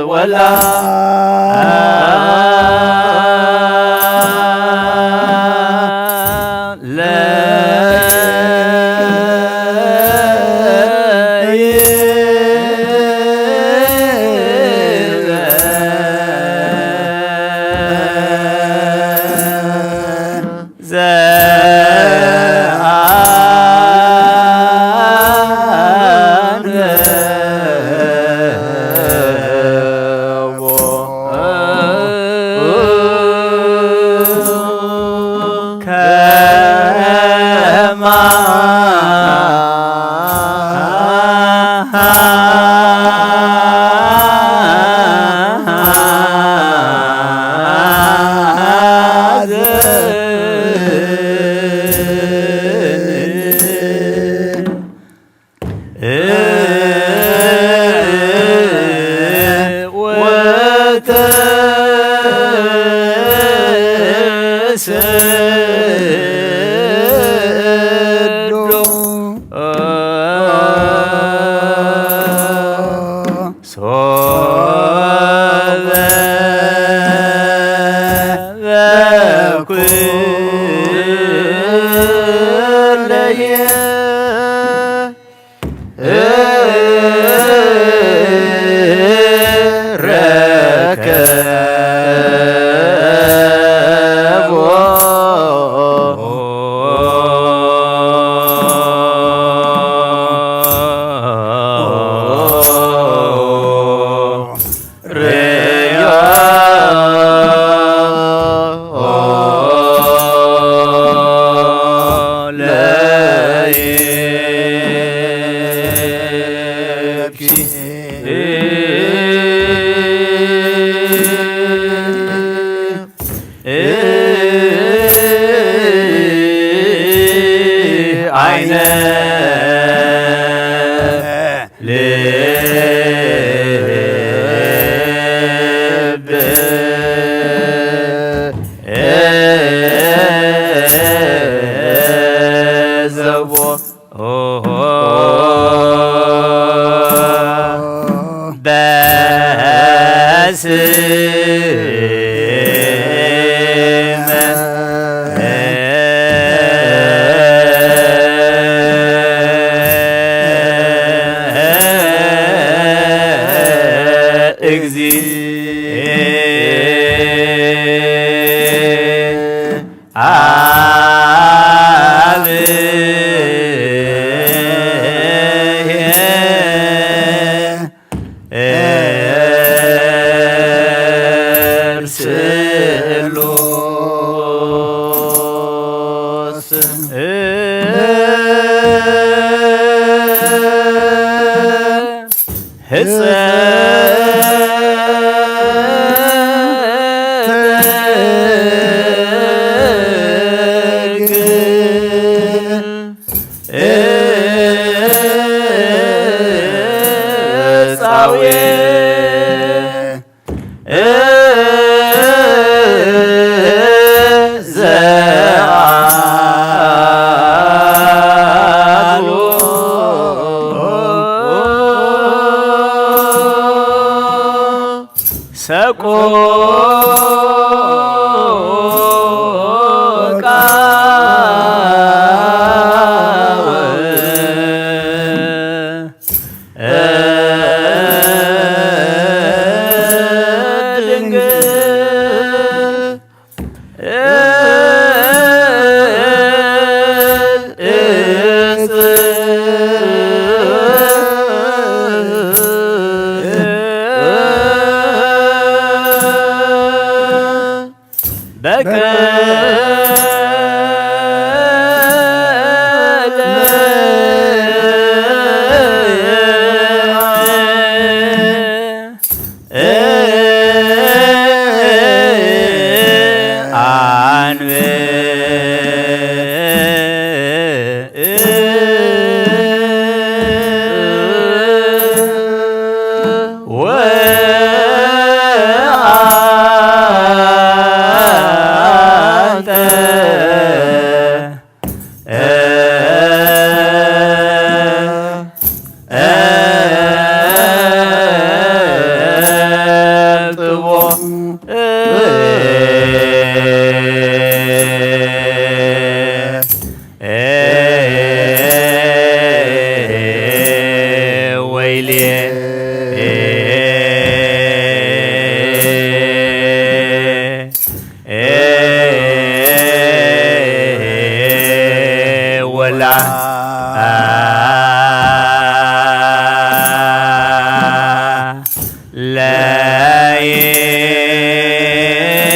ወላ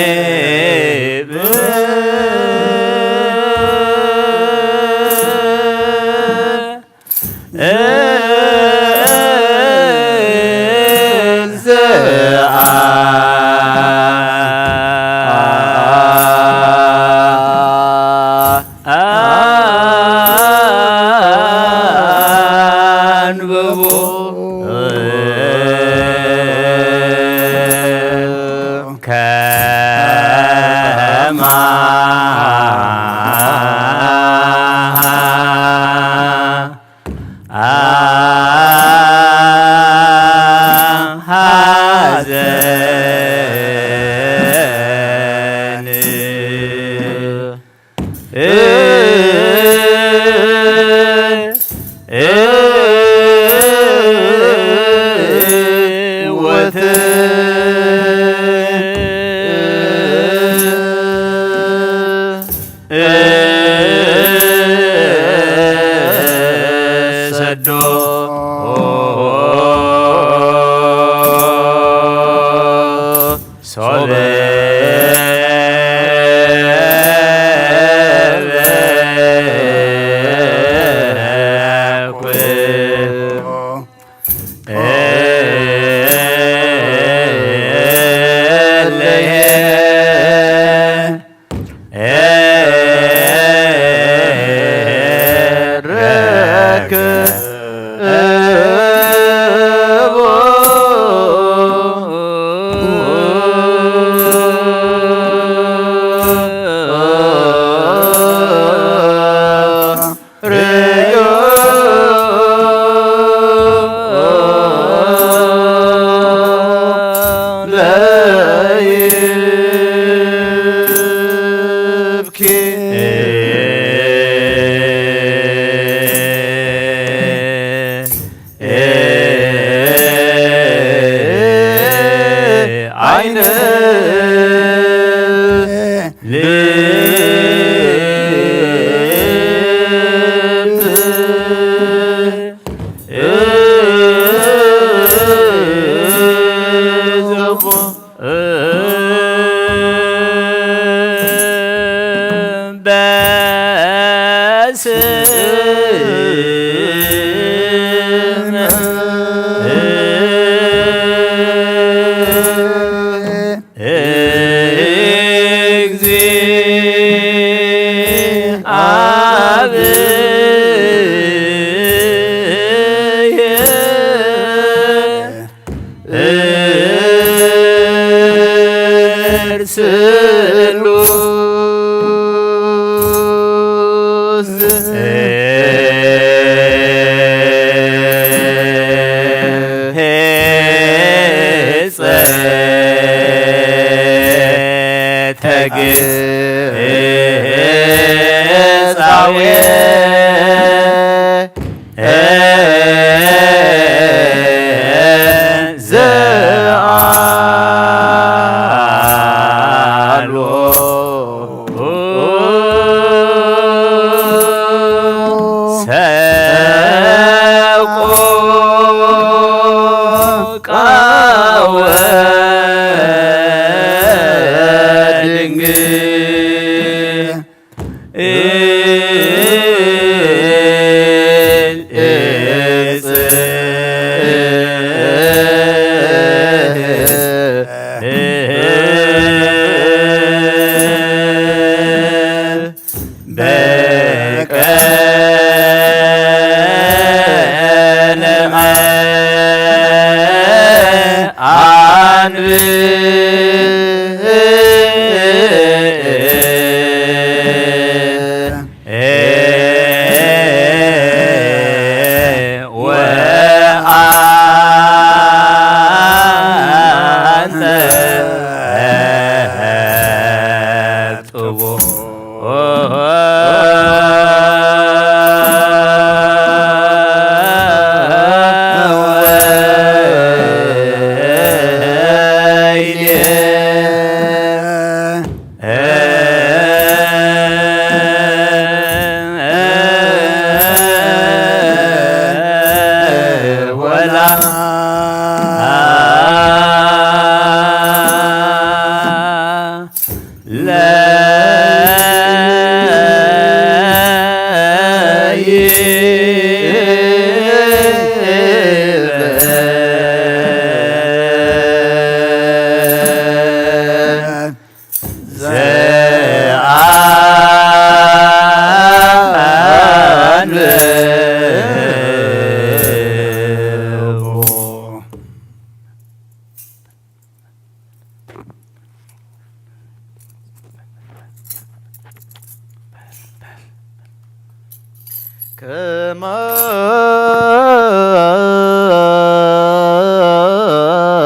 ለይብ እንዘ አንብቡ ከማ ሐዘን ወተ ሰዶ ሶበ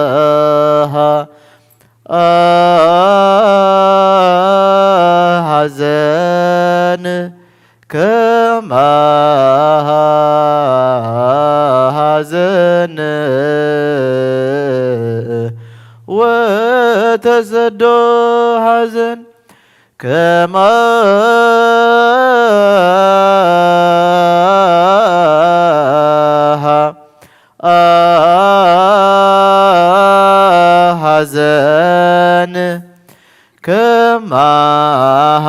ከማሃ ሐዘን ከማሃ ሐዘን ወተሰዶ ሐዘን ከማሃ ሐዘን ከማሃ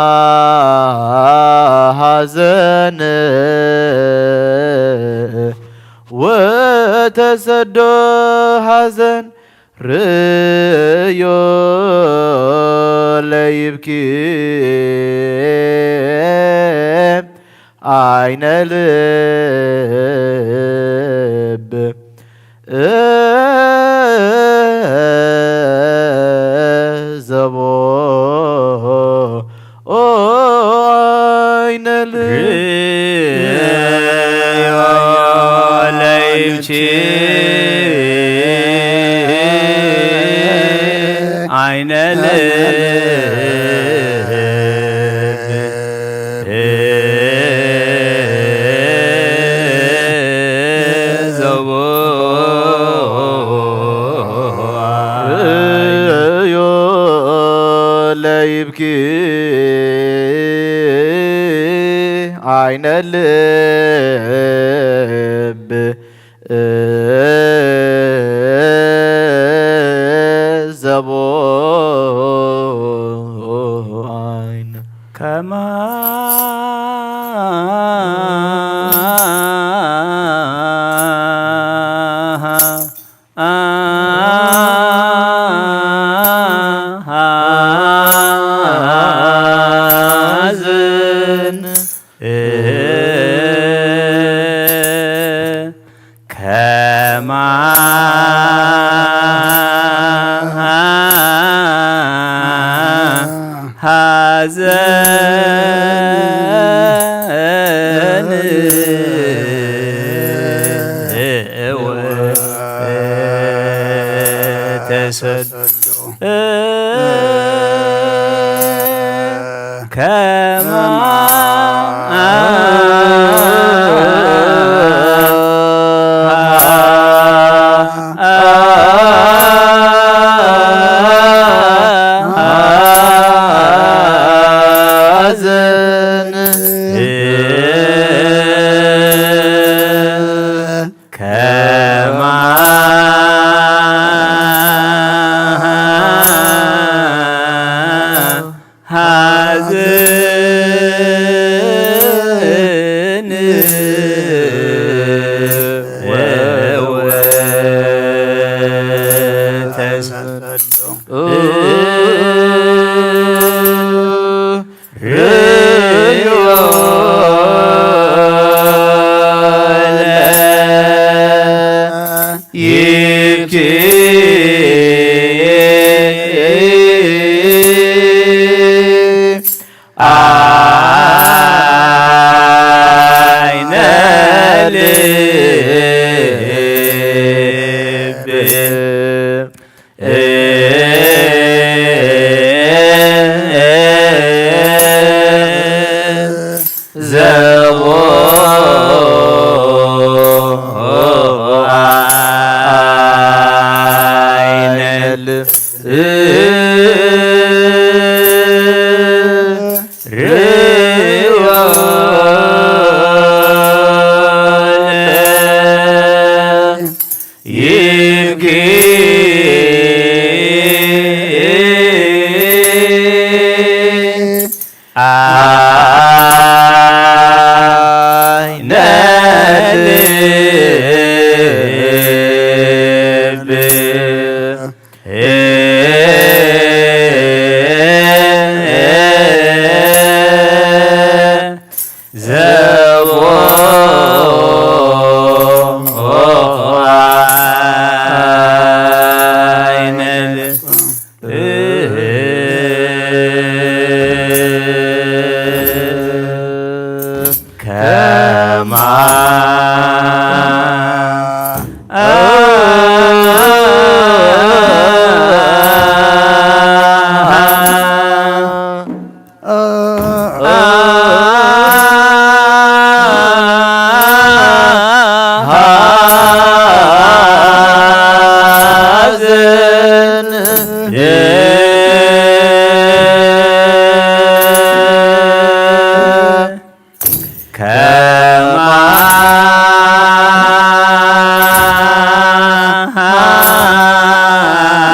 ሐዘን ወተሰዶ ሐዘን ርእዮ ለይብኪ ዓይነ ልብ እዘቦ ኦ ዓይነ ልብ ርእዮ ለይብኪ ዓይነ ልብ እዘቦ ርእዮ ለይብኪ ዓይነ ልብ እዘቦ ዓይን ከማሃ ሐዘን ከማሃ ሐዘን ወተሰዶ ከማሃ ሐዘን ከማሃ ሐዘን ወተሰዶ ርእዮ ለይብኪ ዓይነ ልብ ዘቦ ዓይነ ልብ ርእዮ ይብኪ ዓይነ ልብ ዘቦ ዓይነ ልብ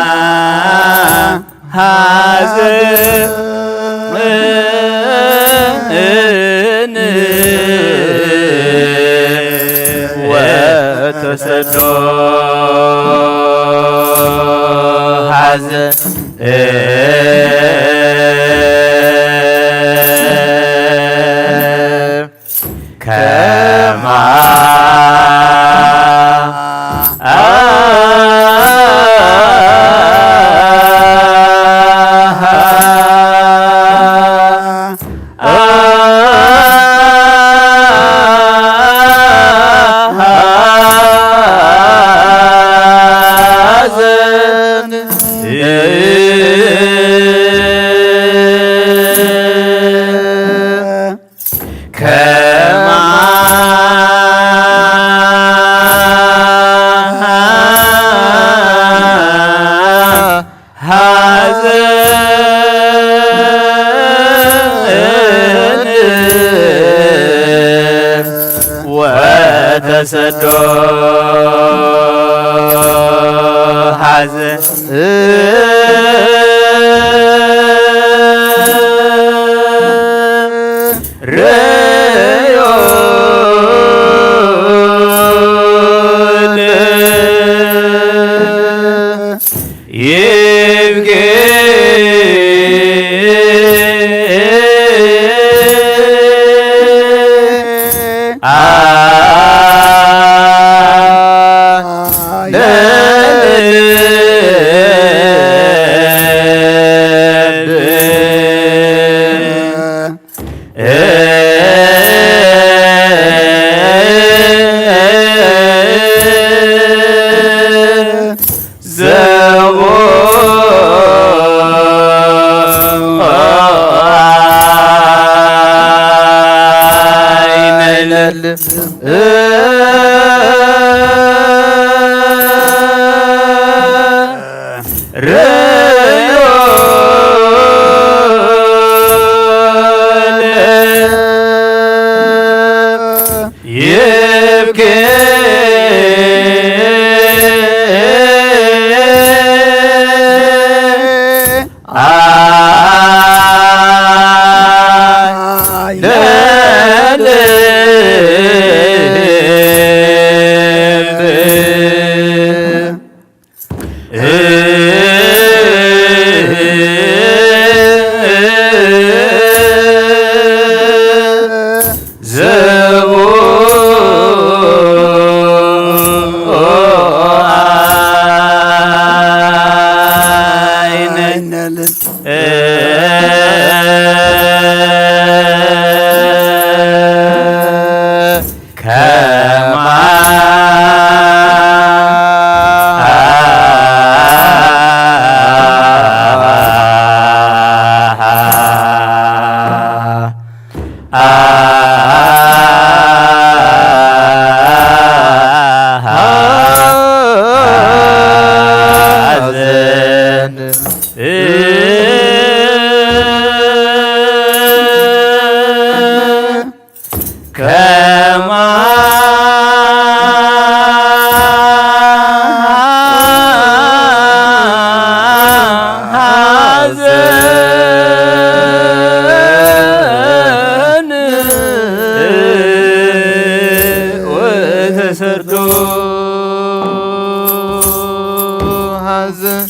ከማይ ሐዘን ወተሰዶ ሐዘን ከማ ሐዘን ከማ ሐዘን ወተሰዶ ሐዘን ርእዮ ይብጌ ርእዮ ይብጌ ከማ ሐዘን ከማ ሐዘን ወተሰርዶ ሐዘን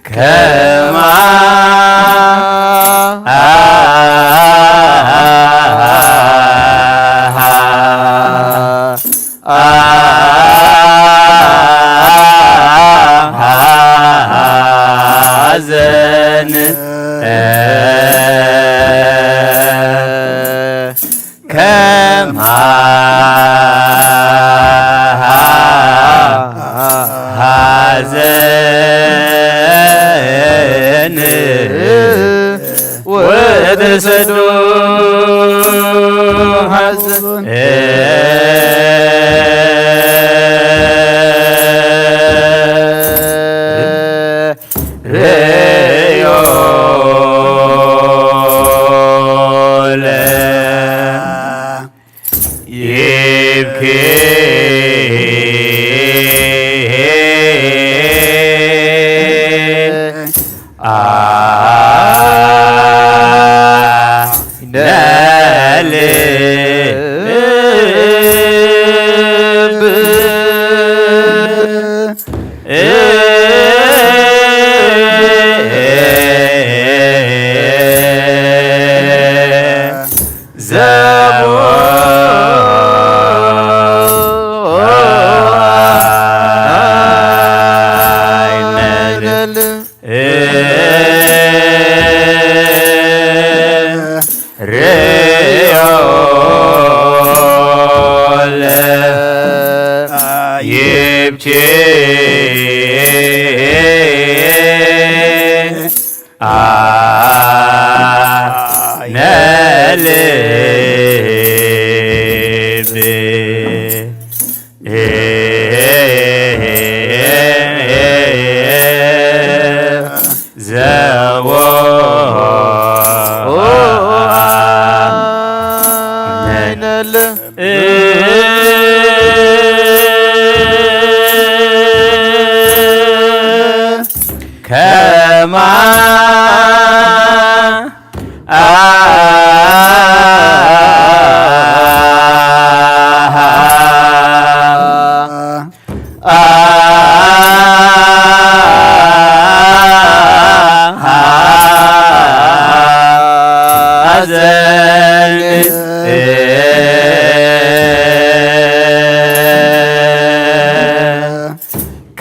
ከማ ሐዘን ከማ ይብኪ ዓይነ ልብ ዘወ ዓይነ ልብ ከማ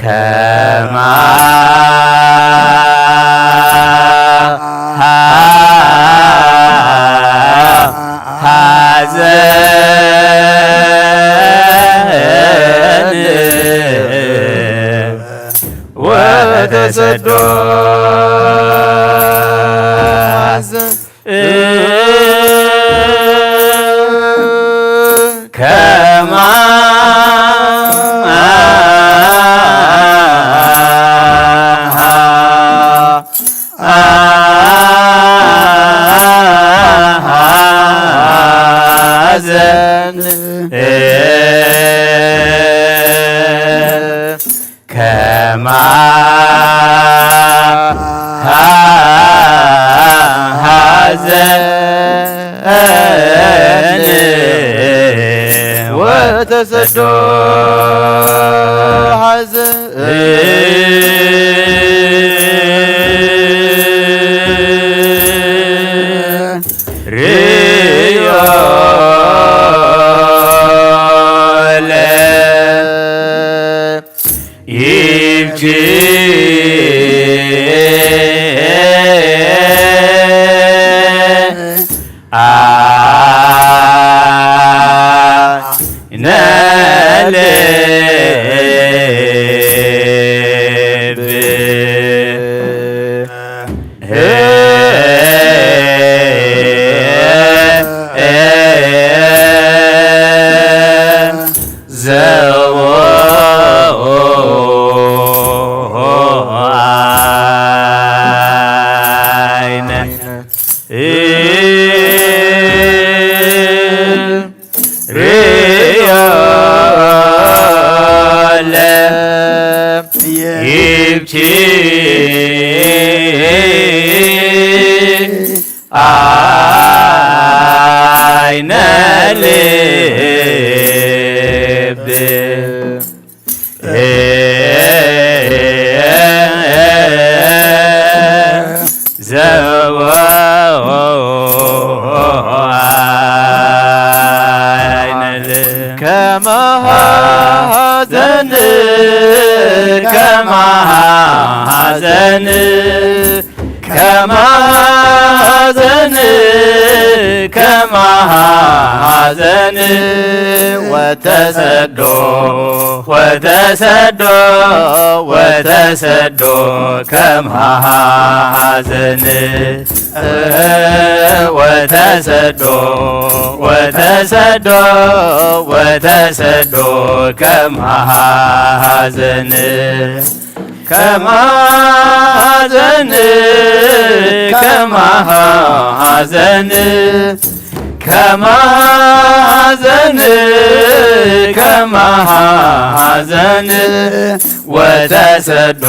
ከማ ሐዘን ወተሰዶ ከማ ሐዘን ከማ ሐዘን ወተሰዶ ሐዘን ርእዮ ለ ይብኪ ዓይነ ልብ ዘወ ዓይነ ርእዮ ለ ይብኪ ዓይነ ልብ ዘወ ዓይነ ልብ ከመ ሐዘን ከመ ሐዘን ከመ ሐዘን ከመ ሐዘን ወተሰዶ ወተሰዶ ወተሰዶ ከመ ሐዘን ወተሰዶ ወተሰዶ ወተሰዶ ከመ ሐዘን ከመ ሐዘን ከመ ሐዘን ከመ ሐዘን ከመ ሐዘን ወተሰዶ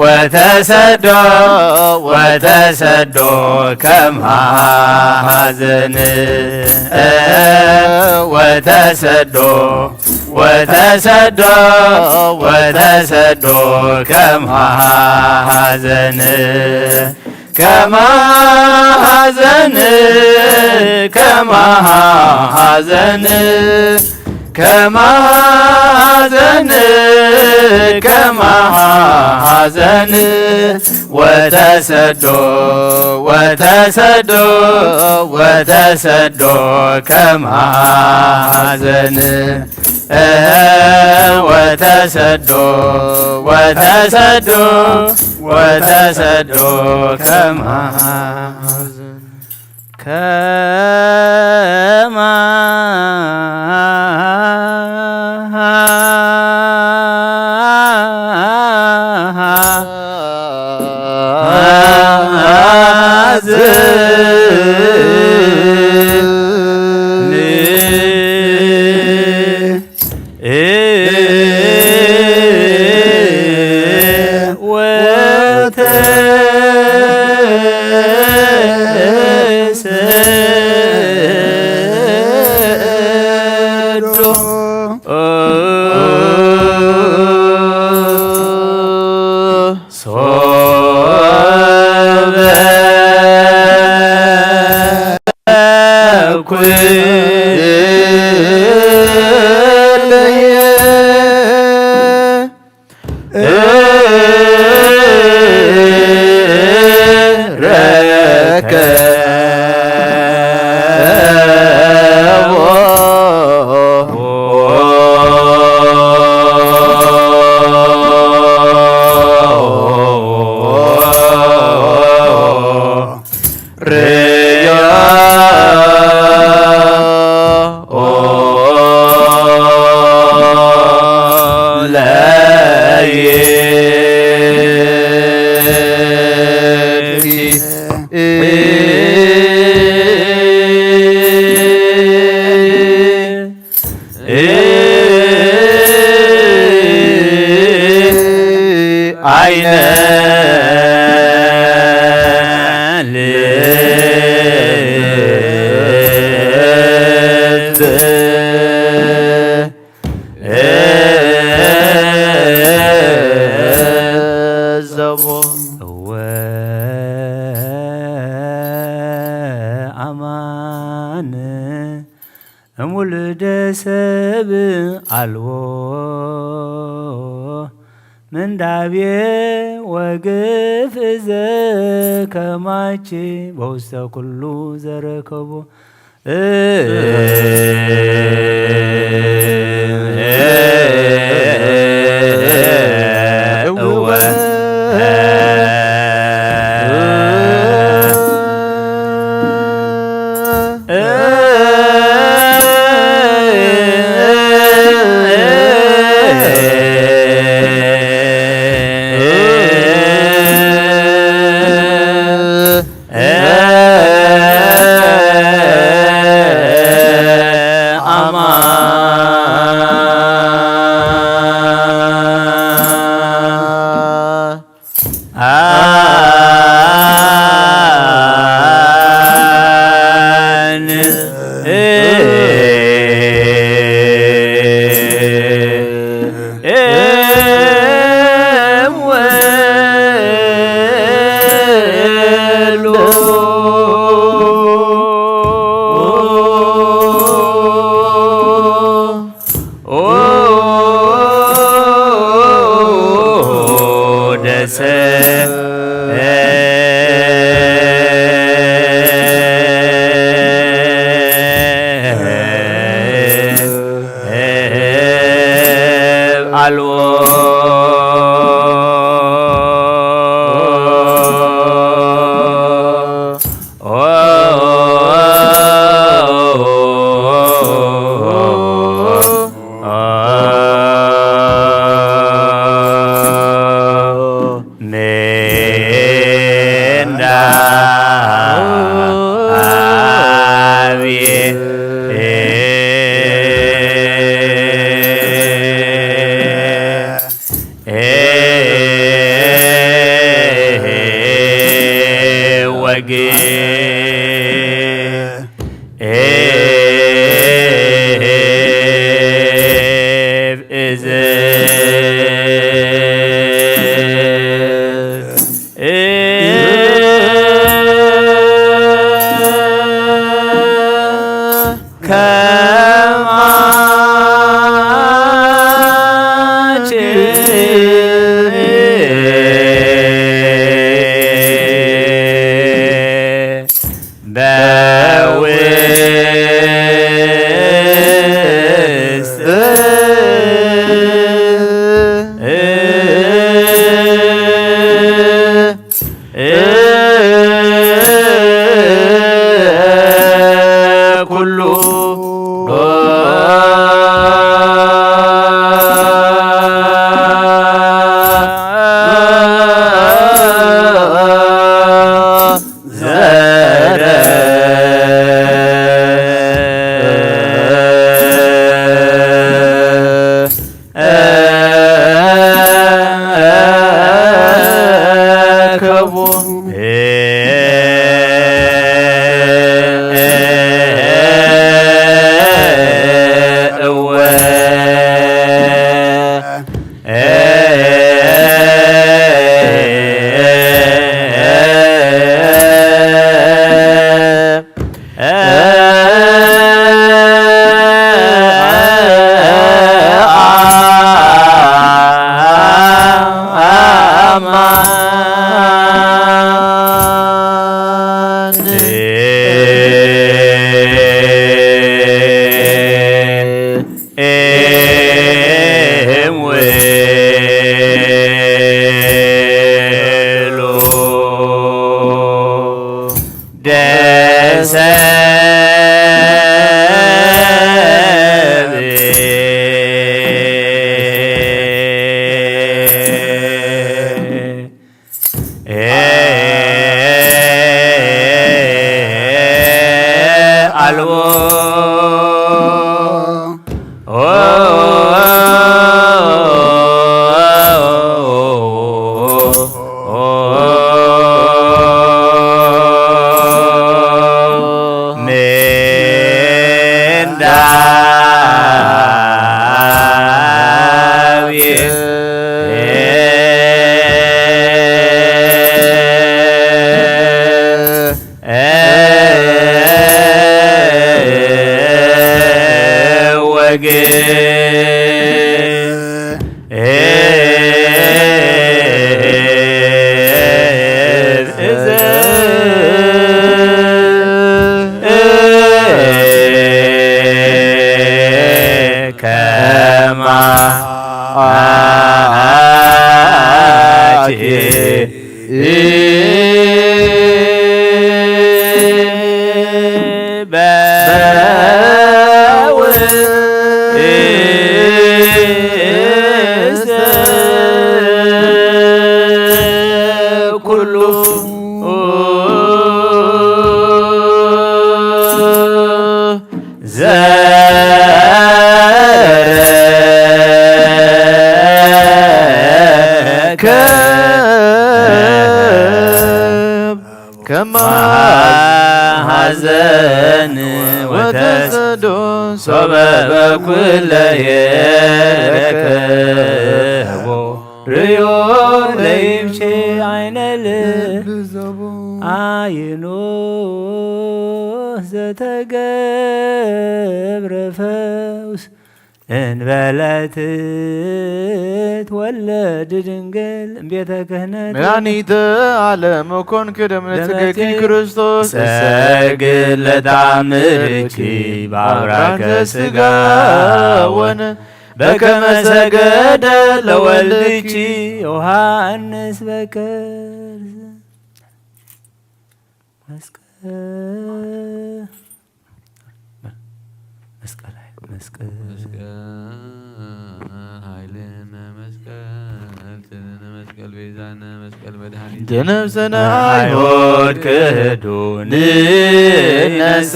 ወተሰዶ ወተሰዶ ከመ ሐዘን ወተሰዶ ወተሰዶ ወተሰዶ ከመ ሐዘን ከመ ሐዘን ከመ ሐዘን ከመ ሐዘን ከመ ሐዘን ወተሰዶ ወተሰዶ ወተሰዶ ከመ ሐዘን እህ ወተሰዶ ወተሰዶ ወተሰዶ ከማዝን እሙልደ ሰብ ኣልቦ ምንዳቤ ወግፍ ዘከማች በውስተ ኩሉ ዘረከቦ። አቲ በውስተ ኩሉ ዘረከብ ከማሐዘን ወተሰዶ ሶበ በኩለየ ረከቦ ርእዮ ለይምቼ ዓይነ ልብ ዘቦ። አይኑ ዘተገብረ ፈውስ እንበለት ወለድ ድንግል እምቤተ ክህነት መድኃኒተ ዓለም ኮንክ ደምነ ስጋኪ ክርስቶስ። እሰግድ ለተአምድኪ በአብራከ ስጋ ወነ በከመ ሰገደ ለወልድኪ ዮሐንስ በከርስ መስቀል መስቀል ኃይል መስቀል መስቀል ኃይልነ መስቀል ጽንዕነ መስቀል ቤዛነ መስቀል መድኃኒት ዘነፍሰነ አይሁድ ክህዱ ንነሰ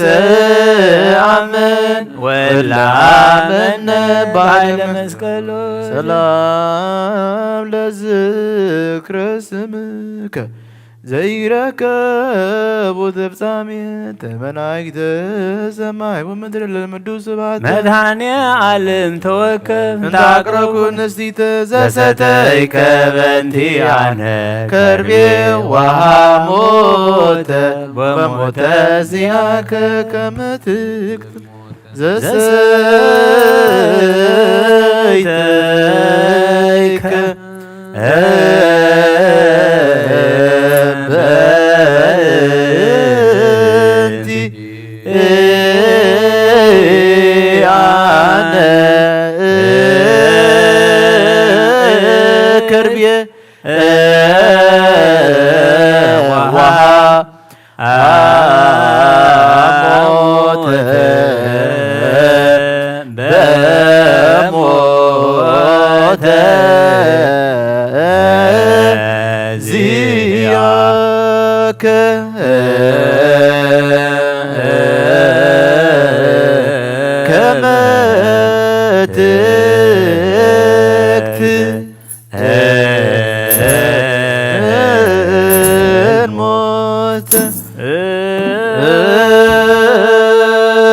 አምን ወላመነ በኃይለ መስቀሉ ሰላም ለዝክረ ስምከ ዘይረከቡ ተፍጻሜተ መላእክተ ሰማይ ወምድር ለልምዱ ስብሐት መድኃኔ ዓለም ተወከፍ እንተ አቅረብኩ ንስቲተ ዘሰተይከ በእንቲአነ ከርቤ ወሃሞተ ወሞተ ዚአከ ከመ ትክት ዘሰይተይከ በእንቲ አነ ከርቤ ወሃ አሞተ በሞተ ዚአከ ከመ ትክት ሞት ዘሰተይከ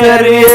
ከርቤ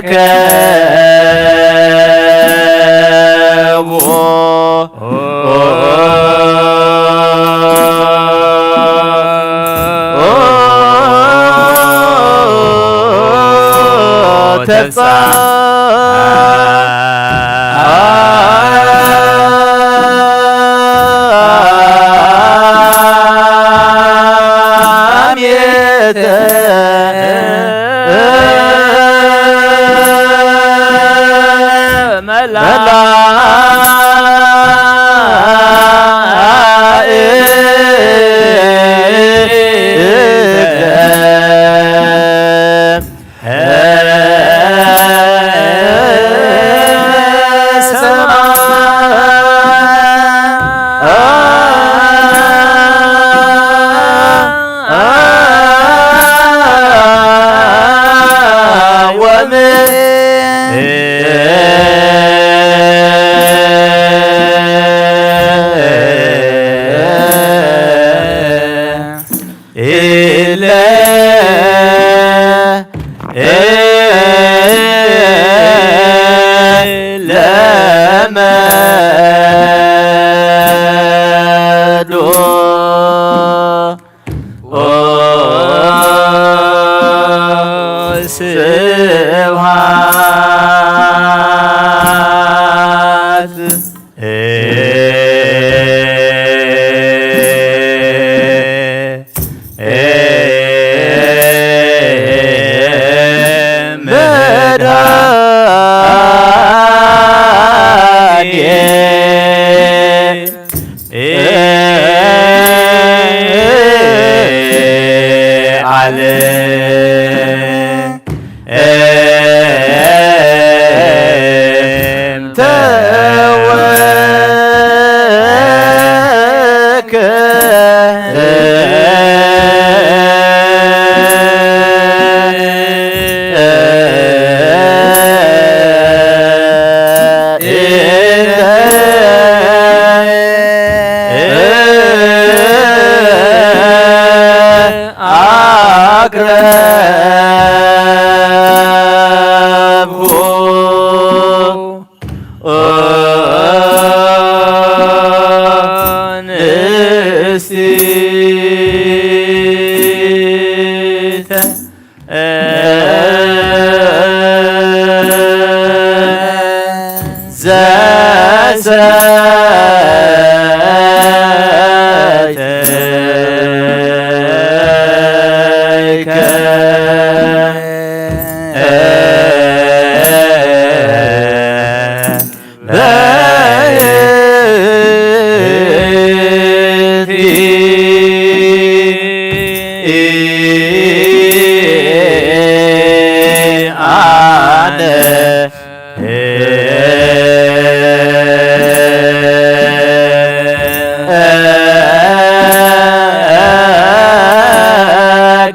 ከቡ ተጻ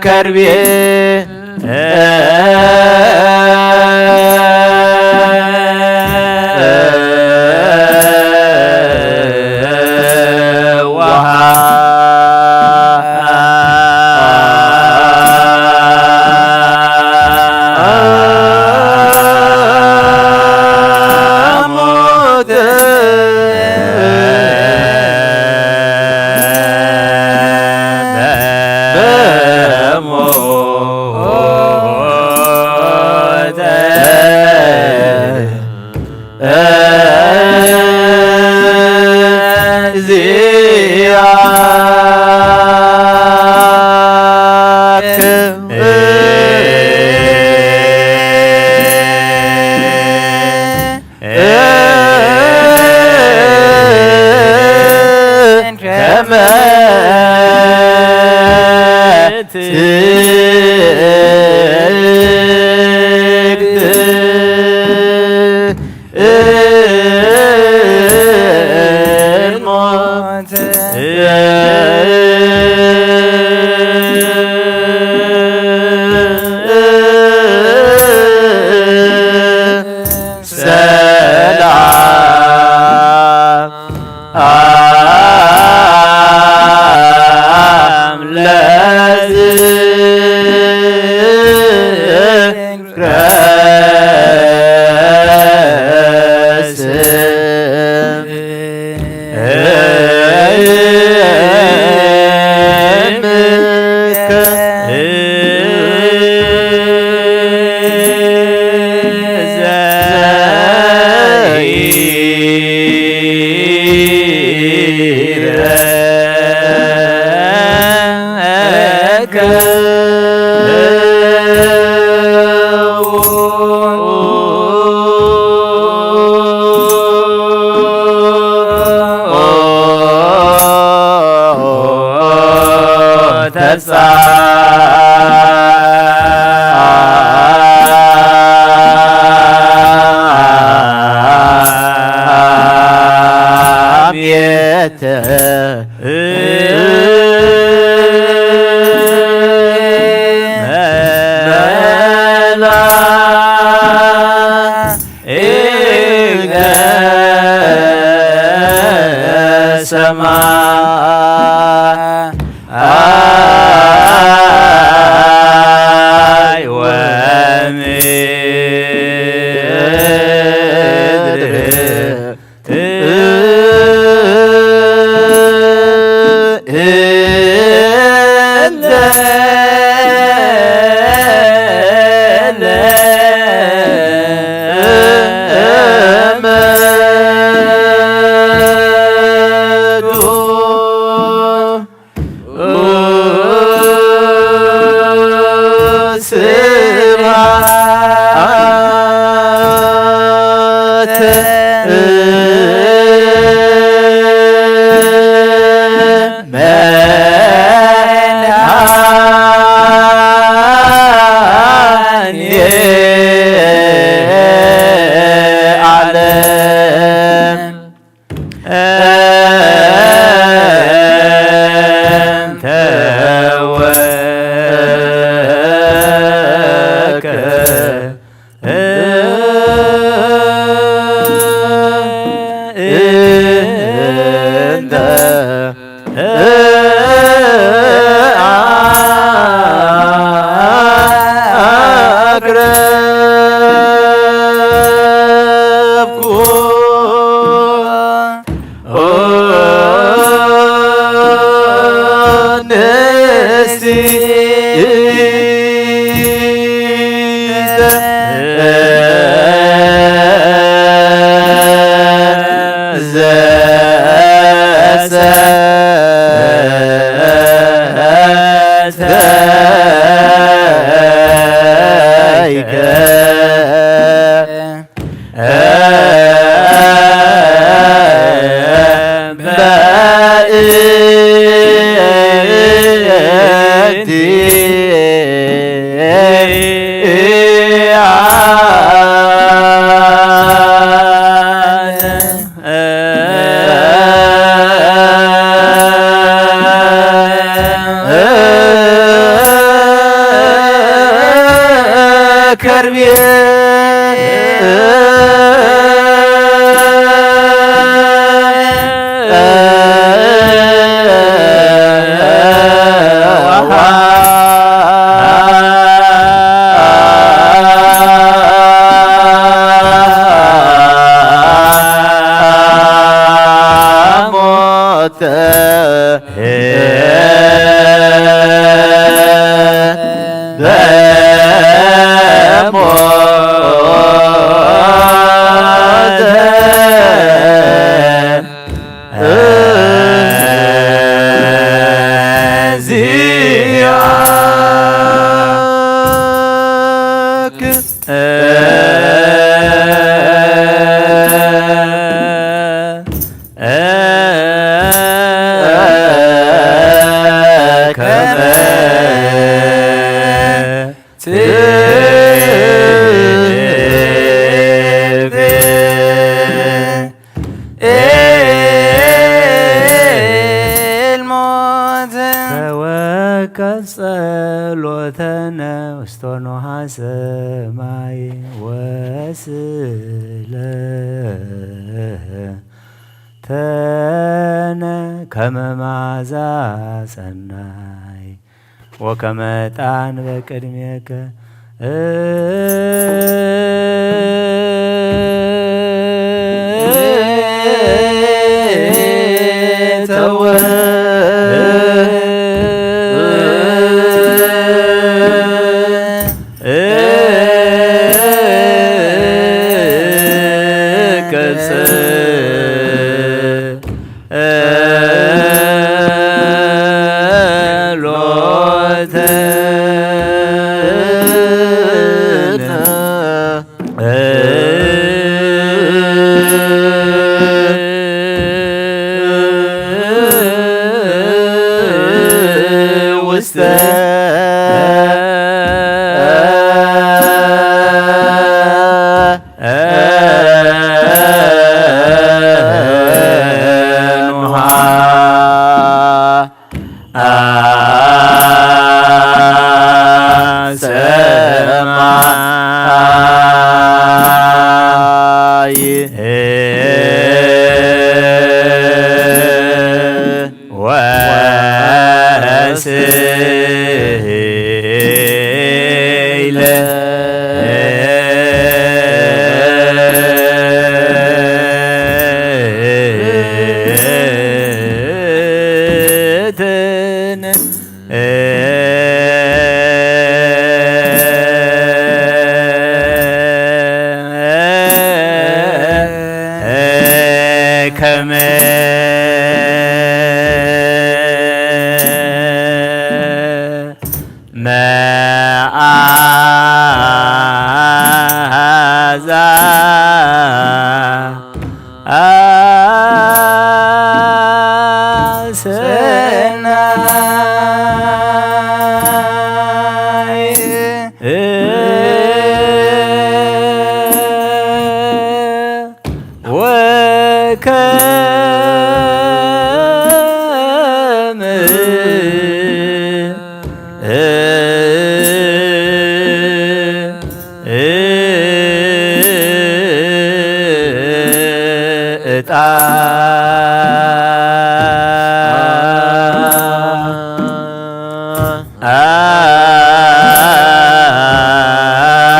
ከርቤ አቅረብኩ። ኦ ንስቲ ከርቤ ሞተ በሞተ ዚአክ ከመ ትቤ። ኤልሞት ተወከፍ ጸሎተነ ውስተ ኖሃ ሰማይ ወስለ ተነ ከመ ማዛ ሰናይ ወከመ ዕጣን በቅድሜከ እተወ እከጸ ጸሎትነ ውስተ ኖሃ ሰማይ ወስለ ከመ መዓዛ ሰናይ ወከመ ዕጣን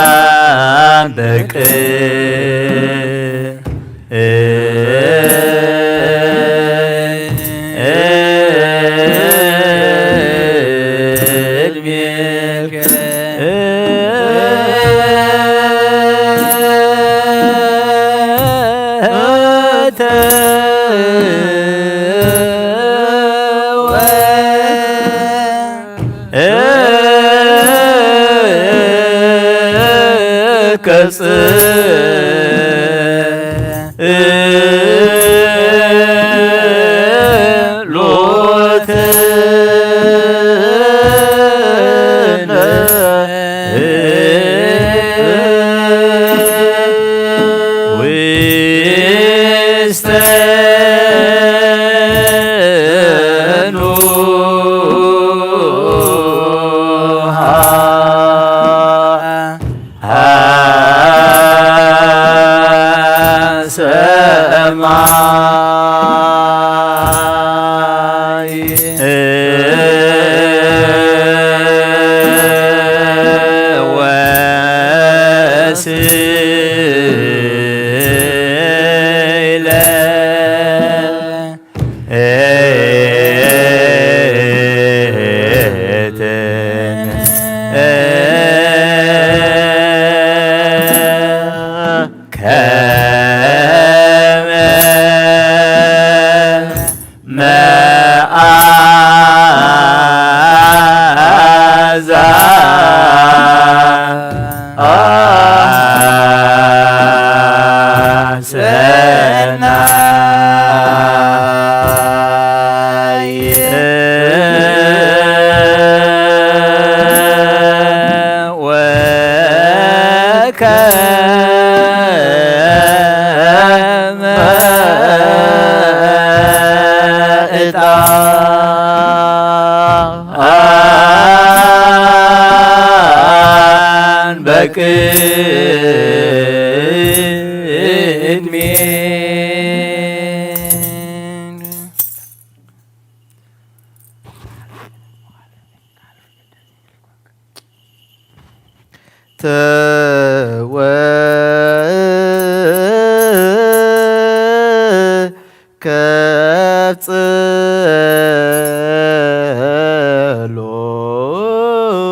ተወከፍ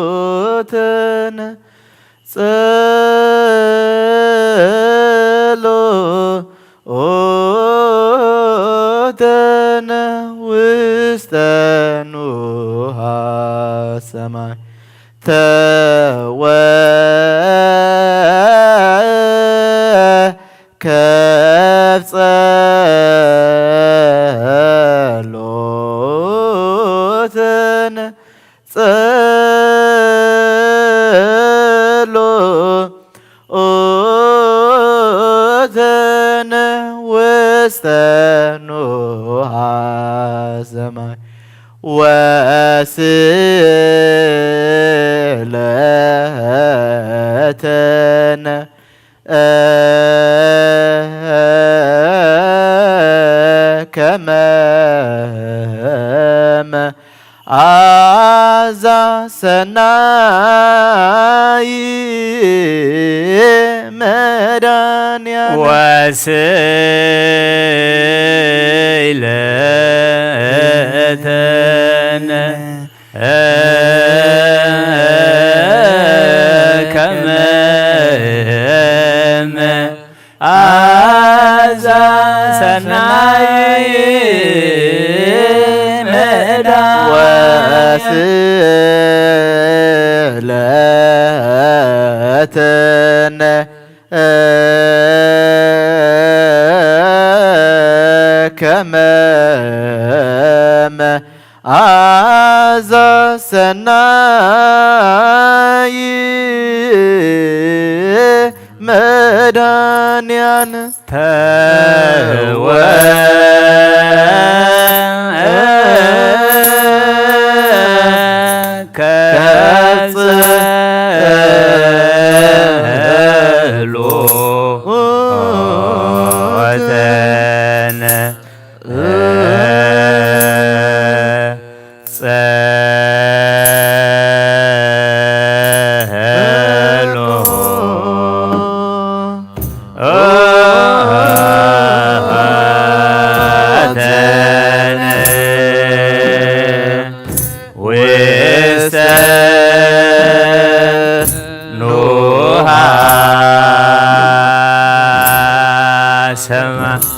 ጸሎተነ ጸሎተነ ውስተ ኖሃ ሰማይ ተወከፍ ጸሎተነ ጸሎተነ ውስተ ኖሃ ሰማይ ወስእለተነ ከመ መዓዛ ሰናይ መድኃኒዓለም ወስእለተነ ከመ መዓዛ ሰናይ መድኃኒዓለም ወስእለተነ ከመ መዓዛ ሰናይ መድኃኒዓለም ተወ ሰማይ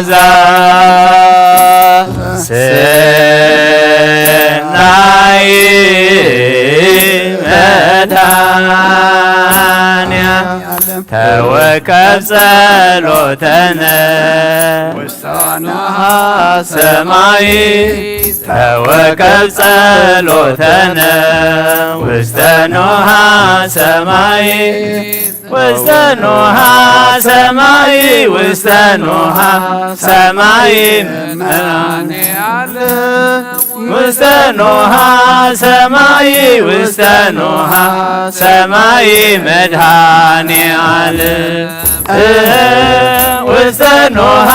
ዛ ሰናይ መድኃኔዓለም ተወከብ ጸሎተነ ውስተ ኖሃ ሰማይ ተወከብ ጸሎተነ ውስተ ኖሃ ሰማይ ውስተ ኖሃ ሰማይ ውስተ ኖሃ ሰማይ መድኃኔዓለም ውስተ ኖሃ ሰማይ ውስተ ኖሃ ሰማይ መድኃኔዓለም ውስተ ኖሃ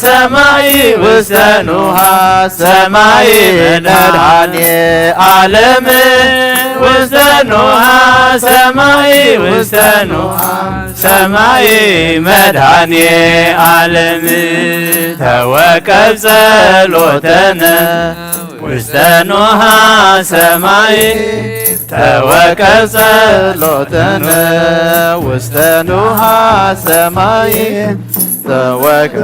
ሰማይ ውስተ ኖሃ ሰማይ መድኃኔዓለም ውስተ ኖሃ ሰማይ ውስተ ኖሃ ሰማይ መድኃኔዓለም ተወከብ ጸሎተነ ውስተ ኖሃ ሰማይ ተወከብ ጸሎተነ ውስተ ኖሃ ሰማይ ተወከብ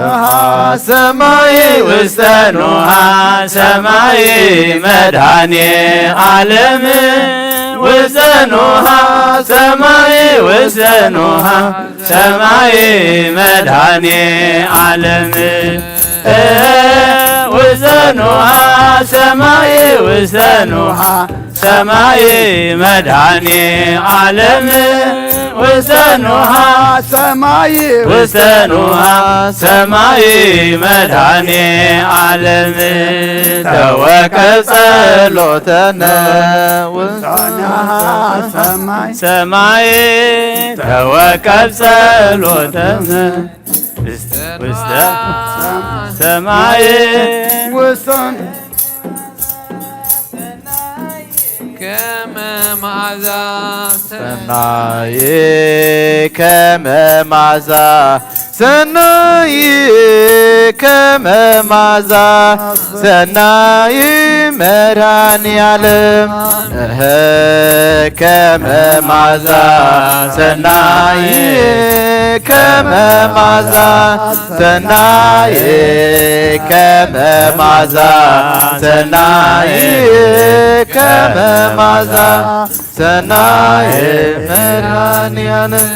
ሰማይ ውስተ ኖሃ ሰማይ መድኃኔዓለም ውስተ ኖሃ ሰማይ ውስተ ኖሃ ሰማይ መድኃኔዓለም ውስተ ኖሃ ሰማይ ውስተ ኖሃ ሰማይ መድኃኔዓለም ውስተ ኖሃ ሰማይ ውስተ ኖሃ ሰማይ መድኃኔዓለም ተወከብ ጸሎተነ ውስተ ኖሃ ሰማይ ሰማይ ተወከብ ጸሎተነ ውስተ ሰማይ ውስተ ከመ መዓዛ ሰናይ ከመ መዓዛ ሰናይ ከመ መዓዛ ሰናይ መድኃኔዓለም እህ ከመ መዓዛ ሰናይ ከመ መዓዛ ሰናይ ከመ መዓዛ ሰናይ ከመ መዓዛ ሰናይ መድኃኔዓለም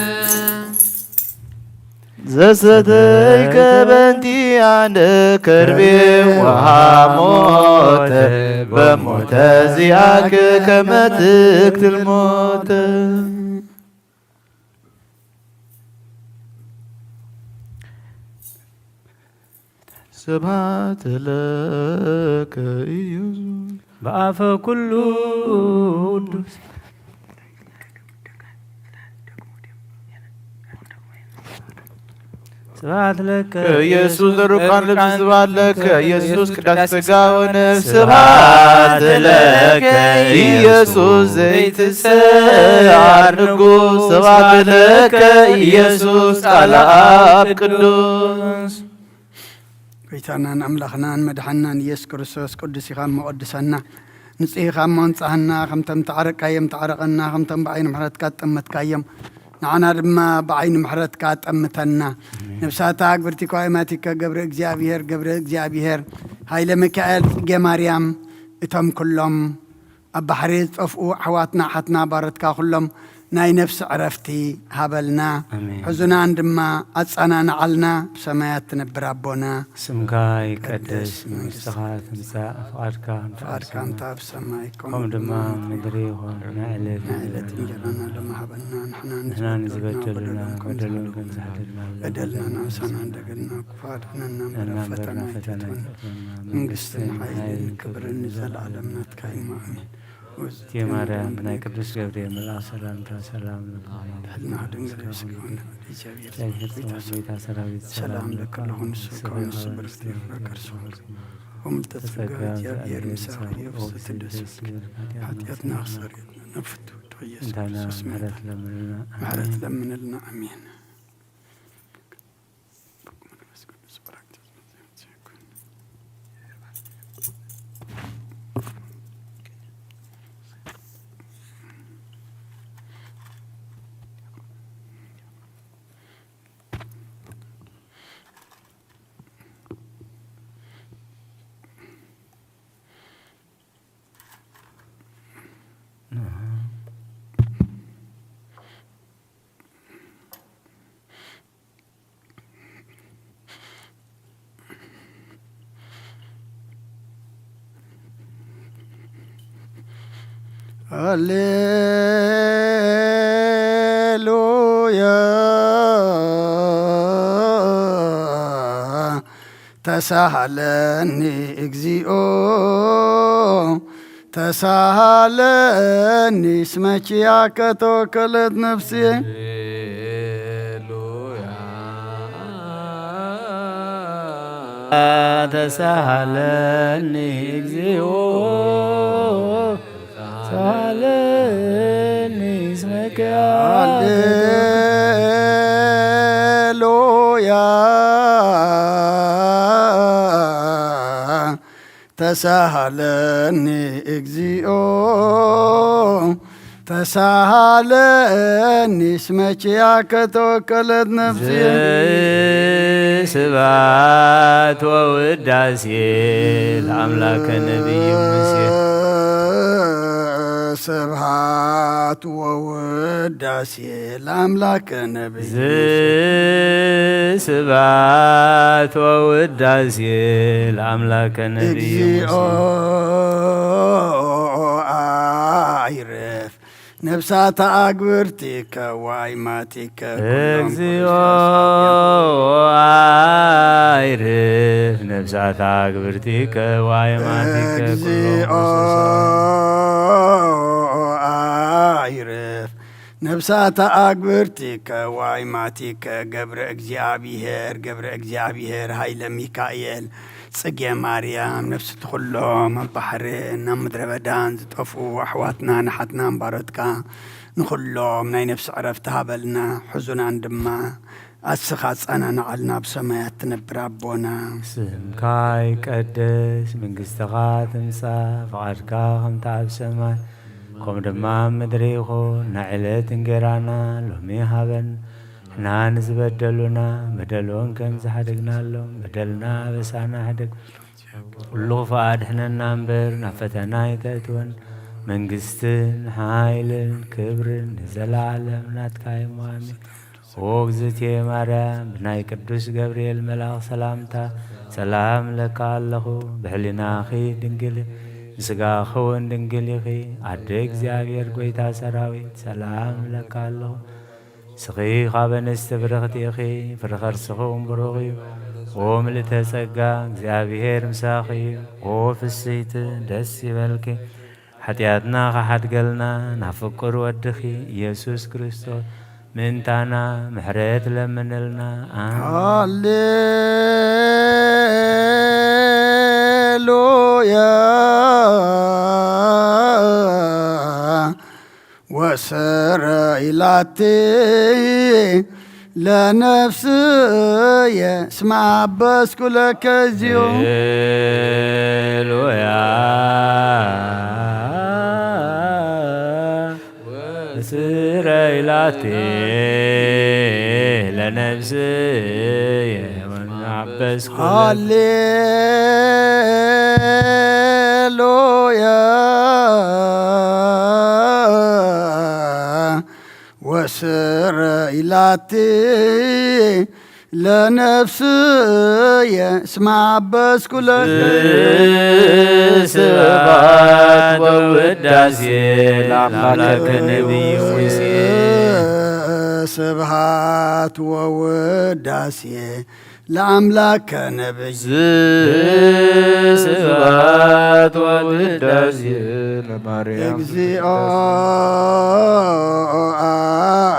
ዘሰተይከ በእንቲአነ ከርቤ ወሃሞተ በሞተ ዚአከ ከመ ትክትል ሞተ። ስብሐት ለከ ኢየሱስ በአፈ ኩሉ ቅዱስ። ስብሐት ለከ ኢየሱስ ዘሩካን ልብስ ስብሐት ለከ ኢየሱስ ቅዳሴ ሥጋ ወነፍስ ስብሐት ለከ ኢየሱስ ዘይትሰዓር ንጉሥ ስብሐት ለከ ኢየሱስ ቃል አብ ቅዱስ። ጎይታናን ኣምላኽናን መድሓንናን ኢየሱስ ክርስቶስ ቅዱስ ኢኻ እሞ ቅድሰና፣ ንጹህ ኢኻ እሞ ኣንጽሃና፣ ከምቶም ተዓረቅካዮም ተዓረቐና፣ ከምቶም ብዓይኒ ምሕረትካ ዝጠመትካዮም ንዓና ድማ ብዓይኒ ምሕረትካ ጠምተና። ኣሜን። ነፍሳታ ግብርቲ ኳይማቲከ ገብረ እግዚኣብሔር፣ ገብረ እግዚኣብሔር፣ ሃይለ ሚካኤል፣ ጽጌ ማርያም፣ እቶም ኩሎም ኣብ ባሕሪ ዝጠፍኡ ኣሕዋትና ኣሓትና ባሮትካ ኩሎም ናይ ነፍሲ ዕረፍቲ ሃበልና። ኣሜን። ሕዙናን ድማ ኣጸናንዓልና። ብሰማያት ትነብር ኣቦና፣ ስምካ ይቀደስ፣ መንግስትኻ ትምጻእ፣ ፍቓድካ እንተ ኣብ ፍቓድካ ሰማይ እንተ ኣብ ሰማይ ከምኡ ከምኡ ድማ ድማ ኣብ ምድሪ ይኹን። ናይ ዕለት ናይ ዕለት እንጀራና ሎሚ ሃበና። ንሕና ንሕና ንዝበደሉና ንዝበደሉና በደሎም ከም በደሎም ከም ዝሓደግና ዝሓደግና በደልና ንኣምሳና እንደገና ክፉእ ኣድሕነና። ንሕና እምበር ናብ ፈተና ፈተና ኣይተእትወና። ኣይተእትወና። መንግስትን መንግስትን ሓይልን ሓይልን ክብርን ክብርን ንዘለኣለም ናትካ እዩ። ኣሜን። ኣሜን። ውእቱ እቲ ማርያም ብናይ ቅዱስ ገብርኤል መልኣኽ ሰላምታ ሰላም ንብለኪ። ድሕልና ድንግል ስጋኪ ስጋውን እግዚኣብሔር ጽባሕ ጽባሕ ጌታ ሰራዊት ሰላም ሰላም ለኪ ለኪ ኣለኹ። ኣለኹ። ንሱ ንሱ ከውን ከውን ንሱ ንሱ ብርክቲ ብርክቲ ፍረ ከርሱ ፍረ ከርሱ። ወምልዕተ ጸጋ ጸጋ እግዚኣብሔር እግዚኣብሔር ምሳኺ ምሳኺ። ኦ ፍስሕቲ ደስ ፍስሕቲ ይበልኪ። ይበልኪ። ኃጢኣትና ኃጢኣትና ኃጢኣትና ኣኽሰር ኣኽሰር። ነፍቱ ዶ ኢየሱስ ኃጢኣትና ክርስቶስ ምሕረት ምሕረት ለምንና። ምሕረት ኣሜን። ለምንልና። ኣሜን። ሃሌሉያ። ተሳሃለኒ እግዚኦ፣ ተሳሃለኒ እስመ ኪያከ ተወከለት ነፍስየ። ሃሌሉያ። ተሳሃለኒ እግዚኦ፣ ሳለኒ እስመ ሃሌሉያ። ተሳሃለኒ እግዚኦ፣ ተሳሃለኒ እስመ ኪያከ ተወከለት ነፍስየ። ስብሐት ወውዳሴ ለአምላከ ነቢይ ሙሴ። ስብሐት ወውዳሴ ለአምላከ ነቢይ። ስብሐት ወውዳሴ ለአምላከ ነቢይ እግዚኦ ሙሴ። አይርፍ ነፍሳተ አግብርቲከ ወአይማቲከ ኩሎም እግዚኦ ክርስቶስ። አይርፍ ነፍሳተ አግብርቲከ ወአይማቲከ ኩሎም እግዚኦ ክርስቶስ። አይርፍ ነፍሳተ አግብርቲከ ወአይማቲከ ገብረ እግዚኣብሔር፣ ገብረ እግዚኣብሔር ኃይለ ሚካኤል፣ ጽጌ ማርያም፣ ነፍስቲ ኩሎም ኣብ ባሕርን ኣብ ምድረ በዳን ዝጠፍኡ ኣሕዋትና ንሓትና እምባሮትካ ንኹሎም ናይ ነፍሲ ዕረፍቲ ሃበልና። ሕዙናን ድማ ኣስኻ ኣጸናንዓልና፣ ኣብ ሰማያት ትነብር ኣቦና። ስምካ ይቀደስ፣ መንግስትኻ ትምጻእ፣ ፍቓድካ ከምቲ ኣብ ሰማይ ከምኡ ድማ ኣብ ምድሪ ይኹን። ናይ ዕለት እንጌራና ሎሚ ሃበን፣ ንሕና ንዝበደሉና በደሎም ከም ዝሓደግናሎም፣ በደልና ኣበሳና ሕደግ፣ ኩሉ ክፉእ ኣድሕነና እምበር፣ ናብ ፈተና ኣይተእትወን። መንግስትን ሓይልን ክብርን ንዘለዓለም ናትካ እዩ። ኣሜን። ኦ እግዝእትየ ማርያም፣ ብናይ ቅዱስ ገብርኤል መልኣኽ ሰላምታ ሰላም እብለኪ ኣለኹ። ብሕሊናኺ ድንግል፣ ብስጋኺ እውን ድንግል ኢኺ። ኣደ እግዚኣብሔር፣ ጎይታ ሰራዊት፣ ሰላም እብለኪ ኣለኹ። ንስኺ ካብ ኣንስቲ ብርኽቲ ኢኺ፣ ፍረ ከርስኺ እውን ብሩኽ እዩ። ኦ ምልእተ ጸጋ፣ እግዚኣብሔር ምሳኺ እዩ። ኦ ፍስይቲ፣ ደስ ይበልኪ። ሓጢኣትና ኸሓድገልና ናብ ፍቁር ወድኺ ኢየሱስ ክርስቶስ ምእንታና ምሕረት ለምንልና። ኣሜን። ሃሌሉያ። ወስረ ኢላቲ ለነፍስየ እስመ አበስኩ ለከ እግዚኦ። ሃሌሉያ። ወስረ ኢላቲ ለነፍስየ እስመ አበስኩ ለከ ሃሌሉያ። ወስረ ኢላቲ ለነፍስየ እስመ አበስኩ ለከ። ስብሐት ወውዳሴ ለአምላከ ነቢይ ሙሴ። ስብሐት ወውዳሴ ለአምላከ ነቢይ። ስብሐት ወውዳሴ ለማርያም እግዚኦ።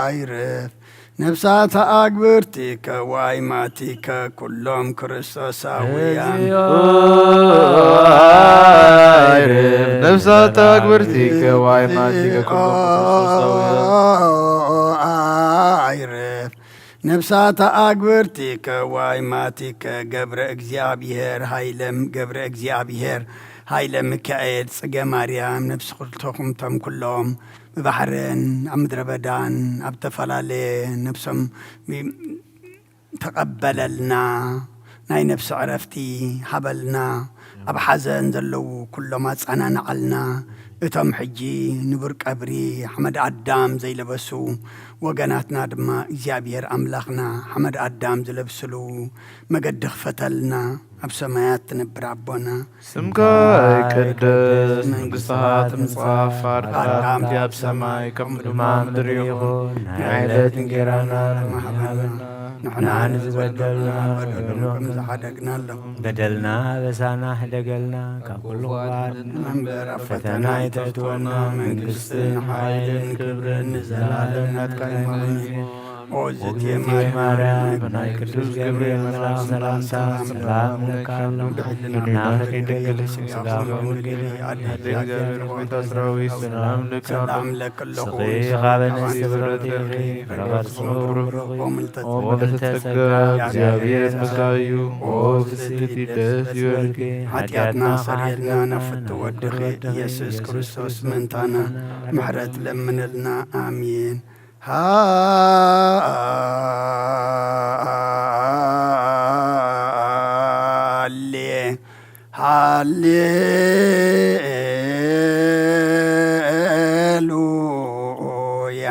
አይርፍ ነፍሳተ አግብርቲከ ወአይማቲከ ኩሎም ክርስቶሳውያን። እግዚኦ። አይርፍ ነፍሳተ አግብርቲከ ወአይማቲከ ኩሎም ክርስቶሳውያን። አይርፍ ነፍሳተ አግብርቲከ ወአይማቲከ ገብረ እግዚኣብሔር ኃይለም፣ ገብረ እግዚኣብሔር ኃይለ ሚካኤል፣ ጽገ ማርያም፣ ነፍሲ ኩልቶኹም እቶም ኩሎም ብባሕርን ኣብ ምድረ በዳን ኣብ ዝተፈላለየ ነፍሶም ተቐበለልና። ናይ ነፍሲ ዕረፍቲ ሃበልና። ኣብ ሓዘን ዘለዉ ኩሎም ኣጸናንዓልና። እቶም ሕጂ ንቡር ቀብሪ ሓመድ ኣዳም ዘይለበሱ ወገናትና ድማ እግዚኣብሔር ኣምላኽና ሓመድ ኣዳም ዝለብስሉ መገዲ ክፈተልና። ኣብ ሰማያት ትነብር ኣቦና፣ ስምካ ይቀደስ፣ መንግስትኻ ትምጻእ፣ ፍቓድካ ከምቲ ኣብ ሰማይ ከምኡ ድማ ምድሪ ይኹን። ናይ ዕለት እንጌራና ሎሚ ሃበና፣ ንሕና ንዝበደሉና በደሎም ከም ዝሓደግናሎም፣ በደልና ኣበሳና ሕደገልና፣ ካብ ኩሉ ክፉእ ኣድሕነና እምበር፣ ኣብ ፈተና ኣይተእትወና፣ መንግስትን ሓይልን ክብርን ንዘለኣለም ናትካ እዩ። ኦ እግዝእትየ ማርያም፣ ብናይ ቅዱስ ገብርኤል መልኣኽ ሰላምታ ሰላም እብለኪ ኣለኹ። ብድሕሪና ድንግል ስጋኺ እውን ድንግል እዩ። ኣደ እግዚኣብሔር ሆይ፣ ሰላም እብለኪ ኣለኹ። ንስኺ ካብ ኣንስቲ ፍርብቲ ኢኺ፣ ፍረ ከርስኺ እውን ብሩኽ እዩ። ኦ ምልዕተ ጸጋ፣ እግዚኣብሔር ምሳኺ እዩ። ኦ ፍስሕቲ ደስ ይበልኪ፣ ሓጢኣትና ሰሪየልና ናብ ፍትወድኺ ኢየሱስ ክርስቶስ ምእንታና ምሕረት ለምንልና። ኣሜን። ሃሌ ሃሌሉያ፣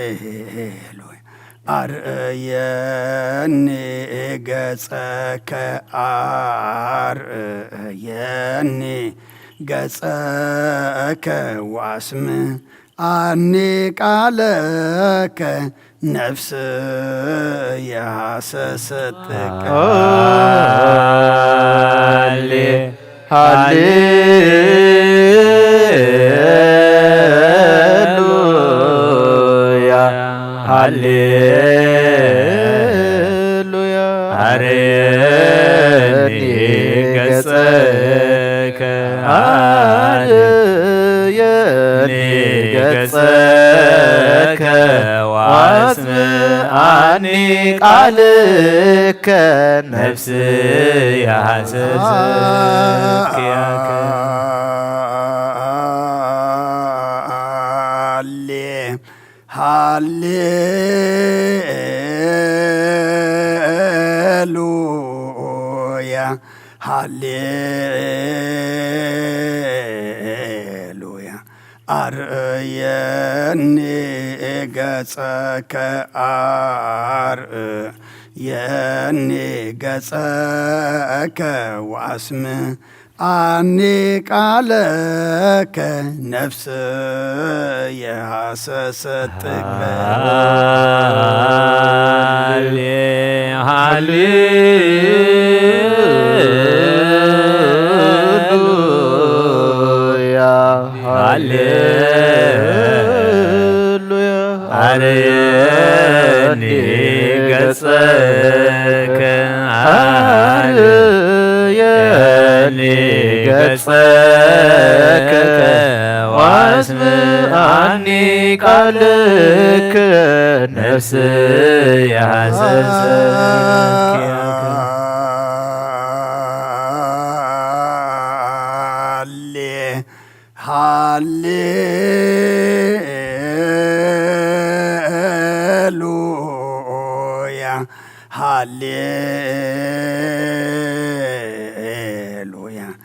ሃሌሉያ። ኣርእየኒ ገጸከ፣ ኣርእየኒ ገጸከ፣ ወኣስምዓኒ ቃለከ፣ ነፍስየ ሃሰሰት ጥቀ። ሃሌ ሃሌሉያ፣ ሃሌሉያ። ኣርየኒ ገጸከ፣ ኣርየኒ ገጸከ፣ ወኣስምዓኒ ቃልከ፣ ነፍስየ ሃሰሰት ኪያከ። ሃሌ ሃሌሉያ፣ ሃሌሉያ። ኣርእየኒ ገጸከ፣ ኣርእየኒ ገጸከ፣ ወኣስምዓኒ ቃለከ፣ ነፍስየ ሃሰሰት ጥቀ። ሃሌ ሃሌሉያ፣ ሃሌሉያ። ኣርየኒ ገጸከ፣ ኣርየኒ ገጸከ፣ ወኣስምዓኒ ቃልከ፣ ነፍስየ ሃሰሰት ኪያከ። ሃሌ ሃሌሉያ፣ ሃሌሉያ።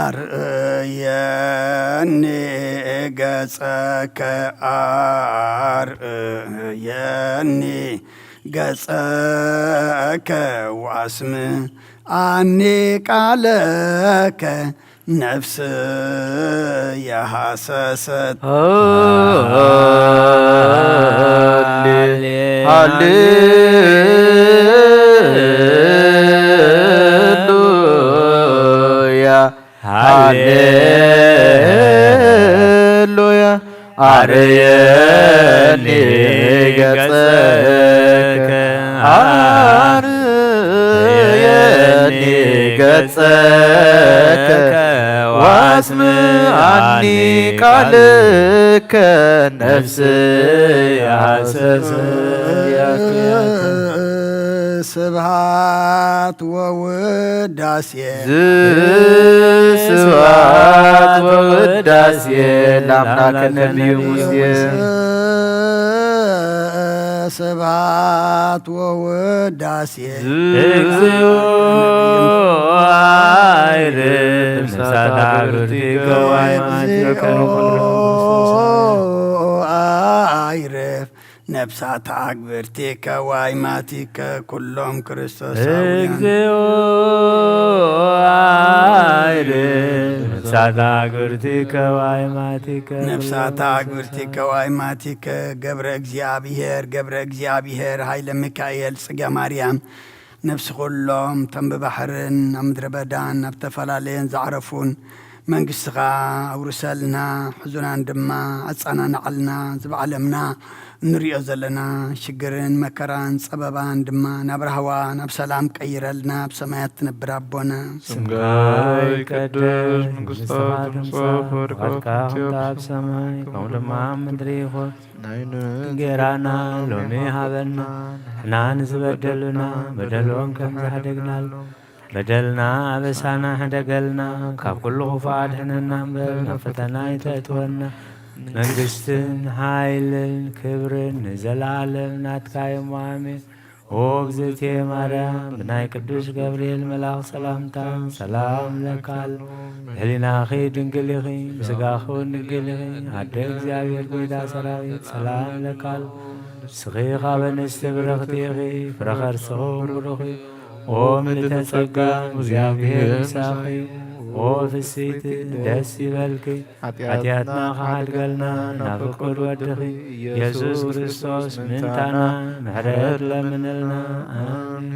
ኣርእየኒ ገጸከ፣ ኣርእየኒ ገጸከ፣ ወኣስምዓኒ ቃለከ፣ ነፍስየ ሃሰሰት። ሃሌ ሃሌሉያ፣ ሃሌሉያ። ኣርየኒ ገጸከ፣ ኣርየኒ ገጸከ፣ ወኣስምዓኒ ቃልከ፣ ነፍስየ ሃሰሰት። ስብሐት ወውዳሴ፣ ስብሐት ወውዳሴ ለአምላክነ ነቢዩ ሙሴ። ስብሐት ወውዳሴ እግዚኦ አይርፍ ነፍሳት አግብርቲከ ወአይማቲከ አይርፍ ነፍሳት አግብርቲከ ወአይማቲከ ኩሎም ክርስቶሳውያን። እግዚኦ አይርፍ ነፍሳት አግብርቲከ ወአይማቲከ ነፍሳት አግብርቲከ ወአይማቲከ ገብረ እግዚኣብሔር ገብረ እግዚኣብሔር ኃይለ ሚካኤል ጽገ ማርያም ነፍሲ ኩሎም እቶም ብባሕርን ኣብ ምድረ በዳን ኣብ ተፈላለየን ዝዓረፉን መንግስትኻ ኣውርሰልና፣ ሕዙናን ድማ ኣጸናንዓልና፣ እዚ ብዓለምና እንሪኦ ዘለና ሽግርን መከራን ጸበባን ድማ ናብ ራህዋ ናብ ሰላም ቀይረልና፣ ኣብ ሰማያት ትነብር ኣቦና። ስምካ ይቀደስ፣ መንግስትኻ ትምጻእ፣ ፍቓድካ ከምቲ ኣብ ሰማይ ከምኡ ድማ ኣብ ምድሪ ይኹን። እንጌራና ሎሚ ሃበና፣ ንሕና ንዝበደሉና በደሎም ከም ዝሓደግናሉ በደልና ኣበሳና ሕደገልና፣ ካብ ኩሉ ክፉእ ኣድሕነና እምበር፣ ናብ ፈተና ኣይተእትወና። መንግስትን ሓይልን ክብርን ንዘለኣለም ናትካ እዮም። ኣሜን። ኦ እግዝእትየ ማርያም፣ ብናይ ቅዱስ ገብርኤል መልኣኽ ሰላምታ ሰላም እለካ ኣሎ። ብህሊናኺ ድንግል ኢኺ፣ ብስጋኺ እውን ድንግል ኢኺ። ኣደ እግዚኣብሔር ጎይታ ሰራዊት ሰላም እለካ ኣሎ። ንስኺ ካብ ኣንስቲ ብርኽቲ ኢኺ፣ ፍረ ከርስኺ እውን ብሩኽ እዩ። ኦ ምልዕተ ጸጋ፣ እግዚኣብሔር ምሳኺ እዩ። ኦ ፍስይቲ፣ ደስ ይበልኪ፣ ሓጢኣትና ክሓድገልና ናብ ፍቁር ወድኺ ኢየሱስ ክርስቶስ ምእንታና ምሕረት ለምንልና። ኣሜን።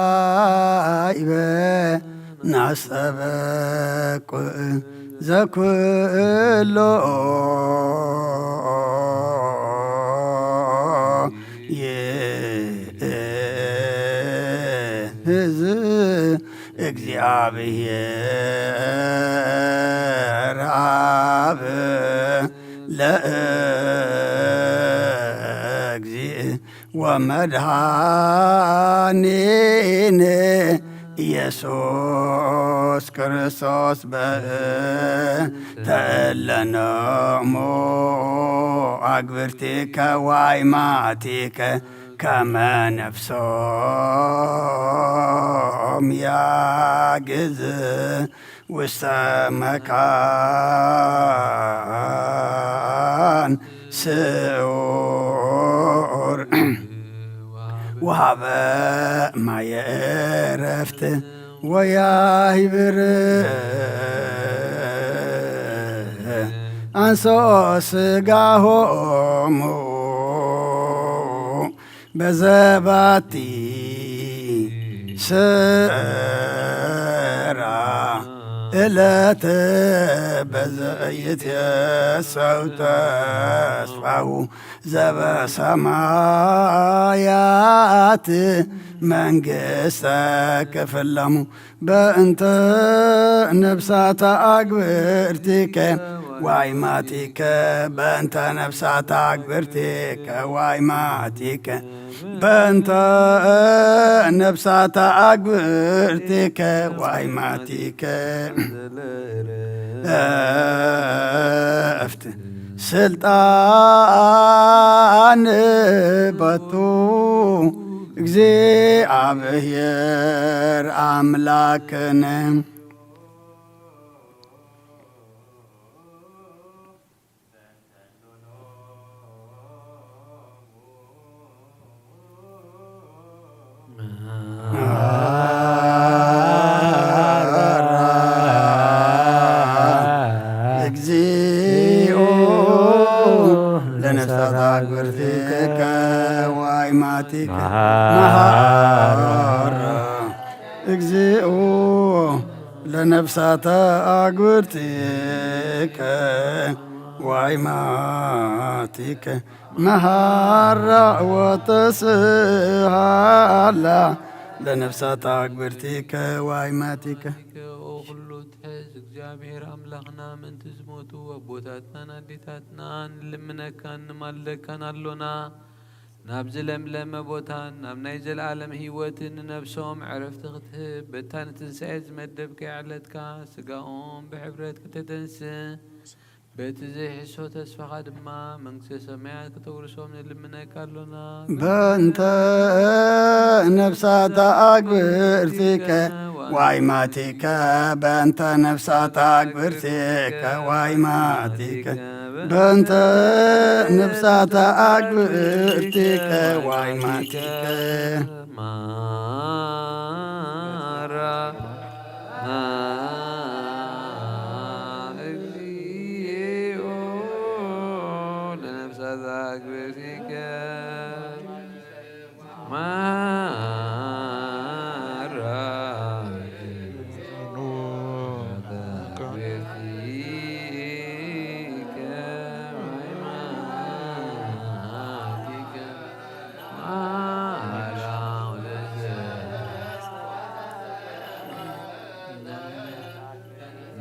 ወካይበ ናስተበቁ ዘኩሎ ይእዝ እግዚኣብሔር ኣብ ለእግዚእ ወመድኃኒነ ኢየሱስ ክርስቶስ በእንተ እለ እሙ አግብርቲከ ወአይማቲከ ከመ ነፍሶም ያግዝ ውስተ መካን ስዑር ወሃበ ማየ ዕረፍት ወያሂብር አንሶ ስጋሆሙ በዘባቲ ስራ እለት በዘይትየሰው ተስፋው ዘበሰማያት መንግስተ ክፍለሙ በእንተ ነፍሳታ አግብርቲከ ዋይማቲከ በእንተ ነፍሳታ አግብርቲከ ዋይማቲከ በእንተ ነፍሳታ አግብርቲከ ዋይማቲከ እፍት ስልጣን በቱ እግዚኣብሔር አምላክነ እግዚኦ ለነፍሳት አግብርቲከ ወአይማቲከ መሐራ እግዚኦ ለነፍሳተ አግብርቲከ ወአይማቲከ መሐራ ወተስሃላ ለነፍሳተ አግብርቲከ ወአይማቲከ። ኦ ኩሉ ትሕዝ እግዚኣብሔር ኣምላኽና፣ ምእንቲ ዝሞቱ ኣቦታትናን ኣዴታትናን ንልምነካን ንማልደካን ኣሎና። ናብዚ ለምለመ ቦታን ናብ ናይ ዘለኣለም ህይወትን ንነብሶም ዕረፍቲ ክትህብ፣ በታ ንትንሳኤ ዝመደብካያ ዕለትካ ስጋኦም ብሕብረት ክተተንስእ፣ በቲ ዘይሕሶ ተስፋኻ ድማ መንግስተ ሰማያት ከተውርሶም ንልምነካ ኣሎና። በእንተ ነፍሳታ ኣግብርቲከ ዋይማቲከ በእንተ ነፍሳታ ኣግብርቲከ ዋይማቲከ በእንተ ነፍሳታ ኣግብርቲከ ዋይማቲከ ማራ እግዚኦ ለነፍሳት ኣግብርቲከ ማራ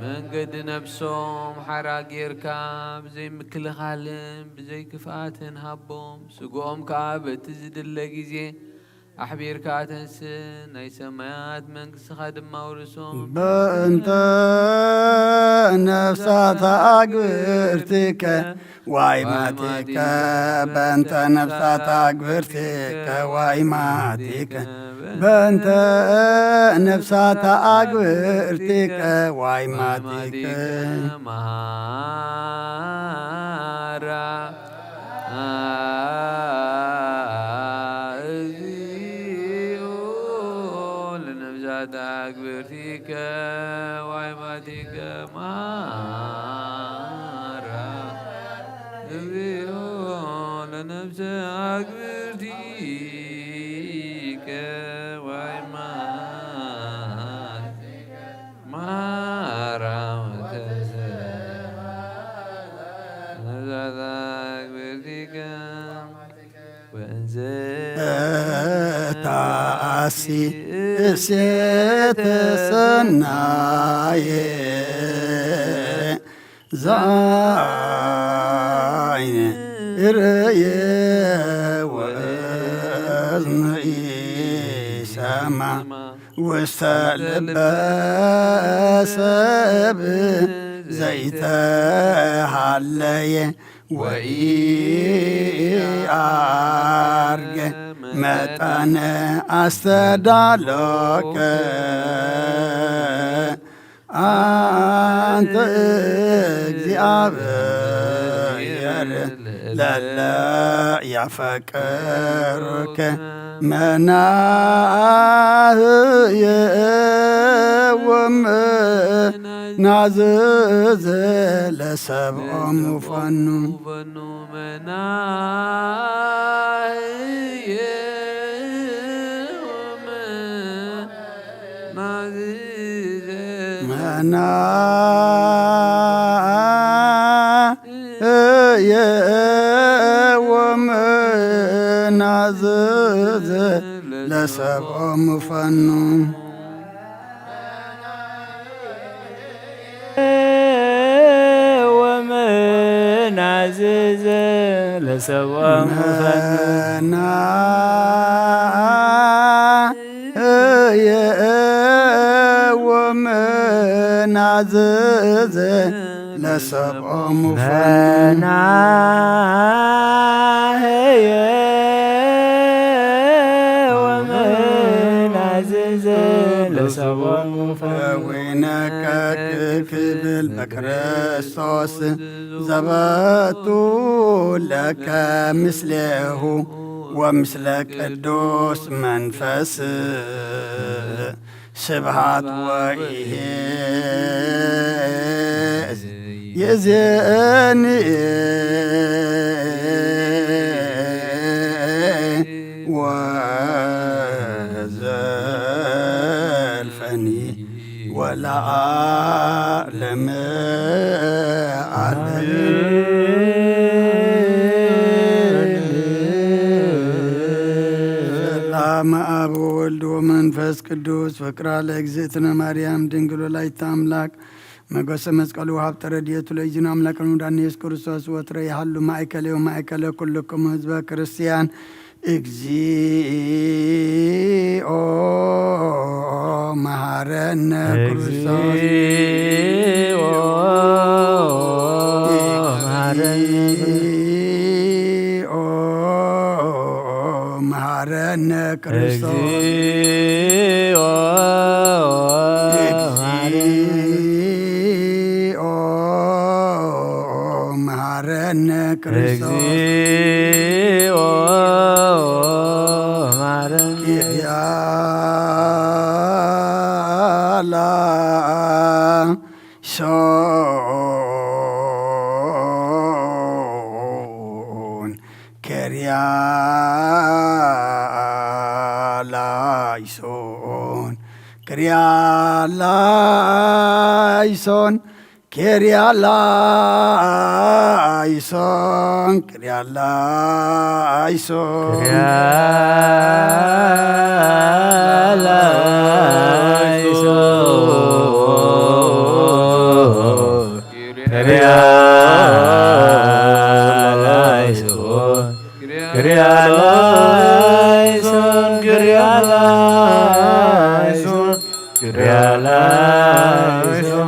መንገዲ ነብሶም ሓራ ጌርካ ብዘይ ምክልኻልን ብዘይ ክፍኣትን ሃቦም። ስግኦም ከኣ በቲ ዝድለ ግዜ ኣሕቢርካ ተንስእ፣ ናይ ሰማያት መንግስትኻ ድማ ውርሶም። በእንተ ነፍሳት ኣግብርቲከ ዋይማቲከ በእንተ ነፍሳት ኣግብርቲከ ዋይማቲከ በእንተ ነፍሳት ኣግብርቲከ ዋይማቲከ ማቲከ ማራ እግዚኦ ለነፍሳት ኣግብርቲከ ዋይማቲከ ማራ እግዚኦ ለነፍሰ ኣግብርቲከ ዋይማቲከ ማራ ወተሰ ነፍሳት ኣግብርቲከ ወእንዘ ታኣሲ እሴተ ሰናየ ዛይነ ርእየ ወእዝኑ ኢሰማ ውስተ ልበ ሰብ ዘይተሃለየ ወኢአርገ መጠነ ኣስተዳሎከ ኣንተ እግዚኣብሔር ለለ ያፈቅሩከ መናህየ ወመናዝዘ ለሰብኦም ፈኑ ፈኑ መናህየ ወመናዝዘ መናህየ ወመናዝዘ ለሰብኦም ፈኑ ወመናዝዘ ለሰብኦም ፈኑ መናህየ ወመናዝዘ ለሰብኦም ፈኑ መናህየ ወመናዝዘ ለሰብኦም ፈኑ ከዊነከ ክብል በክርስቶስ ዘበቱ ለከ ምስሌሁ ወምስለ ቅዱስ መንፈስ ስብሃት ወይሄ ይእዜኒ ወዘልፈኒ ወለዓለመ ዓለም። ሰላም አብ ወወልድ ወመንፈስ ቅዱስ ፍቅራ ለእግዝእትነ ማርያም ድንግል ወላዲተ አምላክ መጎሰ መስቀሉ ወሀብተ ረድኤቱ ለእግዚእነ አምላክነ ወመድኃኒነ ኢየሱስ ክርስቶስ ወትረ ይሃሉ ማእከለ ወማእከለ ኩልክሙ ህዝበ ክርስቲያን እግዚኦ መሐረነ ክርስቶስ እግዚኦ ክርስቶስ። እግዚኦ መሐረነ። እግዚኦ መሐረነ ክርስቶስ። እግዚኦ መሐረነ። ኪርያ ላይሶን። ኪርያ ላይሶን። ኪርያ ላይሶን። ኪርያ ላይሶን። ኪርያ ላይሶን። ኪርያ ላይሶን። ኪርያ ላይሶን። ኪርያ ላይሶን። ኪርያ ላይሶን። ኪርያ ላይሶን።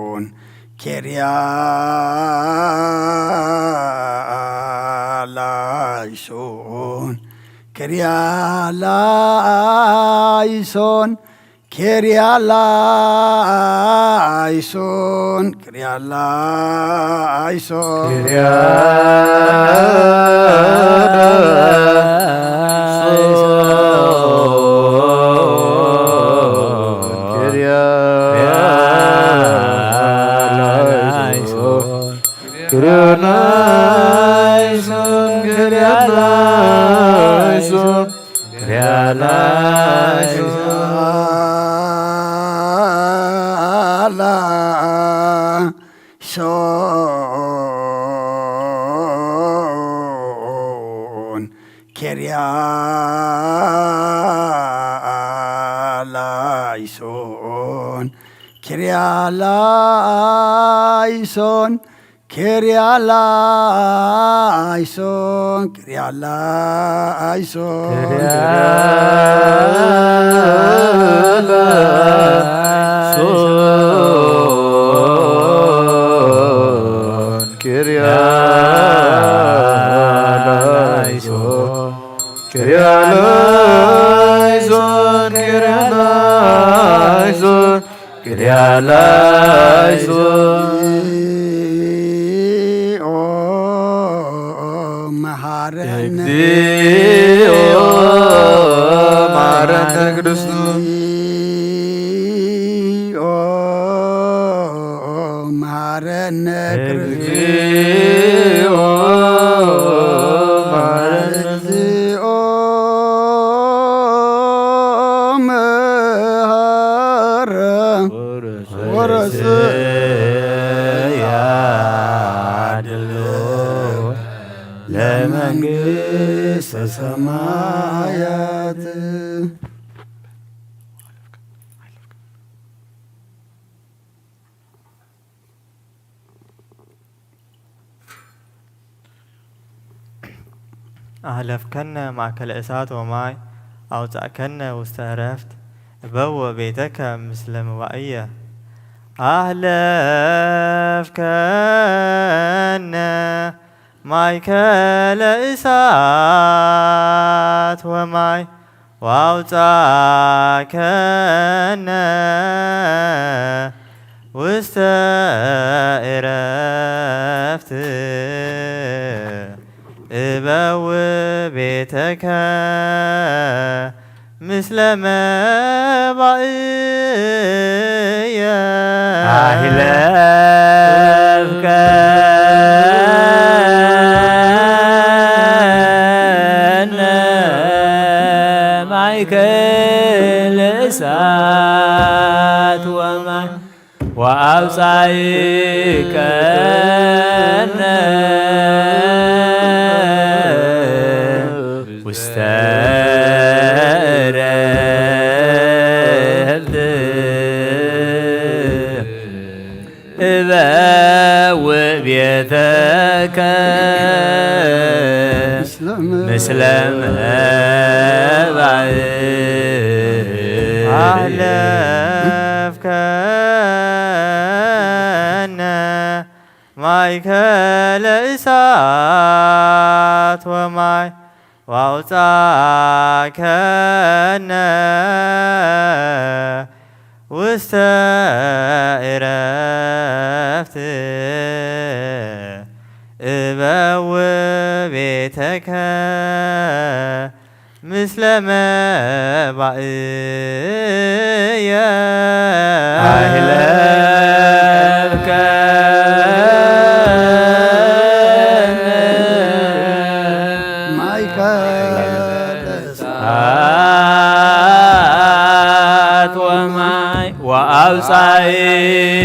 ላይሶን። ኪርያ ላይሶን። ኪርያ ላይሶን። ኪርያ ላይሶን። ኪርያ ላይሶን። ኪርያ ላይሶን። ኪርያ ላይሶን። ኪርያ ላይሶን። ኪርያ ላይሶን። ኪርያ ላይሶን። ላይሶን። ኪርያ ላይሶን። ኪርያ ላይሶን። ኪርያ ላይሶን። ኪርያ ላይሶን። ኪርያ ላይሶን። ኪርያ ላይሶን። ኪርያ ላይሶን። ኪርያ ላይሶን። ኪርያ ላይሶን። እግዚኦ መሐረነ። እግዚኦ መሐረነ ክርስቶስ። እግዚኦ መሐረነ ክርስቶስ። እግዚኦ መሐረነ። እግዚኦ መሐረ ወረስ ያድሎ ለመንግስተ ሰማያት። ኣህለፍከነ ማእከለ እሳት ወማይ፣ ኣውጻእከነ ውስተ ዕረፍት፣ እበውእ ቤተከ ምስለ መባእየ። ኣህለፍከነ ማእከለ እሳት ወማይ፣ ወአውጻእከነ ውስተ ዕረፍት እበውእ ቤተከ ምስለ መባእየ። አህለፍከነ ማእከለ እሳት ወማይ ወአውጻእከነ ውስተ ዕረፍት እበውእ ቤተከ ምስለ መባእየ። አህለፍከ ማእከለ እሳት ወማይ ወአውጻእከነ ውስተ ዕረፍት እበው ቤተከ ምስለ መባእየ።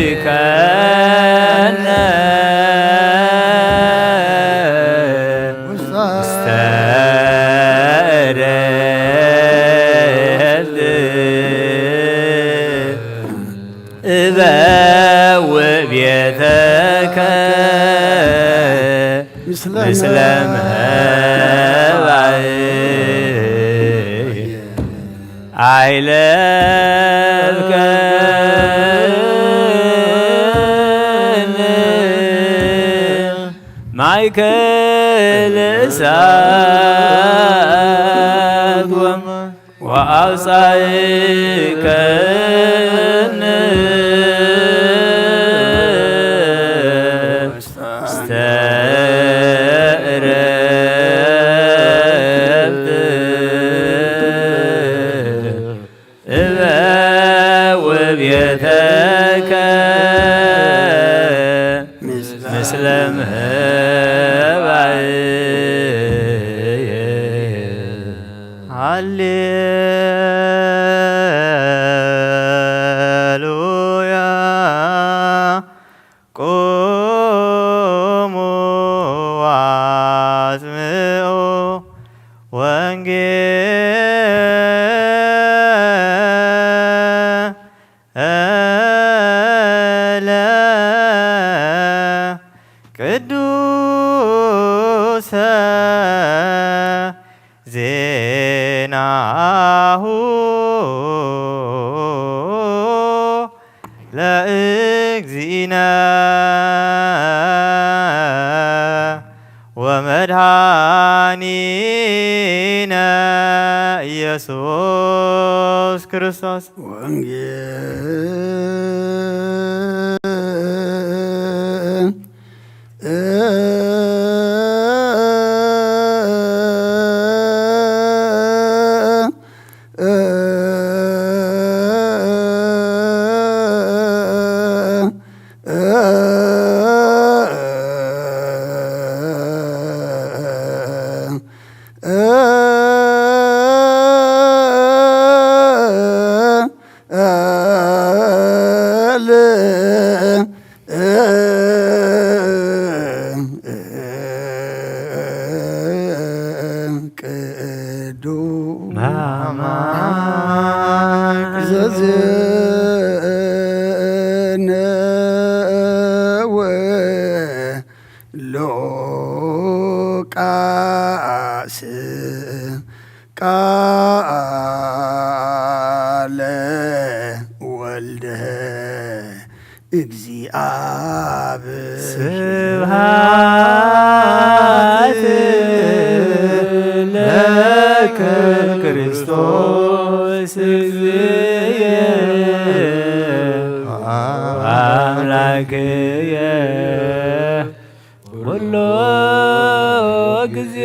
ወአውጻእከነ ውስተ እበው ቤተከ ምስለ መባእየ። አይለብከነ ማእከለ እሳት ወማይ ወአውጻእከነ ውስተ ዕረፍት እበው ቤተከ ምስለ መባእየ። ሃሌሉያ። ቁሙ ወአጽምዑ ወንጌለ ቅዱሰ ዜናሁ ለእግዚእነ ወመድኃኒነ ኢየሱስ ክርስቶስ። ወንጌል ቅዱስ ዘዜነወ ሉቃስ ቃለ ወልደ እግዚአብሔር። ስብሐት ለከ ክርስቶስ እግዚእየ አምላክየ ኩሎ ጊዜ።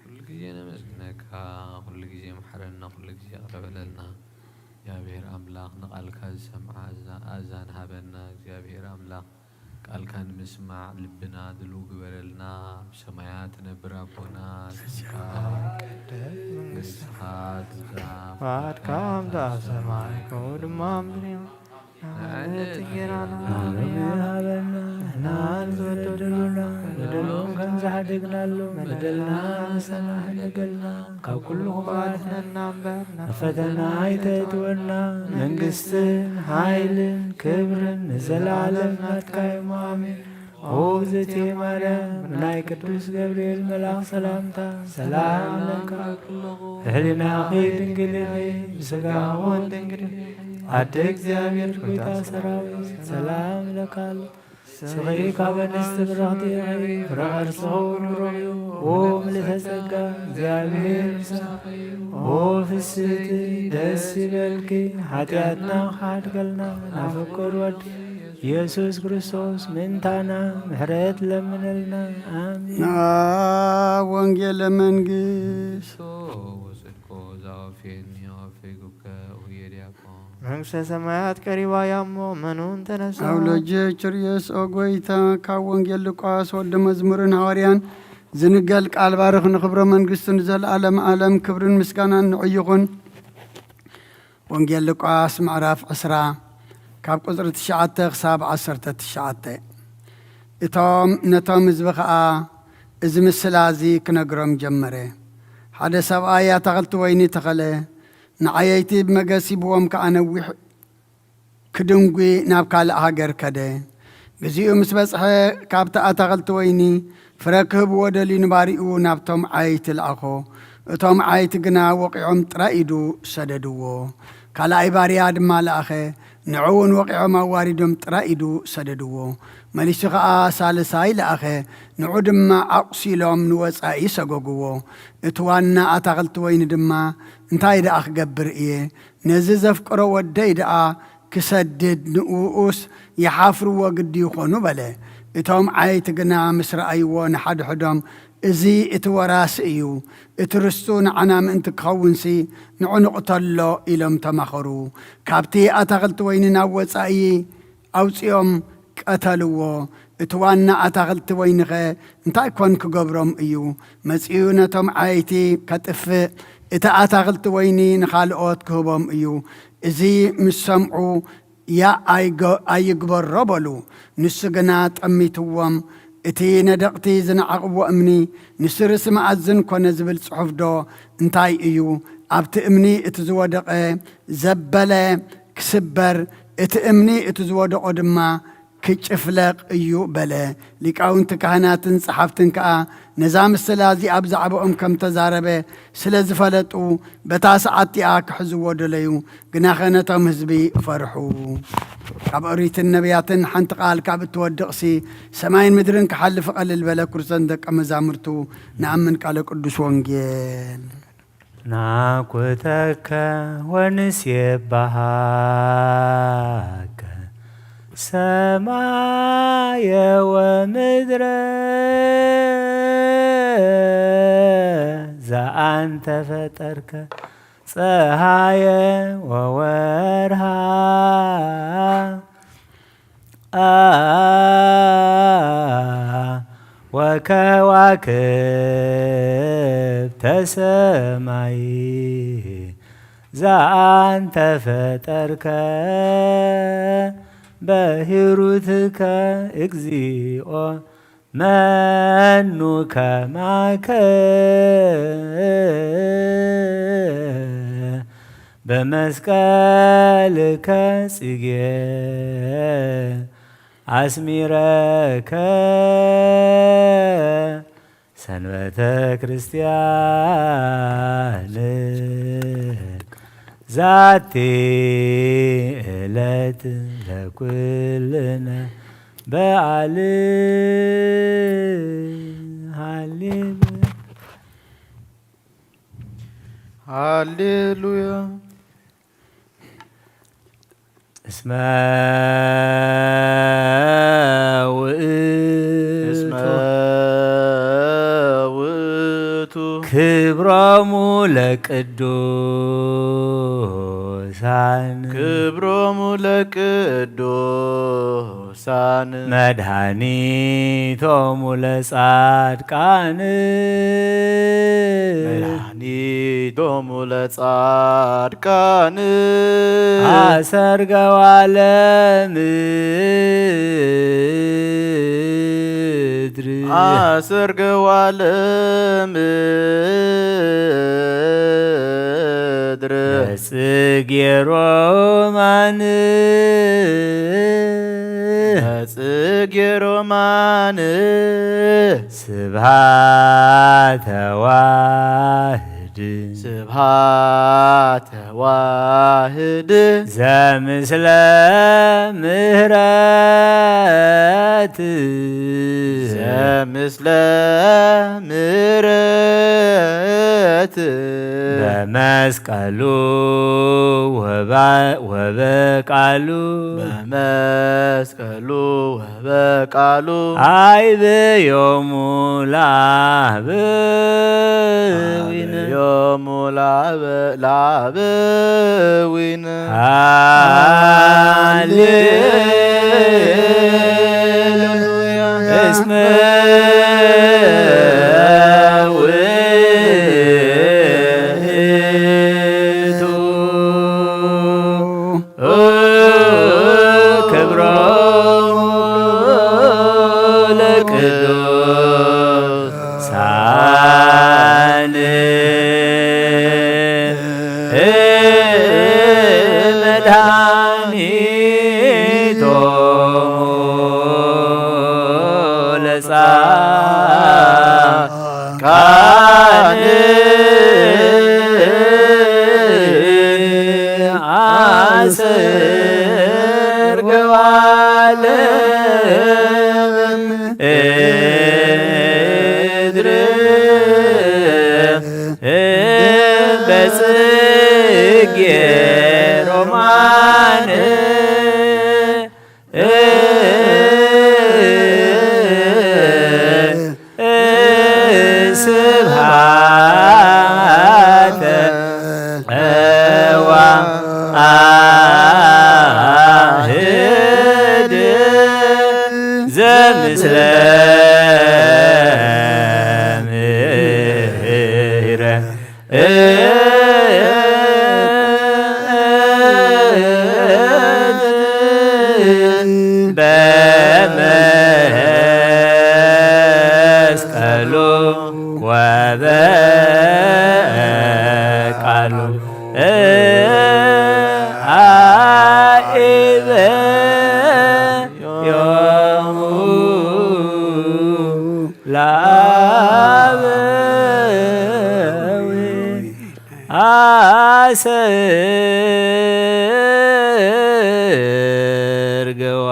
ሁልጊዜ ነመስግነካ፣ ሁልጊዜ መሓረና፣ ሁልጊዜ ይቕረ በለልና። እግዚኣብሔር ኣምላኽ ንቓልካ ዝሰምዓ ኣዛ-፣ ኣእዛን ሃበና። እግዚኣብሔር ኣምላኽ ቃልካ ንምስማዕ ልብና ድሉው ግበረልና። ብሰማያት ትነብር ኣቦና፣ ስምካ ይትቀደስ መንግስትኻ ትምጻእ፣ ፍቓድካ ከም ኣብ ሰማይ ከምኡ ድማ ኣብ ምድሪ። ንዕነት እንጌራና ሃበና፣ ንሕና ንዝበደሉና በደሎም ከም ዝሓደግናሎም በደልና ንሰማሕ ንገልና፣ ካብ ኩሉ ክፉእ ኣድሕነና እምበር ናብ ፈተና ኣይተእትወና፣ መንግስትን ሓይልን ክብርን ንዘለዓለም ናትካ እዮም። ኣሜን። ኦ እግዝእትየ ማርያም፣ ብናይ ቅዱስ ገብርኤል መልኣኽ ሰላምታ ሰላም እለኪ፣ ብሕሊናኺ ድንግል ኢኺ፣ ብስጋኺ እውን ድንግል ኢኺ። ኣደ እግዚኣብሔር ጐይታ ሰራዊት ሰላም እለካሉ። ስኺ ካብ ኣንስቲ ብረኽቲ ኢኺ፣ ፍረ ከርስኺ ብሩኽ እዩ። ኦ ምልእተ ጸጋ እግዚኣብሔር ምሳኺ እዩ። ኦ ፍስሕቲ ደስ ይበልኪ፣ ሓጢኣትና ክሓድገልና ናፍቅር ወዲ ኢየሱስ ክርስቶስ ምእንታና ምሕረት ለምነልና። ኣሜን። ንኣ ወንጌለ መንግስት። ወጽድቆ ዛውፌኒ ኣፌጉከ ኡየ ዲያቆን። መንግስተ ሰማያት ቀሪባ እያ እሞ መኑን ተነሳ። ኣውሎጀ ችርዮስ ኦ ጎይታ፣ ካብ ወንጌል ሉቃስ ወዲ መዝሙርን ሃዋርያን ዝንገል ቃል ባርኽ ንኽብረ መንግስቱ ንዘለዓለም ዓለም ክብርን ምስጋናን ንዑ ይኹን። ወንጌል ሉቃስ ምዕራፍ ዕስራ ካብ ቁጽሪ ትሽዓተ ክሳብ ዓሰርተ ትሽዓተ። እቶም ነቶም ህዝቢ ኸኣ እዚ ምስላ እዚ ክነግሮም ጀመረ። ሓደ ሰብኣይ ኣታኽልቲ ወይኒ ተኸለ፣ ንዓየይቲ ብመገስ ሂብዎም ከኣ ነዊሕ ክድንጒ ናብ ካልእ ሃገር ከደ። ግዜኡ ምስ በጽሐ፣ ካብቲ ኣታኽልቲ ወይኒ ፍረ ክህብዎ ደልዩ ንባርይኡ ናብቶም ዓየይቲ ለኣኾ። እቶም ዓየይቲ ግና ወቒዖም ጥራይ ኢዱ ሰደድዎ። ካልኣይ ባርያ ድማ ለኣኸ፣ ንዑ እውን ወቒዖም ኣዋሪዶም ጥራይ ኢዱ ሰደድዎ። መሊሱ ኸኣ ሳልሳይ ለኣኸ፣ ንዑ ድማ ኣቑሲሎም ንወጻኢ ሰጎግዎ። እቲ ዋና ኣታኽልቲ ወይኒ ድማ፣ እንታይ ደኣ ክገብር እየ? ነዚ ዘፍቅሮ ወደይ ደኣ ክሰድድ ንኡኡስ ይሓፍርዎ ግዲ ይኾኑ በለ። እቶም ዓየይቲ ግና ምስ ረኣይዎ ንሓድሕዶም፣ እዚ እቲ ወራሲ እዩ፣ እቲ ርስቱ ንዓና ምእንቲ ክኸውንሲ ንዑ ንቕተሎ ኢሎም ተማኸሩ። ካብቲ ኣታኽልቲ ወይኒ ናብ ወጻኢ ኣውጺኦም ቀተልዎ። እቲ ዋና ኣታኽልቲ ወይኒኸ እንታይ ኮን ክገብሮም እዩ? መጺኡ ነቶም ዓየይቲ ከጥፍእ፣ እቲ ኣታኽልቲ ወይኒ ንኻልኦት ክህቦም እዩ። እዚ ምስ ሰምዑ፣ "ያእ ኣይገ-፣ ኣይግበሮ" በሉ። ንሱ ግና ጠሚትዎም። እቲ ነደቕቲ ዝነዓቕዎ እምኒ፣ ንስርሲ መኣዝን ኮነ ዝብል ጽሑፍዶ እንታይ እዩ? ኣብቲ እምኒ እቲ ዝወደቐ ዘበለ ክስበር፣ እቲ እምኒ እቲ ዝወደቖ ድማ ክጭፍለቕ እዩ በለ። ሊቃውንቲ ካህናትን ጸሓፍትን ከኣ ነዛ ምስላ እዚኣ ብዛዕባኦም ከም ተዛረበ ስለ ዝፈለጡ፣ በታ ሰዓት እቲኣ ክሕዝዎ ደለዩ። ግናኸ ነቶም ህዝቢ ፈርሑ። ካብ ኦሪትን ነቢያትን ሓንቲ ቃል ካብ እትወድቕሲ፣ ሰማይን ምድርን ክሓልፍ ቀልል በለ። ክርስቶስ ደቀ መዛሙርቱ ንኣምን ቃለ ቅዱስ ወንጌል። ናኩተከ ወንሴባሃከ ሰማየ ወምድረ ዘኣንተ ፈጠርከ ጸሃየ ወወርሃ ወከዋክብተ ሰማይ ዘኣንተ ፈጠርከ በሂሩትከ እግዚኦ መኑ ከማከ በመስቀልከ ጽጌ ኣስሚረከ ሰንበተ ክርስቲያን ዛቲ ዕለት ለኩልነ በዓል። ሃሌሉያ። ሃሌሉያ። እስመ ውእቱ እስመ ውእቱ ክብሮሙ ለቅዱሳን ክብሮሙ ለቅዱሳን መድኃኒቶሙ ለጻድቃን መድኃኒቶሙ ለጻድቃን አሰርገዋ ለምድር አሰርገዋ ለምድር ጽጌ ሮማን ጽጌ ሮማን ስብሐተ ዋህድ ስብሐ ተዋህድ ዘምስለ ምህረት ዘምስለ ምህረት በመስቀሉ ወባ- ወበቃሉ በመስቀሉ ወበቃሉ አይበዮሙ ለአበዊነ አበዮሙ ለአበ- ለአበዊነ ሃሌሉያ እስመ ውእቱ ክብሮሙ ለቅዱሳን መድኃኒቶሙ ለጻድቃን አሰርገዋ ለምድር በጽጌ ሮማን ስብሐተ ለዋህድ ዘምስለ ምህረ በመስቀሉ ወበቃሉ አኤበዮሙ ለአበዊ አሰርገዋ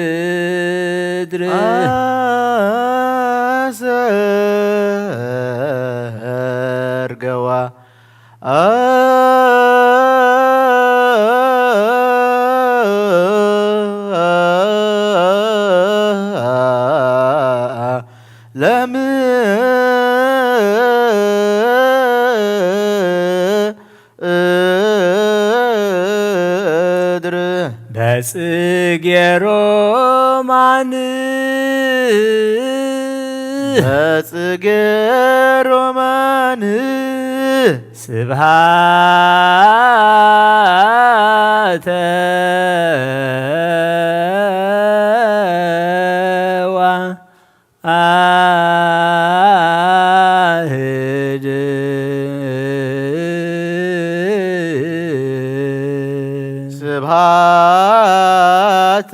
ለምድር አሰርገዋ ለምድር በጽጌ ሮማን በጽጌ ሮማን ስብሐተ ዋ አህድ ስብሐተ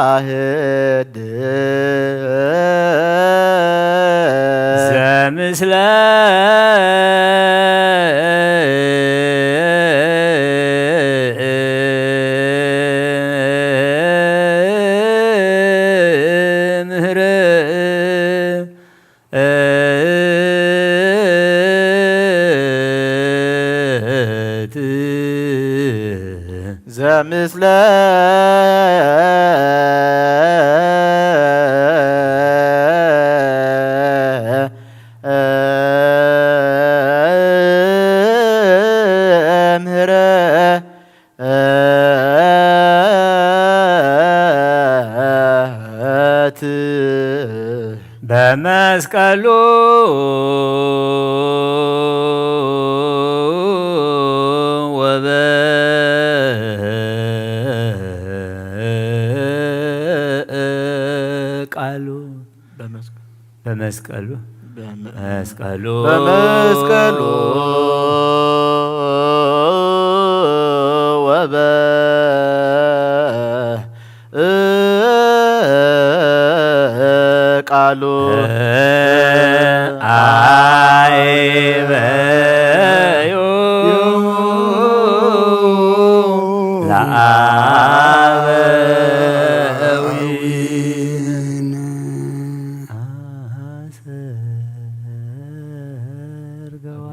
ወአህድ ዘምስለ ምህረ እት ዘምስለ ምህረ እት በመስቀሉ ወበ መስቀሉ በመ- መስቀሉ በመስቀሉ ወበቃሉ አይበዩ ለአበዊነ አሰርገዋ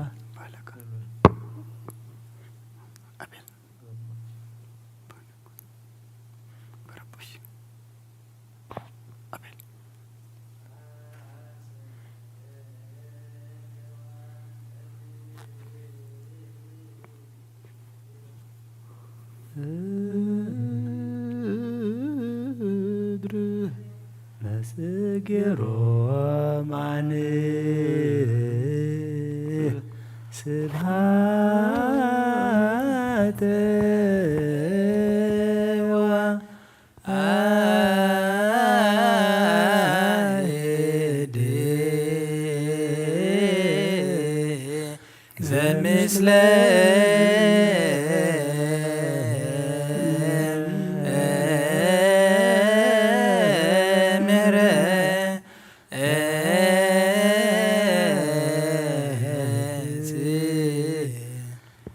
ምድር መስጌሮ ማን ስብሃተ ወአይድ ዘምስለ ምህረ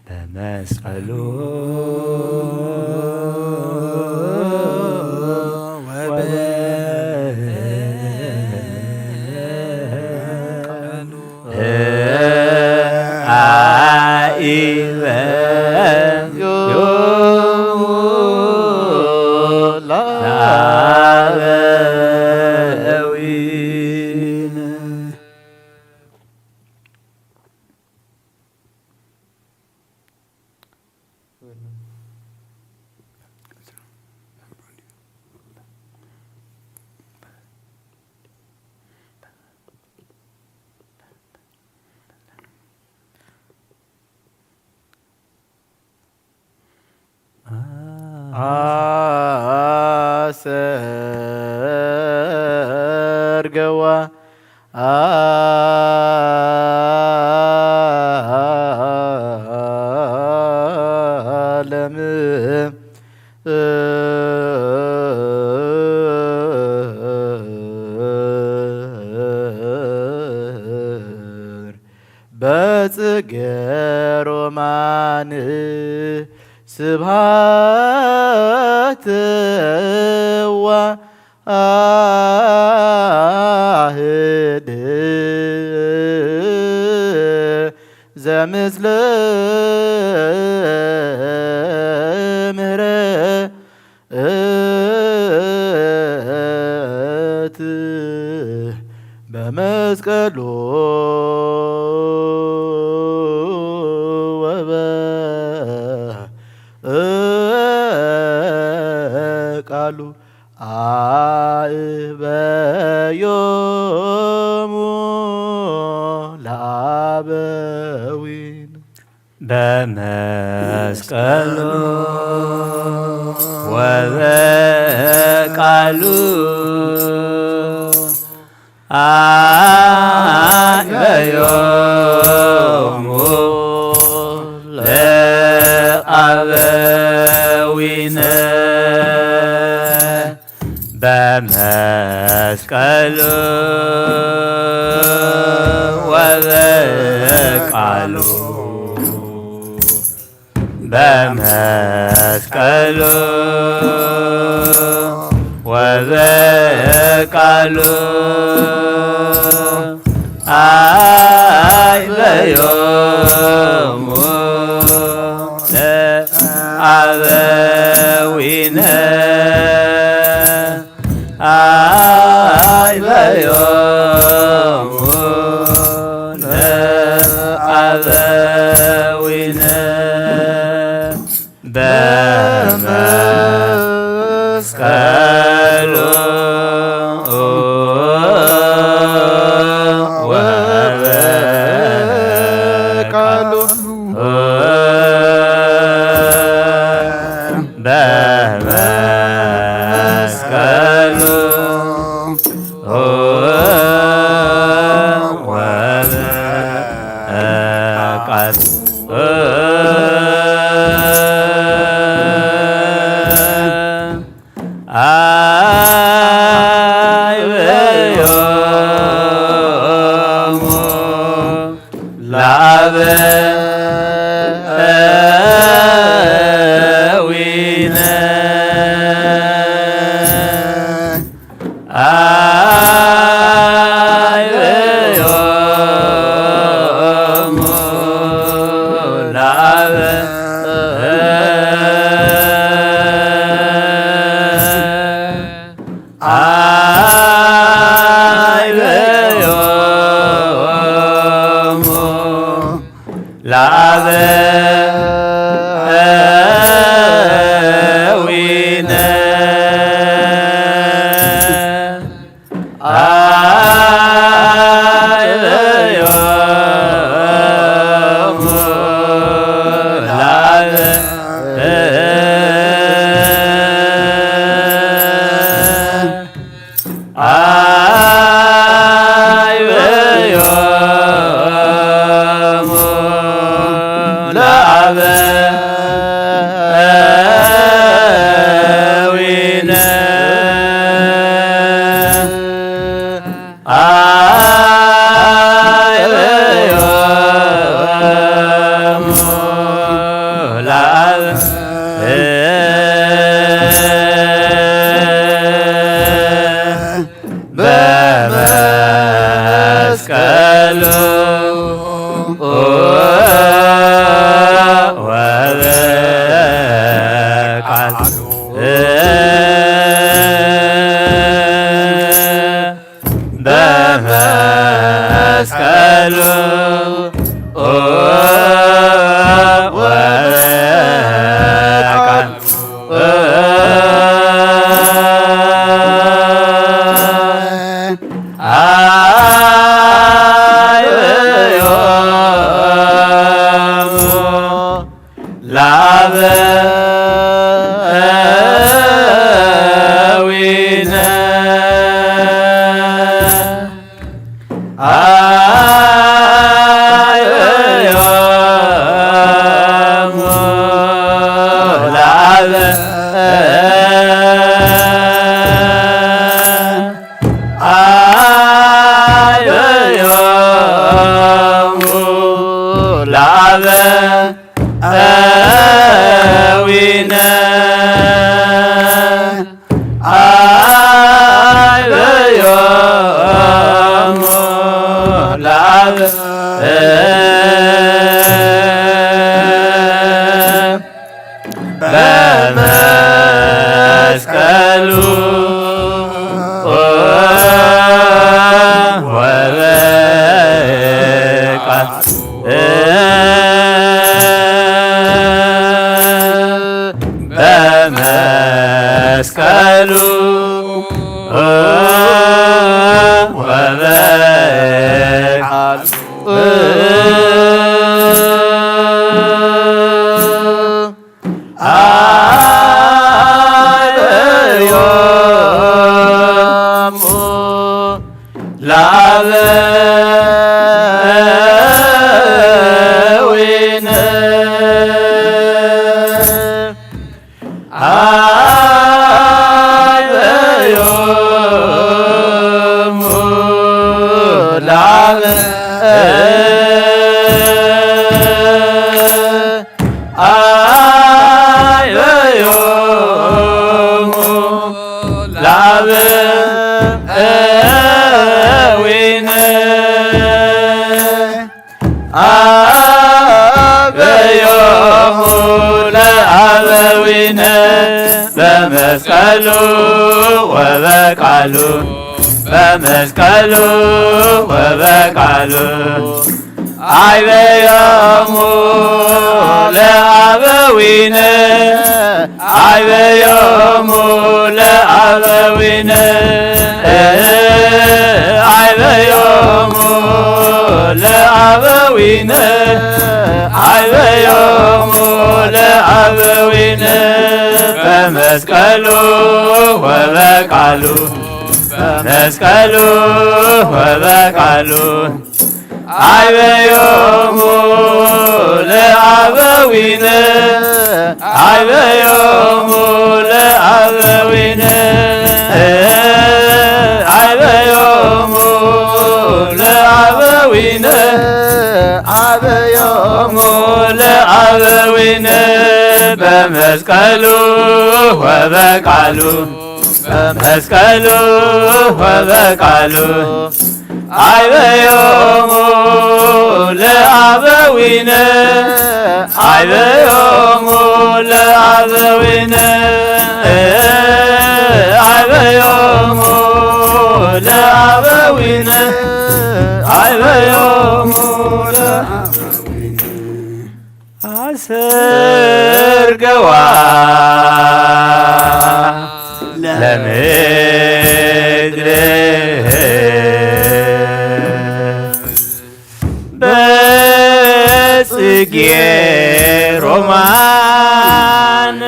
በመስቀሉ አሰርገዋ ዓለም በጽጌ ሮማን ስብሃት ወአህድ ዘምስለ ምህረ እት በመስቀሉ ወበቃሉ አእበዮሙ ለአበዊነ በመስቀሉ ወበቃሉ አበዮሙ ለአበዊነ በመስቀሉ ወበቃሉ በመስቀሉ ወበቃሉ አበዮሙ ለአበዊነ አበዮሙ ለአበዊነ በመስቀሉ ወበቃሉ በመስቀሉ ኣይበዮሙ ለአበዊነ ኣይበዮሙ ለአበ አይበዮሙ ለአበዊነ አይበዮሙ ለአበ አይበዮሙ ለአበዊነ አይበዮሙ ለአበ በመስቀሉ ወበቃሉ በመስቀሉ ወበቃሉ አይበዮሙ ለአበዊነ አይበዮሙ ለአበ አይበዮሙ ለአበ አዊነ አይበዮሙ ለአብ በመስቀሉ ወበቃሉ በመስቀሉ ወበቃሉ አይበዮሙ ለአበዊነ አይበዮሙ ለአበ አይበዮሙ ለአበዊነ አይበዮሙ ለአበዊነ በመስቀሉ ወበቃሉ በመስቀሉ ወበቃሉ አይበዮሙ ለአበዊነ አይበዮሙ ለአበዊነ አይበዮሙ ለአበዊነ አይበዮሙ ለአበዊነ በመስቀሉ ወበቃሉ በመስቀሉ ወበቃሉ አይበዮሙ ለአበዊነ፣ አበዮሙ ለአበዊነ፣ አበዮሙ ለአበዊነ፣ አበዮሙ ለአበዊነ በመስቀሉ ወበቃሉ፣ በመስቀሉ ወበቃሉ። አበዮሙ ለአበዊነ፣ አበዮሙ ለአበዊነ፣ አበዮሙ ለአበዊነ፣ አበዮሙ ለአበዊነ። አሰርገዋ ለምድር በጽጌ ሮማን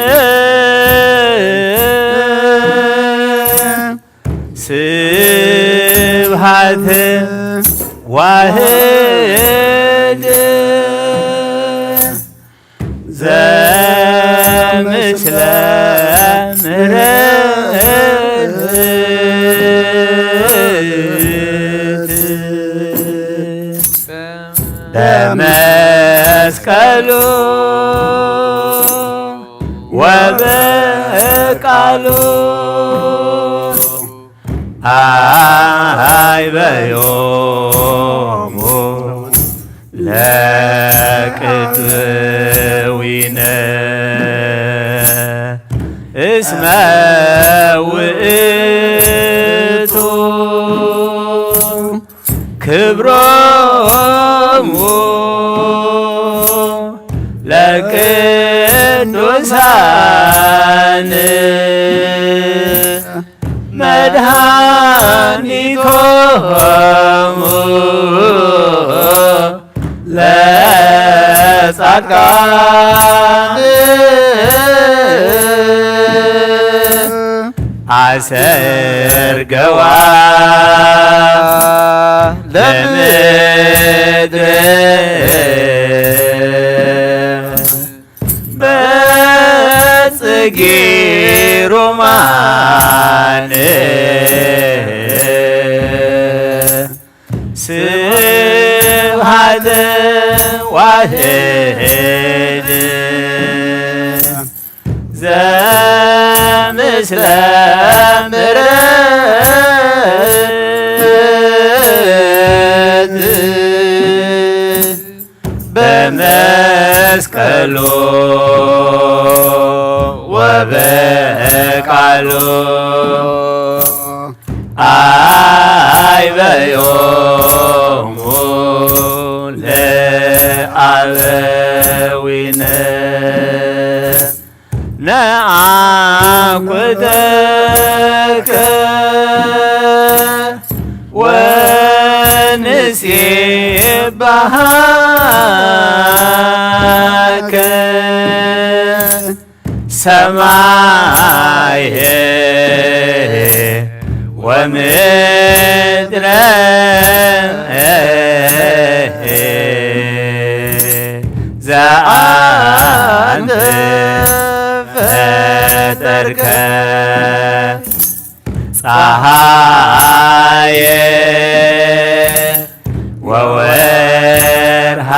ስብሃት ዋህድ ዘምስለ ምሕረት በመስቀሉ ወበቃሉ አይበዮሙ ለቅጥዊነ እስመ ውእቱ ክብሮሙ ለቅዱሳን መድኃኒቶሙ ለጻድቃን አሰርገዋ ለምድር በጽጌ ሮማን ስብሐት ዋህድ ዘምስለ ምሕረት በመስቀሉ ወበቃሉ አይበዮሙ ለአበዊነ ነአኩተከ ወንሴባሃከ ሰማየ ወምድረ ዘአንተ ፈጠርከ ጸሃየ ወወርሃ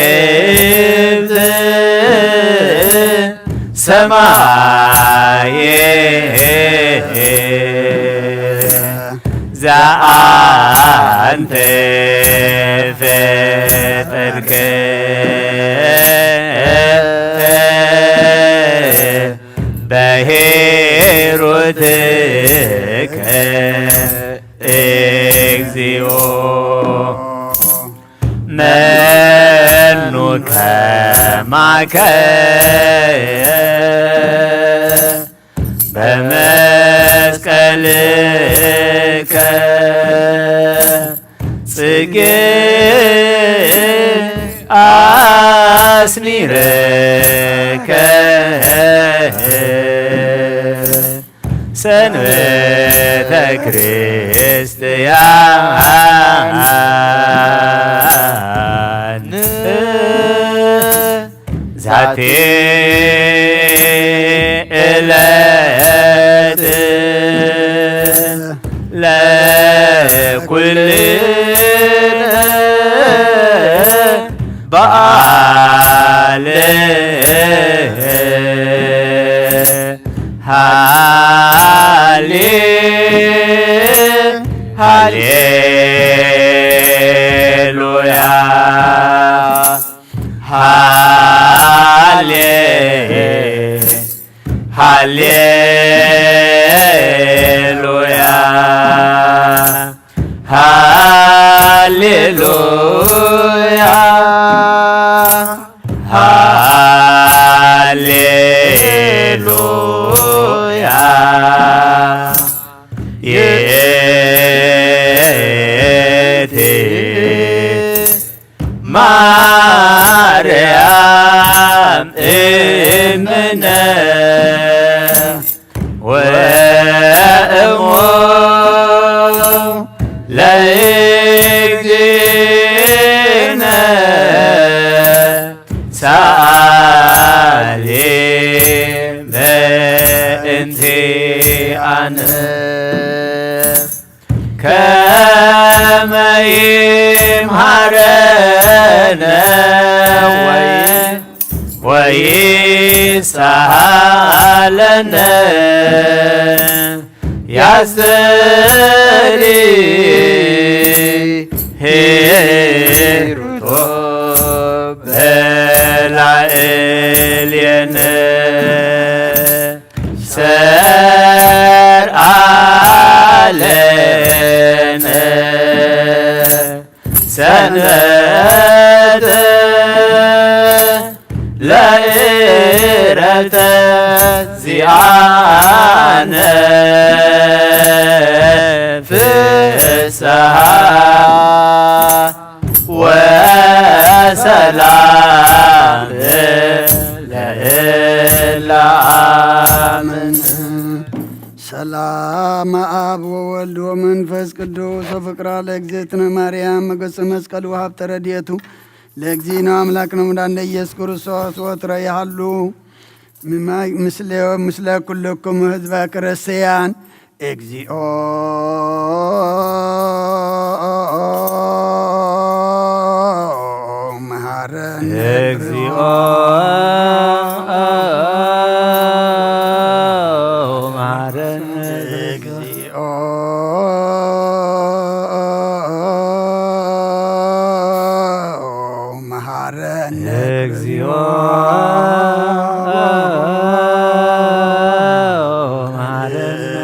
ወከዋክብት ሰማየ ዘአንተ ፈጠርከ በሄሩትከ እግዚኦ መኑ ከማከ በመስቀልከ ጽጌ አስሚረከ ሰንበተ ክርስትያን ዛቲ ዕለት ለኩልነ በዓል ሃሌ ሃሌሉያ ሃሌ ሃሌሉያ ሃሌሉያ ሃሌሉያ ይእቲ ማርያም እምነ ወእሞ ለእግዚእነ ሰኣሊ በእንቲኣነ ከመ ይምሃረነ ወይሳሃለነ ያስተሪ ሄሩቶ በላዕሌነ ሰርዓለነ ሰንበተ ለእረተ ዚኣነ ፍስሃ ወሰላም ለእለ ኣምን። ሰላም አብ ወወልድ ወመንፈስ ቅዱስ ወፍቅራ ለእግዝእትነ ማርያም መገጸ መስቀል ወሀብተ ረድኤቱ ለእግዚእነ አምላክነ ወመድኃኒነ ኢየሱስ ክርስቶስ ወትረ ይሃሉ ምማይ-፣ ምስለ-፣ ምስለ ኩልክሙ ህዝበ ክርስቲያን። እግዚኦ መሐረነ። እግዚኦ መሐረነ። እግዚኦ መሐረነ። እግዚኦ መሐረነ።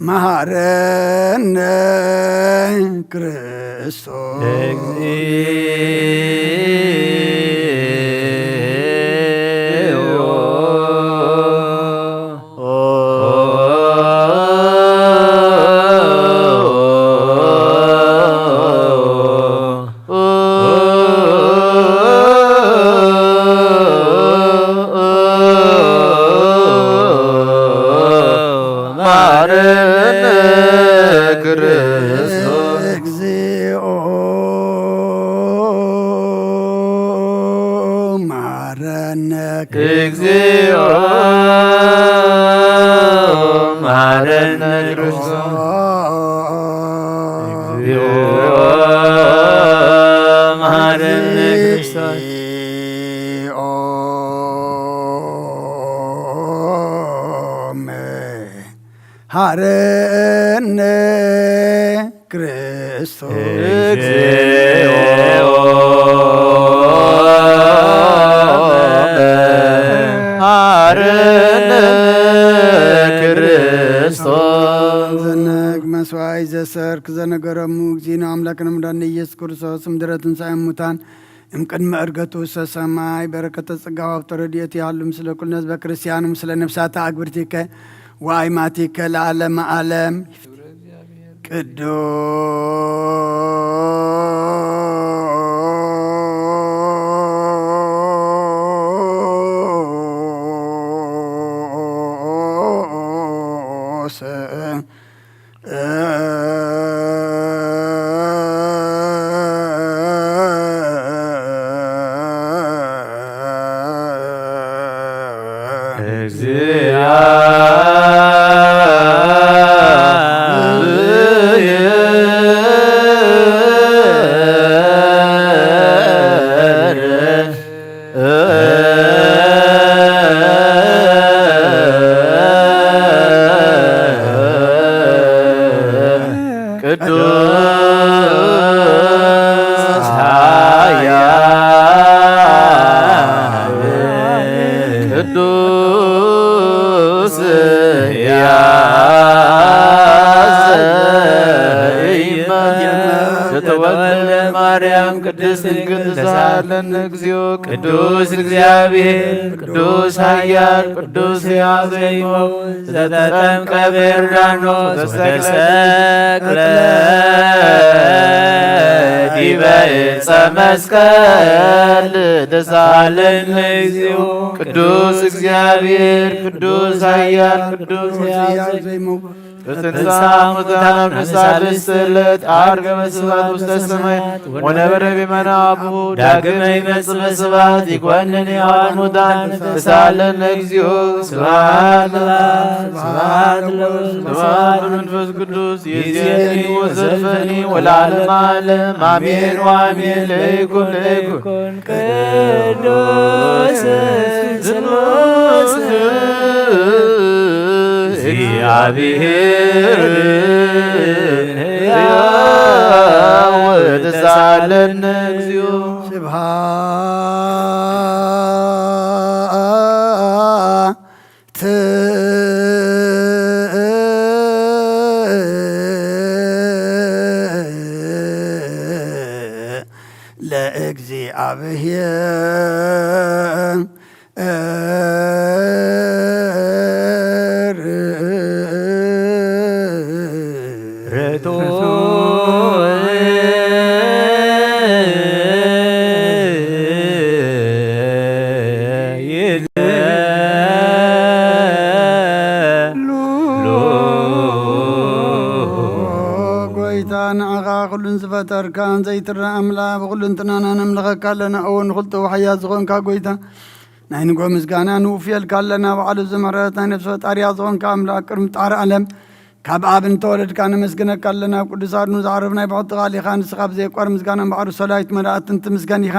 መሐረነ ክርስቶስ። መሐረነ ክርስቶስ። እግዚኦ መሐረነ። እግዚኦ መሐረነ ክርስቶስ። እግዚኦ መሐረነ ክርስቶስ። መሐረነ ክርስቶስ። እግዚኦ መሐረነ ክርስቶስ። ዘነግ መስዋይ ዘሰር ዘነገረሙ፣ እግዚእነ ኣምላክነ መድኃኒነ ኢየሱስ ክርስቶስ፣ እምድረ ትንሣኤ እሙታን እምቅድመ ዕርገቱ ውስተ ሰማይ፣ በረከተ ጸጋው ሀብተ ረድኤቱ ያሉ ምስለ ኩልነ ህዝበ ክርስቲያን፣ ምስለ ነፍሳተ አግብርቲከ ወአይማቲከ ለዓለመ ዓለም። ቅዱስ ቅዱስ ኃያል ቅዱስ ሕያው ዘኢይመውት ዘተወልደ ማርያም ቅድስት ድንግል ተሳሃለነ እግዚኦ። ቅዱስ እግዚአብሔር ቅዱስ ኃያል ቅዱስ ሕያው ዘይመውት ዘተጠምቀ በዮርዳኖስ ወተሰቅለ ዲበ ዕፀ መስቀል ተሳሃለነ እግዚኦ። ቅዱስ እግዚአብሔር ቅዱስ ኃያል ቅዱስ ሕያው ዘይመውት ዘተንሥአ እሙታን በሳልስት ዕለት ዐርገ በስብሐት ውስተ ሰማያት ወነበረ በየማነ አቡሁ። ዳግመ ይመጽእ በስብሐት ይኮንን ሕያዋን ሙታን። ተሳሃለነ እግዚኦ። ስብሐት ለአብ ስብሐት ለወልድ ስብሐት ለመንፈስ ቅዱስ። ይእዜኒ ወዘልፈኒ ወለዓለመ ዓለም አሜን ወአሜን። ለይኩን ለይኩን ቅዱስ ስሉስ እግዚአብሔር ሕያው ተሳሃለነ እግዚኦ። ስብሐት ለእግዚአብሔር ጎይታ ንዓኻ ኩሉን ዝፈጠርካን ዘይትረአ ኣምላኽ ብኹሉ እንትናና ነምልኸካ ኣለና። እወ ንኹልተ ወሓያት ዝኾንካ ጎይታ ናይ ንጎ ምስጋና ንውፍየልካ ኣለና። ባዕሉ ዝምሕረት ናይ ነፍሲ ፈጣሪያ ዝኾንካ ኣምላኽ ቅድሚ ጣር ዓለም ካብ ኣብ እንተወለድካ ነመስግነካ ኣለና። ኣብ ቅዱስ ኣድኑ ዝዓረብ ናይ ብሕቲ ቃል ኢኻ። ንስኻ ብዘይቋር ምስጋና ባዕሉ ሰላይት መላእክትን ትምስገን ኢኻ።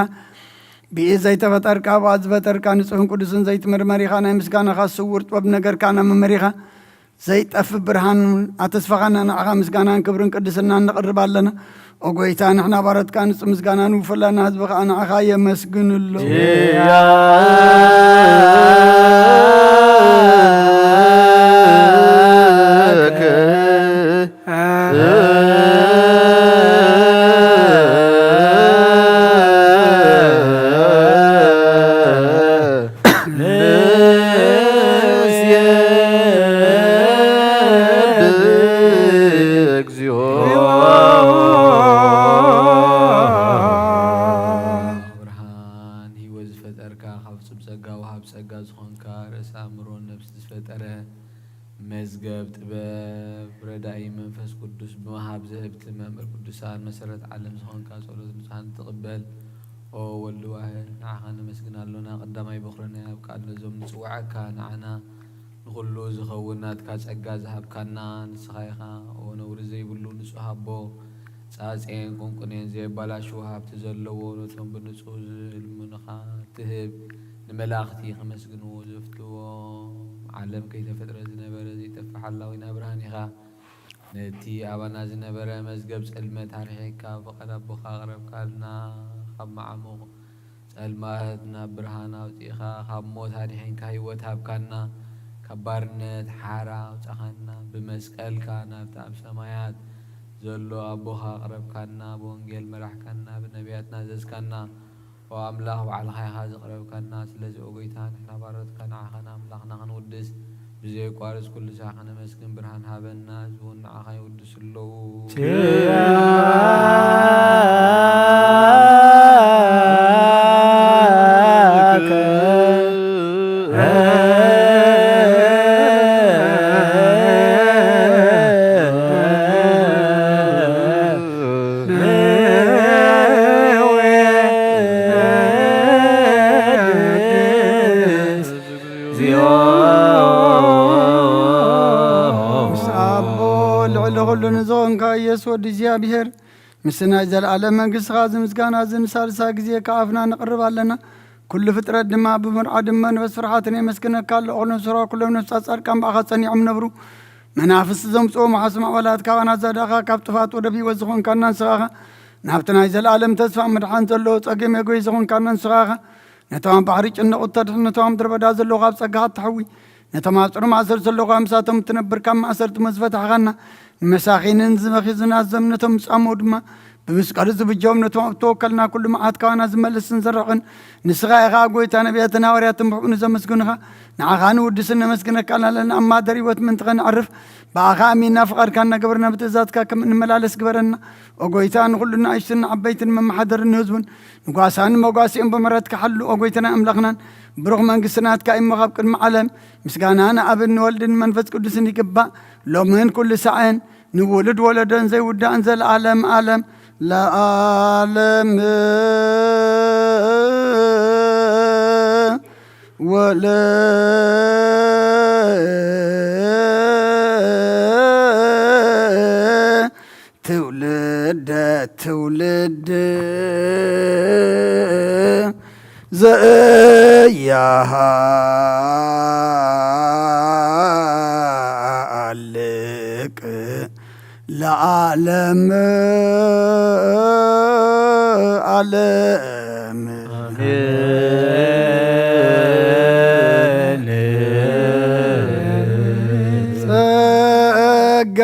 ብኢድ ዘይተፈጠርካ ብኣት ዝፈጠርካ ንጹሕን ቅዱስን ዘይትምርመር ኢኻ። ናይ ምስጋናኻ ስውር ጥበብ ነገርካ ናብ መመሪኻ ዘይጠፍእ ብርሃን ኣተስፋኻና ንዓኻ ምስጋናን ክብርን ቅድስናን ነቕርብ ኣለና። ኦ ጎይታ ንሕና ባሮትካ ንጹህ ምስጋና ንውፍላና ህዝቢ ኸኣ ንዓኻ የመስግንሎ። ብርሃን ህይወት ዝፈጠርካ ካብ ፍጹም ጸጋ ወሃብ ጸጋ ዝኾንካ ርእሲ ኣእምሮን ነፍሲ ዝፈጠረ መዝገብ ጥበብ ረዳኢ መንፈስ ቅዱስ ብምሃብ ዘህብቲ መምህር ቅዱሳን መሰረት ዓለም ዝኾንካ ጸሎት ንጹሓን ትቕበል። ኦ ወልድ ዋህድ ንዓኻ ነመስግን ኣሎና። ቀዳማይ በኹርና ኣብ ቃል ነዞም ንጽውዓካ ንዓና ንኹሉ ዝኸውን ናትካ ጸጋ ዝሃብካና ንስኻ ኢኻ። ኦ ነውሪ ዘይብሉ ንጹህ ኣቦ ጻጼን ቁንቁኔን ዘየባላሽዎ ሃብቲ ዘለዎ ነቶም ብንጹህ ዝልምኑኻ ትህብ ንመላእኽቲ ከመስግንዎ ዘፍትዎም ዓለም ከይተፈጥረ ዝነበረ ዘይጠፍእ ሓላዊና ብርሃን ኢኻ። ነቲ ኣባና ዝነበረ መዝገብ ጸልመት ኣርሒቕካ ፍቓድ ኣቦኻ ኣቕረብካልና። ካብ መዓሙቕ ጸልማት ናብ ብርሃን ኣውጺእኻ፣ ካብ ሞት ኣድሒንካ ህይወት ሃብካና። ካብ ባርነት ሓራ ኣውጻኻና። ብመስቀልካ ናብቲ ኣብ ሰማያት ዘሎ ኣቦኻ ኣቕረብካና፣ ብወንጌል መራሕካና፣ ብነቢያትና ዘዝካና። ኦ ኣምላኽ፣ ባዕልኻ ኢኻ ዘቕረብካና። ስለዚ ኦ ጎይታ፣ ንሕና ባሮትካ ንዓኻን ኣምላኽና ክንውድስ ብዘየቋርጽ ኩሉ ሳዕ ከነመስግን ብርሃን ሃበና። ህዝቢ እውን ንዓኻ ይውድሱ ኣለዉ። ምስ ኣቦ ልዕሊ ኩሉ ንዝኾንካ ኢየሱስ ወዲ እግዚኣብሔር፣ ምስቲ ናይ ዘለኣለም መንግስትኻ እዚ ምስጋና እዚ ንሳልሳይ ግዜ ካብ ኣፍና ነቕርብ ኣለና። ኩሉ ፍጥረት ድማ ብመርዓ ድማ መንፈስ ፍርሓትን የመስግነካ ኣሎ። ኩሎም ስራ ኩሎም ነፍሳት ጻድቃን ብኣኻ ጸኒዖም ነብሩ። መናፍስቲ ዘምጽኦ መሓስ ማዕበላት ካባና ዛዳኻ ካብ ጥፋት ወደብ ህይወት ዝኾንካና ንስኻኻ፣ ናብቲ ናይ ዘለኣለም ተስፋ ምድሓን ዘለዎ ጸገም የጎይ ዝኾንካና ንስኻኻ፣ ነቶም ኣብ ባሕሪ ጭንቕ እተድሕን፣ ነቶም ኣብ ምድረ በዳ ዘለዉ ካብ ጸጋኻ እተሕዊ፣ ነቶም ኣብ ጽኑዕ ማእሰርቲ ዘለዉ ካብ ምሳቶም እትነብር ካብ ማእሰርቲ መዝፈታሕኻና፣ ንመሳኺንን ዝመኺዙና ዘምነቶም ዝጻመው ድማ ብመስቀሉ ዝብጀዎም፣ ነቶም ኣብ ተወከልና ኩሉ መዓት ካባና ዝመልስን ዘርሕቕን ንስኻ ኢኻ። ጎይታ፣ ነቢያትን ሃዋርያትን ብሕቡእ ንዘመስግኑኻ ንዓኻ ንውድስን ነመስግነካን ኣለና። ኣብ ማደር ህይወት ምእንቲ ኸነዕርፍ ብኣኻ ኣሚንና ፍቓድካ እናገበርና ብትእዛዝካ ከም እንመላለስ ግበረና። ኦ ጎይታ፣ ንኹሉ ንኣሽቱን ንዓበይትን መመሓደርን ንህዝቡን ንጓሳን መጓሲኦም ብምሕረትካ ሓሉ። ኦ ጎይታና ኣምላኽናን ብሩኽ መንግስቲ ናትካ እሞ ካብ ቅድሚ ዓለም ምስጋና ንኣብን ንወልድን መንፈስ ቅዱስን ይግባእ፣ ሎምን ኩሉ ሳዕን ንውሉድ ወለዶን ዘይውዳእን ዘለዓለም ዓለም ለዓለም። ወለ ትውልደ ትውልድ ዘያሃልቅ ለዓለም ዓለም። ጸጋ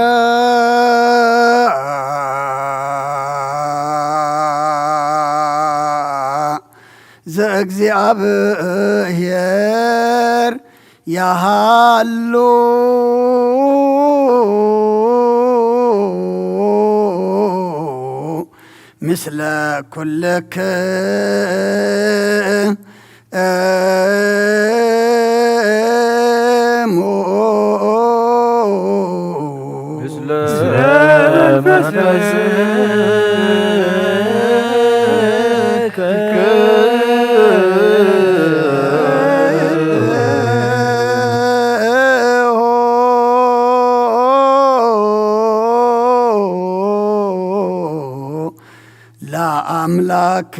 ዘእግዚኣብሔር ያሃሉ ምስለ ኩልክን እሙ። ምስለ መንፈስከ። ለአምላክ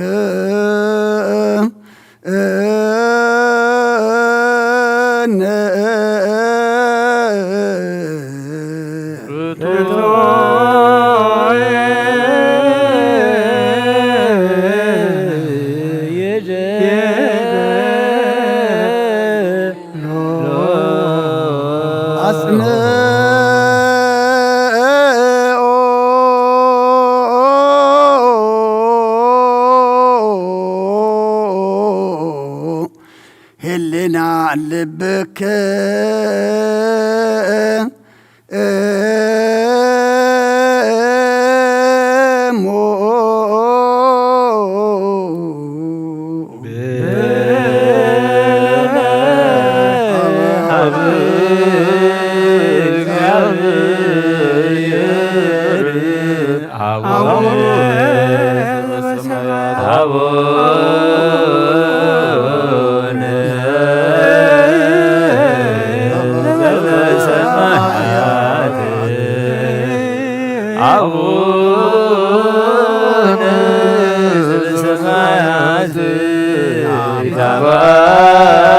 እነ አጽንኦ ህልና ልብክ እሞ አቡነ ዘበሰማያት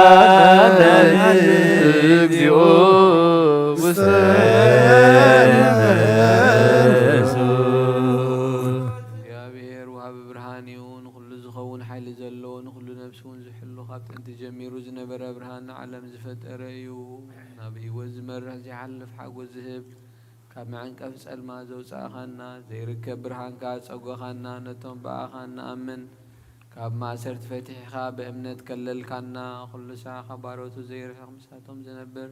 ይትባረክ ስምከ። እግዚኦ ውስተ እግዚአብሔር ወሃበ ብርሃን እዩ፣ ንኹሉ ዝኸውን ሓይሊ ዘለዎ፣ ንኹሉ ነፍሲ እውን ዝሕሉ፣ ካብ ጥንቲ ጀሚሩ ዝነበረ ብርሃን ንዓለም ዝፈጠረ እዩ። ናብ ህይወት ዝመርሕ ዘይሓልፍ ሓጎስ ዝህብ ካብ መዐንቀፊ ጸልማት ዘውጻእካና፣ ዘይርከብ ብርሃን ከኣ ጸጎኻና፣ ነቶም ብኣኻ እንኣምን ካብ ማእሰርቲ ፈቲሕኻ ብእምነት ከለልካና፣ ኩሉ ሳዕ ካብ ባሮቱ ዘይርሕቕ ምሳቶም ዝነብር፣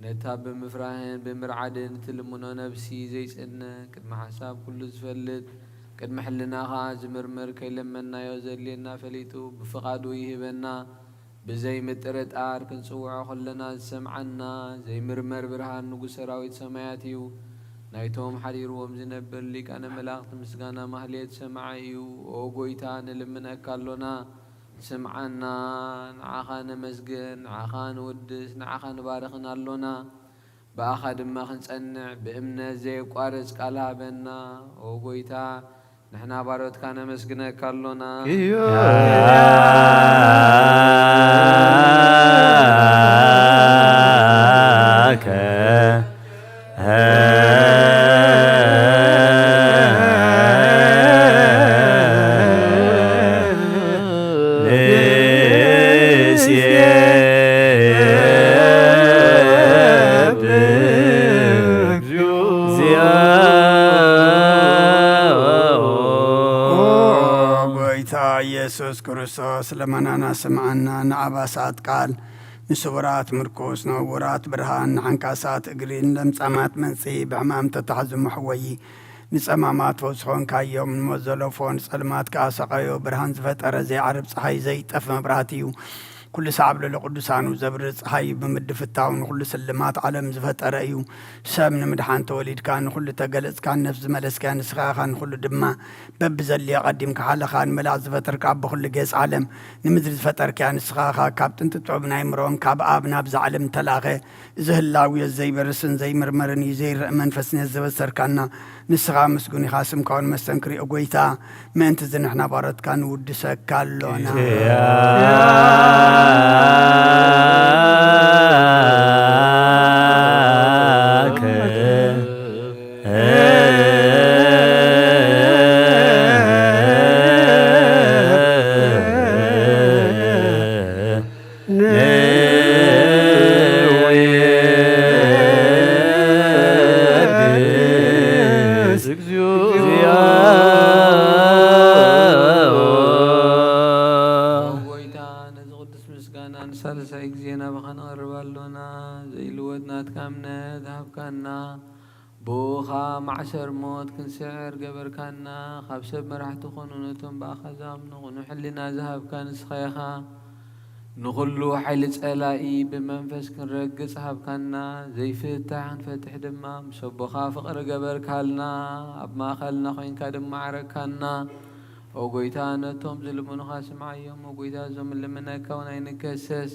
ነታ ብምፍራህን ብምርዓድን እትልምኖ ነፍሲ ዘይጽነ፣ ቅድሚ ሓሳብ ኩሉ ዝፈልጥ፣ ቅድሚ ሕልና ኸኣ ዝምርምር፣ ከይለመንናዮ ዘድልየና ፈሊጡ ብፍቓዱ ይህበና። ብዘይ ምጥርጣር ክንጽውዖ ከለና ዝሰምዓና ዘይምርመር ብርሃን ንጉስ ሰራዊት ሰማያት እዩ። ናይቶም ሓዲርዎም ዝነብር ሊቃነ መላእኽቲ ምስጋና ማህሌት ሰማዒ እዩ። ኦ ጎይታ ንልምነካ ኣሎና፣ ስምዓና። ንዓኻ ነመስግን፣ ንዓኻ ንውድስ፣ ንዓኻ ንባርኽን ኣሎና። ብኣኻ ድማ ክንጸንዕ ብእምነት ዘየቋርጽ ቃል ሃበና። ኦ ጎይታ፣ ንሕና ባሮትካ ነመስግነካ ኣሎና። ኪያከ ንሴብህ እግዚኦ። ኦ ጎይታ ኢየሱስ ክርስቶስ፣ ልመናና ስምዓና፣ ንኣባሳት ቃል፣ ንስውራት ምርኩስ፣ ንዕውራት ብርሃን፣ ንዓንካሳት እግሪ፣ ንለምጻማት መንጽሂ፣ ብሕማም ተታሕዙ መሕወዪ፣ ንጸማማት ፈውሲ ኾንካዮም፣ ንሞት ዘለፎ፣ ንጸልማት ከኣ ሰቐዮ፣ ብርሃን ዝፈጠረ፣ ዘይዓርብ ጸሓይ፣ ዘይጠፍ መብራህቲ እዩ። ኩሉ ሳዕ ኣብ ልዕሊ ቅዱሳኑ ዘብርህ ጸሓይ እዩ። ብምድፍታው ንኹሉ ስልማት ዓለም ዝፈጠረ እዩ። ሰብ ንምድሓን ተወሊድካ፣ ንኹሉ ተገለጽካ፣ ነፍሲ ዝመለስካያ ንስኻ ኢኻ፣ ንኹሉ ድማ በብዘድልዮ ቀዲምካ ሓለኻ። ንመላእኽቲ ዝፈጠርካ፣ ኣብ ብኹሉ ገጽ ዓለም ንምድሪ ዝፈጠርካያ ንስኻ ኢኻ። ካብ ጥንቲ ጥዑም ናይ ምሮን ካብ ኣብ ናብዛ ዓለም ተላኸ። እዚ ህላውዮ ዘይበርስን ዘይምርመርን እዩ። ዘይረአ መንፈስ ነዚ ዘበሰርካና ንስኻ ምስጉን ኢኻ። ስምካ እውን መስተንክር እዩ። ኦ ጎይታ፣ ምእንቲ እዚ ንሕና ባሮትካ ንውድሰካ ኣሎና። ኪያከ ንወድስ እግዚኦ። ኦ ጎይታ፣ ነዚ ቅዱስ ምስጋና ንሳልሳይ ግዜ ናባኻ ነቕርብ ኣሎና። ዘይልወጥ ናትካ እምነት ሃብካና። ብኡኻ ማዕሰር ሞት ክንስዕር ገበርካና። ካብ ሰብ መራሕቲ ኾኑ ነቶም ብኣኻ ዝኣምኑ ቅኑዕ ሕሊና ዝሃብካ ንስኻ ኢኻ። ንኹሉ ሓይሊ ጸላኢ ብመንፈስ ክንረግጽ ሃብካና። ዘይፍታሕ ክንፈትሕ ድማ ምስ ኣቦኻ ፍቕሪ ገበርካልና። ኣብ ማእከልና ኾይንካ ድማ ዓረካና። ኦ ጎይታ፣ ነቶም ዝልምኑኻ ስምዓዮም። ኦ ጎይታ፣ እዞም ልምነካ እውን ኣይንከሰስ።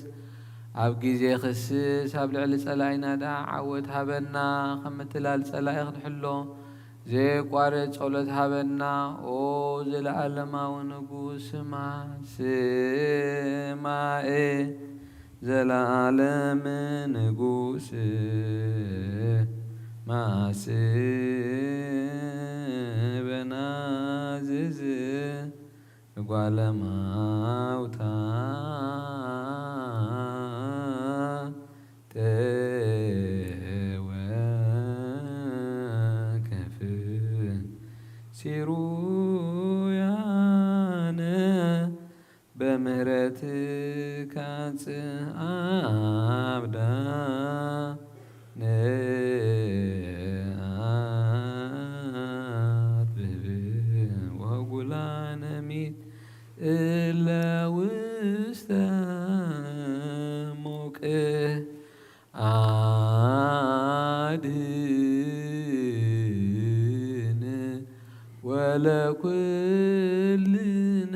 ኣብ ግዜ ክስስ ኣብ ልዕሊ ጸላኢና ደኣ ዓወት ሃበና። ካብ ምትላል ጸላኢ ክንሕሎ ዘየቋርጽ ጸሎት ሃበና። ኦ ዘለኣለማዊ ንጉስ፣ ስማ-፣ ስማኤ ዘለኣለም ንጉስ፣ ማስበናዝዝ ጓለማውታ ተወከፍ ሲሩያነ በምህረትካ ጽእ ኣብዳ ነኣትብብ ወጉላነሚት እለ ውስተ ሞቅህ ኣድን ወለኩልነ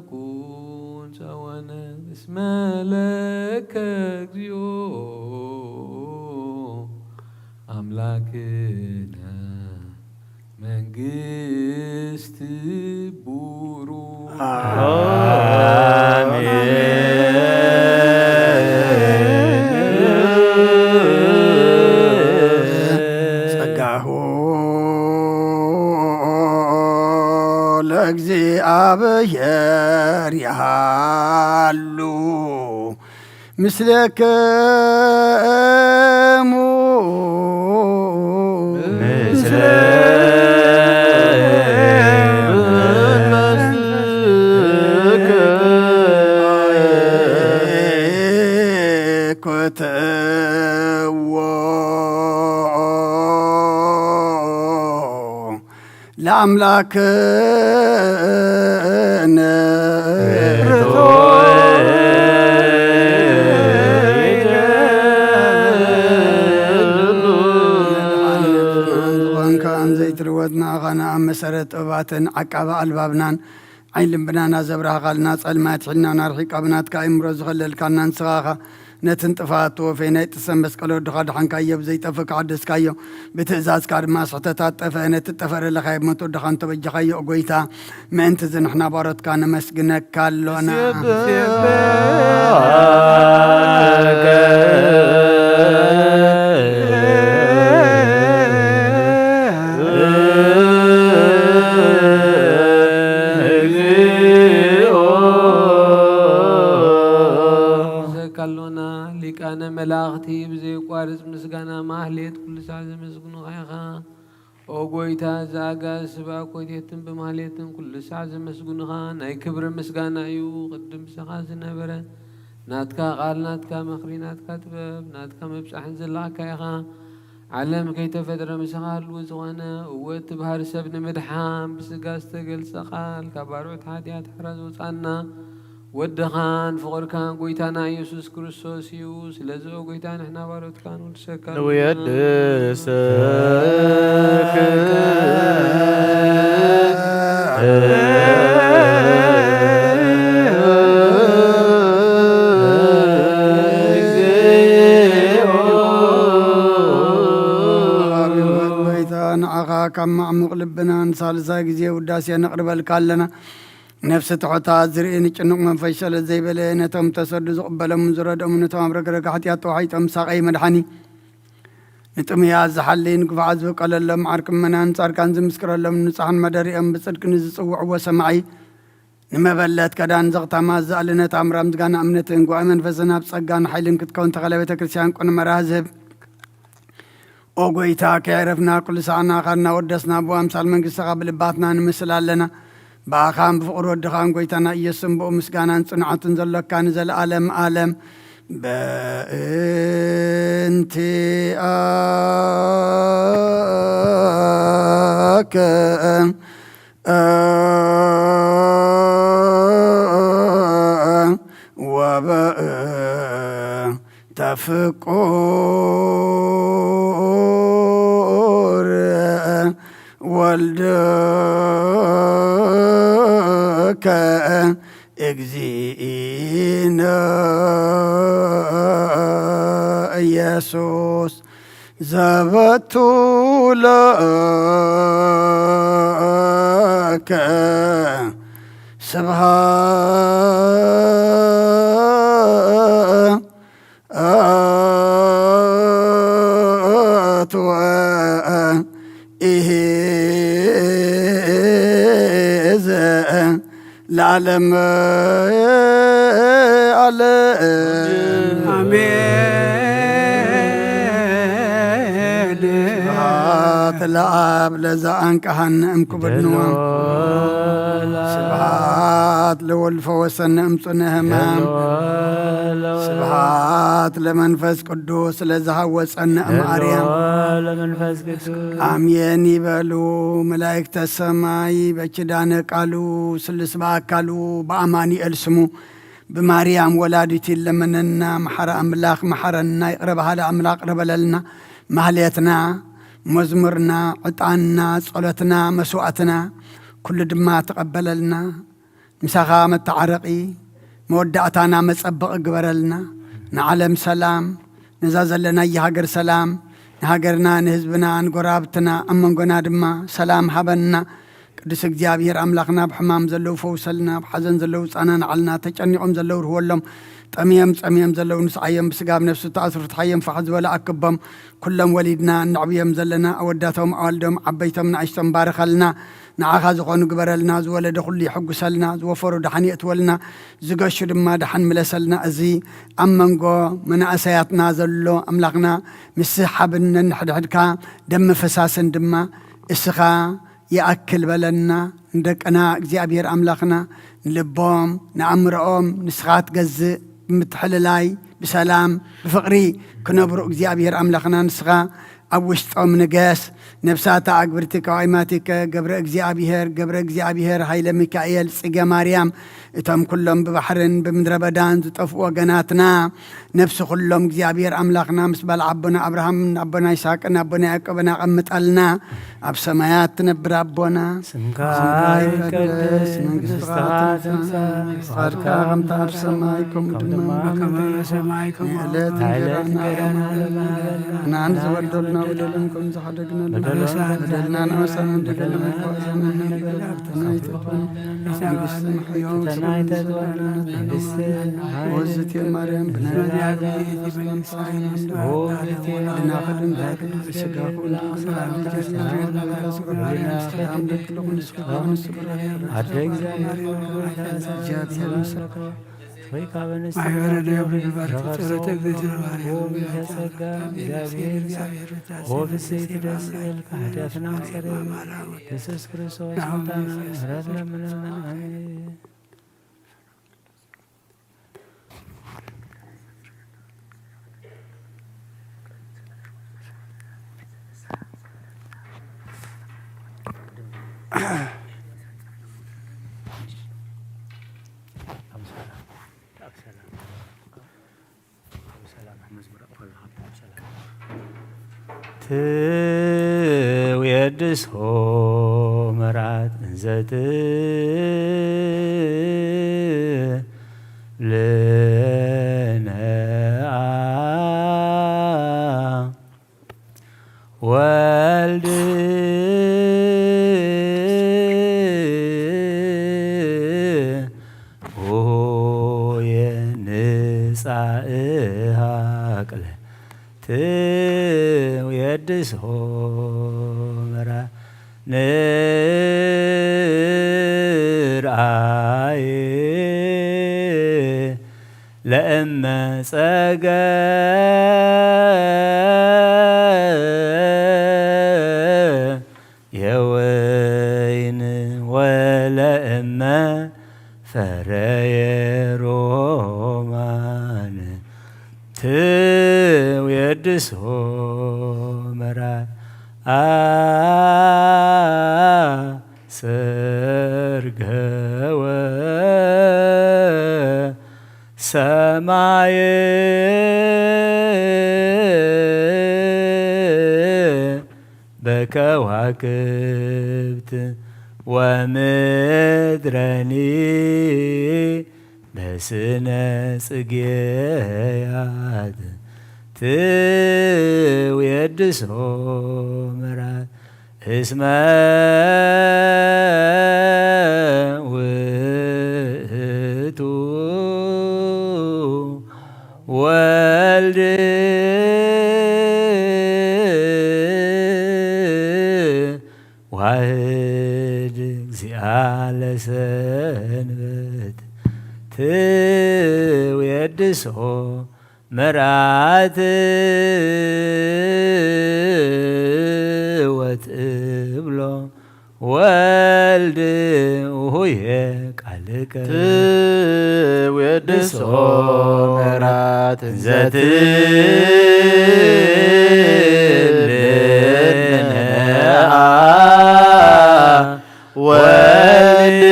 ኩን ጸወነ እስመ ለከ እግዚኦ ኣምላክነ መንግስት ቡሩ። ጸጋሁ ለእግዚኣብሔር ይሃሉ ምስለክሙ። ኮተዎ ለኣምላክነ ዝኾንካ ዘይትልወጥና ኻና ኣብ መሰረት ጥበባትን ዓቃቢ ኣልባብናን ዓይን ልብናና ዘብራህኻልና፣ ጸልማት ሒድናና ርሒቃ ብናትካ ኣእምሮ ዝኸለልካና ንስኻ ኢኻ። ነቲ ንጥፋት ተወፌ ናይ ጥሰ መስቀል ወድኻ ድሓንካዮ፣ ብዘይጠፍእ ከሓደስካዮ፣ ብትእዛዝካ ድማ ስሕተታት ጠፍአ። ነቲ ጠፈረ ለኻየብ ሞት ወድኻ እንተበጃኻዮ፣ ኦ ጎይታ፣ ምእንቲ እዚ ንሕና ባሮትካ ነመስግነካ ኣሎና። ንሰካ ኣሎና። ሊቃነ መላእኽቲ ብዘየቋርጽ ምስጋና ማህሌት ኩሉ ሳዕ ዘመስግኑኻ ኢኻ። ኦ ጎይታ፣ እዚ ኣጋእዝቲ ብኣኮቴትን ብማህሌትን ኩሉ ሳዕ ዘመስግኑኻ፣ ናይ ክብሪ ምስጋና እዩ። ቅድም ምሳኻ ዝነበረ፣ ናትካ ቃል፣ ናትካ ምኽሪ፣ ናትካ ጥበብ፣ ናትካ ምብጻሕን ዘላእካ ኢኻ። ዓለም ከይተፈጥረ ምሳኻ ህልው ዝኾነ፣ እወ፣ እቲ ባህሪ ሰብ ንምድሓን ብስጋ ዝተገልጸ ቃል፣ ካብ ኣርዑት ሓጢኣት ሓራ ዝወጻና፣ ወድኻን ፍቕርካን ጎይታና ኢየሱስ ክርስቶስ እዩ። ስለዚ ኦ ጎይታ፣ ንሕና ባሮትካ ንውድሰካ ንውየድሰከ። ጎይታ፣ ንዓኻ ካብ ማዕሙቕ ልብና ንሳልሳይ ግዜ ውዳሴ ነቕርበልካ ኣለና። ነፍሲ ትሑታት ዝርኢ ንጭኑቕ መንፈስ ሸለል ዘይበለ፣ ነቶም ተሰዱ ዝቕበሎምን ዝረድኦምን፣ ነቶም ኣብ ረግረግ ሓጢኣት ተዋሒጦም ዝሳቐዩ መድሓኒ፣ ንጥሙያት ዝሓሊ፣ ንግፉዓት ዝብቀለሎም፣ ዓርኪ ምእመናን ጻድቃን ዝምስክረሎም፣ ንጹሓን መደሪኦም ብጽድቂ ንዝጽውዕዎ ሰማዒ፣ ንመበለት ከዳን ዘኽታማት ዝኣሊ፣ ነታ ኣምራ ምስጋና እምነትን ጉባኤ መንፈስን ኣብ ጸጋን ሓይልን ክትከውን ተኸለ ቤተ ክርስቲያን ቅኑዕ መርሃ ዝህብ። ኦ ጎይታ፣ ከየዕረፍና ኩሉ ሳዕ ንኣኻ እናወደስና፣ ብኣምሳል መንግስትኻ ብልባትና ንምስል ኣለና። ብኣኻን ብፍቕሪ ወድኻን ጎይታና ኢየሱስን ብኡ ምስጋናን ጽንዓትን ዘሎካ ንዘለኣለም ኣለም። በእንቲኣከ ወበእንተ ፍቁር ወልድከ እግዚእነ ኢየሱስ ዘበቱ ለከ ስብሐት ወኢሂዘ ለዓለመ ዓለም። ኣሜን። ስብሐት ለኣብ ለዘ ኣንቀሃነ እምክቡድ ንዋም። ስብሐት ለወልድ ፈወሰነ እምጹነ ህማም። ስብሐት ለመንፈስ ቅዱስ ለዘሃወጸነ እምኣርያም። ለመንፈስ ቅዱስ። ኣሜን ይበሉ መላእክተ ሰማይ በኪዳነ ቃሉ ስሉስ በአካሉ በአማኑኤል ስሙ ብማርያም ወላዲት ይለመነና። መሓረ ኣምላኽ መሓረና፣ ይቕረ በሃሊ ኣምላኽ ይቕረ በለልና። ማህሌትና፣ መዝሙርና፣ ዕጣንና፣ ጸሎትና፣ መስዋዕትና ኩሉ ድማ ተቐበለልና። ምሳኻ መተዓረቒ መወዳእታና መጸበቒ ግበረልና። ንዓለም ሰላም፣ ነዛ ዘለናያ ሃገር ሰላም፣ ንሃገርና፣ ንህዝብና፣ ንጎረባብትና፣ ኣብ መንጎና ድማ ሰላም ሃበና። ቅዱስ እግዚኣብሔር ኣምላኽና፣ ኣብ ሕማም ዘለዉ ፈውሰልና፣ ኣብ ሓዘን ዘለዉ ጻና ንዓልና፣ ተጨኒቖም ዘለዉ ርህወሎም፣ ጠምዮም ጸምዮም ዘለዉ ንስዓዮም፣ ብስጋ ኣብ ነፍሲ ተኣስሩ ፍትሓዮም፣ ፋሕ ዝበለ ኣክቦም። ኩሎም ወሊድና እነዕብዮም ዘለና ኣወዳቶም ኣዋልዶም ዓበይቶም ንኣሽቶም ባርኸልና። ንዓኻ ዝኾኑ ግበረልና። ዝወለደ ኩሉ የሐጉሰልና፣ ዝወፈሩ ደሓን የእትወልና፣ ዝገሹ ድማ ደሓን ምለሰልና። እዚ ኣብ መንጎ መናእሰያትና ዘሎ ኣምላኽና ምስሓብን ነንሕድሕድካ ደም ምፍሳስን ድማ እስኻ ይኣክል በለና። ንደቅና እግዚኣብሔር ኣምላኽና ንልቦም ንኣእምሮኦም ንስኻ ትገዝእ፣ ብምትሕልላይ ብሰላም ብፍቕሪ ክነብሩ እግዚኣብሔር ኣምላኽና ንስኻ ኣብ ውሽጦም ንገስ። ነብሳታ ኣግብርቲ ከዋይማቲከ ገብረ እግዚኣብሔር፣ ገብረ እግዚኣብሔር፣ ሃይለ ሚካኤል፣ ጽገ ማርያም፣ እቶም ኩሎም ብባሕርን ብምድረ በዳን ዝጠፍኡ ወገናትና፣ ነፍሲ ኩሎም እግዚኣብሔር ኣምላኽና ምስ ባል ኣቦና ኣብርሃምን ኣቦና ይስሐቅን ኣቦና ያዕቆብን ኣቐምጠልና። ኣብ ሰማያት ትነብር ኣቦና፣ ስምካ ይቀደስ፣ መንግስትኻ ትምጻእ፣ ፍቓድካ ከምታ ኣብ ሰማይ ከምኡ ድማ ከም በሰማይ ከምኡ ንዕለት ናይ ዕለት እንጀራና እንጀራና ሃበና፣ ንዓና ዝበደልና በደልና በደልና ንኣሳን በደልና ንኣሳን በደልና ንኣሳን በደልና ንኣሳን መንግስትን ሕዮን ስብሐትን መንግስትን ወዝቴ ማርያም ብናይ ኦ፣ ወዝቴ ማርያም ስጋኹን ኣደ እግዚኣብሔር ሆይ፣ ካብ ኣንስቲ ማሕበረ ደብረ ግንባር ጸሎተ እግዝእትነ ማርያም ጸጋ እግዚኣብሔር ኦ፣ ብጽሕቲ ደስ ይበልካ፣ ኃጢአትና ስተሰርይ ኢየሱስ ክርስቶስ ናሁ ምሕረት ለምንና። ኣሜን። ትውየድሶ መራት እንዘትብልነ ወልድ ሆየ ንጻእ ሃቅለ ትውየድሶ መራ ንርኣየ ለእመ ጸገ የወይን ወለእመ ፈረየ ሮማን ትውየድሶ መራ አሰርገወ ሰማየ በከዋክብት ወምድረኒ በስነ ጽጌያት ትውየድሶ መራት እስመ ውእቱ ወልድ ዋህድ እግዚአ ለሰንበት ትውየድሶ መራት ወትብሎ ወልድ ውሁየ ቃልከ ትውየድሶ መራት ዘትብልንኣ ወልድ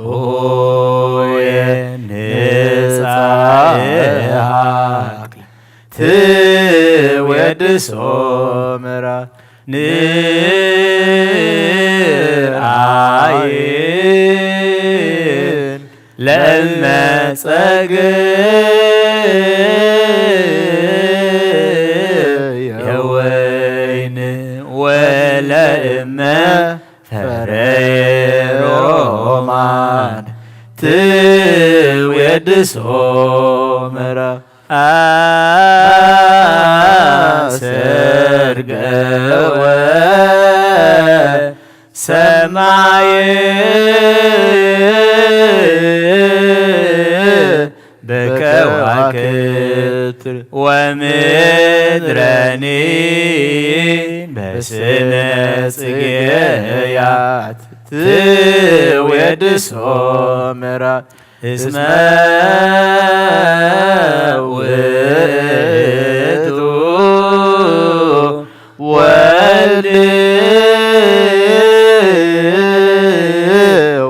ሆየ ንጻእ ትወድሶ ምራ ንርኣይን ለእመ ጸግብ የወይን ወለእመ ፈሬ ሮማን ትወድሶ ምራ አሰርገወ ሰማይ በከዋክብት ወምድረ ጽጌያት ትዌድሶ ምራት እስመ ውእቱ ወልድ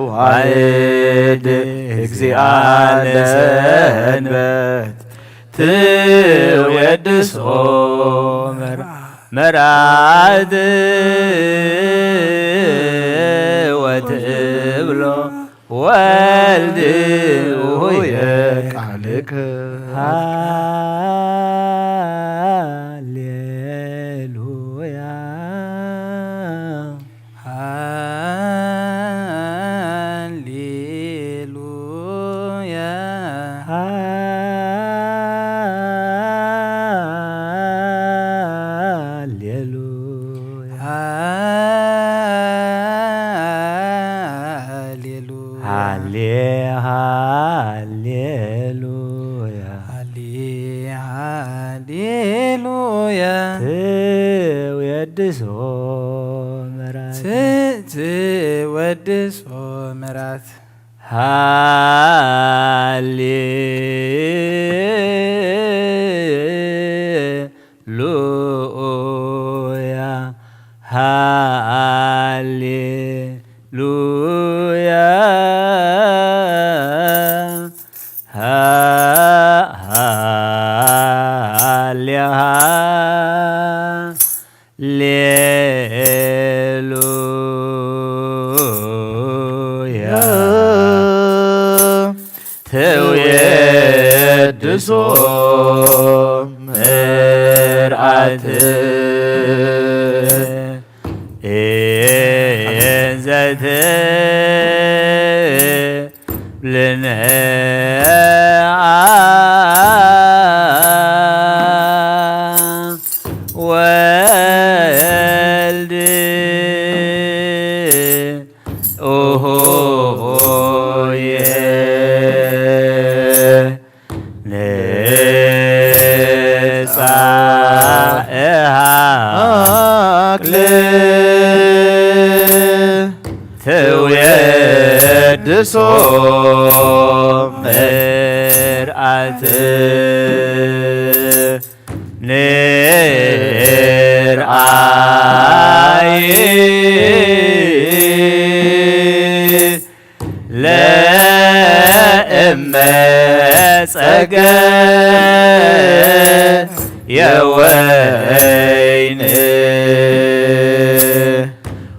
ዋሕድ እግዚአ ለሰንበት ትዌድሶ መርዓት ወትብሎ ወልድ ውሁየ ቃልከ። ሃሌሉያ። ሃሌሉያ። ሃሌሉያ። ሃሌ ሃሌሉያ። ሃሌ ሃሌሉያ። ትዌድሶ ምራት። ት- ትወድሶ ምራት። ሃሌ ሉያ። ሃሌ ሉያ። ሃ- ሃሌ ሃ- ሌሉያ። ትውየድሶ ምርዓት እንዘት ልንአ ወልድ ኦሆ ሆየ ንጻ እሃ ኣክል ትውየድሶ ምርኣት ንርኣይ ለእመ ጸገ የወይን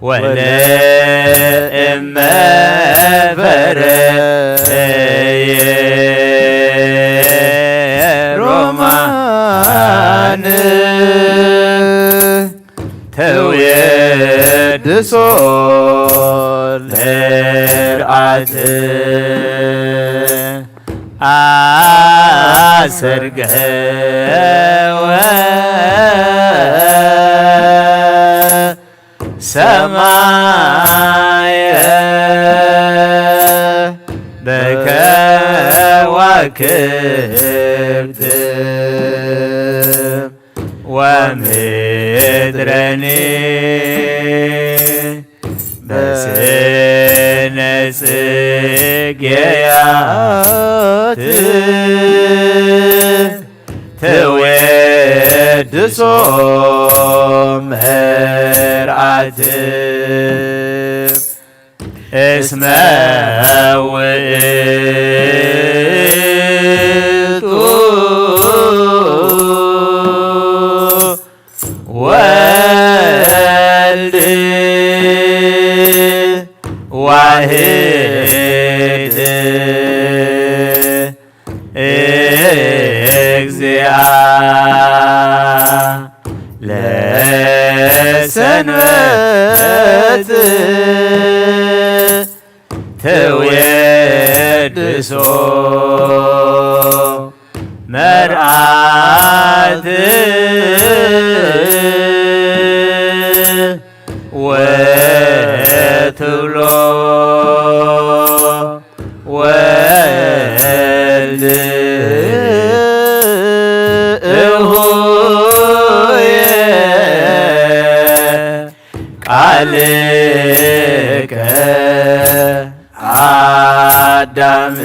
ወለእመ ፈረየ ሮማን ተውየድሶ ለርዓት ኣሰርገወ ሰማየ በከዋክብት ወምድረኒ በስነ ጽጌያት ትዌድሶ መርዓት እስመ ውእቱ ወልድ ዋሕድ እግዚአ ለሰንበት ትውየድሶ መርዓት ወትብሎ ወልድ እሁየ ኣልከ ኣዳም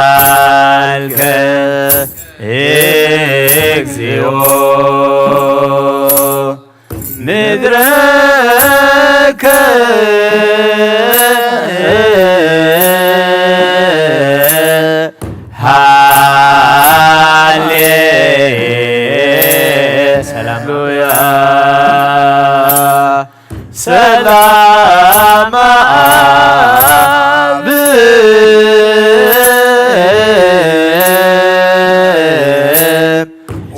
ተሳሃልከ፣ እግዚኦ ምድረከ ሃሌ ሰላም ሉያ ሰላም ኣብ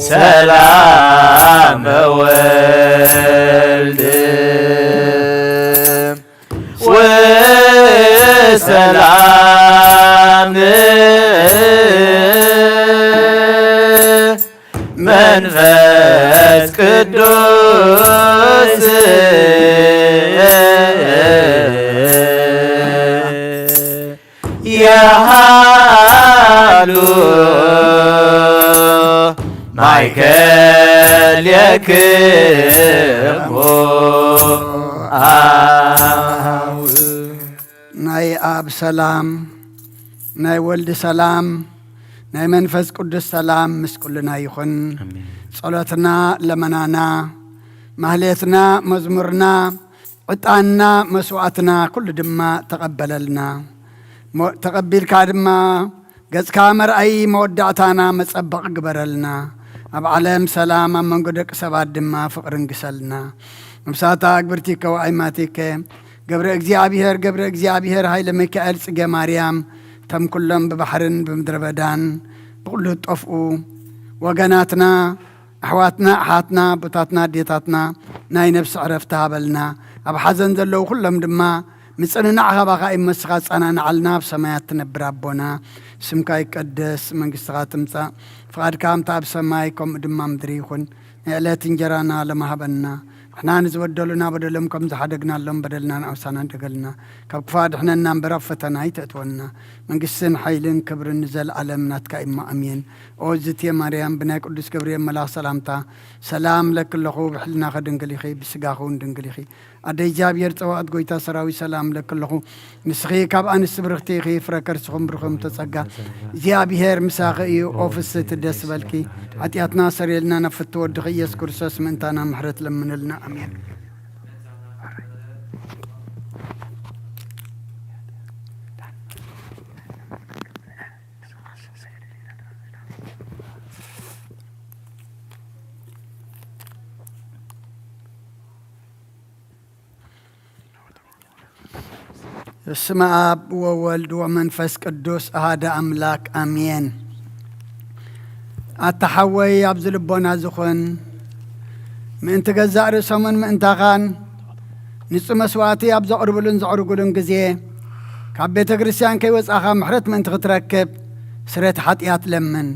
ሰላም ወልድ ወሰላም መንፈስ ቅዱስ የሃሉ ማእከሌክሙ ኣው። ናይ ኣብ ሰላም፣ ናይ ወልድ ሰላም፣ ናይ መንፈስ ቅዱስ ሰላም ምስ ኩልና ይኹን። ኣሜን። ጸሎትና፣ ለመናና፣ ማህሌትና፣ መዝሙርና፣ ዕጣንና፣ መስዋዕትና ኩሉ ድማ ተቐበለልና። ሞ-፣ ተቐቢልካ ድማ ገጽካ መርኣዪ መወዳእታና መጸበቕ ግበረልና። ኣብ ዓለም ሰላም፣ ኣብ መንጎ ደቂ ሰባት ድማ ፍቕሪ ንግሰልና። ነብሳታ ኣግብርቲ ከወኣይማቲከ ገብረ እግዚኣብሔር፣ ገብረ እግዚኣብሔር፣ ሃይለ ሚካኤል፣ ጽጌ ማርያም፣ ተም ኩሎም ብባሕርን ብምድረ በዳን ብኹሉ ዝጠፍኡ ወገናትና፣ ኣሕዋትና፣ ኣሓትና፣ ኣቦታትና፣ ኣዴታትና ናይ ነብሲ ዕረፍቲ ሃበልና። ኣብ ሓዘን ዘለዉ ኩሎም ድማ ምጽንናዕ ካባኻ እዩ፣ እሞ ንስኻ ጸናንዓልና። ኣብ ሰማያት ትነብር ኣቦና፣ ስምካ ይቀደስ፣ መንግስትኻ ትምጻእ፣ ፍቓድካ ከምታ ኣብ ሰማይ ከምኡ ድማ ምድሪ ይኹን። ናይ ዕለት እንጀራና ሎሚ ሃበና። ንሕና ንዝበደሉና በደሎም ከም ዝሓደግናሎም በደልና ንኣውሳና ንደገልና። ካብ ክፉእ ኣድሕነና እምበር ኣብ ፈተና ኣይተእትወና። መንግስትን ሓይልን ክብርን ንዘለኣለም ናትካ እማ ኣሜን። ኦ እግዝእትየ ማርያም፣ ብናይ ቅዱስ ገብርኤል መልኣኽ ሰላምታ ሰላም እለኪ ኣለኹ። ብሕልናኺ ድንግል ኢኺ፣ ብስጋኺ እውን ድንግል ኢኺ። ኣደ እግዚኣብሔር ጸባኦት፣ ጎይታ ሰራዊት፣ ሰላም እለኪ ኣለኹ። ንስኺ ካብ ኣንስቲ ብርኽቲ ኢኺ፣ ፍረ ከርስኹም ብሩኽ እም ተጸጋ፣ እግዚኣብሔር ምሳኺ እዩ። ኦ ፍስሕቲ ደስ በልኪ፣ ሓጢኣትና ሰሪየልና፣ ናብ ፍትወ ወድኺ ኢየሱስ ክርስቶስ ምእንታና ምሕረት ለምንልና። ኣሜን። በስመ አብ ወወልድ ወመንፈስ ቅዱስ አሐደ አምላክ አሜን። ኣታ ሓወይ፣ ኣብዚ ልቦና ዝኾን ምእንቲ ገዛእ ርእሶምን ምእንታኻን ንጹህ መስዋእቲ ኣብ ዘቕርብሉን ዘዕርጉሉን ግዜ፣ ካብ ቤተ ክርስቲያን ከይወጻኻ ምሕረት ምእንቲ ክትረክብ ስርየት ሓጢኣት ለምን።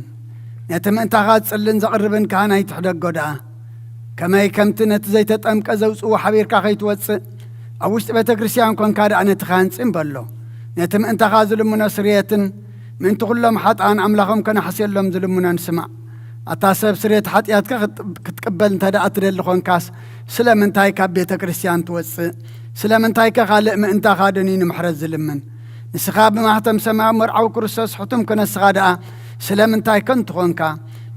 ነቲ ምእንታኻ ዝጽልን ዘቕርብን ካህን ኣይትሕደጎ ደኣ። ከመይ ከምቲ ነቲ ዘይተጠምቀ ዘውጽእዎ ሓቢርካ ከይትወጽእ፣ ኣብ ውሽጢ ቤተ ክርስቲያን ኮንካ ደኣ ነቲ ካህን ጽን በሎ። ነቲ ምእንታኻ ዝልምኖ ስርየትን ምእንቲ ኩሎም ሓጥኣን ኣምላኾም ከነሕስየሎም ዝልምኖን ስማዕ። ኣታ ሰብ፣ ስርየት ሓጢኣትካ ክት-፣ ክትቅበል እንተ ደኣ ትደሊ ኾንካስ፣ ስለምንታይ ካብ ቤተ ክርስቲያን ትወጽእ? ስለምንታይከ ካልእ ምእንታኻ ደንዩ ንምሕረት ዝልምን? ንስኻ ብማህተም ሰማያዊ መርዓዊ ክርስቶስ ሕቱም ክነስኻ ደኣ፣ ስለምንታይ ከንቱ ኾንካ?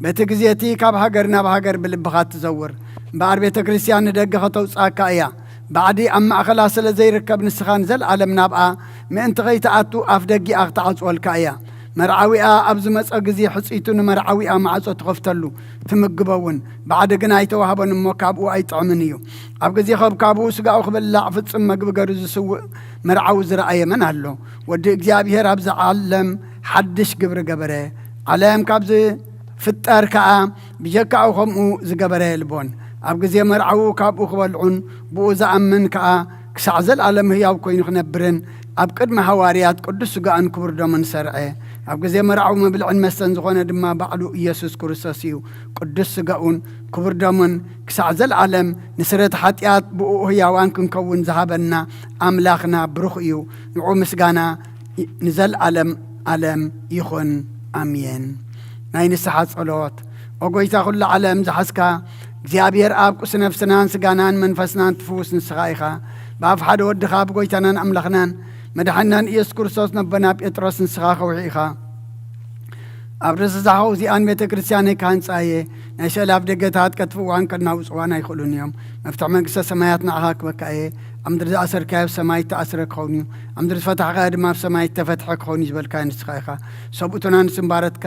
በቲ ግዜ እቲ ካብ ሃገር ናብ ሃገር ብልብኻ ትዘውር እምበኣር፣ ቤተ ክርስቲያን ንደገ ከተውጽኣካ እያ። ባዕዲ ኣብ ማእከላ ስለ ዘይርከብ፣ ንስኻ ንዘለኣለም ናብኣ ምእንቲ ኸይትኣቱ ኣፍ ደጊኣ ክትዓጽወልካ እያ። መርዓዊኣ ኣብ ዝመጾ ግዜ፣ ሕጽይቱ ንመርዓዊኣ ማዕጾ ትኸፍተሉ፣ ትምግቦ እውን። ባዕዲ ግን ኣይተዋህቦን እሞ፣ ካብኡ ኣይጥዕምን እዩ። ኣብ ግዜ ኸብካቡ ስጋኡ ክበልዕ ፍጹም መግቢ ገሩ ዝስውእ መርዓዊ ዝረኣየ መን ኣሎ? ወዲ እግዚኣብሔር ኣብዚ ዓለም ሓድሽ ግብሪ ገበረ። ዓለም ካብ ዝፍጠር ከኣ ብጀካኡ ኸምኡ ዝገበረ የልቦን። ኣብ ግዜ መርዓዉ ካብኡ ክበልዑን ብኡ ዝኣምን ከኣ ክሳዕ ዘለኣለም ህያው ኮይኑ ክነብርን ኣብ ቅድሚ ሃዋርያት ቅዱስ ስጋኡን ክቡር ደሙን ሰርዐ። ኣብ ግዜ መርዓዊ መብልዕን መስተን ዝኾነ ድማ ባዕሉ ኢየሱስ ክርስቶስ እዩ። ቅዱስ ስጋኡን ክቡር ደሙን ክሳዕ ዘለኣለም ንስርየት ሓጢኣት ብኡ ህያዋን ክንከውን ዝሃበና ኣምላኽና ብሩኽ እዩ። ንዑ ምስጋና ንዘለኣለም ኣለም ይኹን። ኣሜን። ናይ ንስሓ ጸሎት። ኦ ጐይታ ኹሉ ዓለም ዝሓዝካ፣ እግዚኣብሔር ኣብ ቁሲ ነፍስናን ስጋናን መንፈስናን ትፍውስ ንስኻ ኢኻ። ብኣፍ ሓደ ወድኻ ብጐይታናን ኣምላኽናን መድሓንናን ኢየሱስ ክርስቶስ ነቦና ጴጥሮስ ንስኻ ከውሒ ኢኻ። ኣብ ርእሲ እዛ ሓው እዚኣን ቤተ ክርስቲያነይ ክሃንጻ እየ። ናይ ስእሊ ኣፍ ደገታት ከጥፍእዋን ከናውጽዋን ኣይኽእሉን እዮም። መፍትሒ መንግስተ ሰማያት ንዓኻ ክበካ እየ። ኣብ ምድሪ ዝኣሰርካዮ ኣብ ሰማይ እተኣስረ ክኸውን እዩ። ኣብ ምድሪ ዝፈታሕካዮ ድማ ኣብ ሰማይ እተፈትሐ ክኸውን እዩ ዝበልካዮ ንስኻ ኢኻ። ሰብኡትና ንስምባረትካ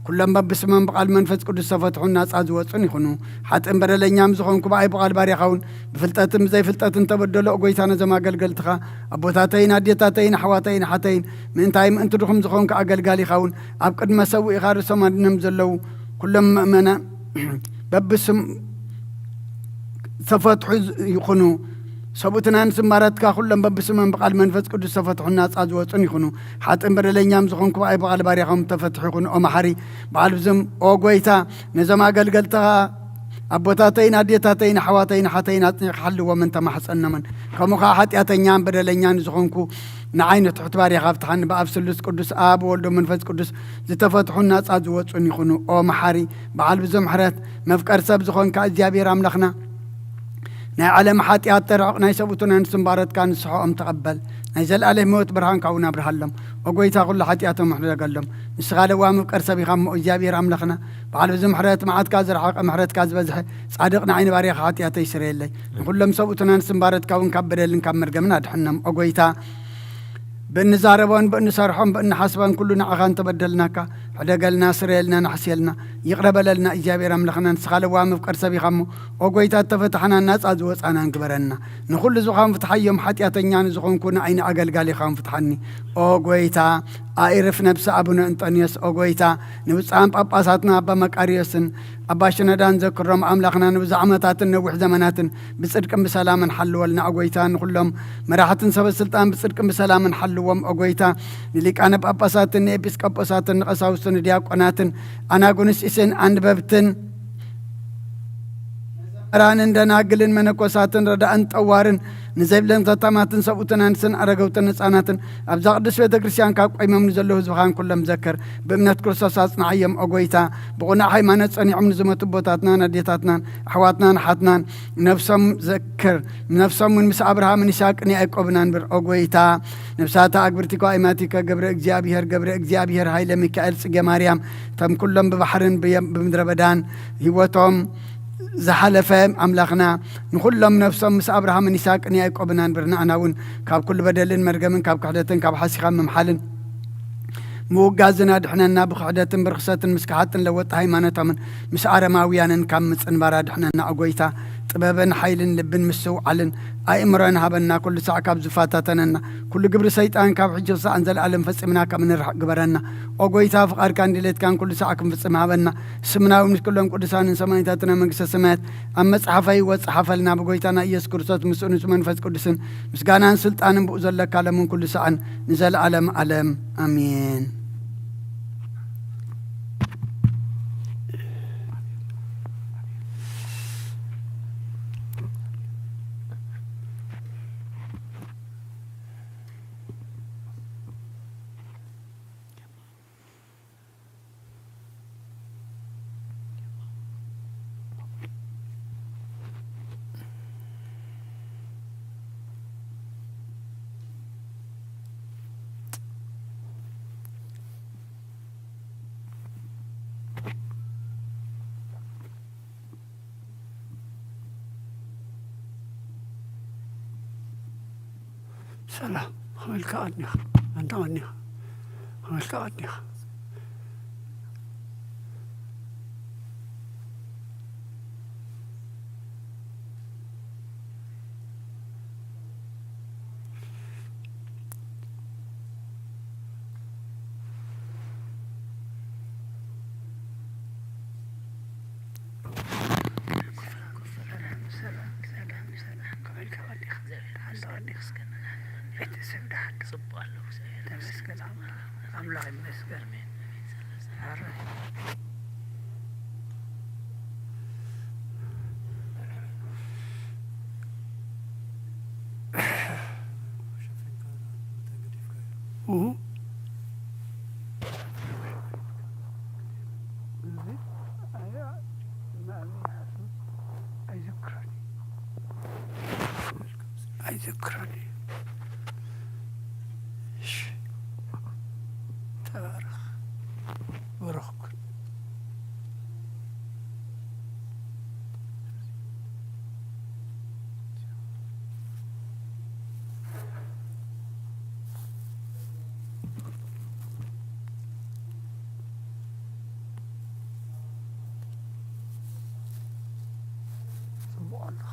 ኩሎም በብስሞም ብቓል መንፈስ ቅዱስ ዝተፈትሑን ናጻ ዝወጹን ይኹኑ። ሓጥእን በደለኛም ዝኾንኩ ብኣይ ብቓል ባርያኻ እውን ብፍልጠትን ብዘይፍልጠትን ተበደሎ። ኦ ጐይታ ነዞም ኣገልገልትኻ ኣቦታተይን ኣዴታተይን ኣሕዋተይን ኣሓተይን ምእንታይ ምእንቲ ድኹም ዝኾንኩ ኣገልጋሊኻ እውን ኣብ ቅድመ ሰውኢኻ ርእሶም ኣድነም ዘለዉ ኩሎም ምእመና በብስም ዝተፈትሑ ይኹኑ። ሰብኡትናን ስምባራትካ ኩሎም በብስሞም ብቓል መንፈስ ቅዱስ ዝተፈትሑን ናጻ ዝወጹን ይኹኑ። ሓጥእን በደለኛም ዝኾንኩ ብኣይ ብቓል ባርያኹም ተፈትሑ ይኹኑ። ኦ መሓሪ በዓል ብዝም ኦ ጐይታ ነዞም ኣገልገልትኻ ኣቦታተይን ኣዴታተይን ኣሕዋተይን ኣሓተይን ኣጽኒዕካ ሓልዎምን ተማሕጸኖምን። ከምኡ ኸኣ ሓጢኣተኛን በደለኛን ዝኾንኩ ንዓይ ንትሑት ባርያኻ ፍትሓኒ። ብኣብ ስሉስ ቅዱስ ኣብ ወልዶ መንፈስ ቅዱስ ዝተፈትሑን ናጻ ዝወጹን ይኹኑ። ኦ መሓሪ በዓል ብዙ ምሕረት መፍቀር ሰብ ዝኾንካ እግዚኣብሔር ኣምላኽና ናይ ዓለም ሓጢኣት ተርሕቕ ናይ ሰብኡትናን ስምባረትካ ንስሖኦም ተቐበል። ናይ ዘለኣለም ህይወት ብርሃንካ እውን ኣብርሃሎም። ኦ ጐይታ ኩሉ ሓጢኣቶም ሕደገሎም። ንስኻ ለዋ መፍቀር ሰብ ኢኻ እሞ እግዚኣብሔር ኣምላኽና በዓል ብዙ ምሕረት መዓትካ ዝረሓቐ ምሕረትካ ዝበዝሐ ጻድቕ ንዓይ ንባርያኻ ሓጢኣተይ ስረየለይ። ንኹሎም ሰብኡትናን ስምባረትካ እውን ካብ በደልን ካብ መርገምን ኣድሕኖም። ኦ ጐይታ ብእንዛረቦን ብእንሰርሖን ብእንሓስቦን ኩሉ ንዓኻ እንተበደልናካ፣ ሕደገልና፣ ስረየልና፣ ንሕስየልና፣ ይቕረ በለልና። እግዚኣብሔር ኣምላኽና ንስኻ ለዋህ መፍቀር ሰብ ኢኻ እሞ፣ ኦ ጐይታ፣ እተፈታሕናን ናጻ ዝወጻናን ግበረና። ንኹሉ ዝኾን ፍትሓዮም፣ ሓጢኣተኛ ንዝኾንኩ ንዓይ ንኣገልጋሊኻ እውን ፍትሓኒ። ኦ ጐይታ፣ ኣኢርፍ ነብሲ ኣቡነ እንጦንዮስ፣ ኦ ጐይታ፣ ንብፁዓን ጳጳሳትና ኣባ መቃርዮስን ኣባ ሽኖዳን ዘክሮም። ኣምላኽና ንብዙሕ ዓመታትን ነዊሕ ዘመናትን ብጽድቅን ብሰላምን ሓልወልና፣ ኦ ጐይታ። ንኹሎም መራሕትን ሰበ ስልጣን ብጽድቅን ብሰላምን ሓልዎም፣ ኦ ጐይታ። ንሊቃነ ጳጳሳትን ንኤጲስቆጶሳትን ንቐሳውስትን ንዲያቆናትን ኣናጉንስጢስን ኣንበብትን መራንን ደናግልን መነኮሳትን ረዳእን ጠዋርን ንዘይብለን ዘታማትን ሰብኡትን ኣንስትን ኣረገውትን ህጻናትን ኣብዛ ቅድስት ቤተ ክርስቲያን ካብ ቆይሞም ንዘለዉ ህዝብኻን ኩሎም ዘክር። ብእምነት ክርስቶስ ኣጽንዓዮም፣ ኦ ጐይታ። ብቕኑዕ ሃይማኖት ጸኒዖም ንዝሞቱ ኣቦታትናን ኣዴታትናን ኣሕዋትናን ኣሓትናን ነፍሶም ዘክር። ነፍሶም እውን ምስ ኣብርሃምን ይስሐቅን ያዕቆብን ኣንብር፣ ኦ ጐይታ። ነፍሳት ኣግብርቲከ ወኣእማቲከ ገብረ እግዚኣብሔር፣ ገብረ እግዚኣብሔር ኃይለ ሚካኤል ጽጌ ማርያም፣ እቶም ኩሎም ብባሕርን ብየ-፣ ብምድረ በዳን ህይወቶም ዝሓለፈ ኣምላኽና፣ ንኹሎም ነፍሶም ምስ ኣብርሃምን ይስሐቅን ያዕቆብን ኣንብር። ንኣና እውን ካብ ኩሉ በደልን መርገምን ካብ ክሕደትን ካብ ሓሲኻ ምምሓልን ምውጋዝን ኣድሕነና። ብክሕደትን ብርኽሰትን ምስ ከሓጥን ለወጥቲ ሃይማኖቶምን ምስ ኣረማውያንን ካብ ምጽንባር ኣድሕነና። ኦ ጐይታ፣ ጥበብን ሓይልን ልብን ምስትውዓልን ኣእምሮን ሃበና። ኩሉ ሳዕ ካብ ዝፈታተነና ኩሉ ግብሪ ሰይጣን ካብ ሕጂ ክሳዕ ንዘለኣለም ፈጺምና ካብ ንርሕቕ ግበረና። ኦ ጐይታ፣ ፍቓድካን ድሌትካን ኩሉ ሳዕ ክንፍጽም ሃበና። ስምና እውን ምስ ኩሎም ቅዱሳንን ሰማዕታትን ኣብ መንግስተ ሰማያት ኣብ መጽሓፈ ህይወት ጸሓፈልና። ብጐይታና ኢየሱስ ክርስቶስ ምስኡ ንሱ መንፈስ ቅዱስን ምስጋናን ስልጣንን ብኡ ዘለካ ለምን ኩሉ ሳዕን ንዘለኣለም ኣለም ኣሜን። ሰላም፣ ከመይ ኢልካ ቀኒኻ? ኣንታ ቀኒኻ? ከመይ ኢልካ ቀኒኻ? ሰላም፣ ሰላም፣ ሰላም። ከመይ ኢልካ ቀኒኻ? ደሓን ዶ ቀኒኻ? ቤተሰብ ደሓን ዶ? ጽቡቕ ኣለኹ፣ እግዚኣብሔር ተመስገን። ይመስገን። ኣምላኽ ይመስገን። ኣሜን፣ ኣሜን። ሰላም፣ ሰላም። ኧረ። እሁ። ይኩረኒ። እሺ፣ ተባረኽ። ብሩኽ ኩን። ጽቡቕ ኣለኻ።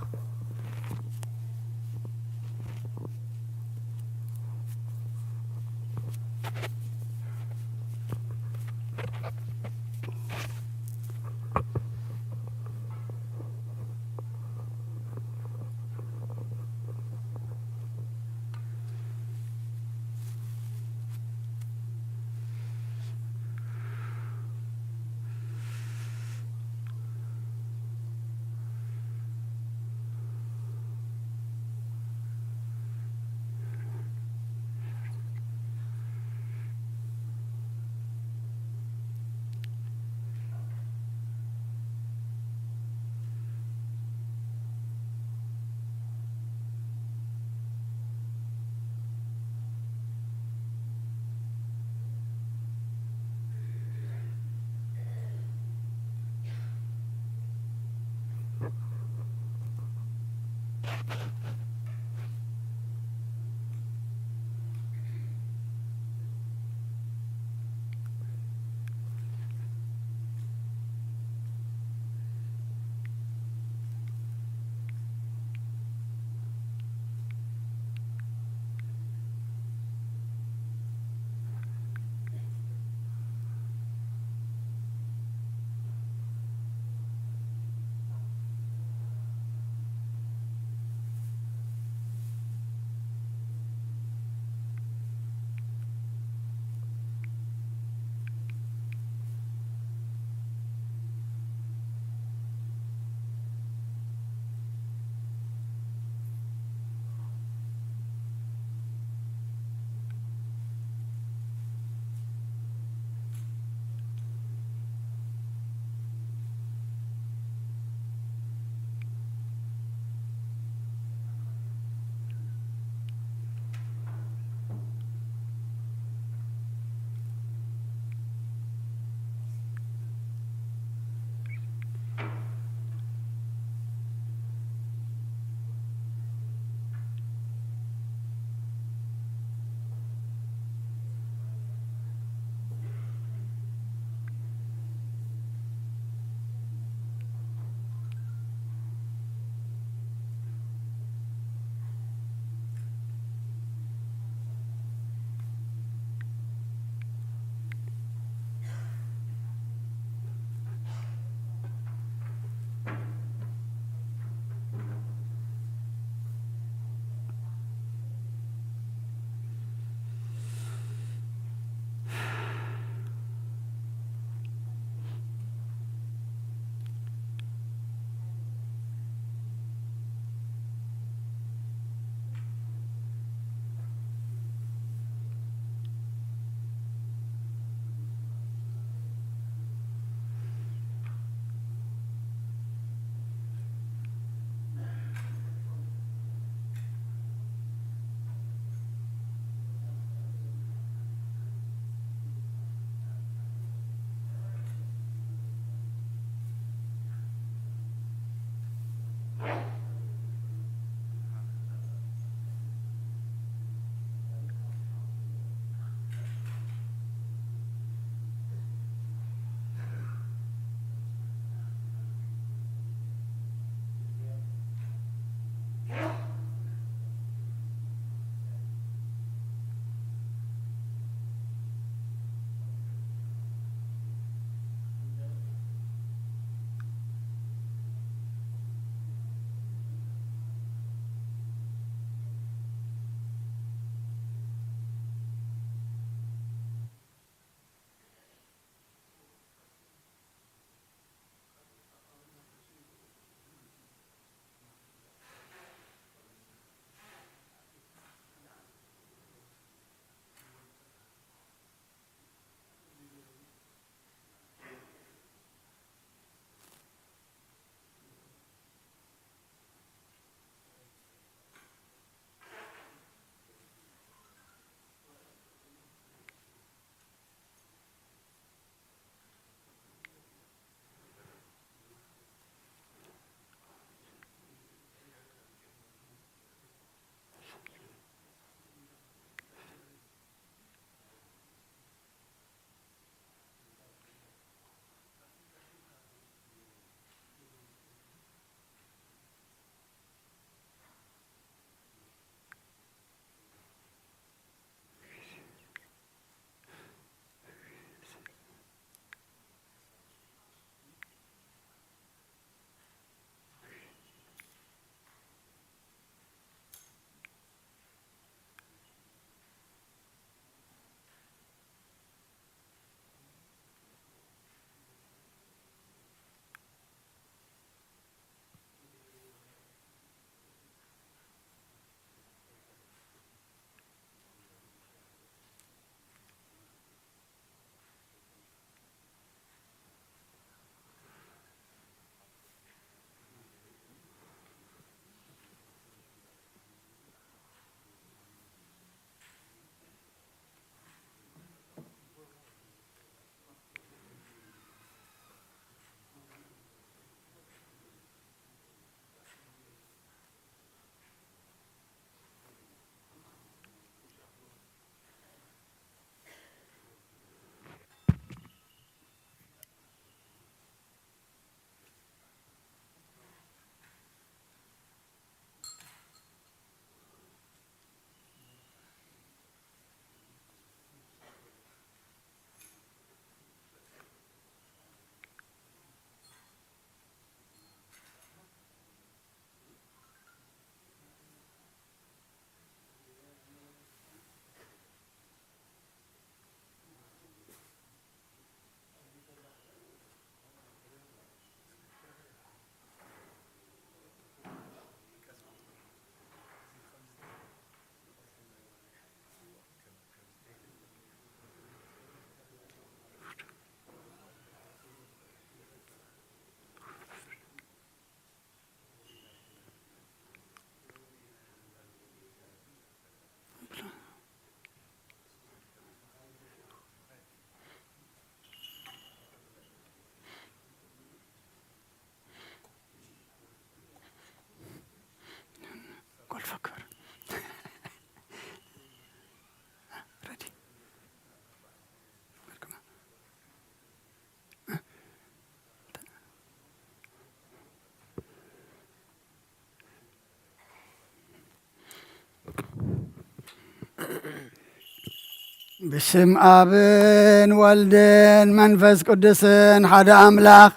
ብስም ኣብን ወልድን መንፈስ ቅዱስን ሓደ ኣምላኽ።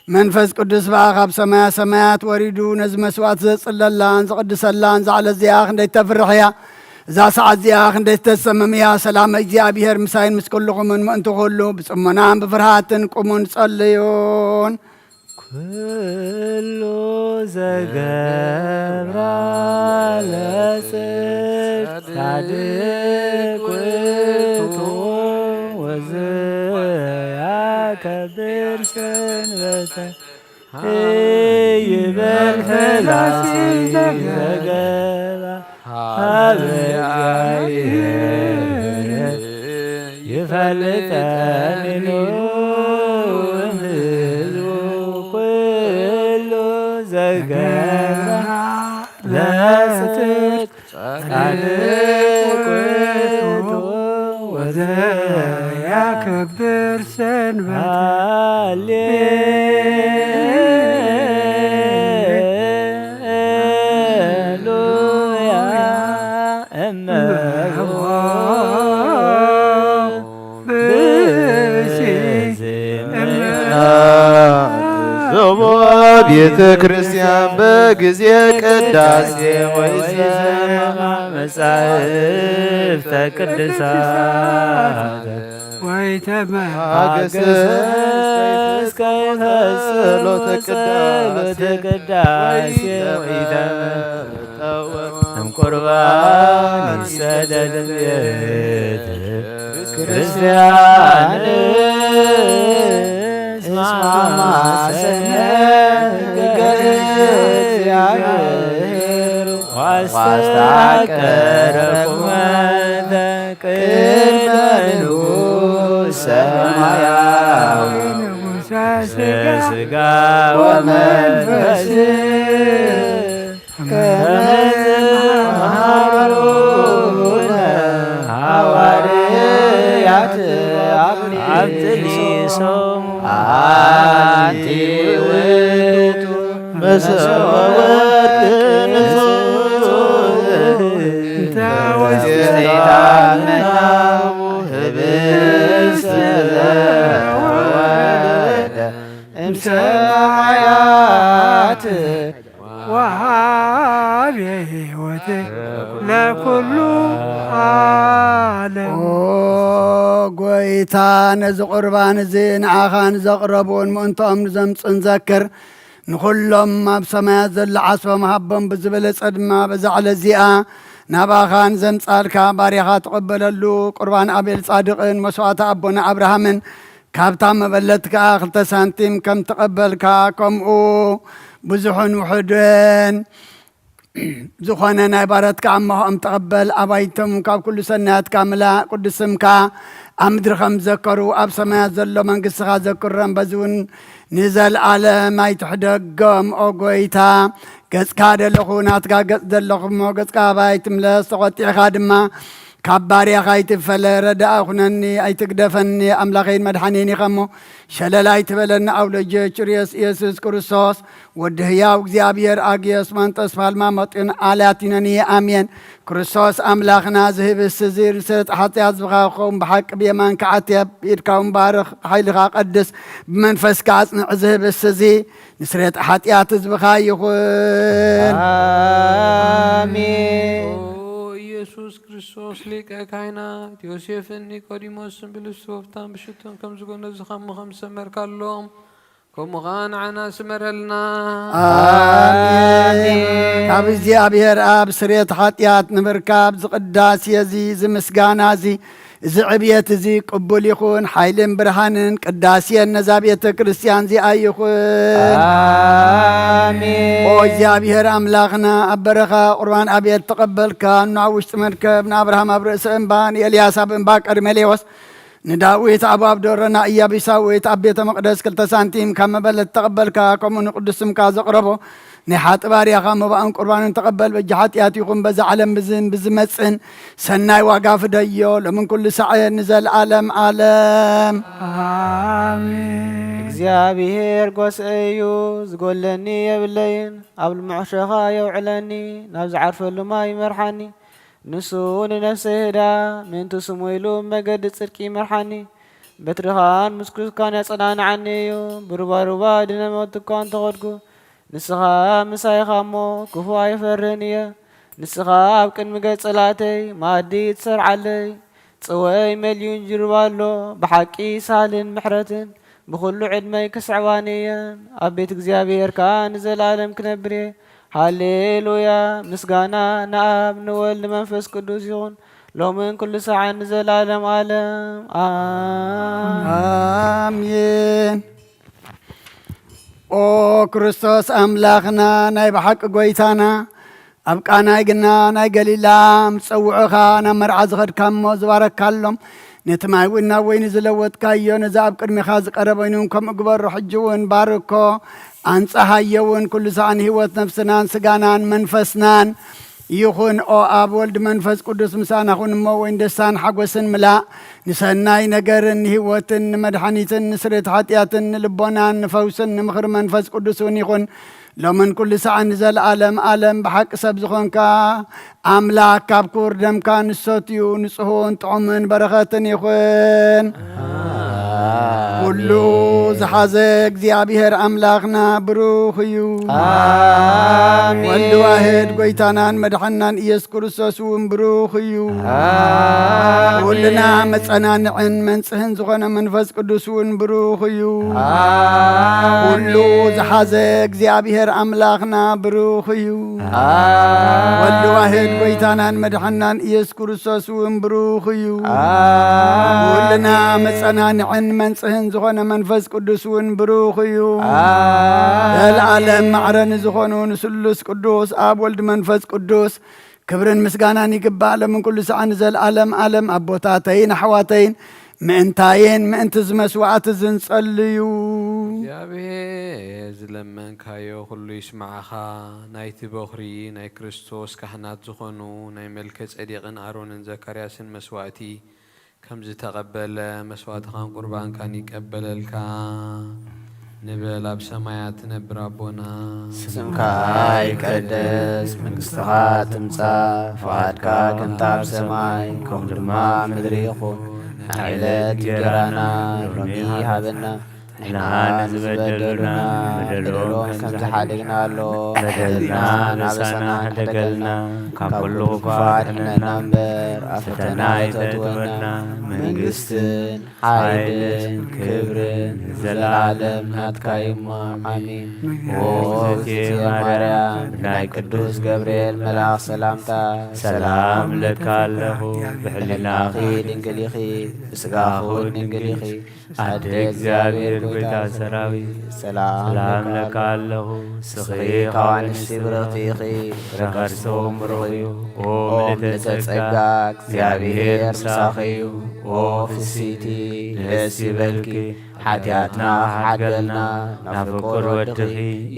መንፈስ ቅዱስ ብኣ ካብ ሰማያ ሰማያት ወሪዱ ነዚ መስዋዕት ዘጽለላን ዝቕድሰላን ዛዕለ እዚኣ ክንደይ ተፍርሕ እያ። እዛ ሰዓት እዚኣ ክንደይ ተሰምም እያ። ሰላም እግዚኣብሔር ምሳይን ምስ ኩልኹምን ምእንቲ ኩሉ ብጽሞናን ብፍርሃትን ቁሙን ጸልዩን። ኩሉ ዘገብራ ለጽድቅ ጻድቅ ውእቱ ወዘያከብር ሰንበተ ይበል ፈላሲ ዘገባ ሀበ እግዚአብሔር ይፈልጠኒ ሎእም ህዝቡ ኩሉ ዘገባ ለጽድቅ ጻድቅ ውእቱ ወዘያከብር ሰንበት። ሃሌሉያ እመሆ ብእሲ እምነ ዘቦ ቤተ ክርስቲያን በጊዜ ቅዳሴ ወይ ዘማ መጻሕፍተ ቅዱሳት ወይተመሃገስ ከይፈጽሙ ጸሎተ ቅዳሴ ወይተመጠወ እምቁርባን ይሰደድ ቤት ክርስቲያን እስማ ማሰነ ገ እግዚአብሔር ዋስተቀረ ቁመተ ቅድመ ንጉሥ ሰማያዊ ንጉሠ ሥጋ ወመንፈስ ከመ መሃሩነ ሐዋርያት አብሊሶሙ አንቲ ውእቱ መሰወ ወርቅ ንጹሕ እንተ ውስቴታ መናው ህብስት ዘወረደ እምሰማያት ወሃቤ ሕይወት ለኩሉ ዓለም። ኦ ጎይታ፣ ነዚ ቁርባን እዚ ንዓኻ ንዘቕረቡን ምእንትኦም ንዘምጹን ዘክር። ንኹሎም ኣብ ሰማያት ዘሎ ዓስቦም ሃቦም ብዝበለጸ ድማ በዛ ዕለት እዚኣ ናባኻ ንዘምጻልካ ባርያኻ ትቕበለሉ ቁርባን ኣቤል ጻድቕን መስዋዕቲ ኣቦና ኣብርሃምን ካብታ መበለት ከኣ ክልተ ሳንቲም ከም ተቐበልካ፣ ከምኡ ብዙሑን ውሑድን ዝኾነ ናይ ባረትካ ኣምሆኦም ተቐበል። ኣባይቶም ካብ ኩሉ ሰናያትካ ምላእ። ቅዱስ ስምካ ኣብ ምድሪ ከም ዘከሩ ኣብ ሰማያት ዘሎ መንግስትኻ ዘክሮም። በዚ እውን ንዘለኣለም ኣይትሕደጎም። ኦ ጎይታ፣ ገጽካ ደለኹ ናትካ ገጽ ደለኹ እሞ ገጽካ ኣባይ ትምለስ። ተቖጢዕካ ድማ ካብ ባርያኻ ኣይትፈለ። ረዳእ ኩነኒ፣ ኣይትግደፈኒ። ኣምላኸይን መድሓኔን ኢኻ እሞ ሸለል ኣይትበለኒ። ኣውለጀ ችርዮስ ኢየሱስ ክርስቶስ ወዲ ህያው እግዚኣብሔር ኣግዮስ ማንጦስ ፋልማ መጢን ኣልያቲነኒ። ኣሜን። ክርስቶስ ኣምላኽና ዝህብስ እዚ ርእሰት ሓጢኣት ዝኻ ክኸውን ብሓቂ ብየማንካ ዓትያ ብኢድካ እውን ባርኽ ሓይልኻ ቀድስ ብመንፈስካ ኣጽንዕ ዝህብስ እዚ ንስሬት ሓጢኣት ህዝብኻ ይኹን። ኣሜን። ኦ ኢየሱስ ክርስቶስ ሊቀ ካህናት ዮሴፍን ኒቆዲሞስን ብልብሲ ወፍታን ብሽቱን ከም ዝጎነዙኻ እሞ ከም ዝሰመርካሎም ከምኡ ኸዓ ንዓና ስመረልና። ኣሜን። ካብ እግዚኣብሔር ኣብ ስርየት ሓጢኣት ንምርካብ ዝቅዳሴ እዚ ዝምስጋና እዚ እዚ ዕብየት እዚ ቅቡል ይኹን። ሓይልን ብርሃንን ቅዳሴን ነዛ ቤተ ክርስቲያን እዚኣ ይኹን። ኣሜን። ኦ እግዚኣብሔር ኣምላኽና ኣብ በረኻ ቁርባን ኣቤል ተቐበልካ፣ ኖህ ኣብ ውሽጢ መርከብ፣ ንኣብርሃም ኣብ ርእሲ እምባ፣ ንኤልያስ ኣብ እምባ ቀርሜሌዎስ ንዳዊት ኣብ ኣብ ደሮና ኢያቢሳዊት ኣብ ቤተ መቕደስ ክልተ ሳንቲም ካብ መበለት ተቐበልካ፣ ከምኡ ንቅዱስ ስምካ ዘቕረቦ ናይ ሓጢ ባርያኻ መባእን ቁርባንን ተቐበል። በጃ ሓጢኣት ይኹን በዛ ዓለም ብዝን ብዝመጽእን ሰናይ ዋጋ ፍደዮ፣ ሎምን ኩሉ ሳዕን ንዘለዓለም ዓለም። ኣሜን። እግዚኣብሔር ጎስዒ እዩ፣ ዝጎለኒ የብለይን። ኣብ ልሙዕ ሸኻ የውዕለኒ፣ ናብ ዝዓርፈሉ ማይ ይመርሓኒ። ንሱ ንነፍሰይ ህዳ፣ ምእንቲ ስሙ ኢሉ ብመገዲ ጽድቂ ይመርሓኒ። በትርኻን ምስኩስካን ያጸናንዓኒ እዩ። ብሩባሩባ ድነ ሞት እኳ እንተኸድኩ፣ ንስኻ ምሳይ ኢኻ እሞ፣ ክፉእ ኣይፈርህን እየ። ንስኻ ኣብ ቅድሚ ገጽ ጸላእተይ መኣዲ ትሰርዓለይ። ጽወይ መሊኡ እንጅርባ ኣሎ፣ ብሓቂ ሳልን ምሕረትን ብኹሉ ዕድመይ ክስዕባኒ እየን። ኣብ ቤት እግዚኣብሔር ከኣ ንዘለኣለም ክነብር እየ። ሃሌሉያ! ምስጋና ንኣብ፣ ንወልድ፣ ንመንፈስ ቅዱስ ይኹን፣ ሎምን ኩሉ ሰዓት ንዘለኣለም ዓለም። ኣሜን። ኣሜን። ኦ ክርስቶስ ኣምላኽና፣ ናይ ብሓቂ ጐይታና፣ ኣብ ቃና ግና ናይ ገሊላ ምስ ጸውዑኻ ናብ መርዓ ዝኸድካ እሞ ዝባረካሎም፣ ነቲ ማይ እውን ናብ ወይኒ ዝለወጥካዮ፣ ነዚ ኣብ ቅድሚኻ ዝቐረበ ወይኒ እውን ከምኡ ግበሮ። ሕጂ እውን ባርኮ፣ ኣንጻሃዮ እውን ኩሉ ሳዕ ንህይወት ነፍስናን ስጋናን መንፈስናን ይኹን። ኦ ኣብ ወልድ መንፈስ ቅዱስ ምሳና ኩን እሞ ወይን ደስታን ሓጎስን ምላእ፣ ንሰናይ ነገርን ንህይወትን ንመድሓኒትን ንስርየት ሓጢኣትን ንልቦናን ንፈውስን ንምኽሪ መንፈስ ቅዱስ እውን ይኹን። ሎምን ኩሉ ሳዕን ንዘለኣለም ኣለም ብሓቂ ሰብ ዝኾንካ ኣምላኽ ካብ ክቡር ደምካ ንሰትዩ ንጽሁን ጥዑምን በረኸትን ይኹን። ኩሉ ዝሓዘ እግዚኣብሔር ኣምላኽና ብሩኽ እዩ። ኣሜን። ወልድ ዋሕድ ጐይታናን መድሓናን ኢየሱስ ክርስቶስ እውን ብሩኽ እዩ። ኣሜን። ኩልና መጸናንዕን መንጽህን ዝኾነ መንፈስ ቅዱስ እውን ብሩኽ እዩ። ኣሜን። ኩሉ ዝሓዘ እግዚኣብሔር ኣምላኽና ብሩኽ እዩ። ኣሜን። ወልድ ዋሕድ ጐይታናን መድሓናን ኢየሱስ ክርስቶስ እውን ብሩኽ እዩ። ኣሜን። ኩልና መጸናንዕን መንጽህን ዝኾነ መንፈስ ቅዱስ እውን ብሩኽ እዩ። ኣሜን። ዘለዓለም ማዕረ ንዝኾኑ ንስሉስ ቅዱስ ኣብ ወልድ መንፈስ ቅዱስ ክብርን ምስጋናን ይግባእ፣ ሎምን ኩሉ ሰዓት ንዘለኣለም ኣለም። ኣቦታተይን ኣሕዋተይን፣ ምእንታይን ምእንቲ እዚ መስዋዕቲ እዚ ንጸልዩ። እግዚኣብሔር፣ ዝለመንካዮ ኩሉ ይስምዓኻ። ናይቲ በኹሪ ናይ ክርስቶስ ካህናት ዝኾኑ ናይ መልከ ጼዴቅን ኣሮንን ዘካርያስን መስዋዕቲ ከም ዝተቐበለ፣ መስዋዕትኻን ቁርባንካን ይቀበለልካ። ንበል። ኣብ ሰማያት ትነብር ኣቦና፣ ስምካ ይቀደስ፣ መንግስትኻ ትምጻእ፣ ፍቓድካ ከምታ ኣብ ሰማይ ከምኡ ድማ ኣብ ምድሪ ይኹን። ናይ ዕለት እንጀራና ሎሚ ሃበና፣ ንሕና ንዝበደሉና በደሎም ከም ዝሓደግና ኣሎ፣ በደልና ነሳና ሕደገልና፣ ካብ ኩሉ ክፉእ ኣድሕነና እምበር፣ ኣብ ፈተና ኣይተእትወና። መንግስትን ሓይልን ክብርን ዘለዓለም ናትካ እዩ እሞ፣ ኣሜን። ኦ እግዝእትየ ማርያም፣ ብናይ ቅዱስ ገብርኤል መልኣኽ ሰላምታ ሰላም እለካ ኣለኹ። ብሕልናኺ ድንግል ኢኺ፣ ብስጋኺ እውን ድንግል ኢኺ። ኣደ እግዚኣብሔር ጐይታ ሰራዊት፣ ሰላም ለካ ኣለኹ። ንስኺ ካብ ኣንስቲ ብርኽቲ ኢኺ፣ ፍረ ከርስኺ እውን ብሩኽ እዩ። ኦ ምልዕተ ጸጋ፣ እግዚኣብሔር ምሳኺ እዩ። ኦ ፍስይቲ፣ ደስ ይበልኪ፣ ሓጢኣትና ክሓድገልና ናብ ፍቁር ወድኺ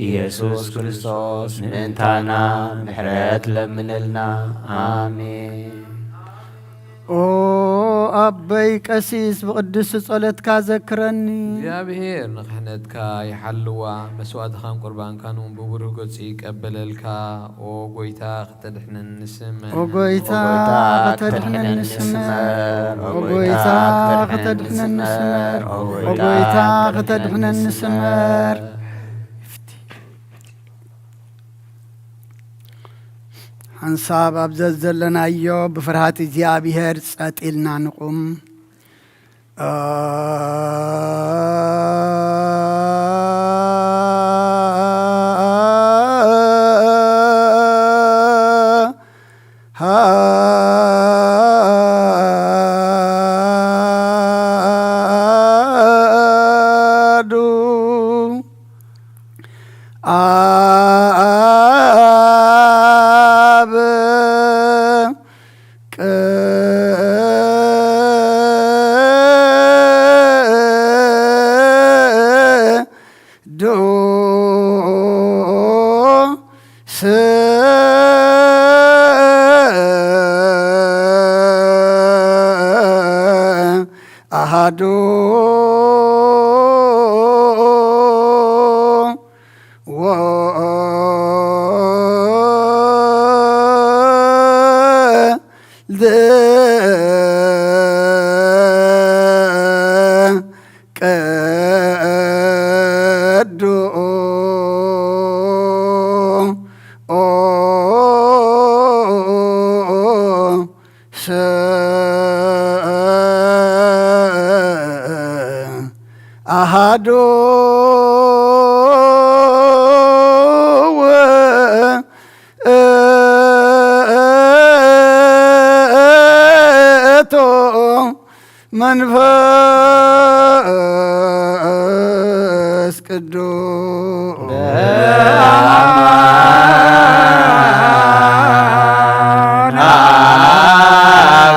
ኢየሱስ ክርስቶስ ምእንታና ምሕረት ለምንልና። ኣሜን። ኦ ኣቦይ ቀሲስ፣ ብቕድስቲ ጸሎትካ ዘክረኒ። እግዚኣብሔር ንክሕነትካ ይሓልዋ፣ መስዋእትኻን ቁርባንካን እውን ብብሩህ ገጹ ይቀበለልካ። ኦ ጐይታ፣ ከተድሕነኒ ስመር። ኦ ጐይታ፣ ከተድሕነኒ ስመር። ኦ ጐይታ፣ ከተድሕነኒ ስመር። ኦ ጐይታ፣ ከተድሕነኒ ስመር። ሓንሳብ ኣብ ዘዘለናዮ ብፍርሃት እግዚኣብሔር ጸጥ ኢልና ንቑም። ኣዱ ኣብ ቅዱስ ኣሃዱ መንፈስ ቅዱስ በአማን አብ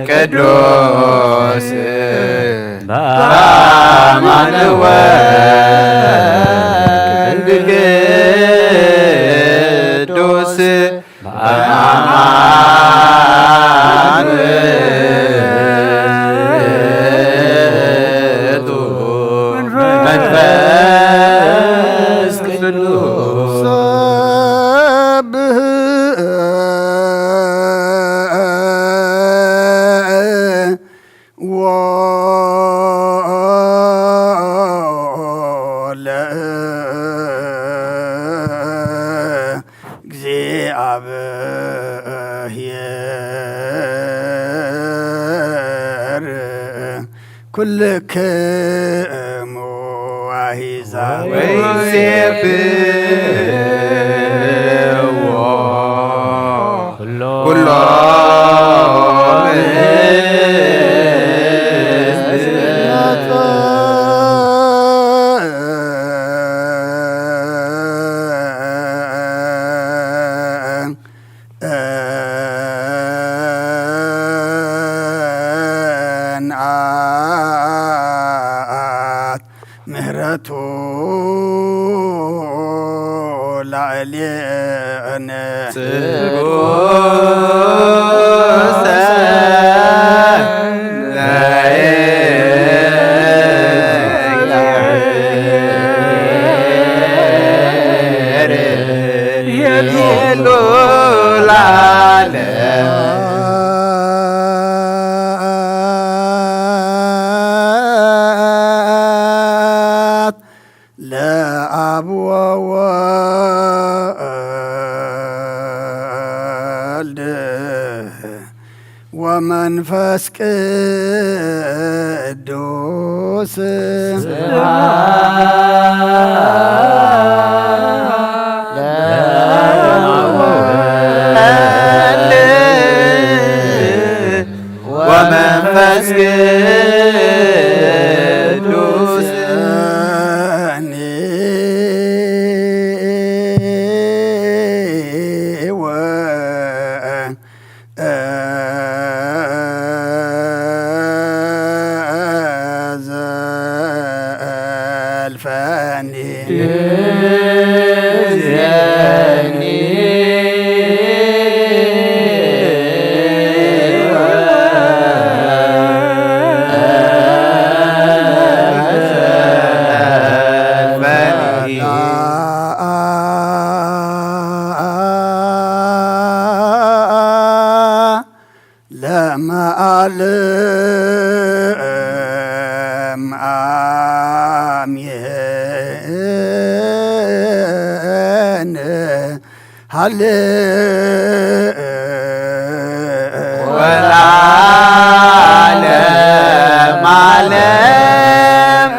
ቅዱስ በአማን ወወልድ ቅዱስ በአማን ውእቱ መንፈስ ቅዱስ ሰብህ ወለእግዚአብሔር ኩልክሙ አሕዛብ ወይሴብሕዎ ኩሎ ምህረቱ ላዕሌነ ጽጉሰ ለእግዚአብሔር የሉ ላለ ለአብ ወወልድ ወመንፈስ ቅዱስ ወመንፈስ ቅዱስ ዘልፈኒ ለመዓለም አሜን። ሃሌ ወለዓለመ ዓለም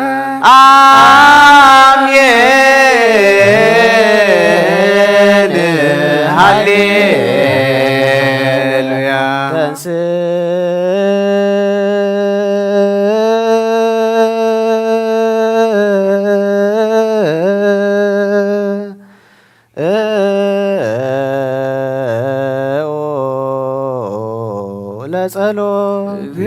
አሜን። ሃሌሉያ። ተንስ ለጸሎት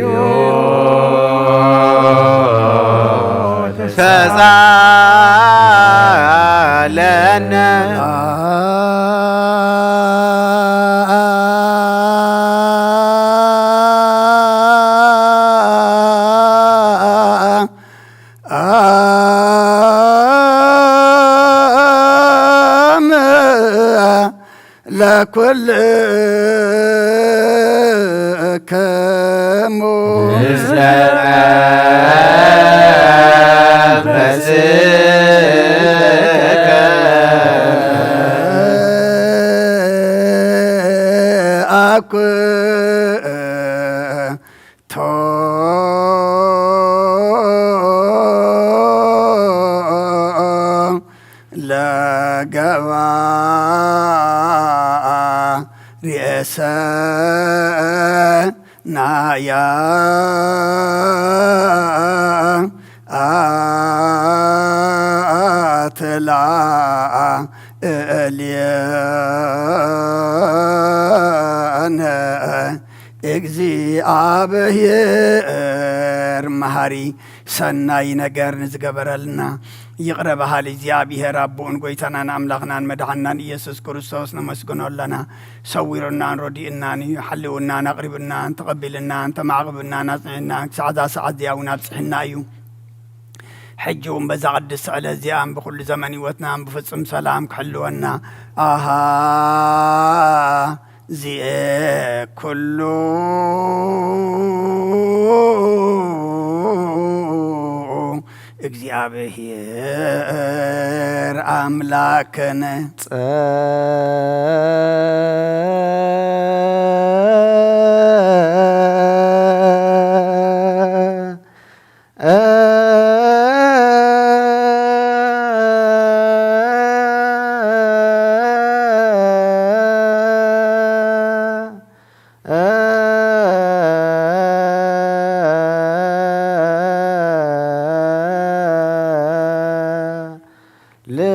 ተሳለነ። አም ለኩልክሙ ምስለ መንፈስከ አኩ ቶ ለገባ ርእሰ ናያ ኣትላ እልየነ እግዚኣብሔር መሃሪ ሰናይ ነገር ንዝገበረልና ይቕረ በሃሊ እግዚኣብሔር ኣቦኡን ጎይታናን ኣምላኽናን መድሓናን ኢየሱስ ክርስቶስ ነመስግኖ ኣለና። ሰዊሩናን ረዲኡናን እዩ። ሓልውናን ኣቕሪብናን ተቐቢልናን ተማዕቕብናን ኣጽኒዕናን ክሳዕ እዛ ሰዓት እዚኣ እውን ኣብጽሕና እዩ። ሕጂ እውን በዛ ቅድስቲ ዕለት እዚኣን ብኹሉ ዘመን ህይወትናን ብፍጹም ሰላም ክሕልወና። ኣሃ ዚኤ ኩሉ እግዚኣብሔር ኣምላክነ።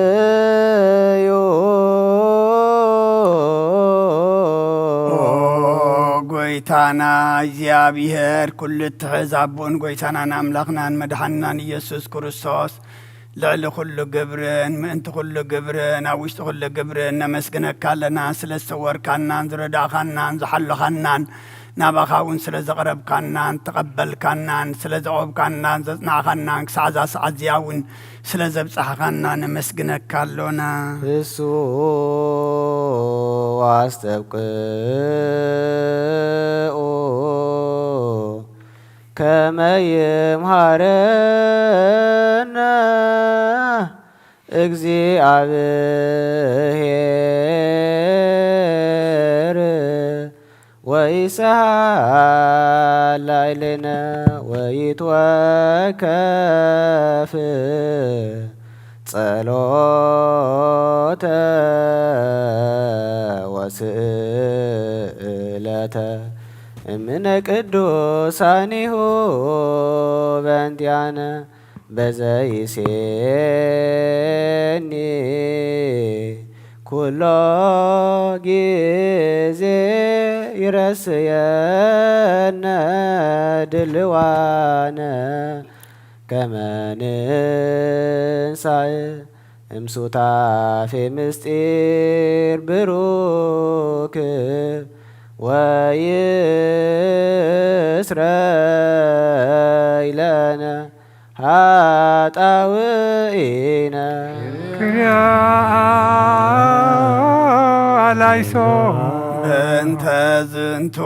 ልዩ። ኦ ጎይታና እግዚኣብሔር፣ ኩሉ እትሕዝ ኣቦን ጎይታናን ኣምላኽናን መድሓንናን ኢየሱስ ክርስቶስ፣ ልዕሊ ኩሉ ግብርን ምእንቲ ኩሉ ግብርን ኣብ ውሽጢ ኩሉ ግብርን ነመስግነካ ኣለና። ስለ ዝተወርካናን ዝረዳእኻናን ዝሓለኻናን፣ ናባኻ እውን ስለ ዘቕረብካናን ተቐበልካናን ስለ ዘቖብካናን ዘጽናዕኻናን ክሳዕ እዛ ሰዓት እዚኣ እውን ስለ ዘብጻሕኻና ነመስግነካ ኣሎና። እሱ ኣስተብቅዑ ከመ ይምሃረነ እግዚኣብሔር ወይሰሃል ላዕሌነ ወይትወከፍ ጸሎተ ወስእለተ እምነ ቅዱሳኒሁ በእንቲአነ በዘይሴኒ ኩሎ ጊዜ ይረስየነ ድልዋነ ከመ ንንሳእ እምሱታፌ ምስጢር ብሩክ ወይስረይ ለነ ሃጣውኢነ። ክሪያ ላይሶ። በእንተ ዝንቱ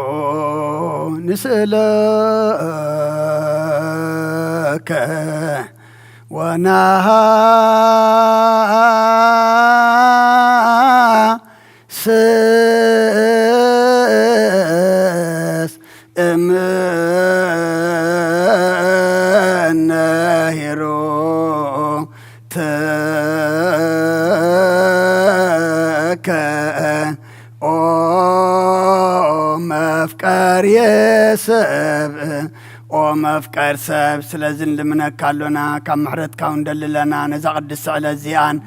ንስእለከ ወናሃ ስስ እምነ ሂሩ ትከ ኦ መፍቀር የሰብ ኦ መፍቀር ሰብ፣ ስለዚ ንልምነካ ኣሎና፣ ካብ ምሕረትካ እውን ደልለና፣ ነዛ ቅድስቲ ዕለት እዚኣን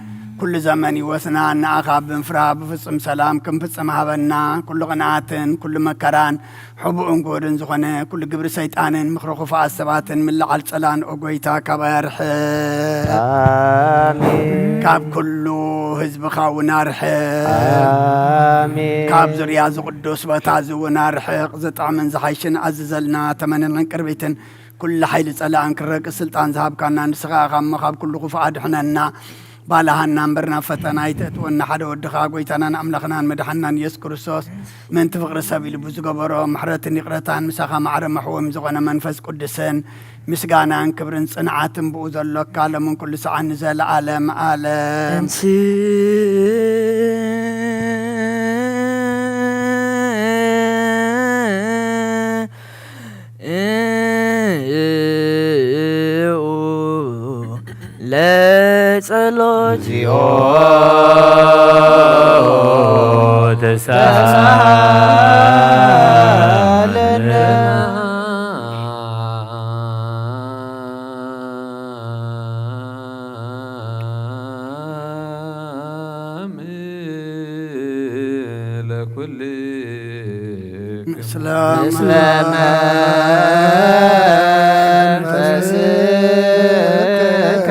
ኩሉ ዘመን ህይወትና ንኣኻ ብምፍራህ ብፍጹም ሰላም ክንፍጽም ሃበና። ኩሉ ቅንኣትን ኩሉ መከራን ሕቡእን ጎድን ዝኾነ ኩሉ ግብሪ ሰይጣንን ምኽሪ ክፉኣት ሰባትን ምልዓል ጸላን ኦ ጎይታ ካባይ ኣርሕቕ። ኣሜን። ካብ ኩሉ ህዝብኻ እውን ኣርሕቕ። ኣሜን። ካብ ዙርያ እዚ ቅዱስ ቦታ እዚ እውን ኣርሕቕ። ዝጥዕምን ዝሓይሽን ኣዝዘልና፣ ተመንን ዕንቅርቢትን ኩሉ ሓይሊ ጸላእን ክረግጽ ስልጣን ዝሃብካና ንስኻ ኢኻ እሞ ካብ ኩሉ ክፉእ ኣድሕነና። ባልሃና እምበር ናብ ፈተና ኣይተእትወና። ሓደ ወድኻ ጎይታናን ኣምላኽናን መድሓንናን ኢየሱስ ክርስቶስ ምእንቲ ፍቕሪ ሰብ ኢሉ ብዝገበሮ ምሕረትን ይቕረታን ምሳኻ ማዕረ መሕወሚ ዝኾነ መንፈስ ቅዱስን ምስጋናን ክብርን ጽንዓትን ብኡ ዘሎካ ሎምን ኩሉ ሰዓን ንዘለዓለም ዓለም። እንሲ ለጸሎት እግዚኦ ተሳለነ። ኩልክሙ ምስለ ምስለ መንፈስከ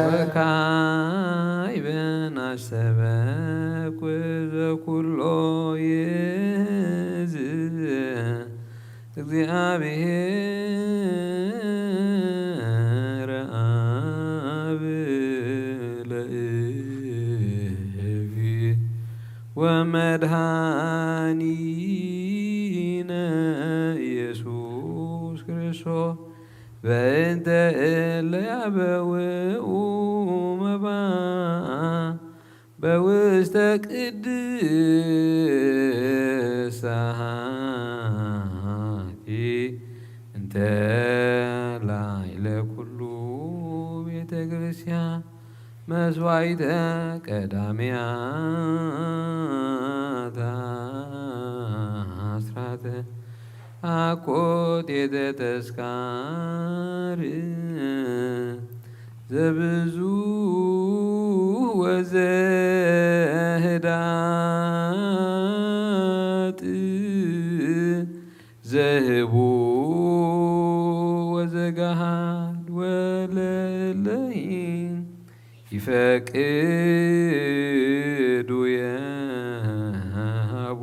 ወካዕበ ናስተበኩ ዘኩሎ ይእዝ እግዚአብሔር አብ ለእግዚእ ወመድኃኒነ ኢየሱስ ክርስቶስ በእንተ እለ ያበውኡ መባ በውስተ ቅድስት ጸሐፊ እንተ ላዕለ ኩሉ ቤተ ክርስቲያን መስዋዕተ ቀዳሚያት አስራት አኮቴተ ተስካር ዘብዙ ወዘህዳጥ ዘህቡ ወዘጋሃድ ወለለይ ይፈቅዱ የሃቡ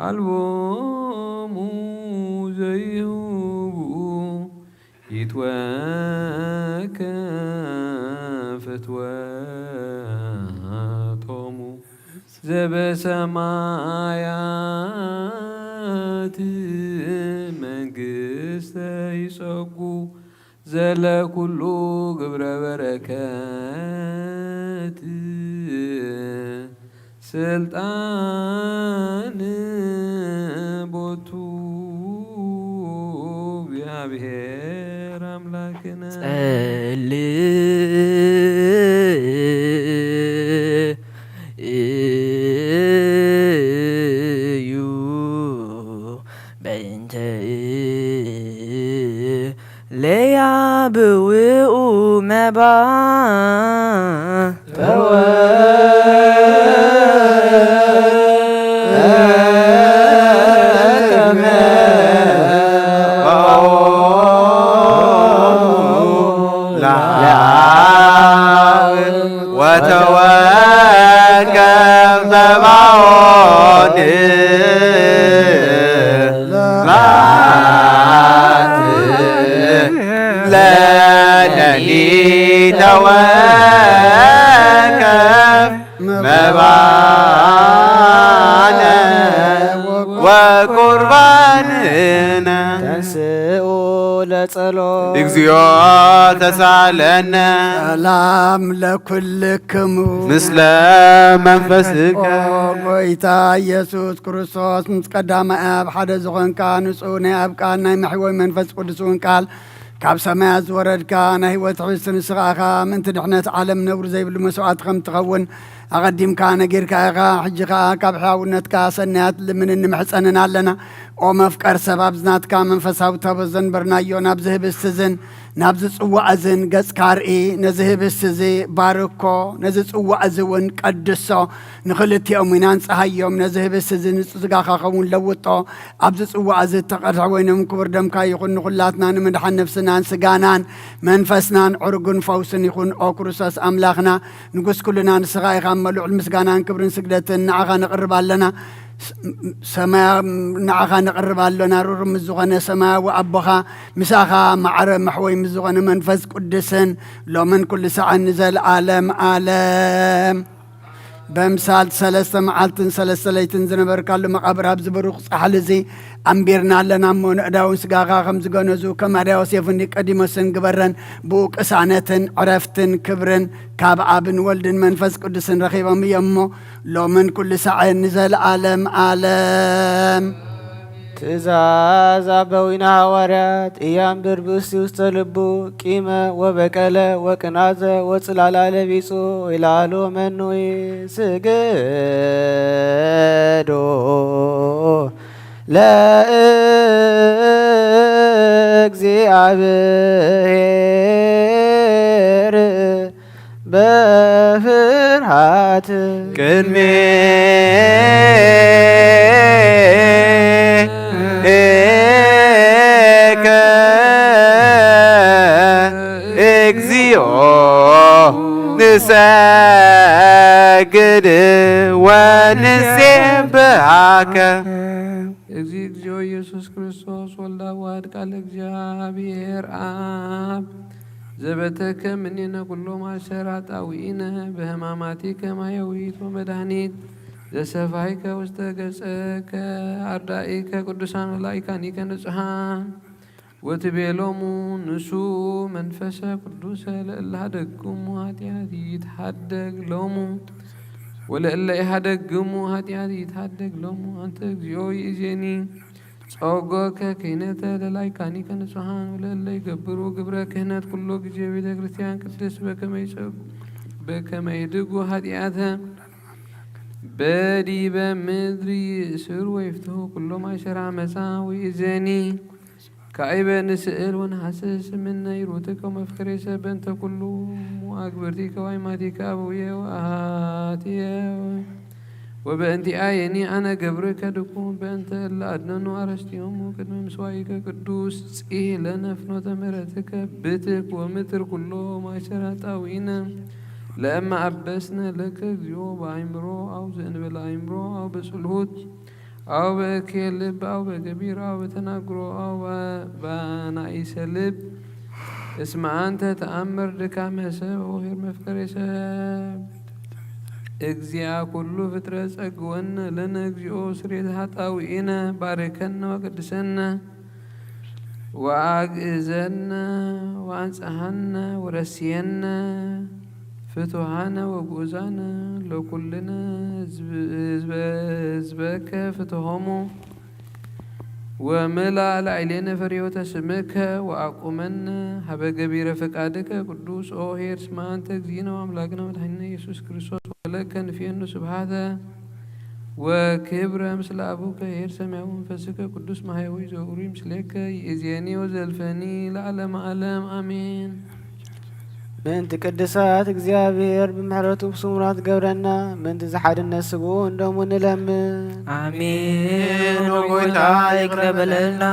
አልቦሙ ዘይህቡ ይትወከፍ ፍትወቶሙ ዘበሰማያት መንግስተ ይጸጉ ዘለኩሉ ግብረ በረከት ስልጣን ቦቱ እግዚአብሔር አምላክነ። ጸልዩ በእንተ ለያብውኡ መባ ወተወከፍ መባኦን ባት ለነኒ ተወከፍ መባነ ወቁርባንነ። ተንስኡ ለጸሎት እግዚኦ ተሳለነ። ሰላም ለኩልክሙ ምስለ መንፈስከ ኦ ጎይታ ኢየሱስ ክርስቶስ ምስ ቀዳማይ ኣብ ሓደ ዝኾንካ ንጹህ ናይ ኣብ ቃል ናይ መሕወይ መንፈስ ቅዱስ እውን ቃል ካብ ሰማያት ዝወረድካ ናይ ህይወት ሕብስቲ ንስኻ ኢኻ። ምእንቲ ድሕነት ዓለም ነውሪ ዘይብሉ መስዋዕቲ ከም ትኸውን ኣቐዲምካ ነጊርካ ኢኻ። ሕጂ ኸኣ ካብ ሕያውነትካ ሰናያት ልምንን ንምሕጸንን ኣለና። ኦ መፍቀር ሰብ ኣብዚ ናትካ መንፈሳዊ ተበ ዘንበርናዮ ናብዚ ህብስቲ እዝን ናብዚ ጽዋዕ እዝን ገጽካ ርኢ። ነዚ ህብስቲ እዚ ባርኮ፣ ነዚ ጽዋዕ እዚ እውን ቀድሶ። ንኽልቲኦም ኢና ንጽሃዮም። ነዚ ህብስቲ እዚ ንጹህ ስጋኻ ኸውን ለውጦ። ኣብዚ ጽዋዕ እዚ እተቐድሐ ወይኖም ክቡር ደምካ ይኹን ንኹላትና ንምድሓን ነፍስናን ስጋናን መንፈስናን ዕርጉን ፈውስን ይኹን። ኦ ክርስቶስ ኣምላኽና ንጉስ ኩልና ንስኻ ኢኻ እሞ ልዑል ምስጋናን ክብርን ስግደትን ንዓኻ ነቕርብ ኣለና። ሰማያ ንዓኻ ነቕርብ ኣለና። ሩር ምስ ዝኾነ ሰማያዊ ኣቦኻ ምሳኻ ማዕረ መሕወይ ምስ ዝኾነ መንፈስ ቅዱስን ሎምን ኩሉ ሳዕን ንዘለኣለም ኣለም። በምሳል ሰለስተ መዓልትን ሰለስተ ለይትን ዝነበርካሉ መቓብር ኣብዚ ብሩኽ ጻሕሊ እዚ ኣንቢርና ኣለና እሞ ንእዳውን ስጋኻ ከም ዝገነዙ ከም ኣርያ ዮሴፍን ኒቆዲሞስን ግበረን። ብኡ ቅሳነትን ዕረፍትን ክብርን ካብ ኣብን ወልድን መንፈስ ቅዱስን ረኺቦም እዮም እሞ ሎምን ኩሉ ሳዕን ንዘለኣለም ኣለም። ትእዛዝ ኣበዊና ሃዋርያት እያንብር ብእሲ ውስተ ልቡ ቂመ ወበቀለ ወቅናዘ ወጽላላ ለቢጹ ይላሉ መኑይ ስግዶ ለእግዚአብሔር በፍርሃት ቅድሜከ እግዚኦ ንሰግድ ወንሴብሐከ። እግዚእ እግዚኦ ኢየሱስ ክርስቶስ ወልዳ ዋህድ ቃል እግዚአብሔር አብ ዘበተከ ምኔነ ኩሎ ማሰራ ጣውኢነ በህማማቲከ ማየዊት ወመድኃኒት ዘሰፋይከ ውስተ ገጸከ አርዳኢከ ቅዱሳን ወላይካኒከ ንጹሓን ወትቤሎሙ ንሱ መንፈሰ ቅዱሰ ለእለ ሀደግሙ ኃጢአት ይትሃደግ ሎሙ ወለእለ ኢሃደግሙ ኃጢአት ይትሃደግ ሎሙ። አንተ እግዚኦ ይእዜኒ ጸወጎከ ክህነተ ለላይካኒከ ንጹሓን ወለእለ ይገብሩ ግብረ ክህነት ኩሎ ጊዜ ቤተ ክርስቲያን ቅድስት በከመ ይጸጉ በከመ ይድጉ ኃጢአተ በዲበ ምድሪ ይእስሩ ወይፍትሑ ኩሎ ማእሰራ አመፃ። ወይእዜኒ ካዕበ ንስእል ወንሓስስ እምነ ይሩትከ ወመፍቅሬሰ በእንተ ኩሉ አግብርቲከ ወአይማቲከ አበውየ ወአሃትየ ወበእንቲአየኒ አነ ገብርከ ድኩም በእንተ እለ አድነኑ አረስቲሆሙ ቅድመ ምስዋኢከ ቅዱስ ጺህ ለነ ፍኖተ ምሕረትከ ብትክ ወምትር ኩሎ ማእሰራ ጣውኢነ ለእመ አበስነ ለከ እግዚኦ በአይምሮ አው ዘእንበለ አይምሮ አው በጽልሁት አው በእኬ ልብ አው በገቢር አው በተናግሮ አው በአናኢሰ ልብ እስመ አንተ ተአምር ድካመ ሰብ ኦሄር መፍቀሬ ሰብ። እግዚአ ኩሉ ፍጥረት ጸግወነ ለነ እግዚኦ ስሬት ኃጣውኢነ ባርከነ ወቅድሰነ ወአግእዘነ ወአንጽሐነ ወረስየነ ፍቱሃነ ወግኡዛነ ለኩልነ ህዝብ- ህዝበ- ህዝበከ ፍትሆሙ ወምልአ ላዕሌነ ፍሬወተ ስምከ ወአቁመነ ሀበ ገቢረ ፍቃድከ ቅዱስ ኦ ኄር ስማ አንተ እግዚእነ ወአምላክነ መድኃኒነ ኢየሱስ ክርስቶስ ወለከ ንፌኑ ስብሐተ ወክብረ ምስለ አቡከ ኄር ሰማያዊ መንፈስከ ቅዱስ ማሕየዊ ዘውሪ ምስሌከ ይእዜኒ ወዘልፈኒ ለዓለመ ዓለም አሜን። ምእንቲ ቅዱሳት እግዚኣብሔር ብምሕረቱ ስሙራት ገብረና ምእንቲ ዝሓድነት ስግኡ እንደሙ ንለምን። አሜን። ኦ ጎይታ ይቅረ በለልና።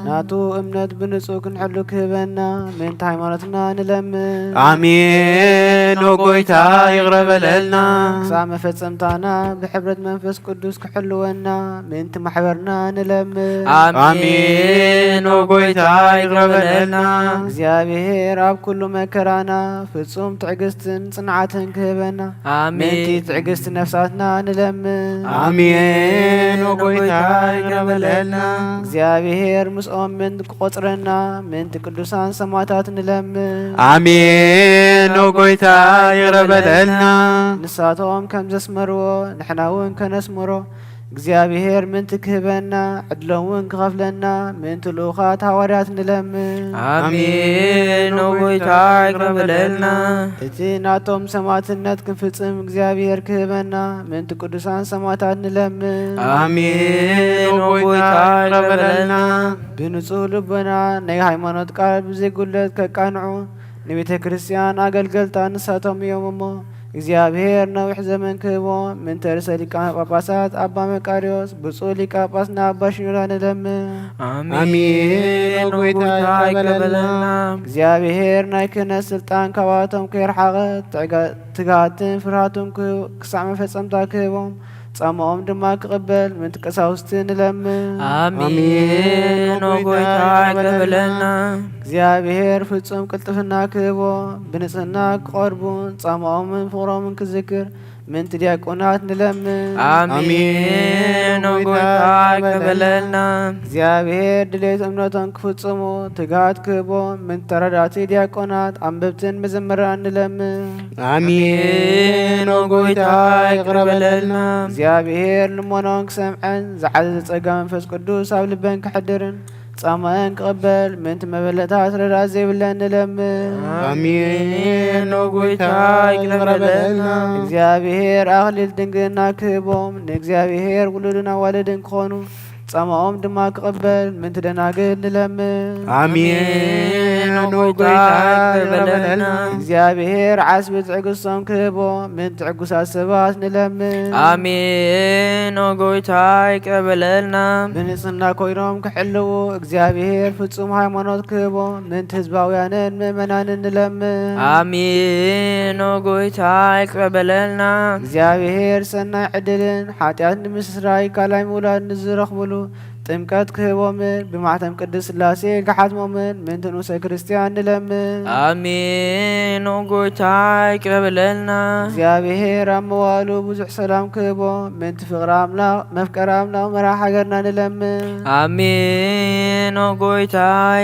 ናቱ እምነት ብንጹህ ክንሕሉ ክህበና ምእንቲ ሃይማኖትና ንለምን። አሜን። ኦ ጎይታ ይቅረ በለልና። ክሳብ መፈጸምታና ብሕብረት መንፈስ ቅዱስ ክሕልወና ምእንቲ ማሕበርና ንለምን። አሜን። ኦ ጎይታ ይቅረ በለልና። እግዚኣብሔር ኣብ ኩሉ መከራና ፍጹም ትዕግስትን ጽንዓትን ክህበና አሜን። ምእንቲ ትዕግስቲ ነፍሳትና ንለምን። አሜን። ኦ ጎይታ ይቅረ በለልና። እግዚኣብሔር ምስኦም ምእንቲ ክቆጽረና ምእንቲ ቅዱሳን ሰማዕታት ንለምን። አሜን። ኦ ጎይታ ይቅረ በለልና። ንሳቶም ከም ዘስመርዎ ንሕና እውን ከነስምሮ እግዚኣብሔር ምእንቲ ክህበና ዕድሎም እውን ክኸፍለና ምእንቲ ልኡኻት ሃዋርያት ንለምን። አሜን። ኦ ጎይታ ይቅረ በለልና። እቲ ናቶም ሰማዕትነት ክንፍጽም እግዚኣብሔር ክህበና ምእንቲ ቅዱሳን ሰማዕታት ንለምን። አሜን። ኦ ጎይታ ይቅረ በለልና። ብንጹህ ልቦና ናይ ሃይማኖት ቃል ብዘይጉድለት ከቃንዑ ንቤተ ክርስቲያን ኣገልገልታ ንሳቶም እዮም እሞ እግዚኣብሔር ነዊሕ ዘመን ክህቦ ምእንተ ርእሰ ሊቃነ ጳጳሳት ኣባ መቃርዮስ ብፁዕ ሊቀ ጳጳስና ኣባ ሽኖዳ ንለምን። አሜን። ኦ ጎይታ ይቅረ በለልና። እግዚኣብሔር ናይ ክህነት ስልጣን ካብኣቶም ከይርሓቐ ትዕጋ- ትግሃትን ፍርሃቱን ክሳዕ መፈጸምታ ክህቦም ጻማኦም ድማ ክቕበል ምእንቲ ቀሳውስቲ ንለምን። አሜን። ኦ ጎይታ ይቅረ በለልና። እግዚኣብሔር ፍጹም ቅልጥፍና ክህቦ ብንጽህና ክቐርቡን ጻማኦምን ፍቕሮምን ክዝክር ምእንቲ ዲያቆናት ንለምን። አሜን። ኦ ጎይታ ይቅረ በለልና። እግዚኣብሔር ድሌት እምነቶም ክፍጽሙ ትግሃት ክህቦ ምእንቲ ተረዳእቲ ዲያቆናት ኣንበብትን መዘምራን ንለምን። አሜን። ኦ ጎይታ ይቅረ በለልና። እግዚኣብሔር ልመናኦም ክሰምዐን ዝዓዘዘ ጸጋ መንፈስ ቅዱስ ኣብ ልበን ክሕድርን ጻማእን ክቕበል ምእንቲ መበለታት ረዳእት ዘይብለን ንለምን። አሜን። ኦ ጎይታ ይቅረ በለልና። እግዚኣብሔር ኣኽሊል ድንግልና ክህቦም ንእግዚኣብሔር ውሉድን ኣዋልድን ክኾኑ ጻማኦም ድማ ክቕበል ምንቲ ደናግል ንለምን። ኣሜን። ኣሜን። ኦ ኦ ጎይታ ጎይታ ይቕረ ይቕረ በለልና። በለልና። እግዚኣብሔር ዓስቢ ትዕግስቶም ክህቦ ምንቲ ዕጉሳት ሰባት ንለምን። ኣሜን። ኦ ጎይታ ይቅረ በለልና። ብንጽህና ኮይኖም ክሕልዉ እግዚኣብሔር ፍጹም ሃይማኖት ክህቦ ምንቲ ህዝባውያንን ምእመናንን ንለምን። ኣሜን። ኦ ጎይታ ይቅረ በለልና። እግዚኣብሔር ሰናይ ዕድልን ሓጢኣት ንምስራይ ካልኣይ ምውላድ ንዝረኽብሉ ጥምቀት ክህቦምን ብማሕተም ቅድስት ስላሴ ክሓትሞምን ምንቲ ንኡሰ ክርስቲያን ንለምን። ኣሜን። ኦ ጎይታ ይቅረ በለልና። እግዚኣብሔር ኣብ መዋሉ ብዙሕ ሰላም ክህቦ ምንቲ ፍቕሪ ኣምላኽ መፍቀሪ ኣምላኽ መራሕ ሃገርና ንለምን። ኣሜን። ኦ ጎይታ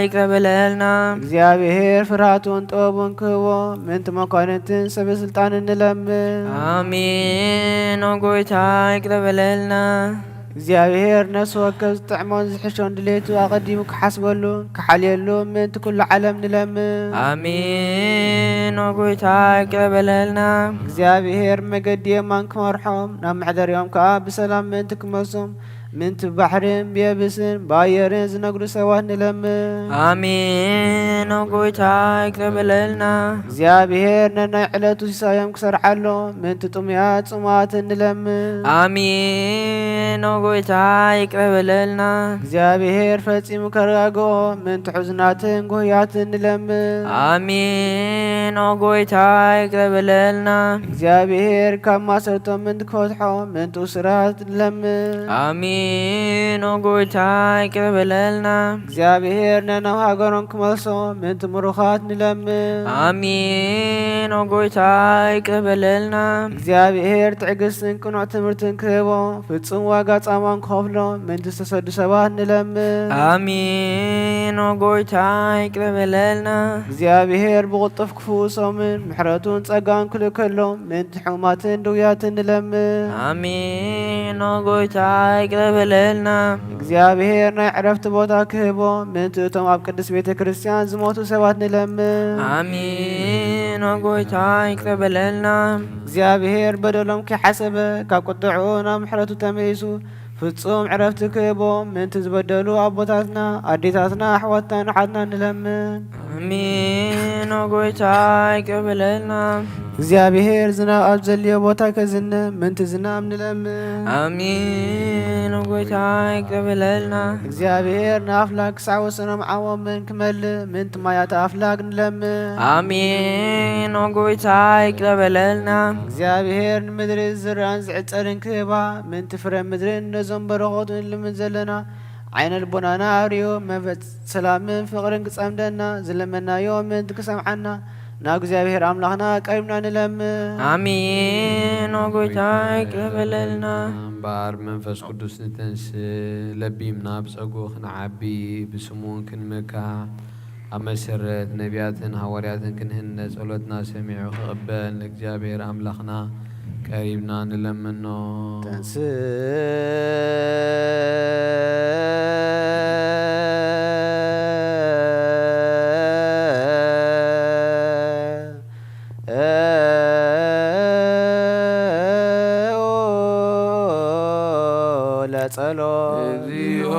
ይቅረ በለልና። እግዚኣብሔር ፍርሃቱን ጥበቡን ክህቦ ምንቲ መኳንንትን ሰበ ስልጣንን ንለምን። ኣሜን። ኦ ጎይታ ይቅረ በለልና። እግዚኣብሔር ነፍሲ ወከፍ ዝጥዕሞን ዝሕሾን ድሌቱ ኣቐዲሙ ክሓስበሉ ክሓልየሉ ምንቲ ኩሉ ዓለም ንለምን። ኣሜን። ኦ ጎይታ ይቅረ በለልና። እግዚኣብሔር መገዲ የማን ክመርሖም ናብ መሕደሪኦም ከኣ ብሰላም ምንቲ ክመልሶም ምንቲ ብባሕርን ብየብስን ብኣየርን ዝነግዱ ሰባት ንለምን። ኣሜን። ኦ ጎይታ ይቅረ በለልና። እግዚኣብሔር ነናይ ዕለቱ ሲሳዮም ክሰርዓሎም ምንቲ ጥሙያት ጽሙኣትን ንለምን። ኣሜን። ኦ ጎይታ ይቅረ በለልና። እግዚኣብሔር ፈጺሙ ከረጋግኦ ምንቲ ሕዙናትን ጉህያትን ንለምን። ኣሜን። ኦ ጎይታ ይቅረ በለልና። እግዚኣብሔር ካብ ማሰርቶም ምንቲ ክፈትሖ ምንቲ እሱራት ንለምን። ኣሜን። ኦ ጎይታ ይቅረ በለልና። እግዚኣብሔር ነናብ ሃገሮም ክመልሶ ምንቲ ምሩኻት ንለምን። ኣሜን። ኦ ጎይታ ይቅረ በለልና። እግዚኣብሔር ትዕግስትን ቅኑዕ ትምህርትን ክህቦ ፍጹም ዋጋ ጻማን ክኸፍሎ ምንቲ ዝተሰዱ ሰባት ንለምን። ኣሜን። ኦ ጎይታ ይቅረ በለልና። እግዚኣብሔር ብቕልጡፍ ክፍውሶምን ምሕረቱን ጸጋን ክልእከሎም ምንቲ ሕሙማትን ድውያትን ንለምን። ኣሜን። ኦ ጎይታ ይቅረ በለልና። እግዚኣብሔር ናይ ዕረፍቲ ቦታ ክህቦ ምንቲ እቶም ኣብ ቅድስት ቤተ ክርስቲያን ዝሞቱ ሰባት ንለምን። ኣሜን። ኦ ጎይታ ይቅረ በለልና። እግዚኣብሔር በደሎም ከይሓሰበ ካብ ቁጥዑ ናብ ምሕረቱ ተመሊሱ ፍጹም ዕረፍቲ ክህቦ ምንቲ ዝበደሉ ኣቦታትና ኣዴታትና ኣሕዋትናን ኣሓትናን ንለምን። ኣሜን። ኦ ጎይታ ይቅረ በለልና። እግዚኣብሔር ዝናብ ኣብ ዘድልዮ ቦታ ከዝንብ ምንቲ ዝናብ ንለምን። ኣሜን። ኦ ጎይታ ይቅረ በለልና። እግዚኣብሔር ንኣፍላግ ክሳዕ ወሰኖም ዓሞምን ክመልእ ምንቲ ማያት ኣፍላግ ንለምን። ኣሜን። ኦ ጎይታ ይቅረ በለልና። እግዚኣብሔር ንምድሪ ዝራእን ዝዕጸድን ክህባ ምንቲ ፍረ ምድርን ነዞም በረኸቱ ንልምን ዘለና ዓይነ ልቦናና ኣርእዮ መንፈስ ሰላምን ፍቕርን ክጸምደና ዝለመናዮ ምንቲ ክሰምዓና ናብ እግዚኣብሔር ኣምላኽና ቀሪብና ንለምን። ኣሜን። ኦ ጎይታ ይቅረ በለልና። እምበኣር መንፈስ ቅዱስ ንተንስ ለቢምና ብጸጉ ክንዓቢ ብስሙ ክንምካሕ ኣብ መሰረት ነቢያትን ሃዋርያትን ክንህነ ጸሎትና ሰሚዑ ክቕበል ንእግዚኣብሔር ኣምላኽና ቀሪብና ንለምኖ። ተንስእ ለጸሎት እግዚኦ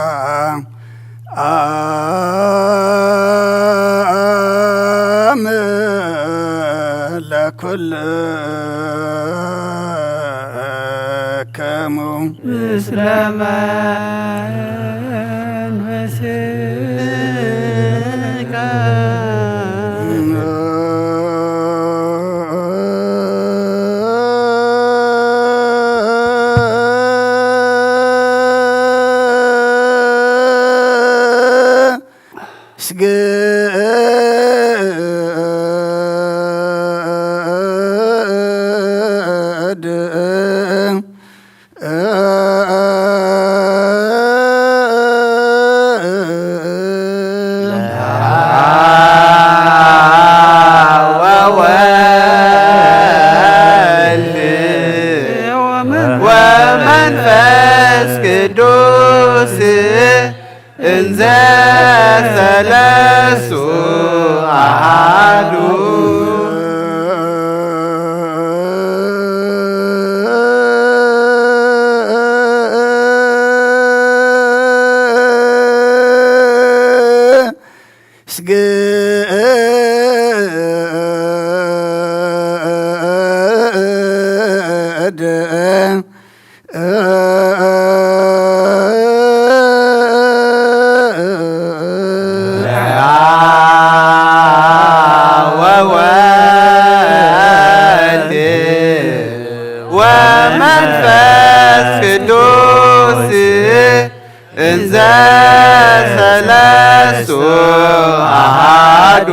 ሰላም ለኩልክሙ። ምስለ መንፈስከ ስግድ እንዘ ሰለስቱ ኣሃዱ። ስግድ ወወልድ ወመንፈስ ቅዱስ እንዘ ሰለስቱ ኣሃዱ።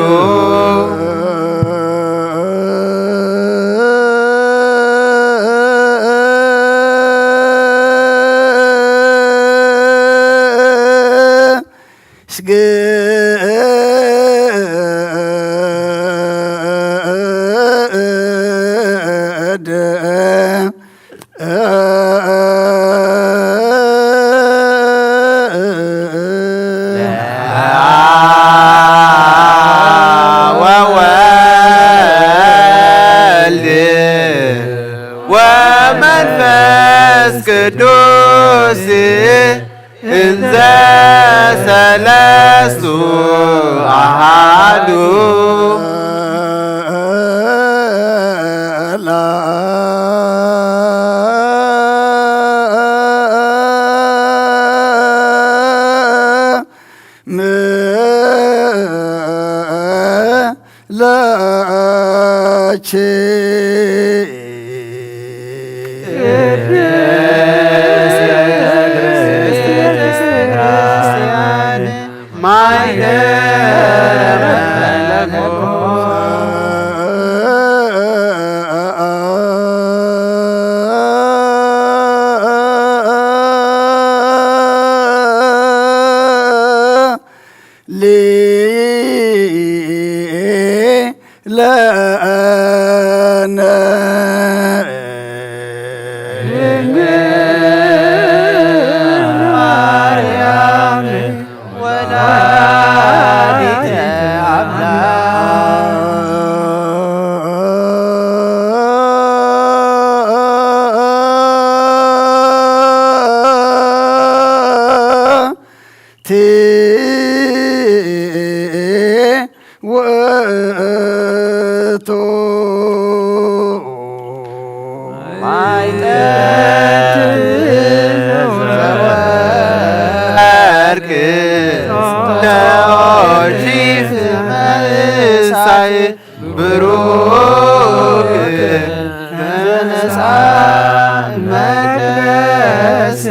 ስግድ ወወልድ ወመንፈስ ቅዱስ እንዘ ሰለስቱ ኣሃዱ። ለኪ ማይደረ ለነ ድንግል ማርያም ወላዲተ አምላክ። ቲ ውእቱ ማይጠንት ዘወርቅ ለኦጂ መሳይ ብሩክ ተነሳ መቅደስ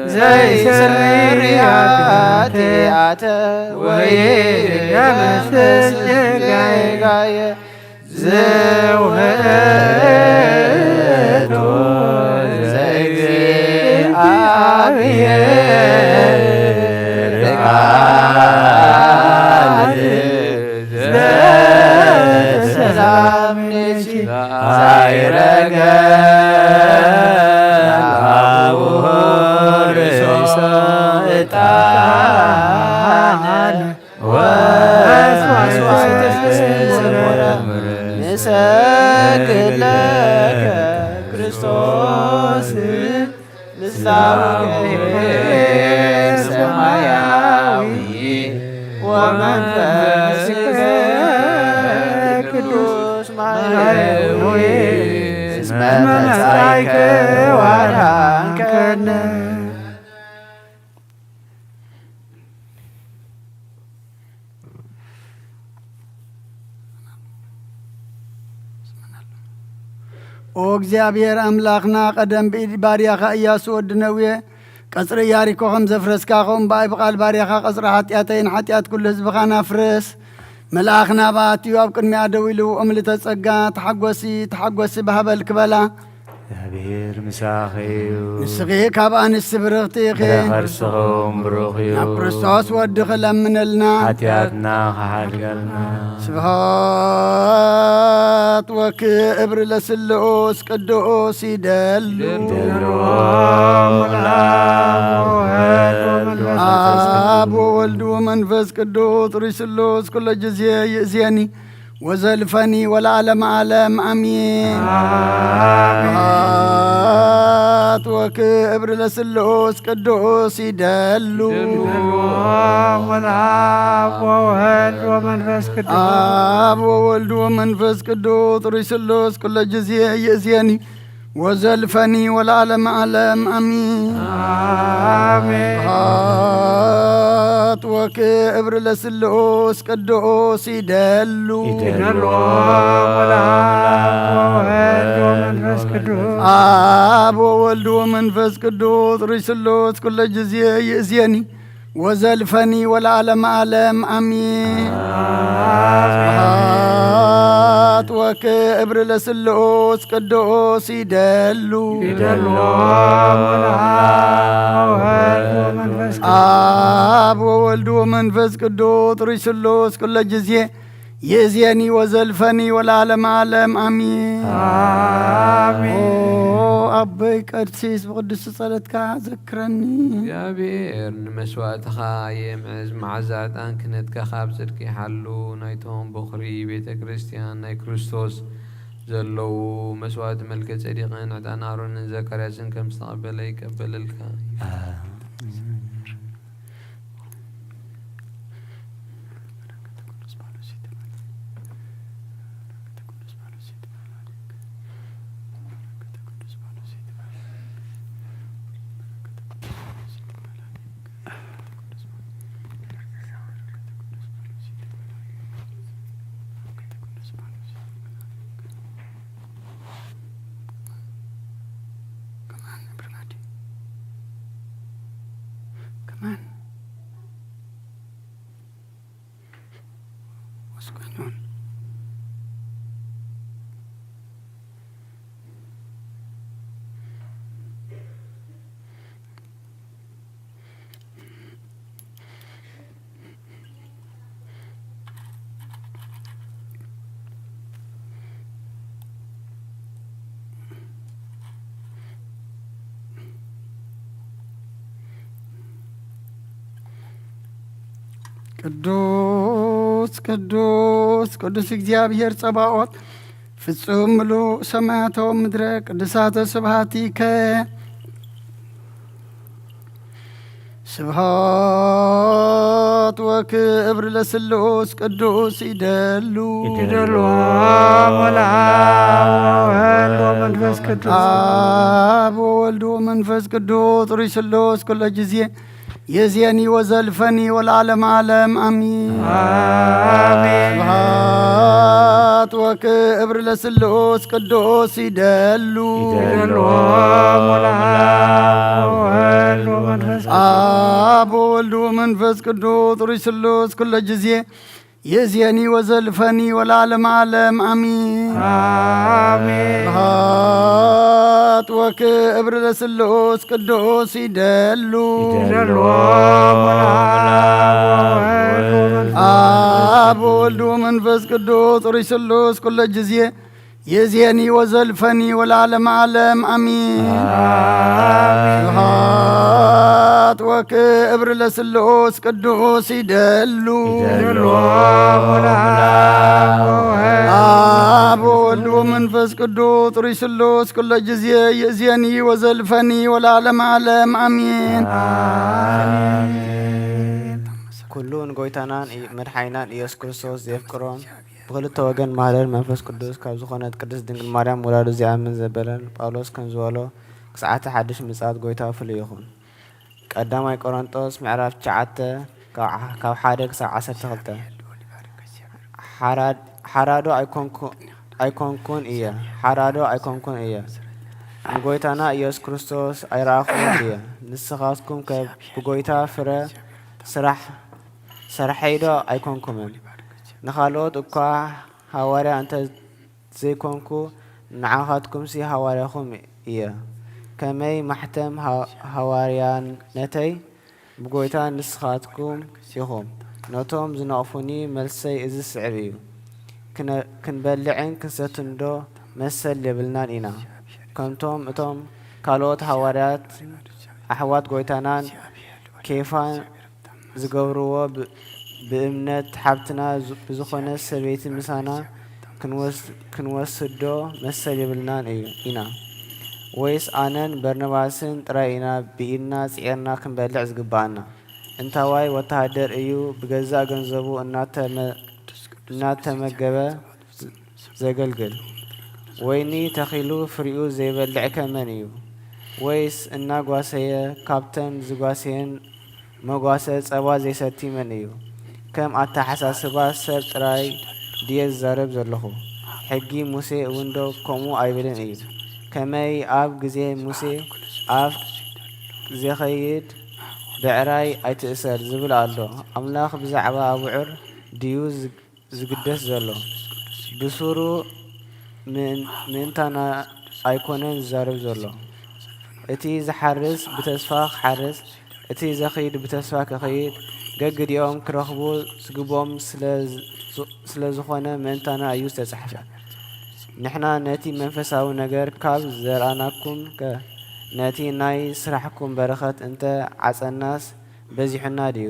ዘይሰሪ ኃጢአተ ወይደመስስ ጌጋየ። ዘውህዶ ዘእግዚአብሔር ቃል ዘሰላም ንኪ ሳይረገ አቡሁ ርእሶ ዕጣን ወመስዋዕተ ንሰግድ ለከ ክርስቶስ ምስላዌ ሰማያዊ ወመንፈስከ ቅዱስ ማርያዊ እስመ መጻእከ ወአድኃንከነ። ኦ እግዚኣብሔር ኣምላኽና፣ ቀደም ብኢድ ባርያኻ ኢያሱ ወዲ ነዌ ቀጽሪ ኢያሪኮ ከም ዘፍረስካ፣ ከምኡ ብኣይ ብቓል ባርያኻ ቀጽሪ ሓጢኣተይን ሓጢኣት ኩሉ ህዝብኻን ኣፍርስ። መልኣኽ ናብኣ ኣትዩ ኣብ ቅድሚኣ ደው ኢሉ፣ እምልተ ጸጋ፣ ተሓጐሲ፣ ተሓጐሲ፣ ባህበል ክበላ፣ እግዚኣብሔር ምሳኺ እዩ። ንስኺ ካብ ኣንስቲ ብርኽቲ ኢኺ። ፍረ ከርስኹም ብሩኽ እዩ። ናብ ክርስቶስ ወዲ ክለምንልና። ሓጢኣትና ክሓድገልና። ስብሐት ወክብር ለስሉስ ቅዱስ ይደሉ። ይደልዎ ሙላ ወወልድ ወመንፈስ አብ ወወልድ ወመንፈስ ቅዱስ ርሱሉስ ኩለ ጊዜ ይእዜኒ ወዘልፈኒ ወለዓለመ ዓለም አሚን። አሜን። ስብሐት ወክብር ለስሉስ ቅዱስ ይደሉ። ይደልዎ ሙላ ወወልድ ወመንፈስ ቅዱስ አብ ወወልድ ወመንፈስ ቅዱስ ርሱሉስ ኩለ ጊዜ ይእዜኒ ወዘልፈኒ ወለዓለመ ዓለም አሚን። አሜን። ስብሐት ወክብር ለስሉስ ቅዱስ ይደሉ። ይደሉ። ይደልዎ ሙላ ወወልድ ወመንፈስ ቅዱስ አብ ወወልድ ወመንፈስ ቅዱስ ርሱሉስ ኩለ ጊዜ ይእዜኒ ወዘልፈኒ ወለዓለመ ዓለም አሚን። ስብሐት ወክብር ለስሉስ ቅዱስ ይደሉ። ይደልዎ ሙላ ወወልድ ወመንፈስ ቅዱስ አብ ወወልድ ወመንፈስ ቅዱስ ርሱሉስ ኩለ ጊዜ ይእዜኒ ወዘልፈኒ ወለዓለመ ዓለም አሚን። አሜን። ኦ አበይ ቀድሲስ ብቅዱስ ጸሎትካ ዘክረኒ። እግዚኣብሔር ንመስዋእትኻ የምዕዝ፣ መዓዛ ዕጣን ክህነትካ ካብ ጽድቂ ይሓሉ። ናይቶም በኹሪ ቤተ ክርስቲያን ናይ ክርስቶስ ዘለዉ መስዋእቲ መልከ ጸዲቕን ዕጣን ኣሮንን ዘካርያስን ከም ዝተቐበለ ይቀበለልካ። Come on, everybody. Come on. What's going on? ቅዱስ ቅዱስ ቅዱስ እግዚኣብሔር ጸባኦት ፍጹም ምሉእ ሰማያቶም ምድረ ቅዱሳተ ስብሐቲከ። ስብሐት ወክብር ለስሉስ ቅዱስ ይደሉ። ይደልዎ ሙላ ወወልድ ወመንፈስ ቅዱስ አብ ወወልድ ወመንፈስ ቅዱስ ርሱሉስ ኩለ ጊዜ ይእዜኒ ወዘልፈኒ ወለዓለመ ዓለም አሚን። አሜን። ስብሐት ወክብር ለስሉስ ቅዱስ ይደሉ። ይደልዎ ሙላ ወወልድ ወመንፈስ አብ ወወልድ ወመንፈስ ቅዱስ ርሱሉስ ኩለ ጊዜ ይእዜኒ ወዘልፈኒ ወለዓለመ ዓለም አሚን። አሜን። ስብሐት ወክብር ለስሉስ ቅዱስ ይደሉ። ይደልዎ ሙላ ወወልድ ወመንፈስ አብ ወወልድ ወመንፈስ ቅዱስ ርሱሉስ ኩለ ጊዜ ይእዜኒ ወዘልፈኒ ወለዓለመ ዓለም አሚን። አሜን። ስብሐት ወክብር ለስሉስ ቅዱስ ይደሉ። ይደልዎ ሙላ ወወልድ አብ ወወልድ ወመንፈስ ቅዱስ ርሱሉስ ኩለ ጊዜ ይእዜኒ ወዘልፈኒ ወለዓለመ ዓለም አሚን። አሜን። ኩሉ ንጎይታናን ኢየ- መድሓኒናን ኢየሱስ ክርስቶስ ዘየፍቅሮም ብክልተ ወገን ማህደር መንፈስ ቅዱስ ካብ ዝኾነት ቅድስት ድንግል ማርያም ወላዱ ዚኣምን ዘበለን ጳውሎስ ከም ዝበሎ ክስዓተ ሓድሽ ምጽኣት ጎይታ ፍሉይ ይኹን። ቀዳማይ ቆሮንጦስ ምዕራፍ ትሽዓተ ካብ ዓ- ካብ ሓደ ክሳብ ዓሰርተ ክልተ። ሓራድ- ሓራዶ ኣይኮንኩ- ኣይኮንኩን እየ ሓራዶ ኣይኮንኩን እየ ንጎይታና ኢየሱስ ክርስቶስ ኣይረኣኹን እየ። ንስኻትኩም ከ ብጎይታ ፍረ ስራሕ ሰርሐይዶ ኣይኮንኩምን? ንኻልኦት እኳ ሃዋርያ እንተ ዘይኮንኩ ንዓኻትኩምሲ ሃዋርያኹም እየ። ከመይ ማሕተም ሃ-፣ ሃዋርያነተይ ብጎይታ ንስኻትኩም ኢኹም። ነቶም ዝነቕፉኒ መልሰይ እዚ ስዕብ እዩ። ክነ-፣ ክንበልዕን ክንሰትንዶ መሰል የብልናን ኢና። ከምቶም እቶም ካልኦት ሃዋርያት ኣሕዋት ጎይታናን ኬፋን ዝገብርዎ ብ-፣ ብእምነት ሓብትና ዝ-፣ ብዝኾነ ሰበይቲ ምሳና ክንወስ-፣ ክንወስዶ መሰል የብልናን እዩ፣ ኢና። ወይስ ኣነን በርናባስን ጥራይ ኢና ብኢድና ጽዒርና ክንበልዕ ዝግብኣና? እንታዋይ ወተሃደር እዩ ብገዛእ ገንዘቡ እናተመ-፣ እናተመገበ ዘገልግል? ወይኒ ተኺሉ ፍሪኡ ዘይበልዕከ መን እዩ? ወይስ እናጓሰየ ካብተን ዝጓሰየን መጓሰ ጸባ ዘይሰቲ መን እዩ? ከም ኣተሓሳስባ ሰብ ጥራይ ድየ ዝዛረብ ዘለኹ? ሕጊ ሙሴ እውንዶ ከምኡ ኣይብልን እዩ? ከመይ ኣብ ግዜ ሙሴ ኣፍ ዘይከይድ ብዕራይ ኣይትእሰር ዝብል ኣሎ። ኣምላኽ ብዛዕባ ኣብዑር ድዩ ዝ-፣ ዝግደስ ዘሎ? ብሱሩ ምእን-፣ ምእንታና ኣይኮነን ዝዛረብ ዘሎ። እቲ ዝሓርስ ብተስፋ ክሓርስ፣ እቲ ዘኺድ ብተስፋ ክኸይድ፣ ገግዲኦም ክረኽቡ ዝግብኦም ስለ ዝ-፣ ስለ ዝኾነ ምእንታና እዩ ዝተጻሕፈ። ንሕና ነቲ መንፈሳዊ ነገር ካብ ዘርኣናኩም ከ፣ ነቲ ናይ ስራሕኩም በረኸት እንተ ዓጸናስ በዚሑና ድዩ?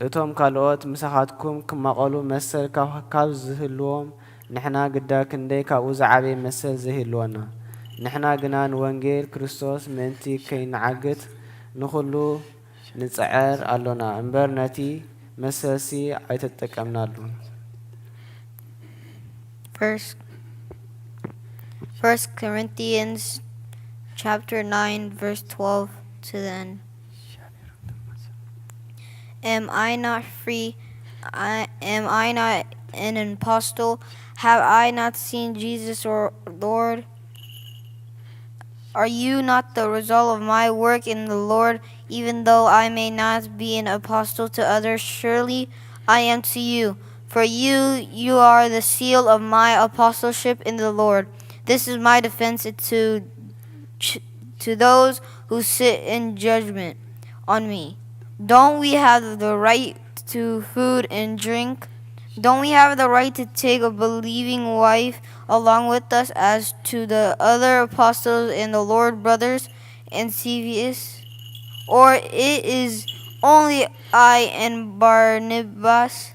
እቶም ካልኦት ምሳኻትኩም ክማቐሉ መሰል ካብ፣ ካብ ዝህልዎም፣ ንሕና ግዳ ክንደይ ካብኡ ዝዓበየ መሰል ዘይህልወና? ንሕና ግና ንወንጌል ክርስቶስ ምእንቲ ከይንዓግት ንኹሉ ንጽዕር ኣሎና እምበር፣ ነቲ መሰልሲ ኣይተጠቀምናሉን። First, First Corinthians chapter nine, verse twelve to the end. Am I not free? I, am I not an apostle? Have I not seen Jesus our Lord? Are you not the result of my work in the Lord, even though I may not be an apostle to others? Surely I am to you. For you, you are the seal of my apostleship in the Lord. This is my defense to, to those who sit in judgment on me. Don't we have the right to food and drink? Don't we have the right to take a believing wife along with us as to the other apostles and the Lord brothers and Cephas? Or it is only I and Barnabas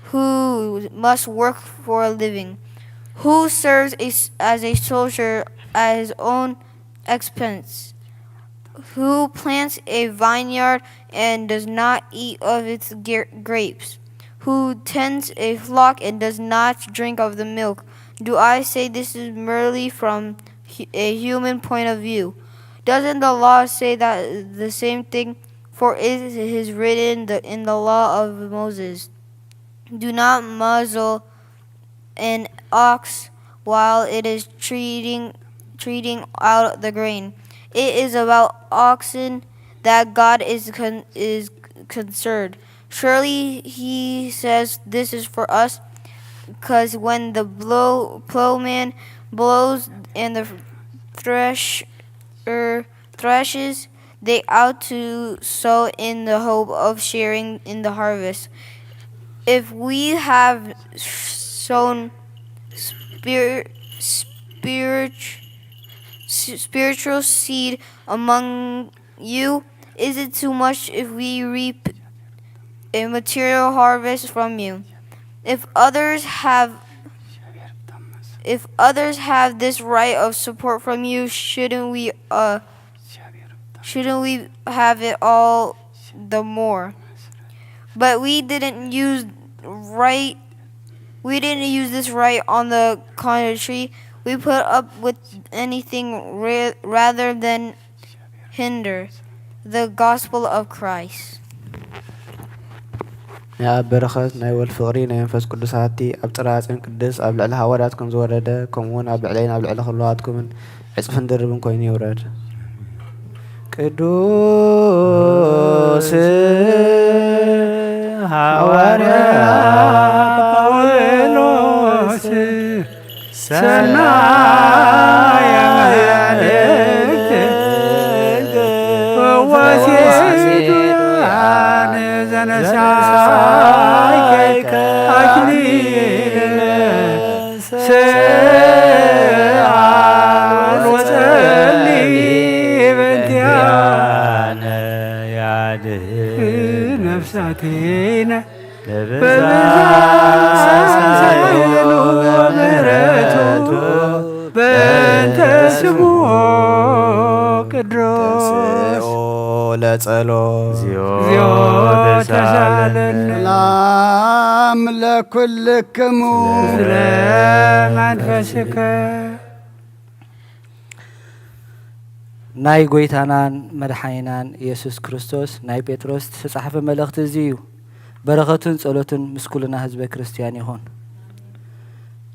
who must work for a living, who serves a s as a soldier at his own expense, who plants a vineyard and does not eat of its gra- grapes, who tends a flock and does not drink of the milk. Do I say this is merely from hu- a human point of view? Doesn't the law say that the same thing? For it is written the, in the law of Moses, "Do not muzzle an ox while it is treating, treating out the grain." It is about oxen that God is, con- is concerned. Surely he says this is for us, because when the blow, plowman blows and the thresher threshes, they ought to sow in the hope of sharing in the harvest. If we have sown spir- spiritual spiritual seed among you, is it too much if we reap a material harvest from you? If others have if others have this right of support from you, shouldn't we uh shouldn't we have it all the more? But we didn't use right we didn't use this right. On the contrary, we put up with anything ra- rather than hinder the gospel of Christ. ናይ ኣብ በረኸት ናይ ወልድ ፍቕሪ ናይ መንፈስ ቅዱስ ሃብቲ ኣብ ጽርሐ ጽዮን ቅድስት ኣብ ልዕሊ ሃዋርያት ከም ዝወረደ፣ ከምኡ እውን ኣብ ልዕለይን ኣብ ልዕሊ ኩላትኩምን ዕጽፍን ድርብን ኮይኑ ይውረድ። ቅዱስ ሃዋርያ ጳውሎስ ሰናየ ቴነ በብዛ ሳይሉ ምሕረቱ በእንተ ስሙ ቅዱስ ተንሥኦ ለጸሎ እግዚኦ ተሳለነ። ሰላም ለኩልክሙ። ስለ መንፈስከ። ናይ ጐይታናን መድሓኒናን ኢየሱስ ክርስቶስ ናይ ጴጥሮስ ዝተጻሕፈ መልእኽቲ እዚ እዩ። በረኸቱን ጸሎቱን ምስ ኩልና ህዝበ ክርስትያን ይኹን።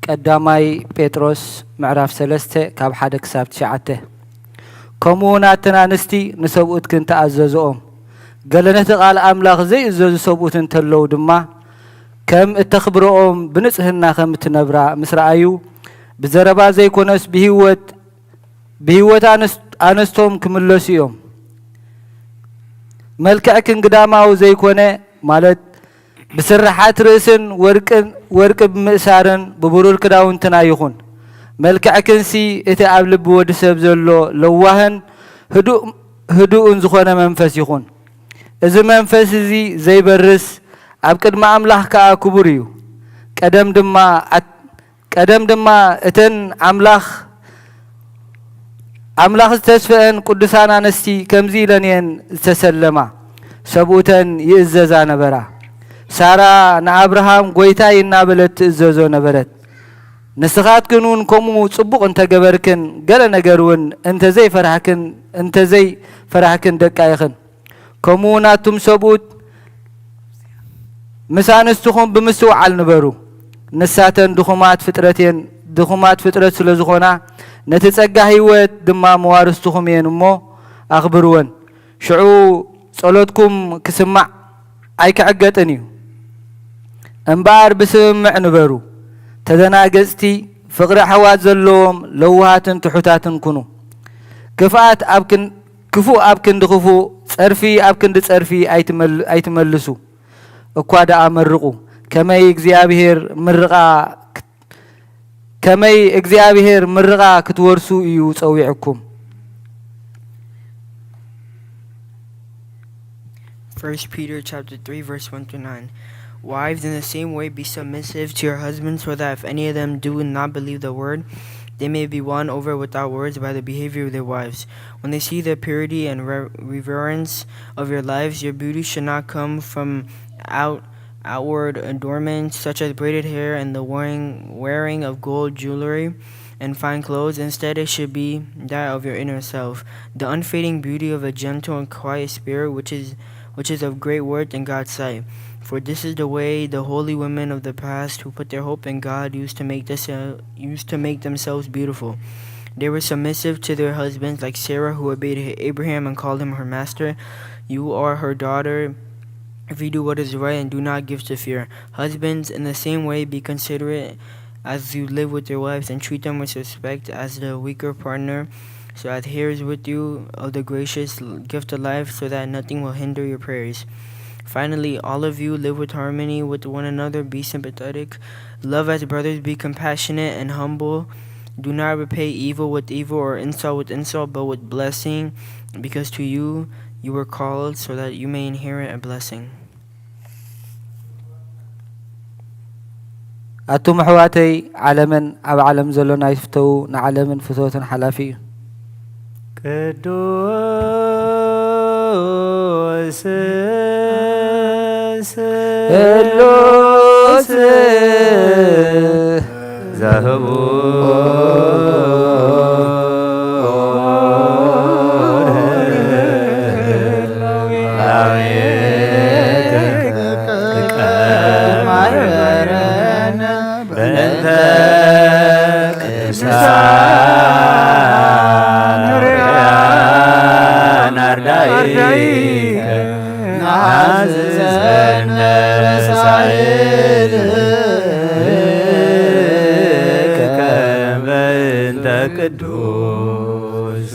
ቀዳማይ ጴጥሮስ ምዕራፍ ሰለስተ ካብ ሓደ ክሳብ ትሽዓተ። ከምኡ እውን ኣተን ኣንስቲ ንሰብኡትክን ተኣዘዝኦም። ገለ ነቲ ቃል ኣምላኽ ዘይእዘዙ ሰብኡት እንተለዉ ድማ፣ ከም እተኽብርኦም ብንጽህና ከም እትነብራ ምስ ረኣዩ፣ ብዘረባ ዘይኮነስ ብህይወት፣ ብህይወት ኣንስ-፣ ኣንስቶም ክምለሱ እዮም። መልክዕክን ግዳማዊ ዘይኮነ፣ ማለት ብስርሓት ርእስን ወርቅን፣ ወርቂ ብምእሳርን ብብሩር ክዳውንትና ይኹን። መልክዕክንሲ እቲ ኣብ ልቢ ወዲ ሰብ ዘሎ ለዋህን ህዱእ፣ ህዱእን ዝኾነ መንፈስ ይኹን። እዚ መንፈስ እዚ ዘይበርስ፣ ኣብ ቅድሚ ኣምላኽ ከኣ ክቡር እዩ። ቀደም ድማ ኣት-፣ ቀደም ድማ እተን ኣምላኽ፣ ኣምላኽ ዝተስፈአን ቅዱሳን ኣንስቲ ከምዚ ኢለን እየን ዝተሰለማ፣ ሰብኡተን ይእዘዛ ነበራ። ሳራ ንኣብርሃም ጐይታይ እናበለት ትእዘዞ ነበረት። ንስኻትክን እውን ከምኡ ጽቡቕ እንተገበርክን፣ ገለ ነገር እውን እንተዘይፈራህክን፣ እንተዘይፈራህክን ደቃ ኢኽን። ከምኡ ናቱም ሰብኡት ምስ ኣንስትኹም ብምስትውዓል ንበሩ። ንሳተን ድኹማት ፍጥረት እየን፣ ድኹማት ፍጥረት ስለ ዝኾና፣ ነቲ ጸጋ ህይወት ድማ መዋርስትኹም እየን እሞ ኣኽብርወን። ሽዑ ጸሎትኩም ክስማዕ ኣይክዕገጥን እዩ። እምበኣር ብስምምዕ ንበሩ። ተደናገጽቲ፣ ፍቕሪ ኣሕዋት ዘለዎም፣ ለዋሃትን ትሑታትን ኩኑ። ክፍኣት ኣብ ክን-፣ ክፉእ ኣብ ክንዲ ክፉእ፣ ጸርፊ ኣብ ክንዲ ጸርፊ ኣይትመል-፣ ኣይትመልሱ። እኳ ደኣ መርቑ፣ ከመይ እግዚኣብሔር ምርቓ ክት-፣ ከመይ እግዚኣብሔር ምርቓ ክትወርሱ እዩ ጸዊዕኩም። First Peter chapter three, verse one through nine. Wives, in the same way, be submissive to your husbands, so that if any of them do not believe the word, they may be won over without words by the behavior of their wives. When they see the purity and re-, reverence of your lives, your beauty should not come from out-, outward adornments, such as braided hair and the wearing, wearing of gold jewelry and fine clothes. Instead, it should be that of your inner self, the unfading beauty of a gentle and quiet spirit, which is, which is of great worth in God's sight. For this is the way the holy women of the past who put their hope in God used to make this, uh, used to make themselves beautiful. They were submissive to their husbands, like Sarah, who obeyed Abraham and called him her master. You are her daughter if you do what is right and do not give to fear. Husbands, in the same way, be considerate as you live with your wives and treat them with respect as the weaker partner, so as heirs with you of the gracious l-, gift of life, so that nothing will hinder your prayers. Finally, all of you live with harmony with one another, be sympathetic, love as brothers, be compassionate and humble. Do not repay evil with evil or insult with insult, but with blessing, because to you you were called, so that you may inherit a blessing. ኣቱም ኣሕዋተይ፣ ዓለምን ኣብ ዓለም ዘሎ ናይ ፍተዉ፣ ንዓለምን ፍትወትን ሓላፊ እዩ። ቅዱስ ስሉስ ዘህቡ ላቤት ማይበረነ በእንተ ቅዱሳን ርያን ኣርዳኢከ ናዝዘነ ሳይልከ በእንተ ቅዱስ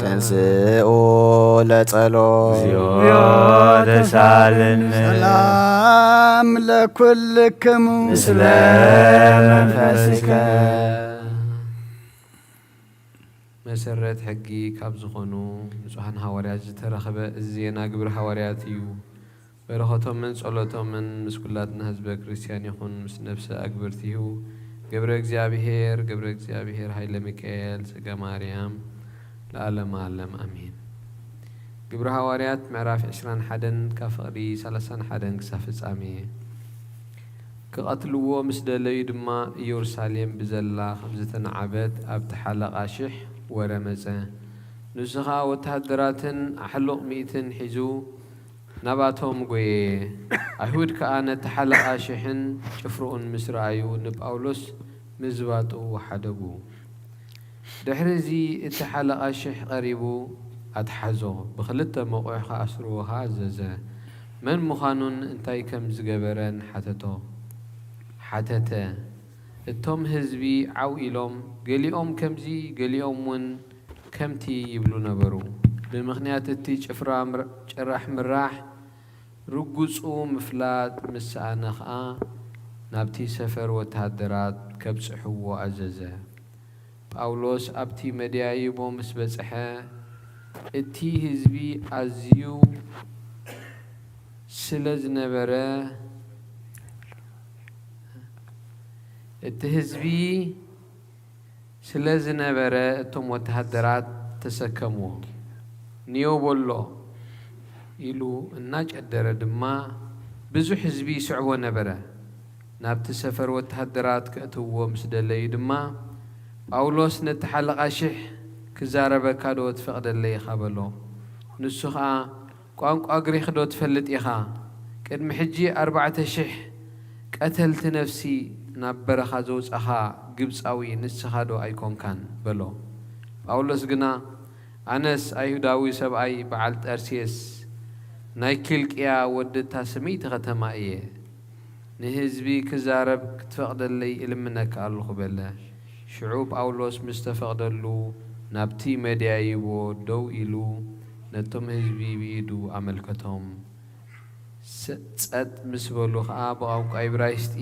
ተንስኡ ለጸሎ እግዚኦ ተሳልን ሰላም ለኩልክሙ ምስለ መንፈስከ። መሰረት ሕጊ ካብ ዝኾኑ ንጹሓን ሃዋርያት ዝተረኽበ እዚ ዜና ግብሪ ሃዋርያት እዩ። በረኸቶምን ጸሎቶምን ምስ ኩላትና ህዝበ ክርስቲያን ይኹን፣ ምስ ነፍሰ ኣግብርቲሁ። ገብረ እግዚኣብሔር፣ ገብረ እግዚኣብሔር፣ ኃይለ ሚካኤል፣ ጸጋ ማርያም፣ ለዓለመ ዓለም ኣሜን። ግብረ ሃዋርያት ምዕራፍ ዕስራን ሓደን ካብ ፍቕዲ ሰላሳን ሓደን ክሳብ ፍጻሜ። ክቐትልዎ ምስ ደለዩ ድማ፣ ኢየሩሳሌም ብዘላ ከም ዝተናዕበት ኣብቲ ሓለቓ ሽሕ ወረ መጸ። ንሱ ኸኣ ወተሃደራትን ኣሕሉቕ ሚእትን ሒዙ ናባቶም ጐየ። ኣይሁድ ከኣ ነቲ ሓለቓ ሽሕን ጭፍርኡን ምስ ረኣዩ፣ ንጳውሎስ ምዝባጡ ሓደጉ። ድሕሪ እዚ እቲ ሓለቓ ሽሕ ቀሪቡ ኣትሓዞ፣ ብኽልተ መቑሕ ክኣስርዎ ኸኣ ኣዘዘ። መን ምዃኑን እንታይ ከም ዝገበረን ሓተቶ፣ ሓተተ። እቶም ህዝቢ ዓው ኢሎም፣ ገሊኦም ከምዚ፣ ገሊኦም እውን ከምቲ ይብሉ ነበሩ። ብምኽንያት እቲ ጭፍራ ምር-፣ ጭራሕ ምራሕ ርጉጹ ምፍላጥ ምስ ሰኣነ ኸኣ፣ ናብቲ ሰፈር ወተሃደራት ከብጽሕዎ ኣዘዘ። ጳውሎስ ኣብቲ መደያይቦ ምስ በጽሐ፣ እቲ ህዝቢ ኣዝዩ ስለ ዝነበረ፣ እቲ ህዝቢ ስለ ዝነበረ፣ እቶም ወተሃደራት ተሰከምዎ። "ንዮ በሎ" ኢሉ እናጨደረ ድማ፣ ብዙሕ ህዝቢ ይስዕቦ ነበረ። ናብቲ ሰፈር ወተሃደራት ከእትውዎ ምስ ደለዩ ድማ፣ "ጳውሎስ ነቲ ሓለቓ ሽሕ ክዛረበካ ዶ ትፈቕደለይ ኢኻ?" በሎ። ንሱ ኸኣ፣ "ቋንቋ ግሪኽ ዶ ትፈልጥ ኢኻ? ቅድሚ ሕጂ ኣርባዕተ ሽሕ ቀተልቲ ነፍሲ ናብ በረኻ ዘውጻኻ ግብጻዊ ንስኻ ዶ ኣይኮንካን?" በሎ። ጳውሎስ ግና፣ "ኣነስ ኣይሁዳዊ ሰብኣይ በዓል ጠርሴስ ናይ ኪልቅያ ወዲ እታ ስምይቲ ኸተማ እየ። ንህዝቢ ክዛረብ ክትፈቕደለይ እልምነካ ኣለኹ" በለ። ሽዑ ጳውሎስ ምስ ተፈቕደሉ፣ ናብቲ መደያይቦ ደው ኢሉ ነቶም ህዝቢ ብኢዱ ኣመልከቶም። ስ-፣ ጸጥ ምስ በሉ ኸኣ ብቋንቋ እብራይስጢ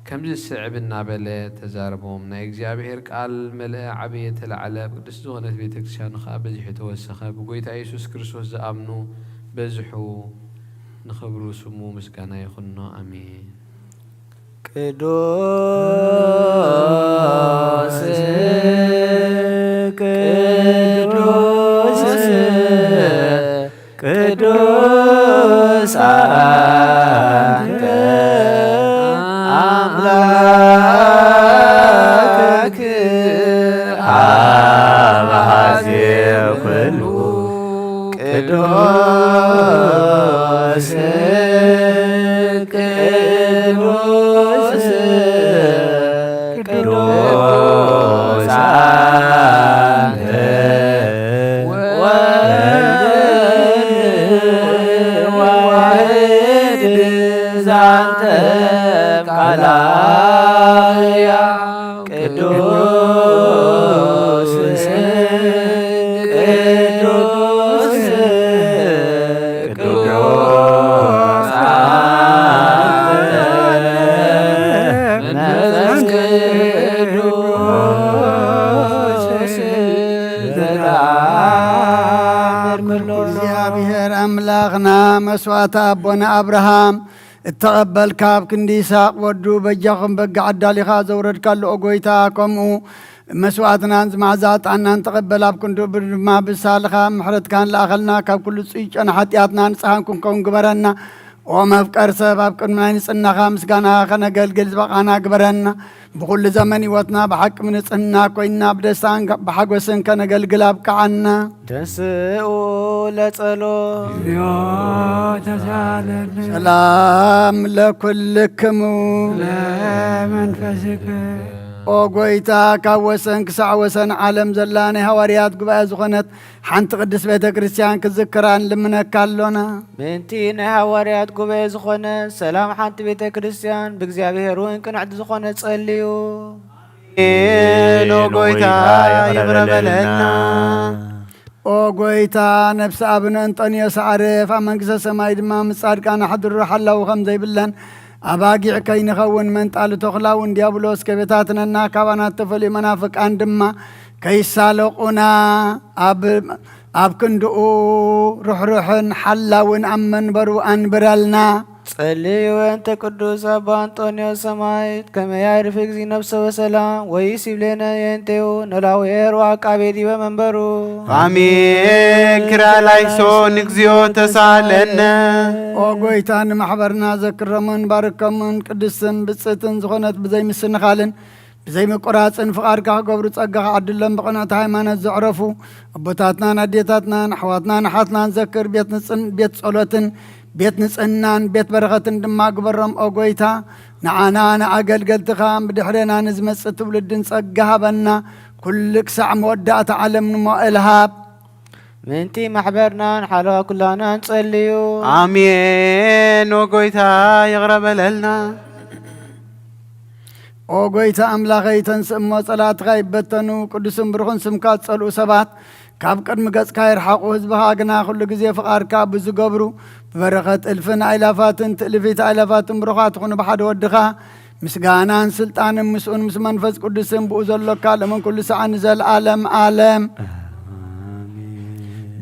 ከምዚ ዝስዕብ እናበለ ተዛረቦም። ናይ እግዚኣብሔር ቃል መለአ፣ ዓበየ፣ ተላዕለ፣ ኣብ ቅድስቲ ዝኾነት ቤተ ክርስቲያኑ ኸኣ በዚሑ ተወሰኸ። ብጎይታ የሱስ ክርስቶስ ዝኣምኑ በዝሑ፣ ንኽብሩ ስሙ ምስጋና ይኹኖ። ኣሜን። ቅዱስ፣ ቅዱስ፣ ቅዱስ አንተ አምላክ አበ ኃይለ ኩሉ ቅዱስ፣ ቅዱስ፣ ቅዱስ አንተ ወልድ ዋሕድ ዛንተ ቃል ሕያው ቅዱስ፣ ቅዱስ፣ ቅዱስ አንተ መንፈስ ቅዱስ ዘተአምር ኩሎ። እግዚኣብሔር ኣምላኽና መስዋዕቲ ኣቦና ኣብርሃም እተቐበልካ፣ ኣብ ክንዲ ይስሐቅ ወዱ በጃኹም በጊዕ ኣዳሊኻ ዘውረድካሉ፣ ኦ ጐይታ፣ ከምኡ መስዋዕትናን ዝመዓዛ ዕጣንናን ተቐበል፣ ኣብ ክንድኡ ድማ ብሳልኻ ምሕረትካ ንለኣኸልና፣ ካብ ኩሉ ጽዩፍ ጨና ሓጢኣትና ንጽሃን ክንከውን ግበረና። ኦ መፍቀር ሰብ፣ ኣብ ቅድሚ ናይ ንጽህናኻ ምስጋና ከነገልግል ዝበቓና ግበረና። ብኹሉ ዘመን ህይወትና ብሓቂ ንጽህና ኮይንና ብደስታን ብሓጎስን ከነገልግል ኣብቅዓና። ተንስኡ ለጸሎት። እግዚኦ ተሳለነ። ሰላም ለኩልክሙ። ለመንፈስከ። ኦ ጐይታ፣ ካብ ወሰን ክሳዕ ወሰን ዓለም ዘላ ናይ ሃዋርያት ጉባኤ ዝኾነት ሓንቲ ቅድስት ቤተ ክርስቲያን ክዝክራ ንልምነካ ኣሎና። ምእንቲ ናይ ሃዋርያት ጉባኤ ዝኾነ ሰላም ሓንቲ ቤተ ክርስቲያን ብእግዚኣብሔር እውን ቅንዕቲ ዝኾነ ጸልዩ። ኖ ጐይታ ይቕረ በለልና። ኦ ጐይታ፣ ነፍሲ ኣብነ እንጠንዮስ ኣዕርፍ፣ ኣብ መንግስተ ሰማይ ድማ ምስ ጻድቃን ኣሕድሮ ሓላዊ ከም ዘይብለን ኣባጊዕ ከይንኸውን መንጣሊ ተኹላ እውን ዲያብሎስ ከይበታትነና፣ ካባና እተፈልዩ መናፍቃን ድማ ከይሳለቑና ኣብ ኣብ ክንድኡ ርሕሩሕን ሓላውን ኣብ መንበሩ ኣንብረልና። ጸልዩ። ወእንተ ቅዱስ ኣባ ኣንጦንዮስ ሰማዕት ከመ ያዕርፍ እግዚእ ነፍሰ በሰላም ወይሲብሌነ የንቴው ነላዊ ኤር ወአቃቤ ዲበ መንበሩ። አሜን። ክራላይሶን እግዚኦ ተሳለነ። ኦ ጎይታ፣ ንማሕበርና ዘክረሙን ባርከሙን። ቅድስትን ብጽእትን ዝኾነት ብዘይ ምስንኻልን ብዘይ ምቁራጽን ፍቓድካ ክገብሩ ጸጋኻ ዓድሎም። ብቕንዕቲ ሃይማኖት ዘዕረፉ ኣቦታትናን ኣዴታትናን ኣሕዋትናን ኣሓትናን ዘክር። ቤት ንጽን-፣ ቤት ጸሎትን ቤት ንጽህናን ቤት በረኸትን ድማ ግበሮም። ኦ ጎይታ፣ ንዓና ንኣገልገልትኻ ብድሕሬና ንዝመጽእ ትውልድን ጸጋ ሃበና። ኩሉ ክሳዕ መወዳእታ ዓለም ንሞኤል ሃብ። ምእንቲ ማሕበርናን ሓለዋ ኩላናን ጸልዩ። ኣሜን። ኦ ጎይታ፣ ይቕረ በለልና። ኦ ጎይታ ኣምላኸይ፣ ተንስእ እሞ ጸላእትኻ ይበተኑ። ቅዱስን ብሩኽን ስምካ ዝጸልኡ ሰባት ካብ ቅድሚ ገጽካ ይርሓቑ። ህዝብኻ ግና ኩሉ ግዜ ፍቓድካ ብዝገብሩ ብበረኸት እልፍን ኣእላፋትን ትእልፊት ኣእላፋትን ብሩኻት ይኹኑ። ብሓደ ወድኻ ምስጋናን ስልጣንን ምስኡን ምስ መንፈስ ቅዱስን ብኡ ዘሎካ ሎምን ኩሉ ሰዓት ንዘለኣለም ኣለም።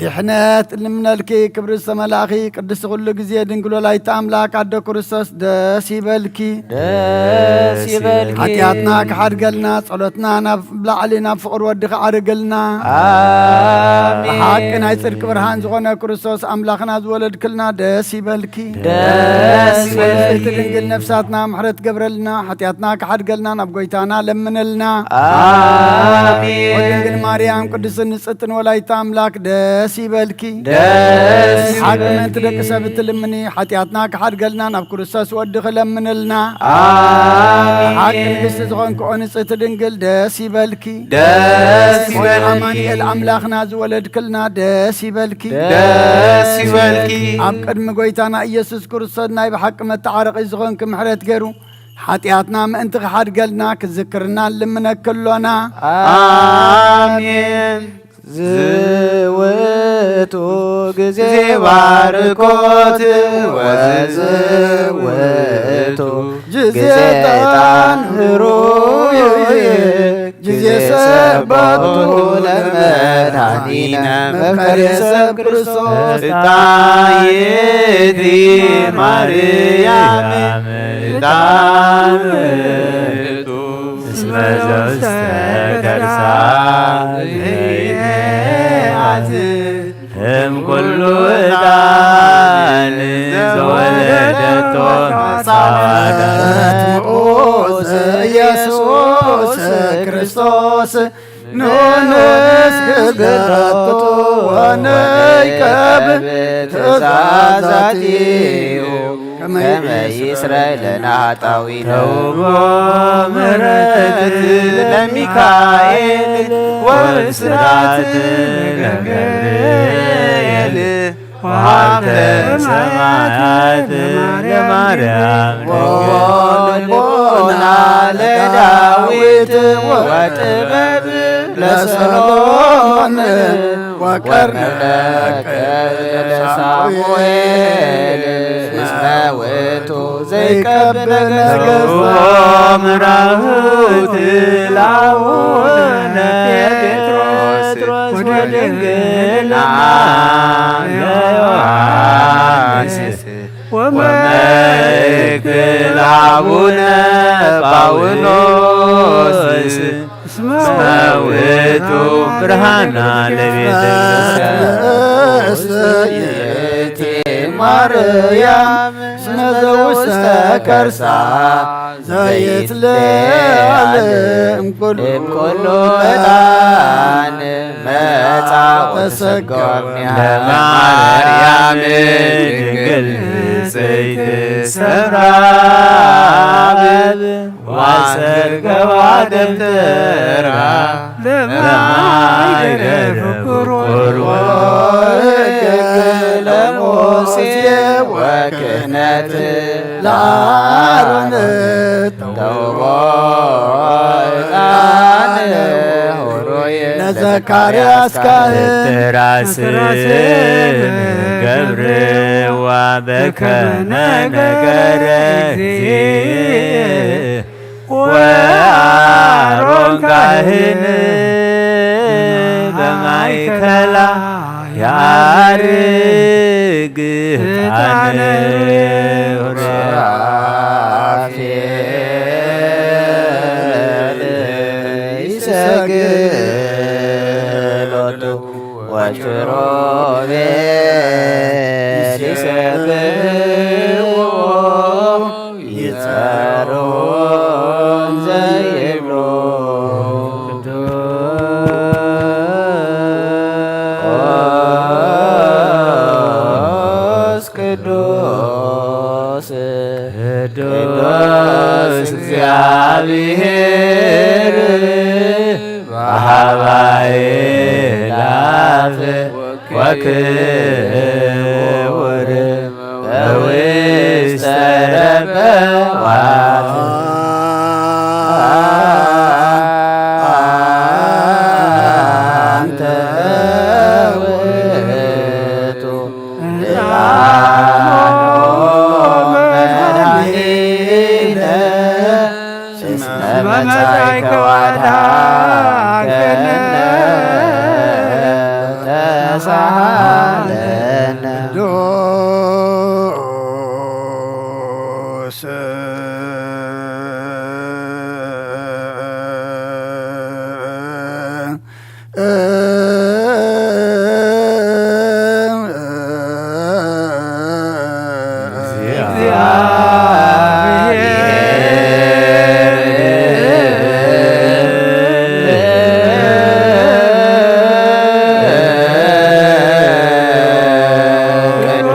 ድሕነት ልምነልኪ ክብሪ ዝተመላእኺ ቅድስቲ ኩሉ ግዜ ድንግል ወላዲተ ኣምላክ ኣደ ክርስቶስ ደስ ይበልኪ። ደስ ይበልኪ። ሓጢኣትና ክሓድገልና ጸሎትና ናብ ላዕሊ ናብ ፍቕሪ ወዲ ክዓርግልና። ኣሜን። ብሓቂ ናይ ጽድቂ ብርሃን ዝኾነ ክርስቶስ ኣምላኽና ዝወለድክልና ደስ ይበልኪ። ደስ ይበልኪ። እቲ ድንግል ነፍሳትና ምሕረት ገብረልና፣ ሓጢኣትና ክሓድገልና ናብ ጎይታና ለምነልና። ኣሜን። ድንግል ማርያም ቅድስትን ንጽሕትን ወላዲተ ኣምላክ ደስ ይበልኪ። ደስ ሓቂ ይበልኪ። ምእንቲ ደቂ ሰብ እትልምኒ፣ ሓጢኣትና ክሓድገልና ናብ ክርስቶስ ወድኺ ለምንልና። ኣሜን። ሓቂ ንግስቲ ዝኾንኪ ኦ ንጽሕቲ ድንግል ደስ ይበልኪ። ደስ ኦ ይበልኪ። ኣማኑኤል ኣምላኽና ዝወለድክልና ደስ ይበልኪ። ደስ ይበልኪ። ኣብ ቅድሚ ጎይታና ኢየሱስ ክርስቶስ ናይ ብሓቂ መተዓረቒ ዝኾንኪ ምሕረት ገይሩ ሓጢኣትና ምእንቲ ክሓድገልና ክዝክርና ንልምነኪ ኣሎና። ኣሜን። ዝውቱ ግዜ ባርኮት ወዝውቱ ግዜ ዕጣን ህሩይ ግዜ ሰባቱ ለመድኃኒነ መፍቀሬ ሰብ ክርስቶስ። ዕጣን ይእቲ ማርያም ዕጣን ውእቱ እስመ ዘውስተ ከርሳ ዘይትሃት እም ኩሉ ዕጣን ዘወለደቶ ጻድቃን። መጥምቁ ኢየሱስ ክርስቶስ ንንስግደቱ ወንይቀብ ትእዛዛቲሁ ከመ ይስረይ ለነ ኃጣውኢነ። ተውቦ ምሕረት ለሚካኤል ወብስራት ለገብርኤል ወሀብተ ሰማያት ለማርያም ድንግል። ወልቦና ለዳዊት ወጥበብ ለሰሎሞን ወቀርነ ለሳሙኤል እስመ ውእቱ ዘይቀብር ነገሥት። ምራሁት ለአቡነ ጴጥሮስ ወድንግልና ለዮሐንስ ወመልክ ለአቡነ ጳውሎስ እስመ ውእቱ ብርሃና ለቤተ ክርስቲያን። እሰይእቲ ማርያም እስመ ዘውስተ ከርሳ ዘይትለዓል እምኩሉ ዕጣን መጻ ወተሰገወ እምኔሃ። ለማርያም ድንግል ንጽሕት ሰብራብ ወሰገዋ ደብተራ ለማይደር ፍቁር ወሕግ ለሙሴ ወክህነት ለአሮን ተውቦ ዕጣን ሆሮየ ለዘካርያስ ካህን። ትራስን ገብርዋ በከመ ነገረ እግዚእ ወአሮን ካህን በማእከላ ያርግ ዕጣን ሱራፌል ይሰግድ ሎቱ ወኪሩቤል ይሰብሕዎ ይጸርዎ ዘይብሉ ቅዱስ ቅዱስ ቅዱስ እግዚአብሔር በሀባይ ላፍ ወክቡር በውስተ ረበዋት አንተ ውእቱ ሕያው መድኃኒነ እስመ መጻእከ ወአድኃንከነ ተሳሃለነ። ቅዱስ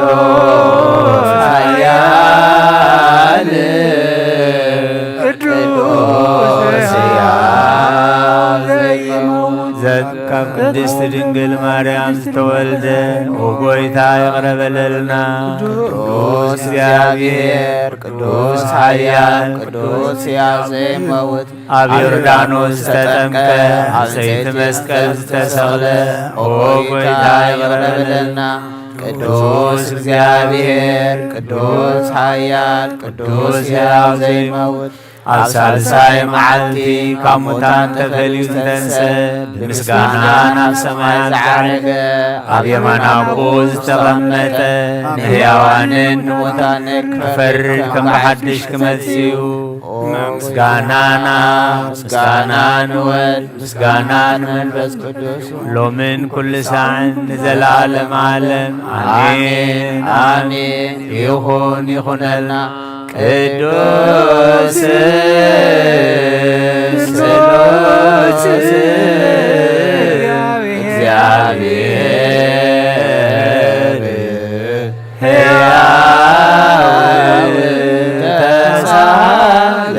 ቅዱስ ሕያል ቅዱስ ሕያው ዘይመውት ካብ ቅድስት ድንግል ማርያም ዝተወልደ፣ ኦ ጎይታ፣ ይቕረ በለልና። ቅዱስ እግዚኣብሔር፣ ቅዱስ ሓያል፣ ቅዱስ ሕያው ዘይመውት፣ ኣብ ዮርዳኖስ ዝተጠምቀ፣ ኣብ ሰይቲ መስቀል ዝተሰቕለ፣ ኦ ጎይታ፣ ይቕረ በለልና። ቅዱስ እግዚኣብሔር፣ ቅዱስ ሓያል፣ ቅዱስ ሕያው ዘይመውት፣ ኣብ ሳልሳይ መዓልቲ ካብ ሙታን ተፈልዩ ዝተንስአ፣ ብምስጋናን ኣብ ሰማያት ዝዓረገ፣ ኣብ የማን ኣቦኡ ዝተቐመጠ፣ ንሕያዋንን ንሙታንን ክፈርድ ከም ብሓድሽ ክመጽእ እዩ። ምስጋናና ምስጋና ንወልድ ምስጋና ንመንፈስ ቅዱስ ሎምን ኩሉ ሳዕን ንዘለዓለም ዓለም ኣሜን፣ ኣሜን። ይኹን፣ ይኹነልና። ቅዱስ ስሉስ እግዚኣብሔር ሕያው ተሳለነ።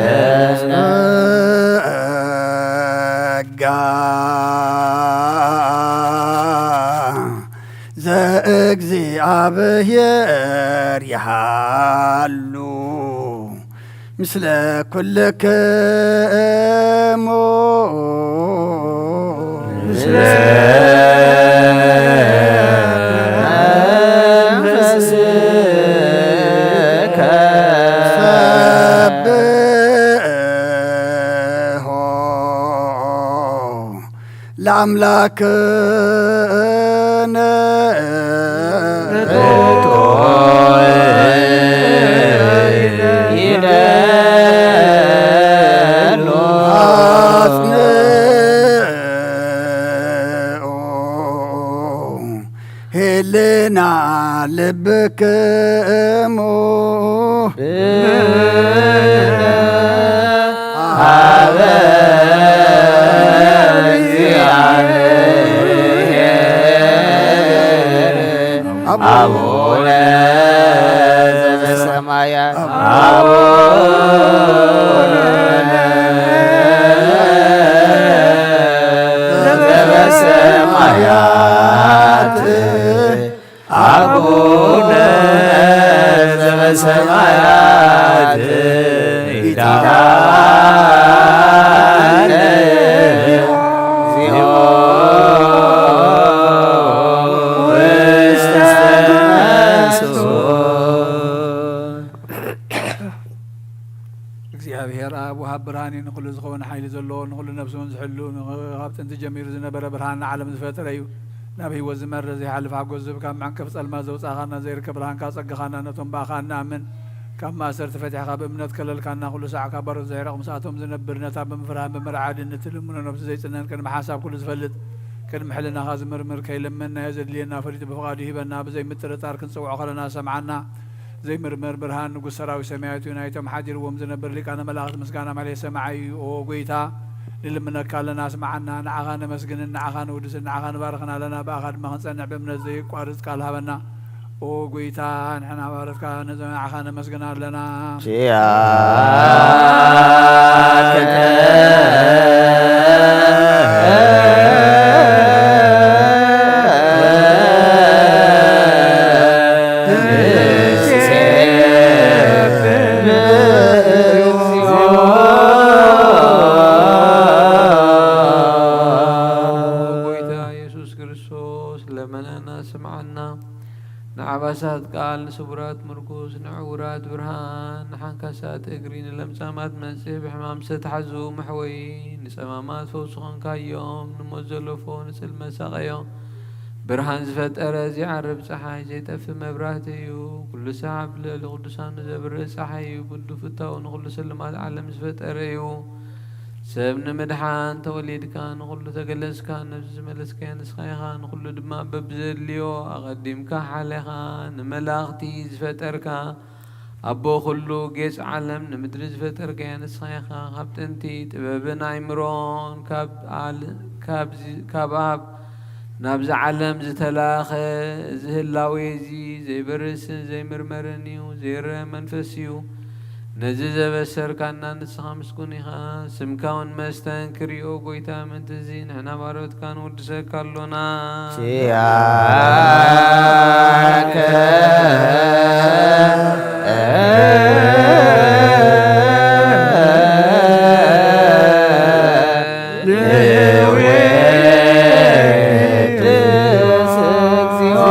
ጸጋ ዘእግዚኣብሔር ይሃሉ ምስለ ኩልክሙ። ምስለ መንፈስከ። ሰብሖ ለአምላክነ። ህልና ልብክሙ ሀበ እግዚአብሔር አቡነ ዘበሰማያት። አቡነ ዘበሰማያት። አቡነ ዘበሰማያት። ኢታነ እግዚኦ ውስተ መንሱት። እግዚኣብሔር ኣብ ወሃብ ብርሃን እዩ፣ ንኹሉ ዝኸውን ሓይሊ ዘለዎ፣ ንኹሉ ነፍሱ እውን ዝሕሉ፣ ካብ ጥንቲ ጀሚሩ ዝነበረ ብርሃን ንዓለም ዝፈጠረ እዩ። ናብ ህይወት ዝመርሕ ዘይሓልፍ ሓጎስ ዝህብ፣ ካብ መዕንቀፍ ጸልማት ዘውጻእኻና፣ ዘይርከብ ብርሃንካ ጸግኻና፣ ነቶም ብኣኻ እንኣምን፣ ካብ ማእሰርቲ ፈቲሕኻ ብእምነት ከለልካና፣ ኩሉ ሳዕ ካብ ባሮት ዘሕረቕ ምስኣቶም ዝነብር፣ ነታ ብምፍርሃን ብምርዓድን እትልምኖ ነብሲ ዘይጽነን፣ ቅድሚ ሓሳብ ኩሉ ዝፈልጥ፣ ቅድሚ ሕልናኻ ዝምርምር፣ ከይለመንናዮ ዘድልየና ፈሊጡ ብፍቓዱ ይህበና፣ ብዘይ ምጥርጣር ክንጽውዖ ከለና ሰምዓና። ዘይምርመር ብርሃን ንጉስ ሰራዊት ሰማያት እዩ። ናይቶም ሓዲርዎም ዝነብር ሊቃነ መላእኽት ምስጋና ማሕሌት ሰማዓይ እዩ። ኦ ጎይታ፣ ንልምነካ ኣለና፣ ስምዓና። ንዓኻ ነመስግንን ንዓኻ ንውድስን ንዓኻ ንባርኽን ኣለና። ብኣኻ ድማ ክንጸንዕ ብእምነት ዘየቋርጽ ቃል ሃበና። ኦ ጎይታ፣ ንሕና ባሮትካ ነዘ ንዓኻ ነመስግን ኣለና። ጎይታ ኢየሱስ ክርስቶስ ለመነና ስምዓና። ንዓባሳት ቃል፣ ንስቡራት ምርኩስ፣ ንዕውራት ብርሃን፣ ንሓንካሳት እግሪ፣ ንለምጻማት መንጽህ፣ ብሕማም ዝተታሕዙ መሕወዪ፣ ንጸማማት ፈውሲ ኾንካዮም፣ ንሞት ዘለፎ ንጽልመት ሳቐዮ። ብርሃን ዝፈጠረ ዘይዓርብ ጸሓይ፣ ዘይጠፍእ መብራህቲ እዩ። ኩሉ ሳዕ ኣብ ልዕሊ ቅዱሳኑ ዘብርህ ጸሓይ እዩ። ብግዱፍ ፍታው ንኹሉ ስልማት ዓለም ዝፈጠረ እዩ። ሰብ ንምድሓን ተወሊድካ፣ ንኹሉ ተገለጽካ፣ ነብሲ ዝመለስካያ ንስኻ ኢኻ፣ ንኹሉ ድማ በብዘድልዮ ኣቐዲምካ ሓሌኻ፣ ንመላእኽቲ ዝፈጠርካ፣ ኣቦ ኩሉ ጌጽ ዓለም ንምድሪ ዝፈጠርካያ ንስኻ ኢኻ። ካብ ጥንቲ ጥበብን ኣእምሮን ካብ ኣል-፣ ካብ ዝ-፣ ካብ ኣብ ናብዚ ዓለም ዝተላኸ፣ እዚ ህላዌ እዚ ዘይበርስን ዘይምርመርን እዩ፣ ዘይረአ መንፈስ እዩ። ነዚ ዘበሰርካና ንስኻ ምስጉን ኢኻ። ስምካ እውን መስተንክር እዩ፣ ኦ ጎይታ፣ ምእንቲ እዚ ንሕና ባሮትካ ንውድሰካ ኣሎና። ኪያከ ንዌትስ እግዚኦ።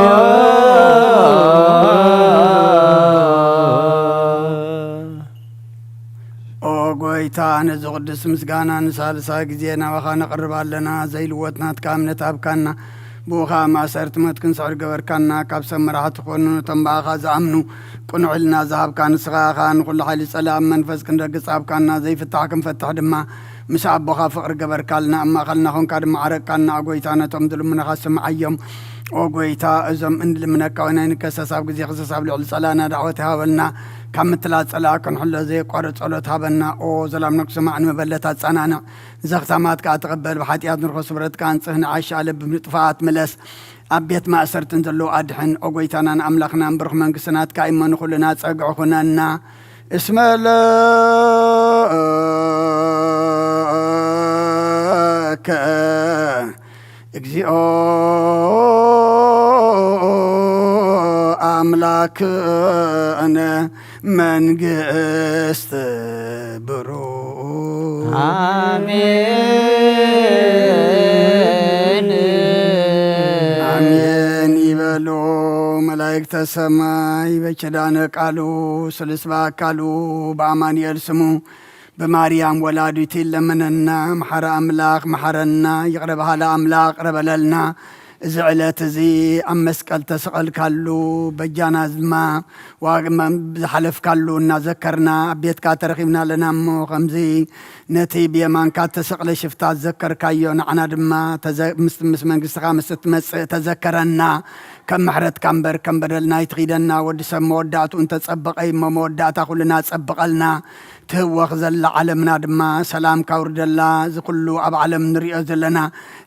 ኦ ጎይታ፣ ነዚ ቅዱስ ምስጋና ንሳልሳይ ግዜ ናባኻ ነቕርብ ኣለና። ዘይልወጥ ናትካ እምነት ሃብካና። ብኡ ኸኣ ማእሰርቲ ሞት ክንስዕር ገበርካና። ካብ ሰብ መራሕቲ ክኾኑ ነቶም ብኣኻ ዝኣምኑ ቅኑዕ ሕልና ዝሃብካ ንስኻ ኢኻ። ንኹሉ ሓይሊ ጸላኢ መንፈስ ክንረግጽ ሃብካና። ዘይፍታሕ ክንፈትሕ ድማ ምስ ኣቦኻ ፍቕሪ ገበርካልና። ኣብ ማእከልና ኾንካ ድማ ዓረቅካና። ኦ ጎይታ፣ ነቶም ዝልምኑኻ ስምዓዮም። ኦ ጎይታ፣ እዞም እንልምነካ ወይና ንከሰስ ኣብ ግዜ ክሰስ ኣብ ልዕሊ ጸላእና ዳዕወት ይሃበልና። ካብ ምትላል ጸላእ ክንሕሎ ዘየቋርጽ ጸሎት ሃበና። ኦ ዘላም ነግሶ ማዕን መበለት ኣጸናንዕ። ዘኽታማት ከኣ ተቐበል። ብሓጢኣት ንርኾ ስብረትካ ኣንጽህ። ንዓሻ ልብ ንጥፋኣት ምለስ። ኣብ ቤት ማእሰርትን ዘለዉ ኣድሕን። ኦ ጎይታናን ኣምላኽናን ብሩኽ መንግስቲ ናትካ እሞ ንኹልና ጸግዒ ኩነና። እስመ ለከ እግዚኦ ኣምላክነ መንግስት ብሩክ። ኣሜን። ኣሜን ይበሉ መላእክተ ሰማይ። በኪዳነ ቃሉ ስሉስ በአካሉ በአማኑኤል ስሙ ብማርያም ወላዲቱ ይለመነና። መሓሪ ኣምላኽ መሓረና፣ ይቕረ በሃሊ ኣምላኽ ይቕረ በለልና። እዚ ዕለት እዚ ኣብ መስቀል ተሰቐልካሉ፣ በጃና ድማ ዋግ-፣ መ-፣ ዝሓለፍካሉ እናዘከርና ኣብ ቤትካ ተረኺብና ኣለና እሞ፣ ከምዚ ነቲ ብየማንካ እተሰቕለ ሽፍታ ዝዘከርካዮ፣ ንዓና ድማ ተዘ-፣ ምስ፣ ምስ መንግስትኻ ምስ እትመጽእ ተዘከረና። ከም ምሕረትካ እምበር ከም በደልና ኣይትኺደና። ወዲ ሰብ መወዳእትኡ እንተጸበቐ እዩ እሞ፣ መወዳእታ ኩልና ጸብቐልና። ትህወኽ ዘላ ዓለምና ድማ ሰላም ካውርደላ። እዚ ኩሉ ኣብ ዓለም ንሪኦ ዘለና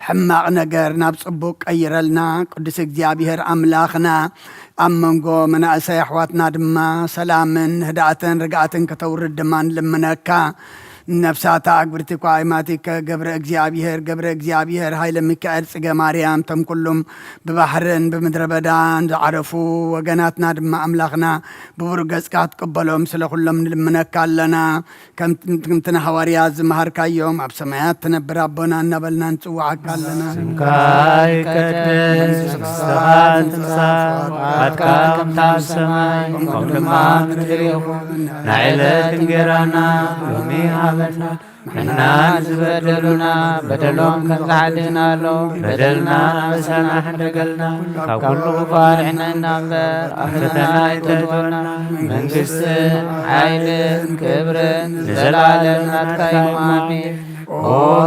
ሕማቕ ነገር ናብ ጽቡቕ ቀይረልና። ቅዱስ እግዚኣብሔር ኣምላኽና፣ ኣብ መንጎ መናእሰይ ኣሕዋትና ድማ ሰላምን ህድኣትን ርግኣትን ከተውርድ ድማ ንልምነካ። ነፍሳታ ኣግብርቲ እኳ ኣይማቲከ ገብረ እግዚኣብሔር፣ ገብረ እግዚኣብሔር፣ ሃይለ ሚካኤል፣ ጽገ ማርያም፣ እቶም ኩሉም ብባሕርን ብምድረ በዳን ዝዓረፉ ወገናትና ድማ ኣምላኽና ብብሩህ ገጽካ ክትቅበሎም ስለ ኩሎም ንልምነካ ኣለና። ከም፣ ከምቲ ንሃዋርያት ዝመሃርካዮም፣ ኣብ ሰማያት ትነብር ኣቦና እናበልና ንጽውዓካ ኣለና። ስምካ ይቀደስ፣ መንግስትኻ ትምጻእ፣ ፍቓድካ ከምታ ኣብ ሰማይ፣ ከምኡ ድማ ኣብ ምድሪ ይኹን። ናይ ዕለት እንጌራና ሎሚ ንሕና ንዝበደሉና በደሎም ከም ዝሓድግናሎም በደልና ኣበሳና ሕደገልና፣ ካብ ኩሉ ክፉ ኣድሕነና እምበር፣ ኣብ ፈተና ኣይተእትወና። መንግስትን ሓይልን ክብርን ንዘለኣለም ናትካ እዩ። ኣሜን። ኦ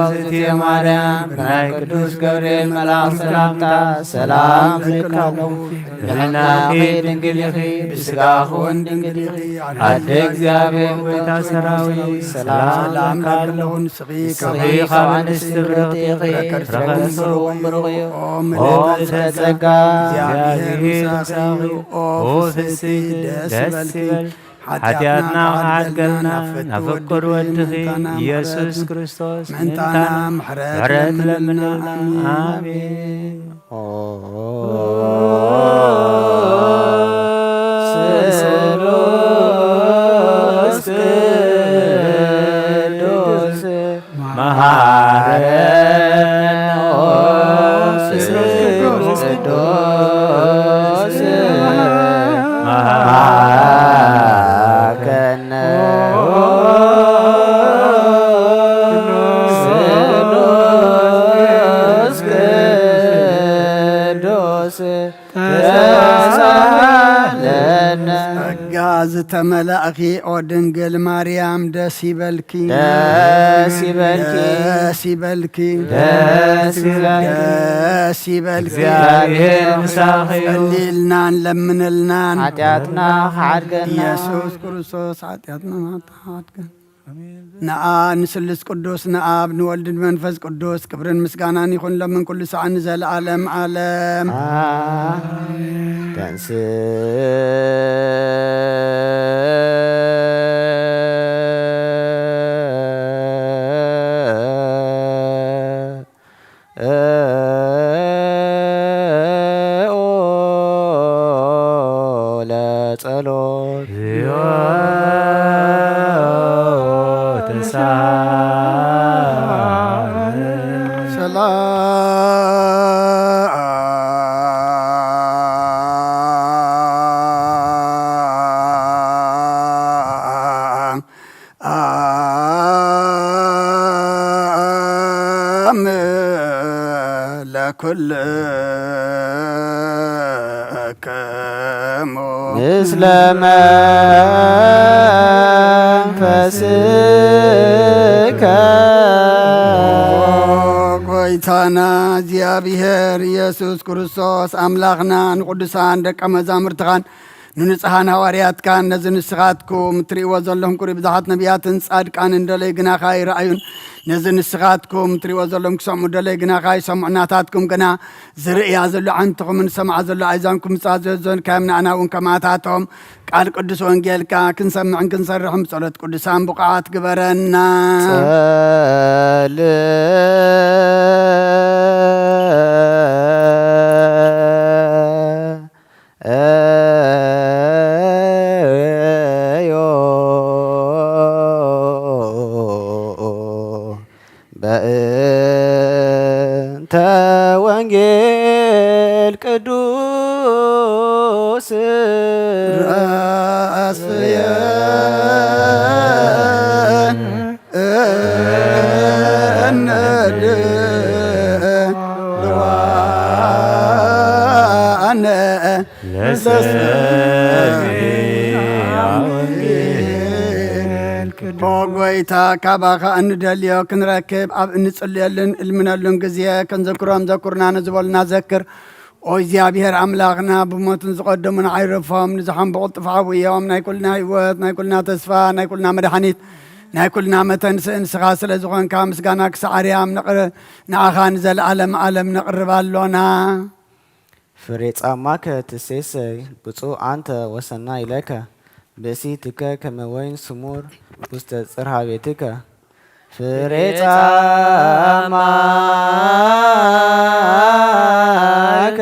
ዝእትየ ማርያም፣ ብናይ ቅዱስ ገብርኤል መልኣኽ ሰላምታ ሰላም እብለኪ ኣለኹ። ብሕልናኺ ድንግል ኢኺ፣ ብስጋኺ እውን ድንግል ኢኺ። ኣደ እግዚኣብሔር፣ ጎይታ ሰራዊት፣ ሰላም እብለኪ ኣለኹ። ንስኺ ካብ ኣንስቲ ብርኽቲ ኢኺ፣ ፍረ ከርስኺ እውን ብሩኽ እዩ። ኦ ምልዕተ ጸጋ፣ እግዚኣብሔር ምሳኺ እዩ። ኦ ፍስሕቲ፣ ደስ ይበልኪ። ሓጢኣትና ክሓድገልና ናብ ፍቁር ወድኺ ኢየሱስ ክርስቶስ ምእንታና ምሕረት ለምንልና። ኣሜን። ኦ ስሉስ ቅዱስ መሃረነ። ኦ ስሉስ ቅዱስ መሃረነ። ስሉስ ቅዱስ ተሳለነ። ጸጋ ዝተመላእኪ ኦ ድንግል ማርያም ደስ ይበልኪ። ደስ ይበልኪ። ደስ ይበልኪ። ደስ ይበልኪ። ደስ ይበልኪ። እግዚኣብሔር ምሳኺ እዩ። ጸልይልናን ለምንልናን። ሓጢኣትና ክሓድገና። ኢየሱስ ክርስቶስ ሓጢኣትና ሓድገን። ነኣ ንስሉስ ቅዱስ ንኣብ ንወልድ ንመንፈስ ቅዱስ ክብርን ምስጋናን ይኹን ሎምን ኩሉ ሰዓት ንዘለዓለም ዓለም። ኣሜን። ተንስ ለጸሎት። ሰላም ለኩልክሙ ምስለ መንፈስከ። ጎይታና እግዚኣብሔር ኢየሱስ ክርስቶስ ኣምላኽና ንቅዱሳን ደቀ መዛሙርትኻን ንንጹሓን ሃዋርያትካን ነዚ ንስኻትኩም እትርእይዎ ዘለኹም ቁሩብ ብዙሓት ነቢያትን ጻድቃንን ደለይ ግናኻ ይረኣዩን፣ ነዚ ንስኻትኩም እትርእይዎ ዘለኹም ክሰምዑ ደለይ ግናኻ ይሰምዑ። ናታትኩም ግና ዝርእያ ዘሎ ዓንትኹምን ዝሰምዓ ዘሎ ኣእዛንኩም ምጻ ዘዘንካዮም ንኣና እውን ከማታቶም ቃል ቅዱስ ወንጌልካ ክንሰምዕን ክንሰርሕን ብጸሎት ቅዱሳን ብቑዓት ግበረና። ጸል በእንተ ወንጌል ቅዱስ ረአስየ እንድልዋነ ለሰሚዐ ወንጌል። ኦ ጎይታ፣ ካባኻ እንደልዮ ክንረክብ ኣብ እንጽልየሉን እልምነሉን ግዜ ክንዝክሮም ዘኩርና ንዝበሉና ዘክር። ኦ እግዚኣብሔር ኣምላኽና፣ ብሞትን ዝቐደሙን ኣይረፎም፣ ንዝሓምቡ ቅልጥፍ ዓውዮም። ናይ ኩልና ህይወት፣ ናይ ኩልና ተስፋ፣ ናይ ኩልና መድሓኒት፣ ናይ ኩልና መተንስእ ንስኻ ስለ ዝኾንካ ምስጋና ክሳዕ ኣርያም ንቕር-፣ ንኣኻ ንዘለኣለም ኣለም ነቕርብ ኣሎና። ፍሬ ጻማከ ትሴሰይ ብፁዕ ኣንተ ወሰናይ ለከ፣ ብእሲ ትከ ከመ ወይን ስሙር ውስተ ጽርሃ ቤትከ። ፍሬ ጻማከ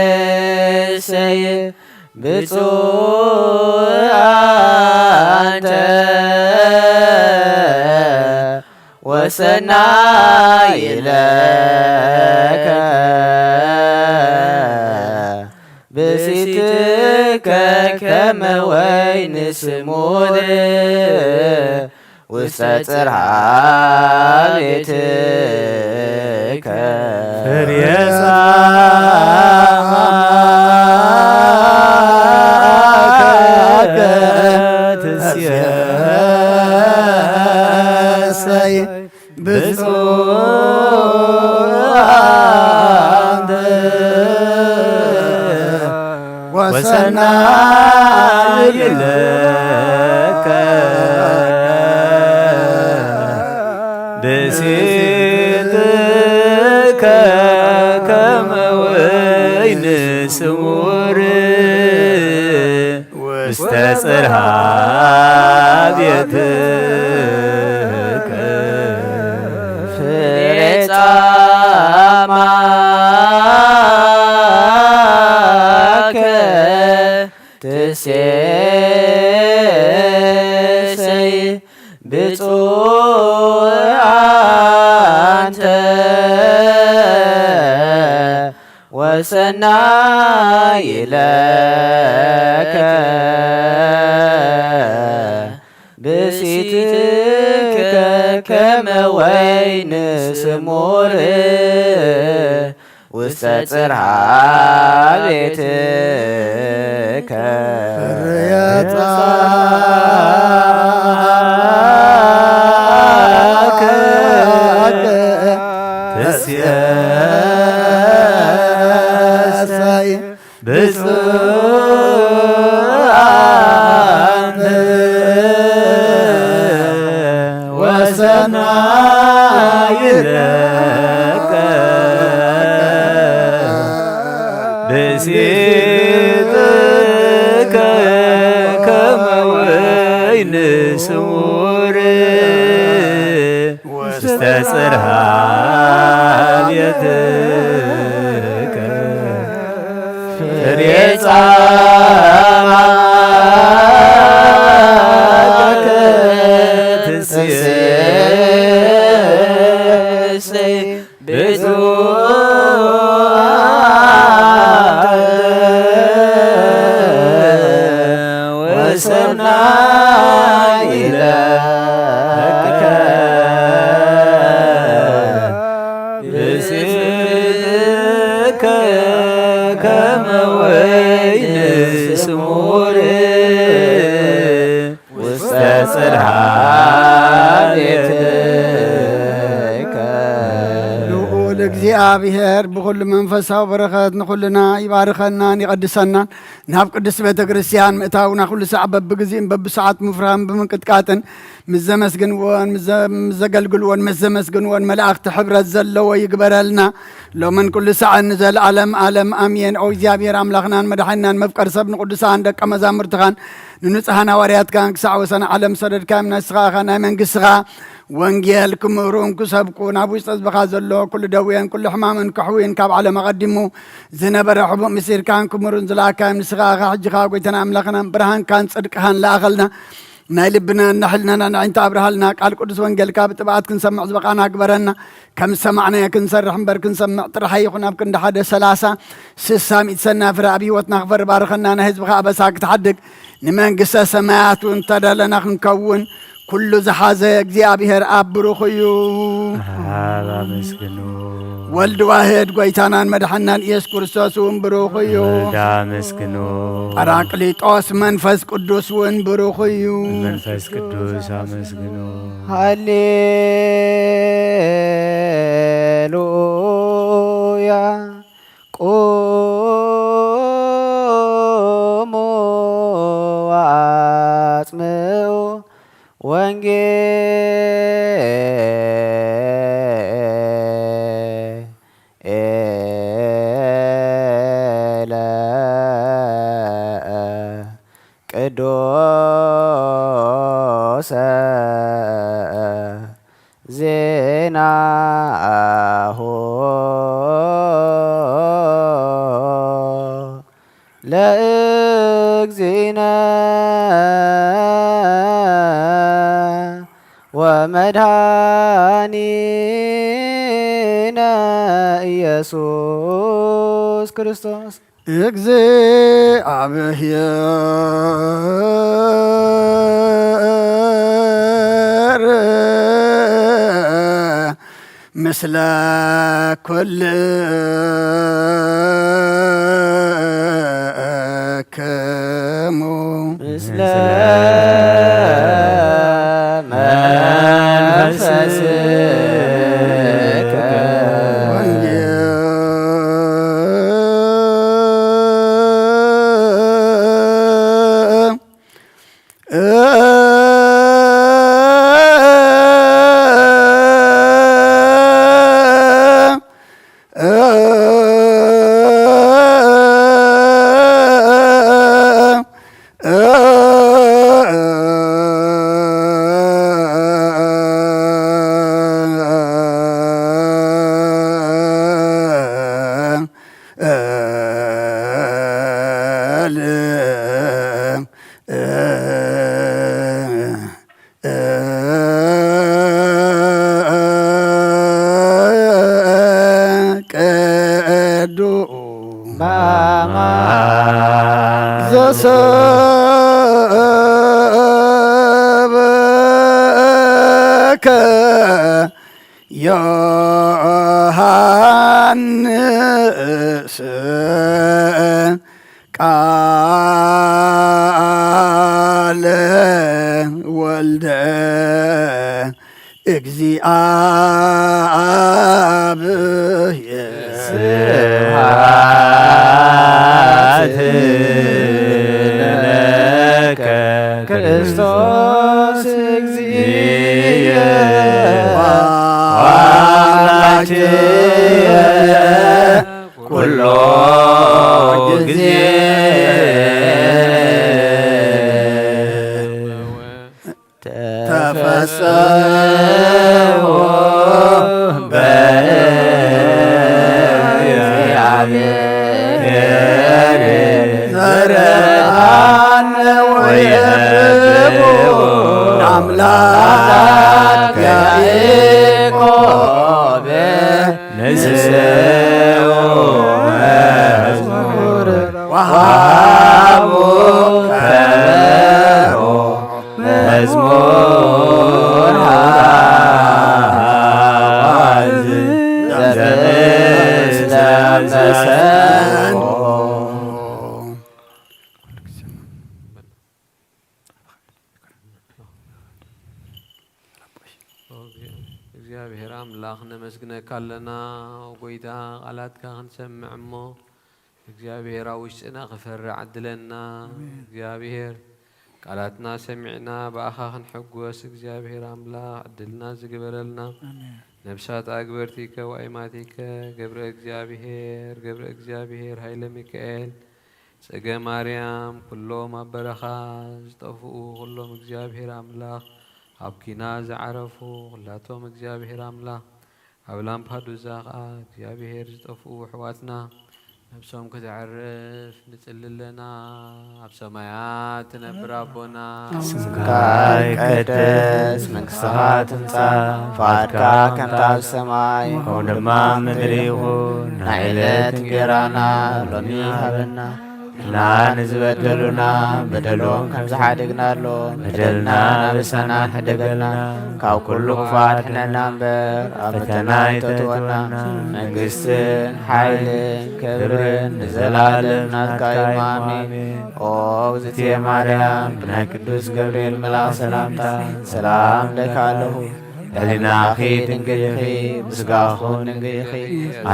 ትሴሰይ ብፁዕ ኣንተ ወሰናይ ለከ ብእሲትከ ከመ ወይን ስሙር ውስተ ጽርሃ ቤትከ። ፍሬ ጻማከ ትሴሰይ። ብፁዕ አንተ ወሰናይ ለከ ብእሲትከ ከመ ወይን ስሙር ውስተ ጽርሃ ቤትከ። ፍሬ ጻማከ ትሴሰይ ብፁዕ አንተ ወሰናይ ለከ ብእሲትከ ከመ ወይን ስሙር ውስተ ጽርሃ ቤትከ። ፍሬ ጻማከ ትሴሰይ ብፁዕ አንተ ወሰናይ ለከ ብእሲትከ ከመ ወይን ስሙር ውስተ ጽርሃ ቤትከ። ፍሬ ጻማከ ትሴሰይ ብፁዕ አንተ ወሰናይ ለከ ብእሲትከ ከመ ወይን ስሙር ውስተ ጽርሃ ቤትከ። ልዑል እግዚኣብሔር ብኹሉ መንፈሳዊ በረኸት ንኹልና ይባርከናን ይቐድሰናን። ናብ ቅድስት ቤተ ክርስቲያን ምእታውና ኩሉ ሳዕ በብግዜን በብሰዓት ምፍራህን ብምንቅጥቃጥን ምስ ዘመስግንዎን ምስ ዘ-፣ ምስ ዘገልግልዎን ምስ ዘመስግንዎን መላእኽቲ ሕብረት ዘለዎ ይግበረልና። ሎምን ኩሉ ሳዕን ንዘለዓለም ዓለም ኣሜን። ኦ እግዚኣብሔር ኣምላኽናን መድሓኒናን መፍቀር ሰብ ንቅዱሳን ደቀ መዛሙርትኻን ንንጹሓን ሃዋርያትካን ክሳዕ ወሰን ዓለም ሰደድካዮም፣ ንስኻ ኢኻ ናይ መንግስትኻ ወንጌል ክምህሩን ክሰብኩ ናብ ውሽጢ ህዝብኻ ዘሎ ኩሉ ደዌን ኩሉ ሕማምን ክሕውይን ካብ ዓለም ኣቐዲሙ ዝነበረ ሕቡእ ምሲልካን ክምህሩን ዝለኣካዮም ንስኻ ኢኻ። ሕጂ ኸኣ ጎይታና ኣምላኽናን ብርሃንካን ጽድቅኻን ለኣኸልና። ናይ ልብናን ናይ ሕልናናን ኣዒንቲ ኣብርሃልና። ቃል ቅዱስ ወንጌልካ ብጥብኣት ክንሰምዕ ዝበቓና ግበረና። ከም ዝሰማዕናዮ ክንሰርሕ እምበር ክንሰምዕ ጥራሕ ኣይኹን። ኣብ ክንዲ ሓደ ሰላሳ ስሳ ሚእቲ ሰናፍር ኣብ ህይወትና ክፈሪ ባርኸና። ናይ ህዝብኻ ኣበሳ ክትሓድግ ንመንግስተ ሰማያት እውን ተዳለና ክንከውን ኩሉ ዝሓዘ እግዚኣብሔር ኣብ ብሩኽ እዩ። ኣብ ኣመስግኑ። ወልድ ዋህድ ጎይታናን መድሓናን ኢየሱስ ክርስቶስ እውን ብሩኽ እዩ። ወልድ ኣመስግኑ። ጳራቅሊጦስ መንፈስ ቅዱስ እውን ብሩኽ እዩ። መንፈስ ቅዱስ ኣመስግኑ። ሃሌሉያ። ቁሙ ወአጽምዑ ወንጌለ ቅዱሰ ዜናሁ ለእግዚእነ ወመድኃኒነ ኢየሱስ ክርስቶስ። እግዚኣብሔር ምስለ ኩልክሙ። ምስለ መንፈስከ። ቅዱስ ዘሰበከ ዮሃንስ ቃለ ወልደ እግዚአብሔር። ስብሐት ለከ ክርስቶስ እግዚእየ ወአምላክየ ኩሎ ጊዜ። ተፈስሑ በእግዚአብሔር ዘርአነ ወየብቡ አምላክ ያዕቆብ። ንስኡ መዝሙር ወሃቡ ከበሮ መዝሙር ሃዋዝ ዘምስለ መሰንቆ። እግዚኣብሔር ኣምላኽ ነመስግነካ ኣለና። ጎይታ፣ ቃላትካ ክንሰምዕ እሞ እግዚኣብሔር ኣብ ውሽጥና ክፈሪ ዓድለና። ኣሜን። እግዚኣብሔር ቃላትና ሰሚዕና ብኣኻ ክንሕጎስ እግዚኣብሔር ኣምላኽ ዕድልና ዝግበረልና። ኣሜን። ነብሳት ኣግበርቲከ ወኣይማቲከ ገብረ እግዚኣብሔር፣ ገብረ እግዚኣብሔር፣ ኃይለ ሚካኤል፣ ጽገ ማርያም፣ ኩሎም ኣብ በረኻ ዝጠፍኡ ኩሎም እግዚኣብሔር ኣምላኽ፣ ኣብ ኪና ዝዓረፉ ኩላቶም እግዚኣብሔር ኣምላኽ፣ ኣብ ላምፓዱዛ ኸኣ እግዚኣብሔር ዝጠፍኡ ኣሕዋትና ነብሶም ከተዕርፍ ንጽሊ ኣለና። ኣብ ሰማያት ትነብር ኣቦና፣ ስምካ ይቀደስ፣ መንግስትኻ ትምጻእ፣ ፍቓድካ ከምታ ኣብ ሰማይ ከምኡ ድማ ኣብ ምድሪ ይኹን። ናይ ዕለት እንጌራና ሎሚ ሃበና፣ ንሕና ንዝበደሉና በደሎም ከም ዝሓደግናሎም፣ በደልና ናበሳና ሕደገልና፣ ካብ ኩሉ ክፉእ ኣድሕነና እምበር፣ ኣብ ፈተና ኣይተእትወና። መንግስትን ሓይልን ክብርን ንዘላለም ናትካ እዩ። ኣሜን። ኦ እግዝእትየ ማርያም፣ ብናይ ቅዱስ ገብርኤል መልኣኽ ሰላምታ ሰላም እለኪ ኣለኹ። ሕሊናኺ ድንግል ኢኺ፣ ብስጋኹ ድንግል ኢኺ።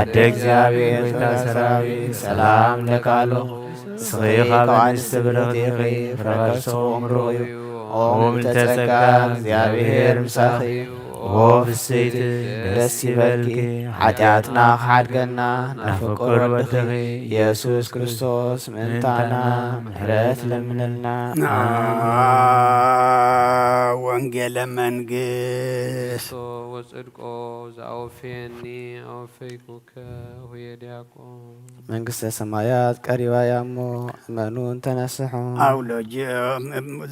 ኣደ እግዚኣብሔር፣ ሰራዊት፣ ሰላም እለኪ ኣለኹ። ንስኺ ካብ ኣንስቲ ብርኽቲ ኢኺ፣ ፍረ ከርስኺ ቡሩኽ እዩ። ኦ ምልዕተ ጸጋ፣ እግዚኣብሔር ምሳኺ እዩ። ኦ ፍስሕቲ፣ ደስ ይበልኪ። ሓጢኣትና ክሓድገና፣ ናብ ፍቁር ወድኺ ኢየሱስ ክርስቶስ ምእንታና ምሕረት ለምነልና። ንዓ ወንጌለ መንግስት ወጽድቆ ዘኣወፈየኒ ኣወፈይኩከ ሁየ ዲያቆን። መንግስተ ሰማያት ቀሪባ እያ እሞ እመኑን ተነስሑ። ኣውሎጂ፣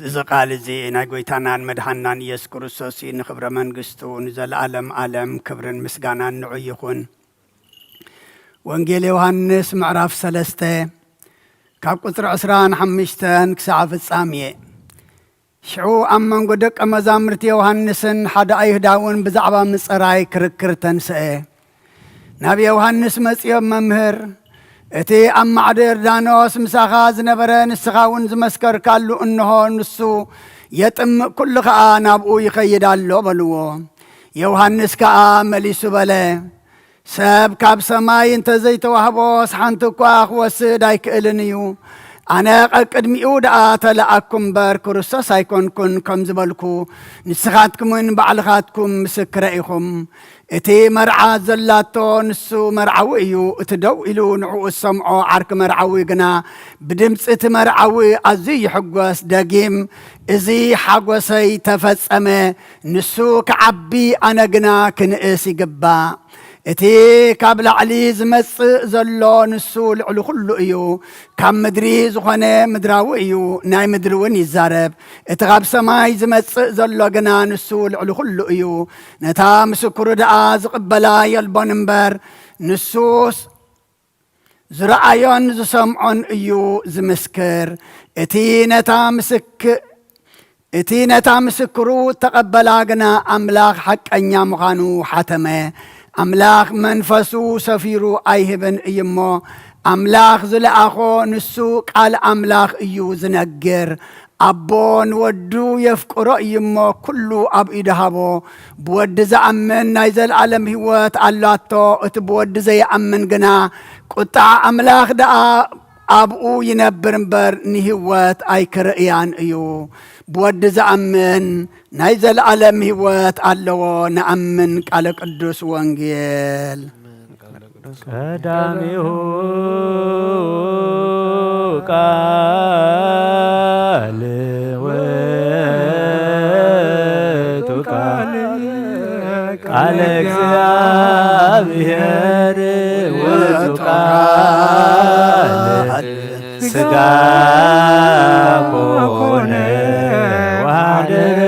እዚ ቃል እዚ ናይ ጎይታናን መድሓንናን ኢየሱስ ክርስቶስ እዩ። ንኽብረ መንግስቱ ንዘለኣለም ኣለም ክብርን ምስጋናን ንዑ ይኹን። ወንጌል ዮሃንስ ምዕራፍ ሰለስተ ካብ ቁጽሪ ዕስራን ሓሙሽተን ክሳዕ ፍጻሜ። ሽዑ ኣብ መንጎ ደቀ መዛሙርቲ ዮሃንስን ሓደ ኣይሁዳውን ብዛዕባ ምጽራይ ክርክር ተንስአ። ናብ ዮሃንስ መጺኦም፣ "መምህር፣ እቲ ኣብ ማዕዶ ዮርዳኖስ ምሳኻ ዝነበረ፣ ንስኻ እውን ዝመስከርካሉ፣ እንሆ፣ ንሱ የጥምቕ፣ ኩሉ ኸኣ ናብኡ ይኸይድ ኣሎ" በልዎ። ዮሃንስ ከኣ መሊሱ በለ፣ "ሰብ ካብ ሰማይ እንተ ዘይተዋህቦስ ሓንቲ እኳ ክወስድ ኣይክእልን እዩ። ኣነ ቀቅድሚኡ ደኣ ተለኣኩ እምበር ክርስቶስ ኣይኮንኩን ከም ዝበልኩ፣ ንስኻትኩምን ባዕልኻትኩም ምስክረ ኢኹም። እቲ መርዓ ዘላቶ ንሱ መርዓዊ እዩ። እቲ ደው ኢሉ ንዕኡ ዝሰምዖ ዓርኪ መርዓዊ ግና ብድምጺ እቲ መርዓዊ ኣዝዩ ይሕጎስ። ደጊም፣ 'እዚ ሓጎሰይ ተፈጸመ፣ ንሱ ክዓቢ ኣነ ግና ክንእስ ይግባእ። እቲ ካብ ላዕሊ ዝመጽእ ዘሎ ንሱ ልዕሊ ኩሉ እዩ። ካብ ምድሪ ዝኾነ ምድራዊ እዩ፣ ናይ ምድሪ እውን ይዛረብ። እቲ ካብ ሰማይ ዝመጽእ ዘሎ ግና ንሱ ልዕሊ ኩሉ እዩ። ነታ ምስክሩ ደኣ ዝቕበላ የልቦን እምበር፣ ንሱስ ዝረኣዮን ዝሰምዖን እዩ ዝምስክር። እቲ ነታ ምስክ-፣ እቲ ነታ ምስክሩ እተቐበላ ግና ኣምላኽ ሓቀኛ ምዃኑ ሓተመ። ኣምላኽ መንፈሱ ሰፊሩ ኣይህብን እዩ እሞ፣ ኣምላኽ ዝለኣኾ ንሱ ቃል ኣምላኽ እዩ ዝነግር። ኣቦ ንወዱ የፍቅሮ እዩ እሞ፣ ኩሉ ኣብ ኢዱ ሃቦ። ብወዲ ዝኣምን ናይ ዘለኣለም ህይወት ኣላቶ፣ እቲ ብወዲ ዘይኣምን ግና ቁጥዓ ኣምላኽ ደኣ ኣብኡ ይነብር እምበር፣ ንህይወት ኣይክርእያን እዩ። ብወዲ ዝኣምን ናይ ዘለኣለም ህይወት ኣለዎ። ንኣምን ቃለ ቅዱስ ወንጌል። ቀዳሚሁ ቃል ውእቱ ቃል፣ ቃለ እግዚአብሔር ውእቱ ቃል ሥጋ ኮነ ወሐደረ።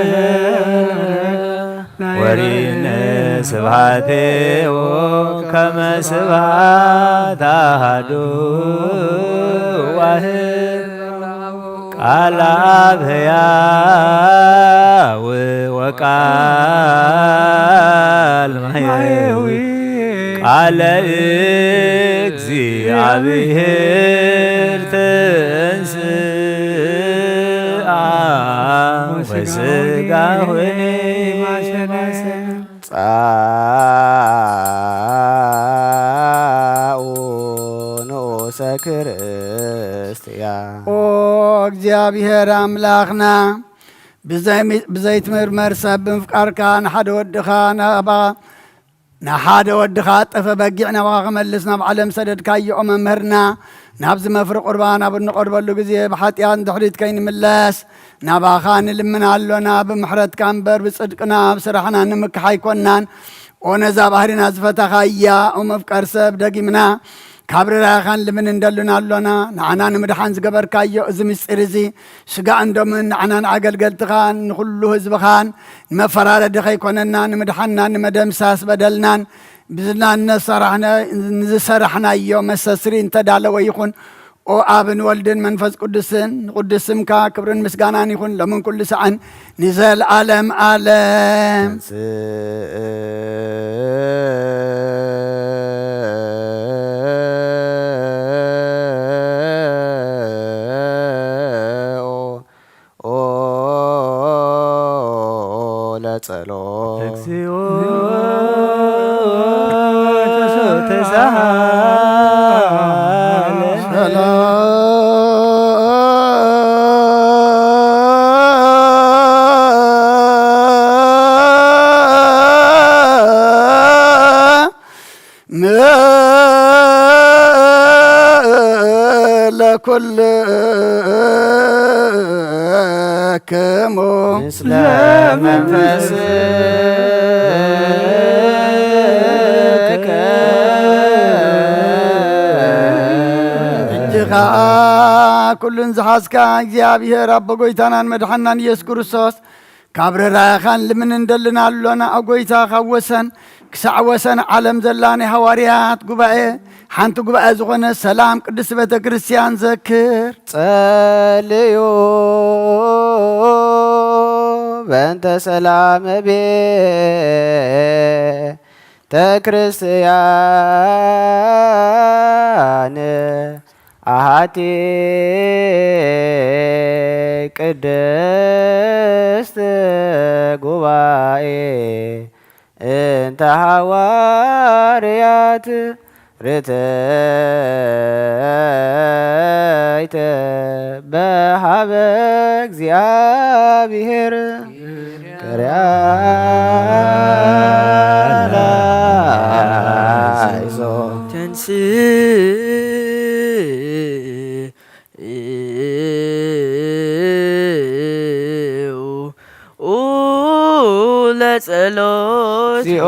ወሪነ ስብሐቴሁ ከመ ስብሐት አሐዱ ዋሕድ። ቃል አብ ሕያው ወቃል ማሕየዊ፣ ቃለ እግዚአብሔር ተንሥአ ወሥጋ ሆነ። ጻኡ ንኡሰ ክርስትያ። ኦ እግዚኣብሔር ኣምላኽና፣ ብዘይ-፣ ብዘይትምርመር ሰብ ብምፍቃርካ ንሓደ ወድኻ ናባ-፣ ንሓደ ወድኻ ጠፈ በጊዕ ናባኻ ክመልስ ናብ ዓለም ሰደድካዮ። ኦ መምህርና፣ ናብዚ መፍሪ ቁርባን ኣብ እንቐርበሉ ግዜ ብሓጢኣት ንድሕሪት ከይንምለስ ናባኻ ንልምን ኣሎና። ብምሕረትካ እምበር ብጽድቅና ኣብ ስራሕና ንምክሕ ኣይኮናን። ኦ ነዛ ባህሪና ዝፈተኻያ፣ ኦ መፍቀር ሰብ፣ ደጊምና ካብ ርራኸን ልምን እንደልን ኣሎና። ንዓና ንምድሓን ዝገበርካዮ እዚ ምስጢር እዚ፣ ስጋእን ደምን ንዓናን ኣገልገልትኻን ንኹሉ ህዝብኻን ንመፈራረዲ ከይኮነና፣ ንምድሓንና፣ ንመደምሳስ በደልናን ብዝና እነሰራሕነ-፣ ንዝሰራሕናዮ መሰስሪ እንተዳለወ ይኹን። ኦ ኣብን ወልድን መንፈስ ቅዱስን፣ ንቅዱስ ስምካ ክብርን ምስጋናን ይኹን፣ ሎምን ኩሉ ሰዓን ንዘለዓለም ዓለም። ተንሥኦ ለጸሎት። እግዚኦ ተሳሃለ። ሰላም ለኩልክሙ ምስለ መንፈስከ። እጅኻ ኩሉን ዝሓዝካ እግዚኣብሔር ኣቦ ጎይታናን መድሓናን ኢየሱስ ክርስቶስ፣ ካብ ርራኸን ልምን እንደልን ኣሎና። ኦ ጎይታ፣ ካብ ወሰን ክሳዕ ወሰን ዓለም ዘላ ናይ ሃዋርያት ጉባኤ፣ ሓንቲ ጉባኤ ዝኾነ ሰላም ቅድስት ቤተ ክርስቲያን ዘክር። ጸልዩ በእንተ ሰላም ቤተ ክርስቲያን ኣሃቲ ቅድስት ጉባኤ እንተ ሃዋርያት ርትዕተ በሃበ እግዚኣብሔር ቅርያ ላይሶ። ተንስኡ ለጸሎት። ሲኦ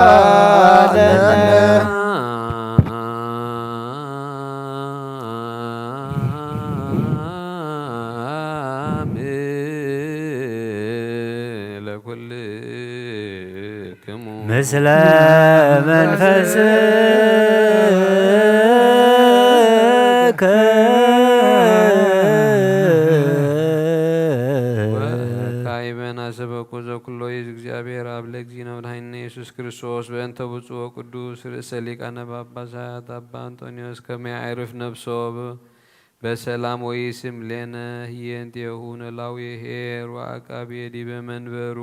እሳት ለኩል ክሙ። ምስለ መንፈስከ። ወካዕበ ናሰበኩ ዘኩሎ ይእዝ እግዚኣብሔር ኣብ ለእግዚእነ መድኃኒነ ኢየሱስ ክርስቶስ በእንተ ብፁዕ ወቅዱስ ርእሰ ሊቃነ ጳጳሳት ኣባ እንጦንዮስ ከመ ያዕርፍ ነፍሶ በሰላም ወይስም ሌነ ህየንቴሁ ነላዊ ኄር ወዐቃቤ ዲበ መንበሩ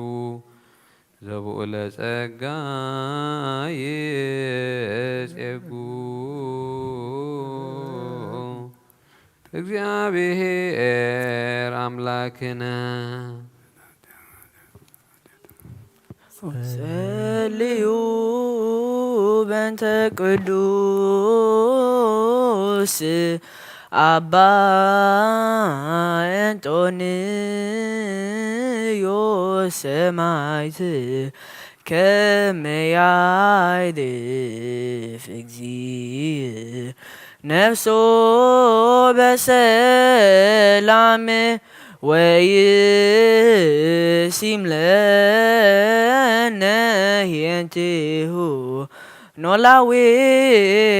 ዘብኡ ለጸጋ ይጼጉ። እግዚኣብሔር ኣምላክነ። ጸልዩ በእንተ ቅዱስ ኣባ እንጦንዮስ ሰማዕት ከመ ያዕርፍ እግዚእ ነፍሶ በሰላም ወይሲም ለነ ኄንቴሁ ኖላዊ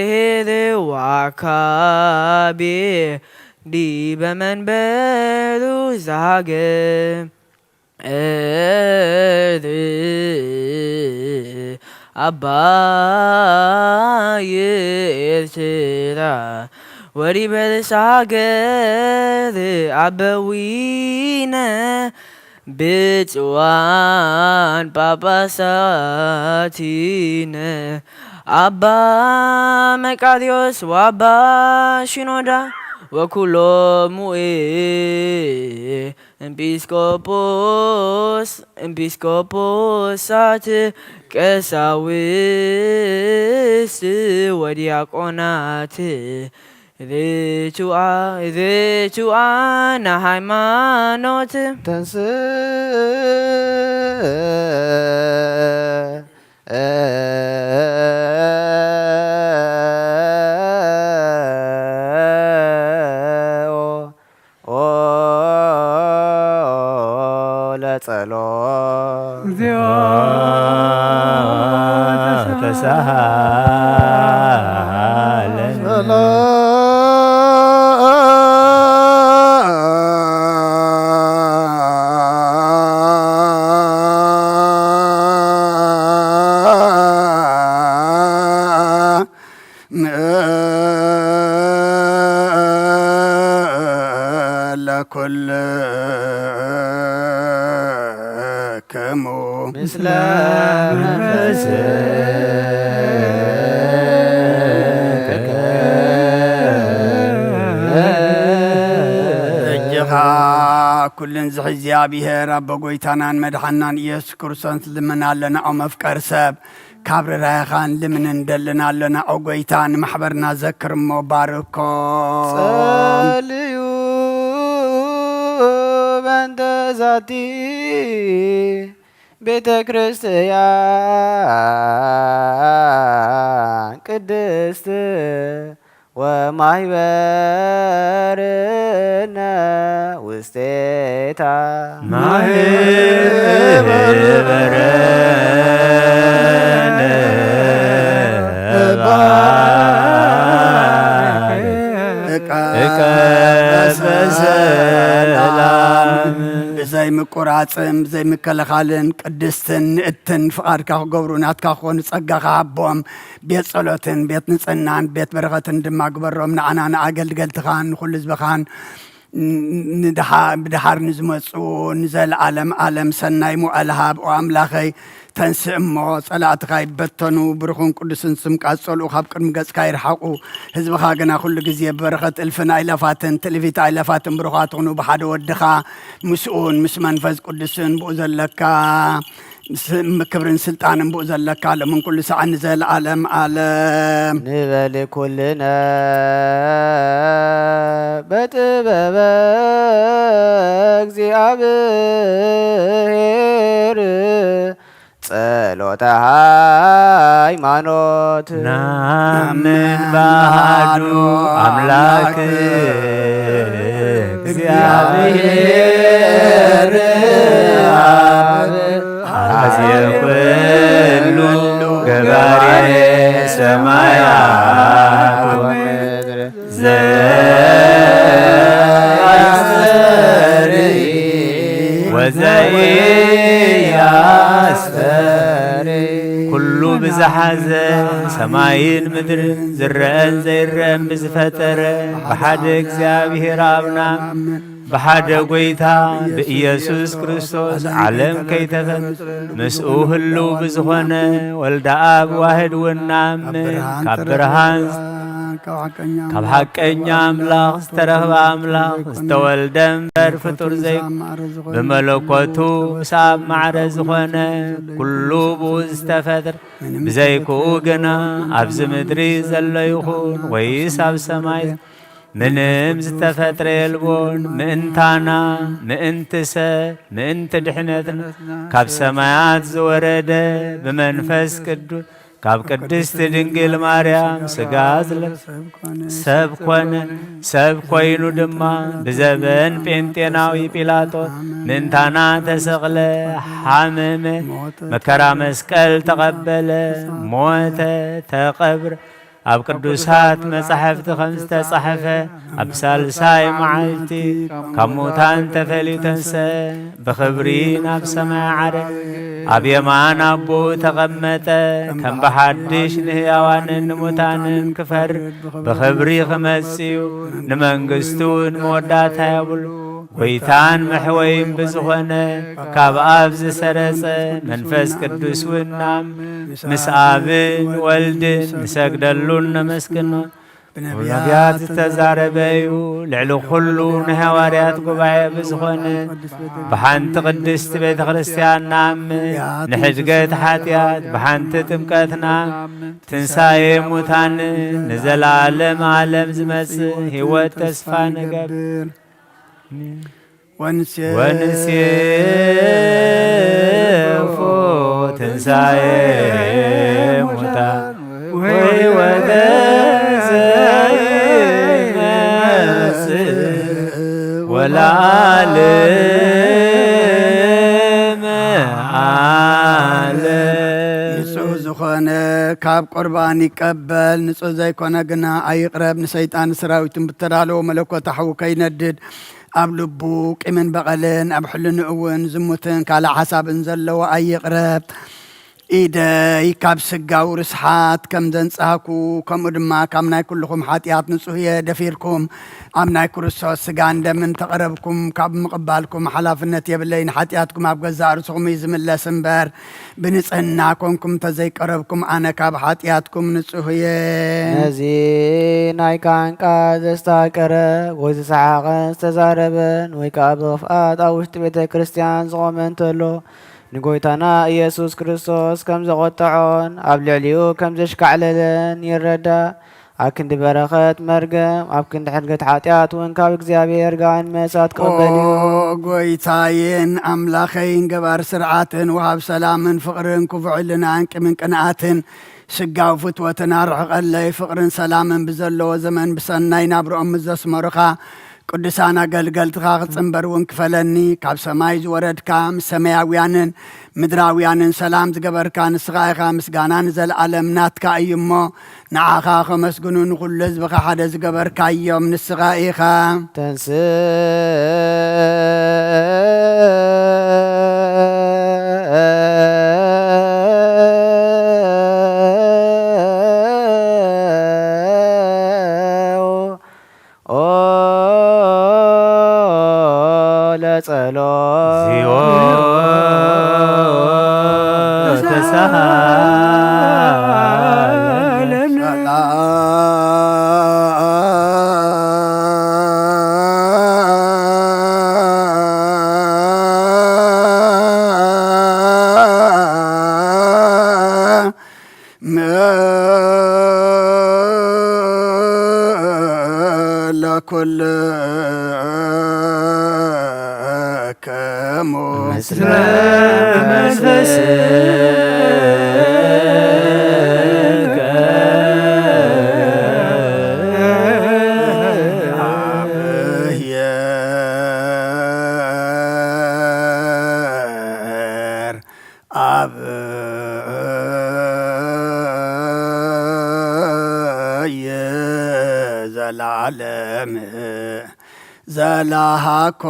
ኄር ወዐቃቤ ዲበ መንበሩ ዘሃገር። ኤርትራ ዓባይ ኤርትራ ወዲበ ርእሰ ሃገር ኣበዊነ ብፁዓን ጳጳሳቲነ ኣባ መቃርዮስ ወኣባ ሽኖዳ ወኩሎሙ እምጲስቆጶስ እምጲስቆጶሳት ቀሳውስት ወዲያቆናት ርቱዓ ርቱዓነ ሃይማኖት። ተንስእ ኦ ለጸሎት። እግዚኦ ተሳሃለነ። ለኩልክሙ ምስለ መንፈስከ። እጅኻ ኩልን ዝሕዚ እግዚኣብሔር ኣቦ ጎይታናን መድሓናን ኢየሱስ ክርስቶስ ልምን ኣለና። ኦ መፍቀር ሰብ ካብ ርራይኻን ልምን እንደልን ኣለና። ኦ ጎይታ ንማሕበርና ዘክር እሞ ባርኮም። ጸልዩ በእንተ ዛቲ ቤተ ክርስቲያን ቅድስት ወማህበርነ ውስቴታ። ማህበርነ እባርክ እቀ በሰላም። ብዘይ ምቁራፅን ብዘይ ምክልኻልን ቅድስትን ንእትን ፍቓድካ ክገብሩ ናትካ ክኾኑ ጸጋኻ ሃቦም። ቤት ጸሎትን ቤት ንጽህናን ቤት በረኸትን ድማ ግበሮም። ንዓና ንኣገልገልትኻን ንኹሉ ህዝብኻን ን- ንድሓ- ብድሓር ንዝመጹ ንዘለኣለም ኣለም ሰናይ ሙቐል ሃብ። ኦ ኣምላኸይ፣ ተንስእ እሞ ጸላእትኻ ይበተኑ፣ ብሩኽን ቅዱስን ስምካ ዝጸልኡ ካብ ቅድሚ ገጽካ ይርሓቑ። ህዝብኻ ግና ኩሉ ግዜ ብበረኸት እልፍን ኣይላፋትን ትልፊት ኣይላፋትን ብሩኻት ኹኑ። ብሓደ ወድኻ ምስኡን ምስ መንፈስ ቅዱስን ብኡ ዘለካ ክብርን ስልጣንን ብኡ ዘለካ ሎምን ኩሉ ሰዓት ንዘለኣለም ኣለም። ንበል ኩልነ በጥበበ እግዚኣብሔር ጸሎተ ሃይማኖት። ናምን ባዶ ኣምላክ እግዚኣብሔር ኣብ ኣዜ ኩሉ ገባሬ ሰማያት ወምድር ዘያስተሪ ወዘኢያስተሪ ኩሉ ብዝሓዘ ሰማይን ምድርን ዝረአን ዘይረአን ብዝፈጠረ ብሓደ እግዚኣብሔር ኣብና ብሓደ ጎይታ ብኢየሱስ ክርስቶስ ዓለም ከይተፈጥር ምስኡ ህልው ብዝኾነ ወልደ ኣብ ዋህድ እውን ንኣምን። ካብ ብርሃን ካብ ሓቀኛ ኣምላኽ ዝተረኽበ ኣምላኽ ዝተወልደ እምበር ፍጡር ዘይ ብመለኮቱ ምስ ኣብ ማዕረ ዝኾነ ኩሉ ብኡ ዝተፈጥረ ብዘይክኡ ግና ኣብዚ ምድሪ ዘሎ ይኹን ወይስ ኣብ ሰማይ ምንም ዝተፈጥረ የልቦን። ምእንታና ምእንቲ ሰብ ምእንቲ ድሕነትና ካብ ሰማያት ዝወረደ ብመንፈስ ቅዱስ ካብ ቅድስቲ ድንግል ማርያም ስጋ ዝለብሰ ሰብ ኮነ። ሰብ ኮይኑ ድማ ብዘበን ጴንጤናዊ ጲላጦስ ምእንታና ተሰቕለ፣ ሓመመ፣ መከራ መስቀል ተቐበለ፣ ሞተ፣ ተቐብረ። ኣብ ቅዱሳት መጻሕፍቲ ከም ዝተጻሕፈ ኣብ ሳልሳይ መዓልቲ ካብ ሙታን ተፈልዩ ተንሰ፣ ብኽብሪ ናብ ሰማይ ዓረ፣ ኣብ የማን ኣቦኡ ተቐመጠ። ከም ብሓድሽ ንህያዋንን ንሙታንን ክፈርድ ብኽብሪ ክመጽእ እዩ። ንመንግስቱ እውን መወዳእታ የብሉ። ጎይታን መሕወይን ብዝኾነ ካብ ኣብ ዝሰረጸ መንፈስ ቅዱስ እውን ንኣምን። ምስ ኣብን ወልድን ንሰግደሉን ነመስግኖ። ብነቢያት ዝተዛረበ እዩ። ልዕሊ ኩሉ ንሃዋርያት ጉባኤ ብዝኾነ ብሓንቲ ቅድስቲ ቤተ ክርስቲያን ንኣምን። ንሕድገት ሓጢኣት ብሓንቲ ጥምቀትና ትንሳኤ ሙታን ንዘለዓለም ዓለም ዝመጽእ ህይወት ተስፋ ንገብር። ወንሴፎ ትንሳኤ ሙታን ወሕይወተ ዘይመጽእ ወለዓለመ ዓለም። ንጹህ ዝኾነ ካብ ቁርባን ይቀበል፣ ንጹህ ዘይኮነ ግና ኣይቕረብ። ንሰይጣን ሰራዊቱን ብተዳለወ መለኮት ሓዊ ከይነድድ ኣብ ልቡ ቂምን በቐልን ኣብ ሕልንኡ እውን ዝሙትን ካልእ ሓሳብን ዘለዎ ኣይቕረብ። ኢደይ ካብ ስጋዊ ርስሓት ከም ዘንጻህኩ ከምኡ ድማ ካብ ናይ ኩልኹም ሓጢኣት ንጹህ እየ። ደፊርኩም ኣብ ናይ ክርስቶስ ስጋን ደምን ተቐረብኩም ካብ ምቕባልኩም ሓላፍነት የብለይን። ሓጢኣትኩም ኣብ ገዛእ ርእስኹም እዩ ዝምለስ እምበር ብንጽህና ኮንኩም እንተዘይቀረብኩም ኣነ ካብ ሓጢኣትኩም ንጹህ እየ። ነዚ ናይ ካህን ቃል ዘስታቀረ ወይ ዝሰሓቐን ዝተዛረበን ወይ ከዓ ብኽፍኣት ኣብ ውሽጢ ቤተ ክርስቲያን ዝቖመ እንተሎ ንጎይታና ኢየሱስ ክርስቶስ ከም ዘቖጠዖን ኣብ ልዕሊኡ ከም ዘሽካዕለለን ይረዳእ። ኣብ ክንዲ በረኸት መርገም ኣብ ክንዲ ሕድገት ሓጢኣት እውን ካብ እግዚኣብሔር ጋን መሳት ክቕበል እዩ። ጎይታዬን ኣምላኸይን ገባር ስርዓትን ወሃብ ሰላምን ፍቕርን ክፉዕ ሕልናን ቂምን ቅንኣትን ስጋዊ ፍትወትን ኣርሕቐለይ። ፍቕርን ሰላምን ብዘለዎ ዘመን ብሰናይ ናብርኦም ምስ ዘስመሩኻ፣ ቅዱሳን ኣገልገልትኻ ክጽንበር እውን ክፈለኒ። ካብ ሰማይ ዝወረድካ፣ ምስ ሰማያውያንን ምድራውያንን ሰላም ዝገበርካ ንስኻ ኢኻ። ምስጋና ንዘለኣለም ናትካ እዩ እሞ፣ ንዓኻ ከመስግኑ ንኹሉ ህዝብኻ ሓደ ዝገበርካዮም ንስኻ ኢኻ። ተንስእ ኦ ለጸሎት እግዚኦ ተሳሃለነ። ለኩልክሙ ምስለ መንፈስከ አብሔር። አብ ዘላለም ዘላሃኮ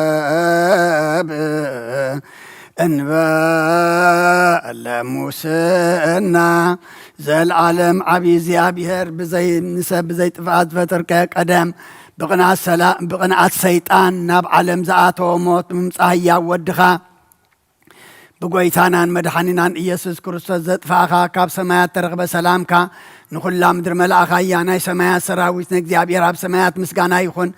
ለሰብ እንበለ ሙስና። ዘልዓለም ዓብዪ እግዚኣብሔር፣ ብዘይ ንሰብ ብዘይ ጥፍኣት ዝፈጠርከ ቀደም፣ ብቕንኣት ሰላ-፣ ብቕንኣት ሰይጣን ናብ ዓለም ዝኣተወ ሞት ብምምጻእ ህያው ወድኻ ብጎይታናን መድሓኒናን ኢየሱስ ክርስቶስ ዘጥፋእኻ፣ ካብ ሰማያት ተረኽበ ሰላምካ ንኹላ ምድሪ መላእኻያ። ናይ ሰማያት ሰራዊት ንእግዚኣብሔር ኣብ ሰማያት ምስጋና ይኹን፣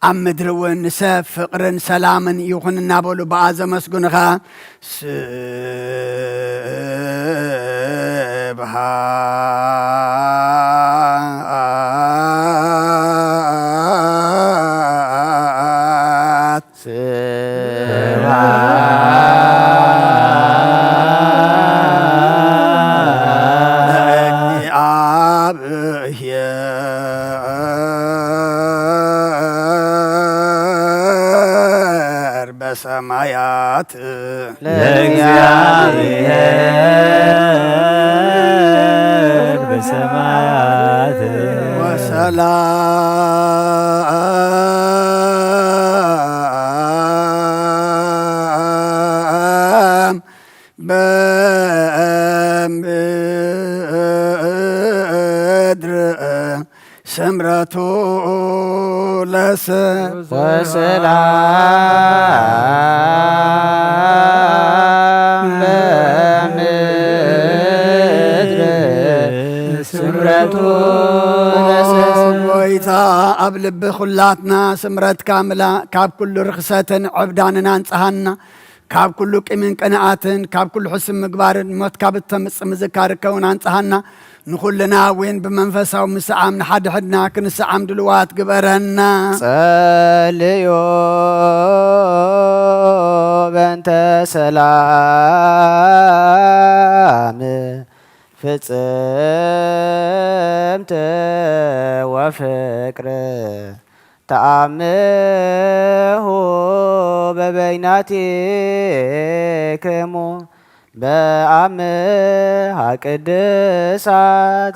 ኣብ ምድሪ እውን ንሰብ ፍቕርን ሰላምን ይኹን እናበሉ ብኣ ዘመስግኑኻ። ስብሐት ስብሐት ለእግዚአብሔር በሰማያት። ለእግዚአብሔር በሰማያት። ወሰላም በምድር ስምረቱ ለሰ- ወሰላም በምድር ስምረቱ ለሰ- ጎይታ ኣብ ልቢ ኩላትና ስምረትካ ምላ፣ ካብ ኩሉ ርኽሰትን ዕብዳንን ኣንጽሃና። ካብ ኩሉ ቂምን ቅንኣትን፣ ካብ ኩሉ ሕሱም ምግባርን፣ ሞት ካብ እተምጽእ ምዝካር ከውን ኣንጽሃና። ንኹልና እውን ብመንፈሳዊ ምስዓም ንሓድሕድና ክንስዓም ድልዋት ግበረና። ጸልዩ በእንተ ሰላም ፍጽምት ወፍቅር ተአምሁ በበይናቲክሙ በአምሃ ቅድሳት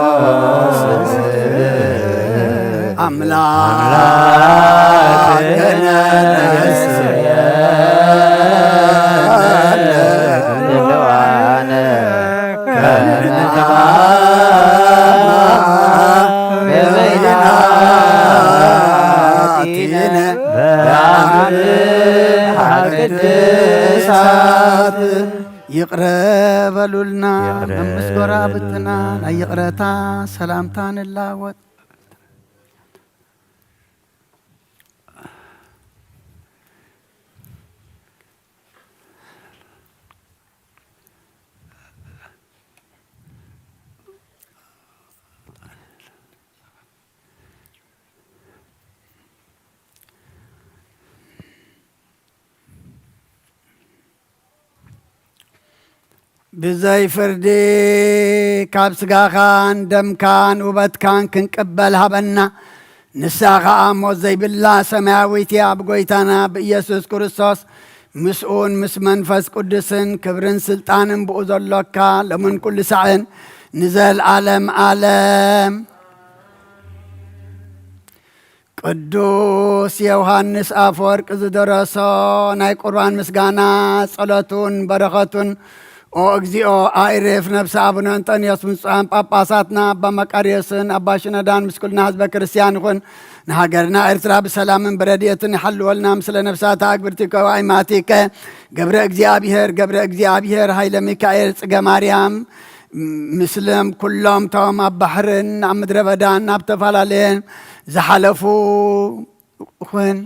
ክርስቶስ አምላክነ ንስየነ ድልዋነ ከመ ንትአምሃ በበይናቲነ በአምሃ ቅድሳት። ይቕረ በሉልና። ይቕረ መምስ ጎረባብትና በሉልና። ናይ ይቕረታ ሰላምታ ንላወጥ። ብዘይ ፍርዲ ካብ ስጋኻን ደምካን ውበትካን ክንቅበል ሃበና። ንሳ ኸኣ ሞት ዘይብላ ሰማያዊት እያ። ብጎይታና ብኢየሱስ ክርስቶስ ምስኡን ምስ መንፈስ ቅዱስን ክብርን ስልጣንን ብኡ ዘሎካ ሎምን ኩሉ ሳዕን ንዘልኣለም ኣለም። ቅዱስ ዮሃንስ ኣፈወርቅ ዝደረሶ ናይ ቁርባን ምስጋና ጸሎቱን በረኸቱን። ኦ እግዚኦ፣ ኣዕርፍ ነፍሲ ኣቡነ እንጠንዮስ ብፁዓን ጳጳሳትና ኣባ መቃርዮስን ኣባ ሽኖዳን ምስ ኩልና ህዝበ ክርስቲያን ይኹን። ንሃገርና ኤርትራ ብሰላምን ብረድኤትን ይሓልወልና። ምስለ ነፍሳታ ኣግብርቲከ ወኣይማቲከ ገብረ እግዚኣብሔር፣ ገብረ እግዚኣብሔር፣ ኃይለ ሚካኤል፣ ጽገ ማርያም፣ ምስለም ኩሎም ቶም ኣብ ባሕርን ኣብ ምድረ በዳን ኣብ ተፈላለየን ዝሓለፉ ይኹን።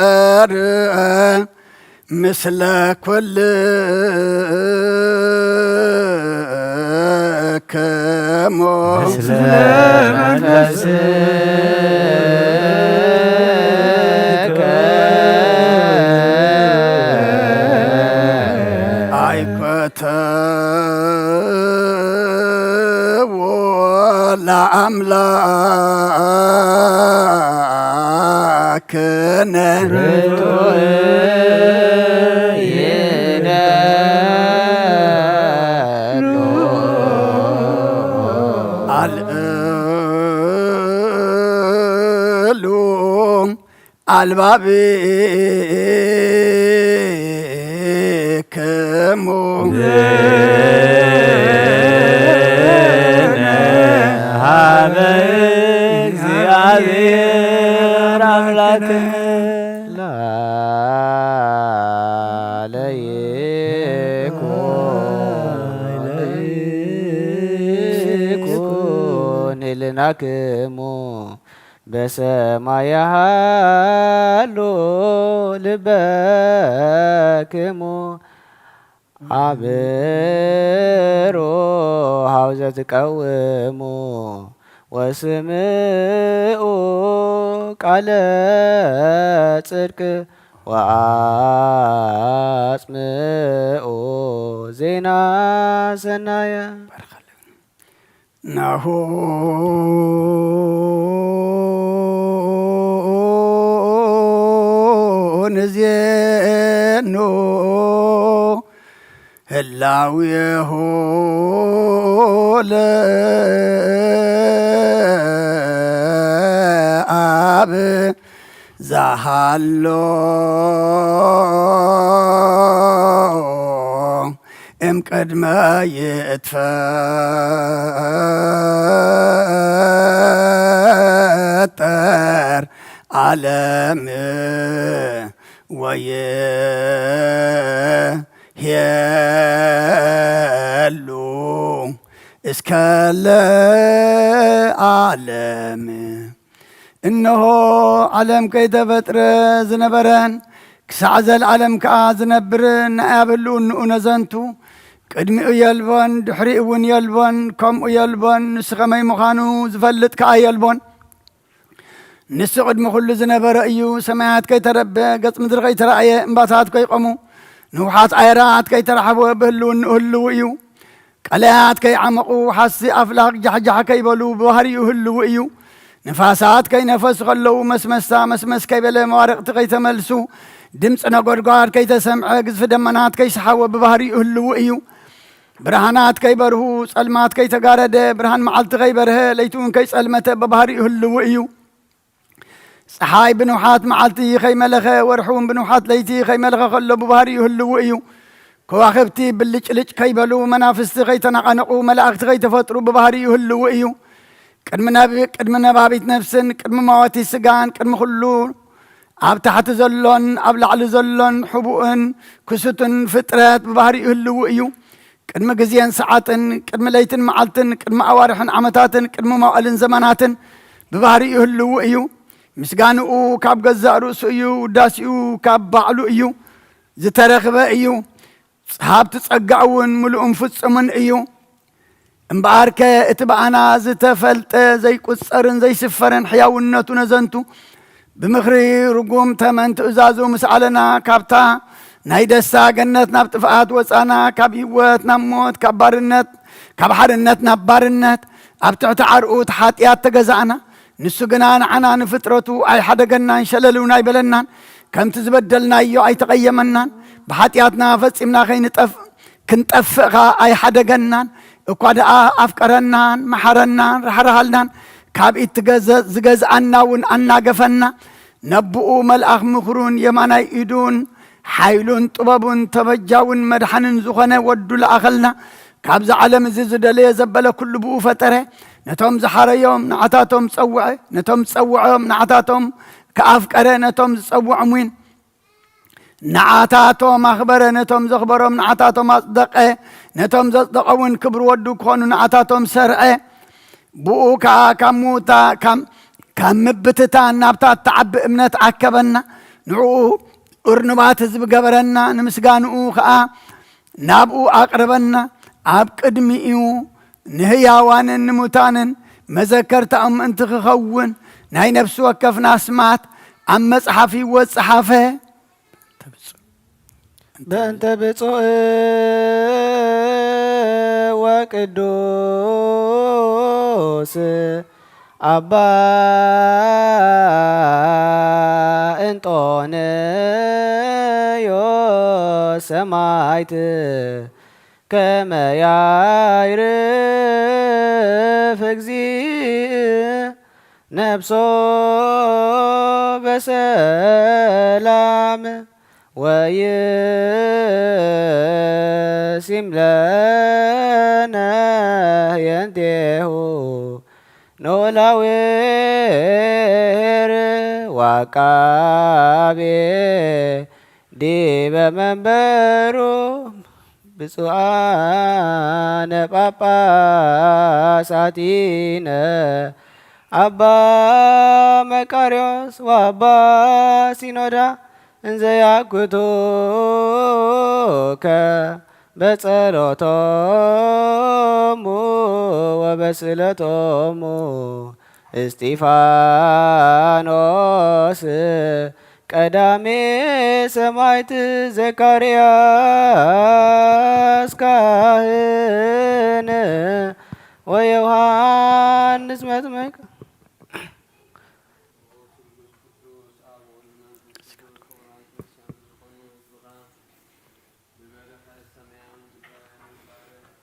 እግዚኣብሔር ምስለ ኩልክሙ። ምስለ መንፈስከ። ኣይኮተዎ ለኣምላክነ። ርቱዕ ይደሉ። ኣልእሉ ኣልባብክሙ። ሀበ እግዚኣብሔር ኣምላክ። ላለይኩን ልናክሙ በሰማይ ያሃሉ ልበክሙ። አብሮ ሀውዘ ትቀውሙ ወስምኡ ቃለ ጽድቅ ወአጽምኡ ዜና ሰናየ። ናሁ ንዜኑ ህላዌሁ ለአብ ዛሃሎ እምቅድመ ይትፈጠር ዓለም ወይሄሉ እስከ ለዓለም። እነሆ ዓለም ከይተፈጥረ ዝነበረን ክሳዕ ዘለዓለም ከኣ ዝነብርን ናይ ኣብ ህልውንኡ ነዘንቱ። ቅድሚኡ የልቦን፣ ድሕሪኡ እውን የልቦን፣ ከምኡ የልቦን፣ ንሱ ኸመይ ምዃኑ ዝፈልጥ ከኣ የልቦን። ንሱ ቅድሚ ኹሉ ዝነበረ እዩ። ሰማያት ከይተረበ፣ ገጽ ምድሪ ከይተራእየ፣ እምባታት ከይቆሙ፣ ንውሓት ኣየራት ከይተራሕወ ብህልውንኡ ህልው እዩ። ቀላያት ከይዓመቑ፣ ሓሲ ኣፍላኽ ጃሕጃሕ ከይበሉ ብባህሪኡ ህልው እዩ። ንፋሳት ከይነፈሱ ከለዉ መስመሳ መስመስ ከይበለ መባርቕቲ ከይተመልሱ፣ ድምፂ ነጎድጓድ ከይተሰምዐ፣ ግዝፊ ደመናት ከይሰሓወ ብባህሪኡ ህልው እዩ። ብርሃናት ከይበርሁ፣ ጸልማት ከይተጋረደ፣ ብርሃን መዓልቲ ከይበርሀ፣ ለይቲ እውን ከይጸልመተ ብባህሪኡ ህልው እዩ። ጸሓይ ብንውሓት መዓልቲ ከይመለኸ፣ ወርሒ እውን ብንውሓት ለይቲ ከይመለኸ ከሎ ብባህሪኡ ህልው እዩ። ከዋኽብቲ ብልጭልጭ ከይበሉ፣ መናፍስቲ ከይተነቓነቑ፣ መላእኽቲ ከይተፈጥሩ ብባህሪኡ ህልው እዩ። ቅድሚ ነብ-፣ ቅድሚ ነባቢት ነፍስን ቅድሚ መዋቲ ስጋን ቅድሚ ኩሉ ኣብ ታሕቲ ዘሎን ኣብ ላዕሊ ዘሎን ሕቡእን ክሱትን ፍጥረት ብባህሪኡ ህልው እዩ። ቅድሚ ግዜን ሰዓትን፣ ቅድሚ ለይትን መዓልትን፣ ቅድሚ ኣዋርሕን ዓመታትን፣ ቅድሚ መዋእልን ዘመናትን ብባህሪኡ ህልው እዩ። ምስጋንኡ ካብ ገዛእ ርእሱ እዩ፣ ውዳሴኡ ካብ ባዕሉ እዩ። ዝተረኽበ እዩ። ሃብቲ ጸጋ እውን ምሉእን ፍጹምን እዩ። እምበኣርከ እቲ ብኣና ዝተፈልጠ ዘይቁጸርን ዘይስፈርን ሕያውነቱ ነዘንቱ፣ ብምኽሪ ርጉም ተመን ትእዛዙ ምስ ኣለና፣ ካብታ ናይ ደስታ ገነት ናብ ጥፍኣት ወጻና፣ ካብ ህይወት ናብ ሞት፣ ካብ ባርነት፣ ካብ ሓርነት ናብ ባርነት፣ ኣብ ትሕቲ ዓርኡት ሓጢኣት ተገዛእና። ንሱ ግና ንዓና ንፍጥረቱ ኣይሓደገናን፣ ሸለል እውን ኣይበለናን። ከምቲ ዝበደልናዮ ኣይተቐየመናን። ብሓጢኣትና ፈጺምና ከይንጠፍ-፣ ክንጠፍእ ኸኣ ኣይሓደገናን። እኳ ደኣ ኣፍቀረናን፣ መሓረናን፣ ራሕራሃልናን፣ ካብ ኢድ ትገዘ-፣ ዝገዝኣና እውን ኣናገፈና። ነብኡ መልኣኽ ምኽሩን የማናይ ኢዱን ሓይሉን ጥበቡን ተበጃውን መድሓንን ዝኾነ ወዱ ለኣኸልና። ካብዚ ዓለም እዚ ዝደለየ ዘበለ ኩሉ ብኡ ፈጠረ። ነቶም ዝሓረዮም ንዓታቶም ጸውዐ፣ ነቶም ዝጸውዖም ንዓታቶም ከኣፍቀረ፣ ነቶም ዝጸውዖም እውን ንዓታቶም ኣኽበረ፣ ነቶም ዘኽበሮም ንዓታቶም ኣጽደቐ፣ ነቶም ዘጽደቐ እውን ክብሪ ወዱ ክኾኑ ንዓታቶም ሰርዐ። ብኡ ከኣ ካብ ምውታ-፣ ካብ፣ ካብ ምብትታን ናብታ እትዓቢ እምነት ኣከበና። ንዕኡ እርኑባት ህዝቢ ገበረና፣ ንምስጋንኡ ከኣ ናብኡ ኣቕረበና። ኣብ ቅድሚኡ ንህያዋንን ንሙታንን መዘከርታኦም ምእንቲ ክኸውን ናይ ነፍሲ ወከፍና ኣስማት ኣብ መጽሓፍ ህይወት ጸሓፈ። በእንተ ብፁዕ ወቅዱስ ኣባ እንጦንዮስ ሰማዕት ከመ ያዕርፍ እግዚእ ነፍሶ በሰላም ወይሲም ለነ ህየንቴሁ ኖላዊ ኄር ወዐቃቤ ዲበ መንበሩ ብፁዓነ ጳጳሳቲነ ኣባ መቃርዮስ ወኣባ ሲኖዳ እንዘ ያኩቱከ በጸሎቶሙ ወበስእለቶሙ እስጢፋኖስ ቀዳሜ ሰማዕት ዘካርያስ ካህን ወዮሃንስ መጥምቅ።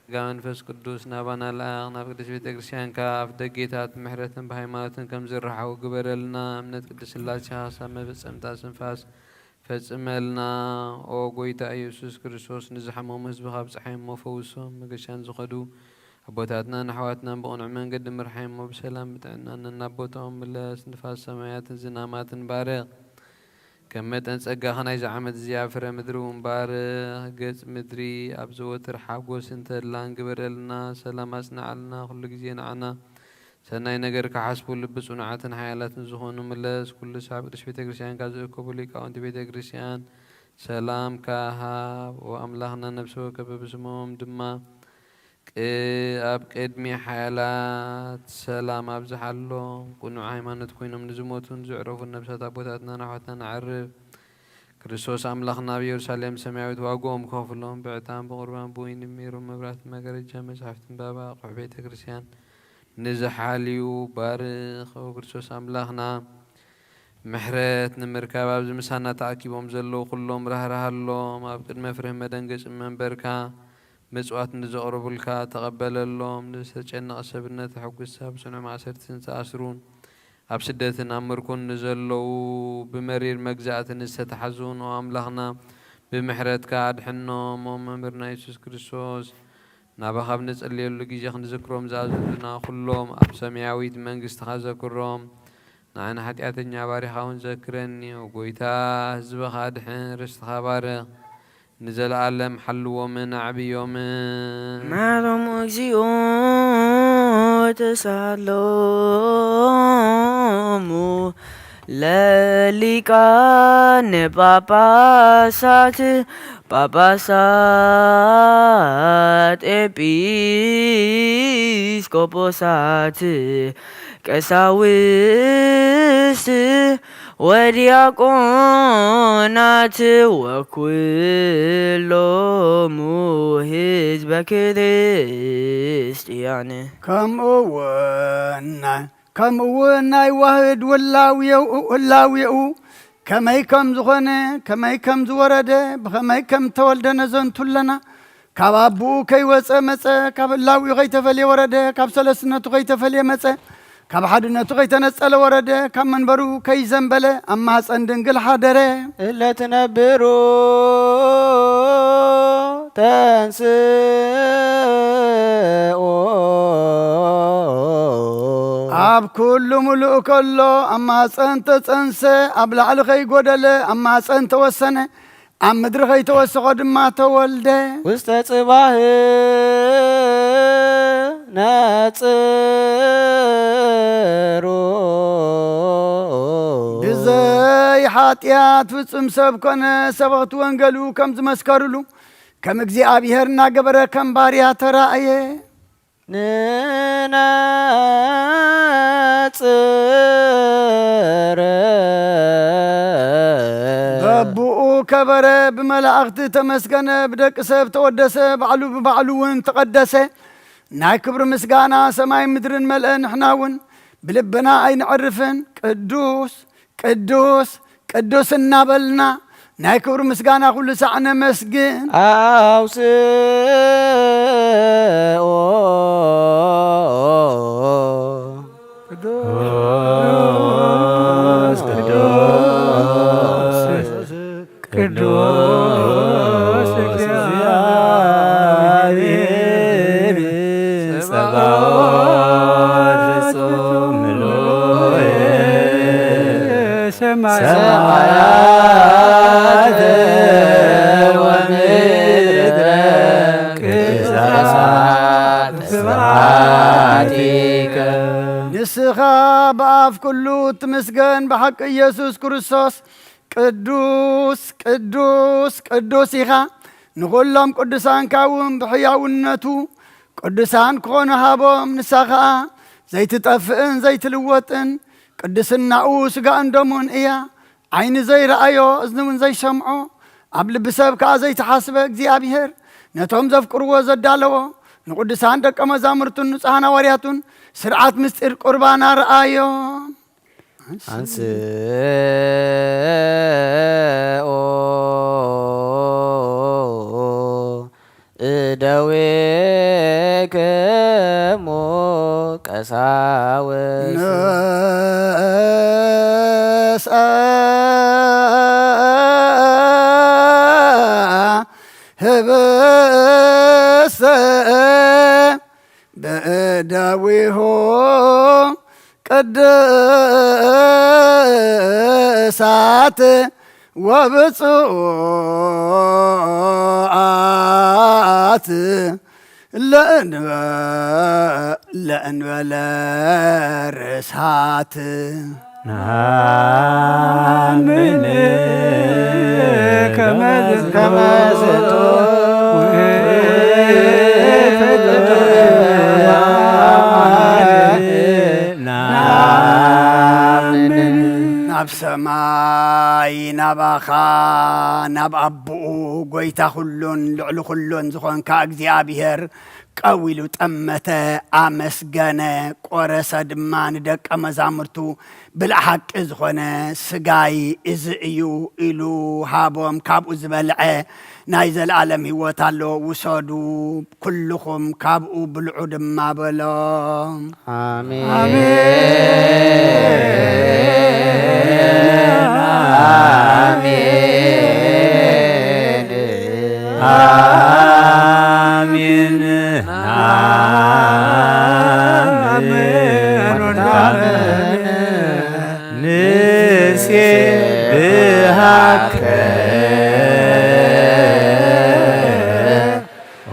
ጸጋ መንፈስ ቅዱስ ናባና ለኣኽ፣ ናብ ቅድስት ቤተ ክርስቲያንካ ኣፍ ደጌታት ብምሕረትን ብሃይማኖትን ከም ዝረሓቑ ግበረልና። እምነት ቅድስት ሥላሴ ሓሳብ መፈጸምታ ስንፋስ ፈጽመልና። ኦ ጎይታ ኢየሱስ ክርስቶስ፣ ንዝሓመሙ ህዝብኻ ኣብጽሓዮም እሞ ፈውሶም። መገሻን ዝኸዱ ኣቦታትናን ኣሕዋትናን ብቕኑዕ መንገዲ ምርሓዮም እሞ ብሰላም ብጥዕና ነናብ ቦታኦም ምለስ። ንፋስ ሰማያትን ዝናማትን ባርኽ። ከም መጠን ጸጋኻ ናይዚ ዓመት እዚኣ ፍረ ምድሪ እውን ባርኽ። ገጽ ምድሪ ኣብ ዘወትር ሓጎስን ተድላን ግበረልና። ሰላም ኣጽንዓልና። ኩሉ ግዜ ንዓና ሰናይ ነገር ክሓስቡ ልቢ ጽኑዓትን ሓያላትን ዝኾኑ ምለስ። ኩሉ ሳብ ቅድስት ቤተ ክርስቲያንካ ዝእከቡ ሊቃውንቲ ቤተ ክርስቲያን ሰላምካ ሃብ። ኦ ኣምላኽና፣ ነፍሲ ወከፍ ብስሞም ድማ ቅ-፣ ኣብ ቅድሚ ሓያላት ሰላም ኣብዝሓሎም። ቅኑዕ ሃይማኖት ኮይኖም ንዝሞቱን ዘዕረፉን ነብሳት ኣቦታትናን ኣሕዋትናን ኣዕርፍ። ክርስቶስ ኣምላኽና ኣብ ኢየሩሳሌም ሰማያዊት ዋግኦም ክኸፍሎም ብዕጣን ብቑርባን ብወይኒ ሜሮን መብራህትን መጋረጃ መጽሓፍትን ባባ ኣቑሑ ቤተ ክርስቲያን ንዝሓልዩ ባርኽ። ኦ ክርስቶስ ኣምላኽና፣ ምሕረት ንምርካብ ኣብዚ ምሳና ተኣኪቦም ዘለዉ ኩሎም ራህራሃሎም። ኣብ ቅድመ ፍርህን መደንገጽን መንበርካ ምጽዋት ንዘቕርቡልካ ተቐበለሎም። ንዝተጨነቐ ሰብነት ኣሐጉስ። ኣብ ጽኑዕ ማእሰርትን ዝተኣስሩን ኣብ ስደትን ኣብ ምርኮን ንዘለዉ ብመሪር መግዛእቲ ንዝተታሕዙን፣ ኦ ኣምላኽና፣ ብምሕረትካ ኣድሕኖም። ኦ መምህርና የሱስ ክርስቶስ፣ ናባኻ ኣብ ንጽልየሉ ግዜ ክንዝክሮም ዝኣዘዙና ኩሎም ኣብ ሰማያዊት መንግስትኻ ዘክሮም። ንዓና ሓጢኣተኛ ባሪኻ እውን ዘክረኒ። ኦ ጎይታ፣ ህዝብኻ ኣድሕን፣ ርስትኻ ባርኽ፣ ንዘለኣለም ሓልዎምን ኣዕብዮምን። ማሮም እግዚኦ ተሳሎሙ ለሊቃነ ጳጳሳት ጳጳሳት፣ ኤጲስቆጶሳት፣ ቀሳውስት ወዲያቆናት ወኩሎሙ ህዝበ ክርስቲያን። ከምኡ እውን ናይ ከምኡ እውን ናይ ዋህድ ውላውየው-፣ ውላውየኡ ከመይ ከም ዝኾነ፣ ከመይ ከም ዝወረደ፣ ብኸመይ ከም ተወልደ ነዘንቱ ኣለና። ካብ ኣቦኡ ከይወፀ መፀ፣ ካብ ህላዊኡ ከይተፈልየ ወረደ፣ ካብ ሰለስትነቱ ከይተፈልየ መፀ፣ ካብ ሓድነቱ ከይተነፀለ ወረደ፣ ካብ መንበሩ ከይዘንበለ ኣብ ማህፀን ድንግል ሓደረ። እለ ትነብሩ ተንስኡ። ኣብ ኩሉ ምሉእ ከሎ ኣብ ማህፀን ተፀንሰ፣ ኣብ ላዕሊ ከይጎደለ ኣብ ማህፀን ተወሰነ፣ ኣብ ምድሪ ከይተወሰኾ ድማ ተወልደ። ውስተ ጽባህ ነጽሩ። ብዘይ ሓጢኣት ፍጹም ሰብ ኮነ። ሰበኽቲ ወንጌሉ ከም ዝመስከሩሉ፣ ከም እግዚኣብሔር እናገበረ ከም ባርያ ተራእየ። ንነጽር። በብኡ ከበረ፣ ብመላእኽቲ ተመስገነ፣ ብደቂ ሰብ ተወደሰ፣ ባዕሉ ብባዕሉ እውን ተቐደሰ። ናይ ክብሪ ምስጋና ሰማይ ምድርን መልአ፣ ንሕና እውን ብልብና ኣይነዕርፍን። ቅዱስ ቅዱስ ቅዱስ እናበልና ናይ ክብሪ ምስጋና ኩሉ ሳዕ ነመስግን። ኣውስኦ ቅዱስ ቅዱስ ቅዱስ እግዚአብሔር ጸባኦት ፍጹም ምሉእ ሰማያት ወምድረ ቅድሳት ስብሐቲከ። ንስኻ ብኣፍ ኩሉ ትምስገን፣ ብሓቂ ኢየሱስ ክርስቶስ ቅዱስ ቅዱስ ቅዱስ ኢኻ። ንኹሎም ቅዱሳንካ እውን ብሕያውነቱ ቅዱሳን ክኾኑ ሃቦም። ንሳ ኸኣ ዘይትጠፍእን ዘይትልወጥን ቅድስናኡ ስጋኡን ደሙን እያ። ዓይኒ ዘይረኣዮ፣ እዝኒ እውን ዘይሰምዖ፣ ኣብ ልቢ ሰብ ከኣ ዘይተሓስበ እግዚኣብሔር ነቶም ዘፍቅርዎ ዘዳለዎ፣ ንቅዱሳን ደቀ መዛሙርቱን ንጹሓን ሃዋርያቱን ስርዓት ምስጢር ቁርባን ኣርኣዮም። ኣንስኦ እደዊክሙ ቀሳውስት። ንስአ ህብስተ በእደዊሁ ቅድሳት ወብፁዓት ለእንበ-፣ ለእንበለ ርሳት። ነአምን ከመ ዝንቱ ውእቱ ነአምን። ናብ ሰማይ ናባኻ ናብ ኣቦኡ ጐይታ ኹሉን ልዕሊ ኹሉን ዝኾንካ እግዚኣብሔር ቀዊሉ ጠመተ፣ ኣመስገነ፣ ቆረሰ ድማ ንደቀ መዛሙርቱ ብልዓ ሓቂ ዝኾነ ስጋይ እዚ እዩ ኢሉ ሃቦም። ካብኡ ዝበልዐ ናይ ዘለኣለም ህይወት ኣሎ፣ ውሰዱ፣ ኩልኹም ካብኡ ብልዑ ድማ በሎም። ኣሜን። ኣሜን። ኣሜን። ኣሜን። ኣሜን። ንሴብሐከ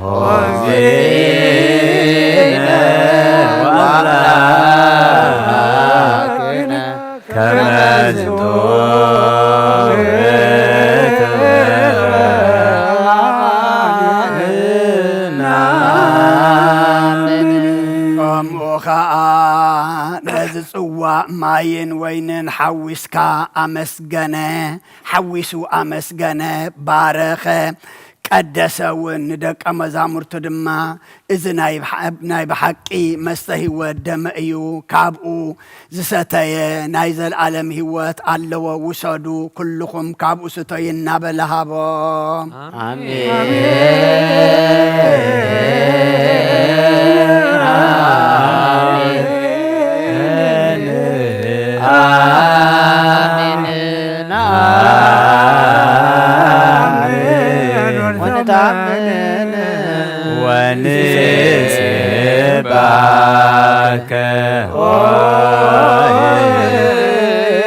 ኦ እግዚእነ ወአምላክነ ከመ ዝንቱ መስቀይን ወይንን ሓዊስካ ኣመስገነ፣ ሓዊሱ ኣመስገነ፣ ባረኸ፣ ቀደሰ እውን። ንደቀ መዛሙርቱ ድማ እዚ ናይ ብሓ-፣ ናይ ብሓቂ መስተ ህይወት ደመ እዩ፣ ካብኡ ዝሰተየ ናይ ዘለኣለም ህይወት ኣለዎ፣ ውሰዱ፣ ኩልኹም ካብኡ ስተዩ እናበለ ሃቦም። ኣሜን። ኣሜን። ኣሜን። ኣሜን። ወንተኣምን ወንጽባከ ኦ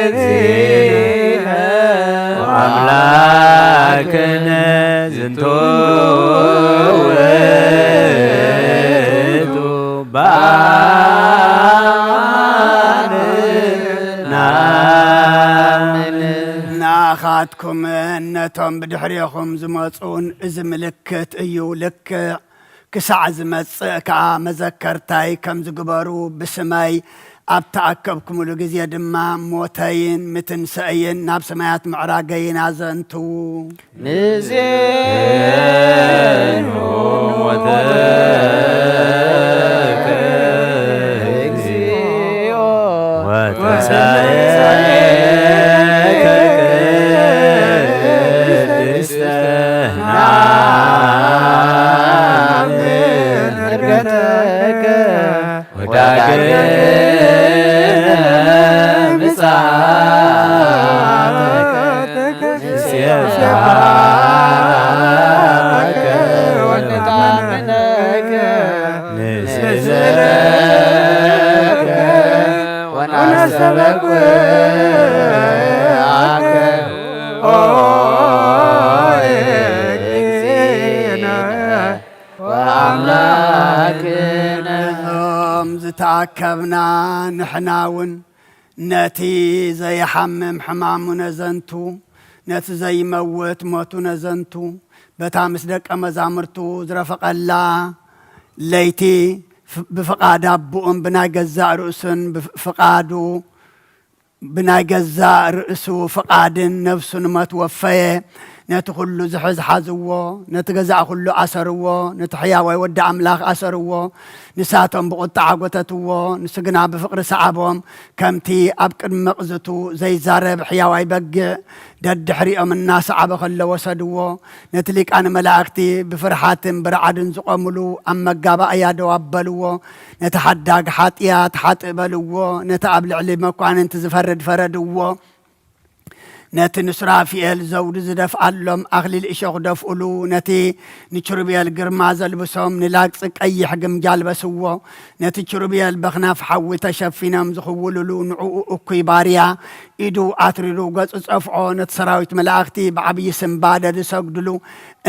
እግዚእነ ወኣምላክነ ዝንቱ ውእቱ በዓልነ። ንኣኻትኩምን ነቶም ብድሕሬኹም ዝመጹን እዚ ምልክት እዩ። ልክዕ ክሳዕ ዝመጽእ ከኣ መዘከርታይ ከም ዝግበሩ፣ ብስመይ ኣብ ተኣከብኩምሉ ግዜ ድማ ሞተይን ምትንሰእይን ናብ ሰማያት ምዕራገይን ኣዘንትዉ። ንዜኑ ሞተከ እግዚኦ ወትንሳኤከ ቅድስተ ነአምን ዕርገተከ ወዳግመ ምጽኣትከ ንሴብሐከ ወነአምነከ ንስእለከ ወነስተበቅዓከ ኦ እግዚእነ ወኣምላክነ። እዞም ዝተኣከብና ንሕና እውን ነቲ ዘይሓምም ሕማሙ ነዘንቱ፣ ነቲ ዘይመውት ሞቱ ነዘንቱ፣ በታ ምስ ደቀ መዛሙርቱ ዝረፈቐላ ለይቲ ፍ-፣ ብፍቓድ ኣቦኡን ብናይ ገዛእ ርእሱን ብፍ-፣ ፍቓዱ ብናይ ገዛእ ርእሱ ፍቓድን ነፍሱ ንሞት ወፈየ። ነቲ ኩሉ ዝሕዝ ሓዝዎ፣ ነቲ ገዛእ ኩሉ ኣሰርዎ፣ ነቲ ሕያዋይ ወዲ ኣምላኽ ኣሰርዎ። ንሳቶም ብቑጥዓ ጎተትዎ፣ ንሱ ግና ብፍቕሪ ሰዓቦም። ከምቲ ኣብ ቅድሚ መቕዝቱ ዘይዛረብ ሕያዋይ በጊዕ ደድሕሪኦም እናሰዓበ ከሎ ወሰድዎ። ነቲ ሊቃነ መላእክቲ ብፍርሃትን ብረዓድን ዝቖምሉ ኣብ መጋባእያ ደው ኣበልዎ። ነቲ ሓዳግ ሓጢኣት ሓጥእ በልዎ። ነቲ ኣብ ልዕሊ መኳንንቲ ዝፈርድ ፈረድዎ። ነቲ ንሱራፊኤል ዘውዲ ዝደፍኣሎም ኣኽሊል እሾኽ ደፍኡሉ። ነቲ ንኪሩቤል ግርማ ዘልብሶም ንላግጺ ቀይሕ ግምጃ ኣልበስዎ። ነቲ ኪሩቤል በኽናፍ ሓዊ ተሸፊኖም ዝኽውልሉ ንዕኡ እኩይ ባርያ ኢዱ ኣትሪሩ ገጹ ጸፍዖ። ነቲ ሰራዊት መላእኽቲ ብዓብዪ ስምባደ ዝሰግድሉ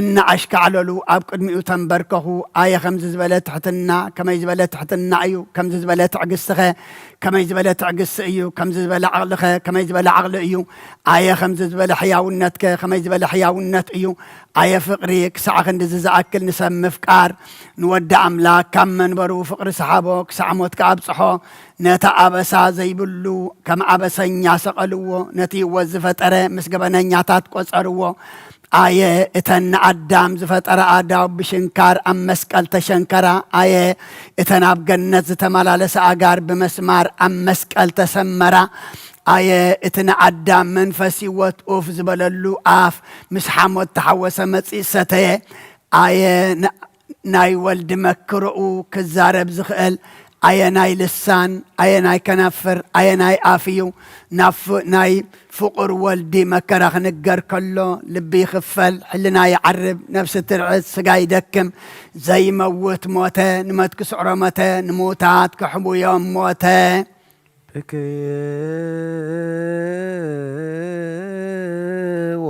እናኣሽካዕለሉ ኣብ ቅድሚኡ ተንበርከኹ። ኣየ ከምዚ ዝበለ ትሕትና፣ ከመይ ዝበለ ትሕትና እዩ! ከምዚ ዝበለ ትዕግስቲኸ፣ ከመይ ዝበለ ትዕግስቲ እዩ! ከምዚ ዝበለ ዓቕሊኸ፣ ከመይ ዝበለ ዓቕሊ እዩ! ኣየ ከምዚ ዝበለ ሕያውነትከ፣ ከመይ ዝበለ ሕያውነት እዩ! ኣየ ፍቕሪ፣ ክሳዕ ክንድዚ ዝኣክል ንሰብ ምፍቃር! ንወዲ ኣምላኽ ካብ መንበሩ ፍቕሪ ሰሓቦ፣ ክሳዕ ሞት ከኣ ኣብጽሖ። ነቲ ኣበሳ ዘይብሉ ከም ኣበሰኛ ሰቐልዎ፣ ነቲ ህይወት ዝፈጠረ ምስ ገበነኛታት ቆጸርዎ። ኣየ እተን ንኣዳም ዝፈጠረ ኣእዳው ብሽንካር ኣብ መስቀል ተሸንከራ። ኣየ እተን ኣብ ገነት ዝተመላለሳ ኣእጋር ብመስማር ኣብ መስቀል ተሰመራ። ኣየ እቲ ንኣዳም መንፈስ ህይወት ኡፍ ዝበለሉ ኣፍ ምስ ሓሞት ተሓወሰ መጺእ ሰተየ። ኣየ ን-፣ ናይ ወልዲ መክርኡ ክዛረብ ዝኽእል ኣየናይ ልሳን፣ ኣየናይ ከናፍር፣ ኣየናይ ኣፍ እዩ? ናብ ፍ-፣ ናይ ፍቑር ወልዲ መከራ ክንገር ከሎ ልቢ ይኽፈል፣ ሕልና ይዓርብ፣ ነፍሲ ትርዕድ፣ ስጋ ይደክም፣ ዘይመውት ሞተ፣ ንሞት ክስዕሮ ሞተ፣ ንምዉታት ከሕውዮም ሞተ። እክይዎ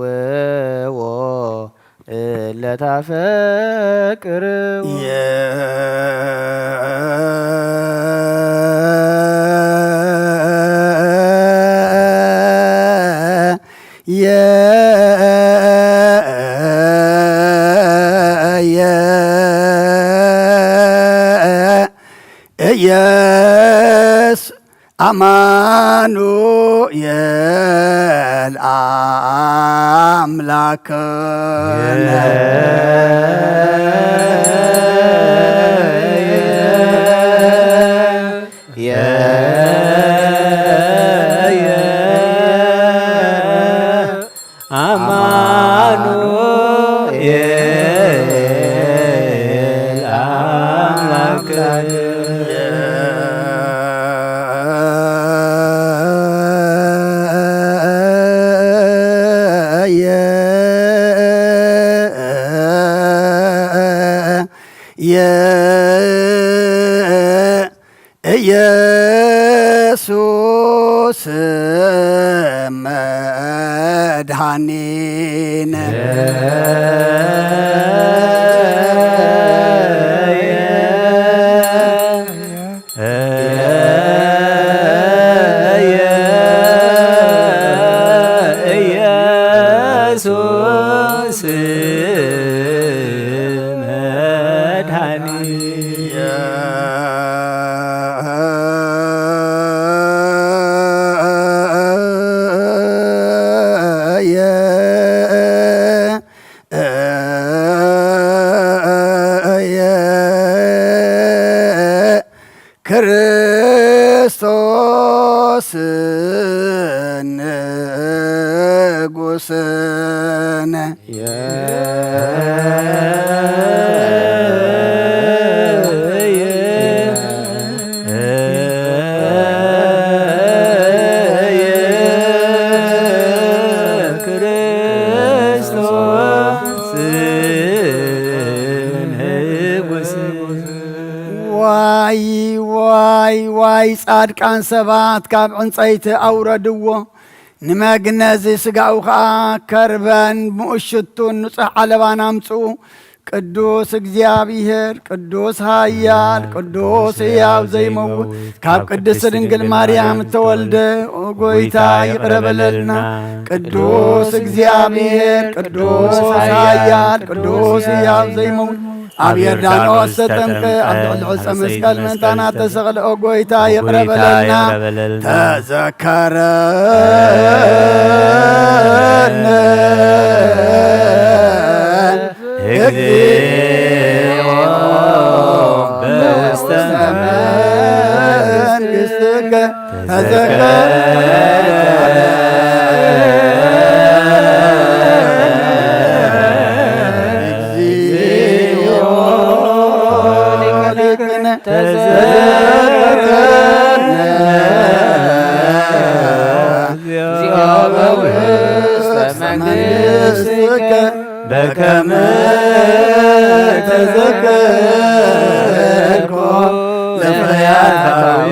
ወላህውዎ እለ ታፈቅርዎ። የ-፣ የ-፣ የ-፣ የስ ኣማኑኤል ኣምላክነ። አማኑኤል አምላክ። ኢየሱስ መድኃኒነ። ኢየሱስ መድኃኒነ። ክርስቶስ ንጉስነ። ክርስቶስ ንጉስ። ዋይ ዋይ ዋይ፣ ጻድቃን ሰባት ካብ ዕንጸይቲ ኣውረድዎ፣ ንመግነዚ ስጋኡ ኸኣ ከርበን ምኡሽቱን ንጹሕ ዓለባን ኣምጽኡ። ቅዱስ እግዚኣብሔር፣ ቅዱስ ኃያል፣ ቅዱስ ሕያው ዘይመውት፣ ካብ ቅድስት ድንግል ማርያም እተወልደ፣ ኦ ጐይታ ይቕረ በለልና። ቅዱስ እግዚኣብሔር፣ ቅዱስ ኃያል፣ ቅዱስ ሕያው ዘይመውት፣ ኣብ ዮርዳኖስ ተጠምቀ፣ ኣብ ልዕሊ ዕፀ መስቀል ምእንታና ተሰቕለ። ኦ ጐይታ ይቕረ በለልና። ተዘከረነ እግዚኦ በውስተ መንግሥትከ። ተዘከረነ እግዚኦ ሊቅነ። ተዘከረነ እግዚኦ በውስተ መንግሥትከ። በከመ ተዘከርኮ ለፈያታዊ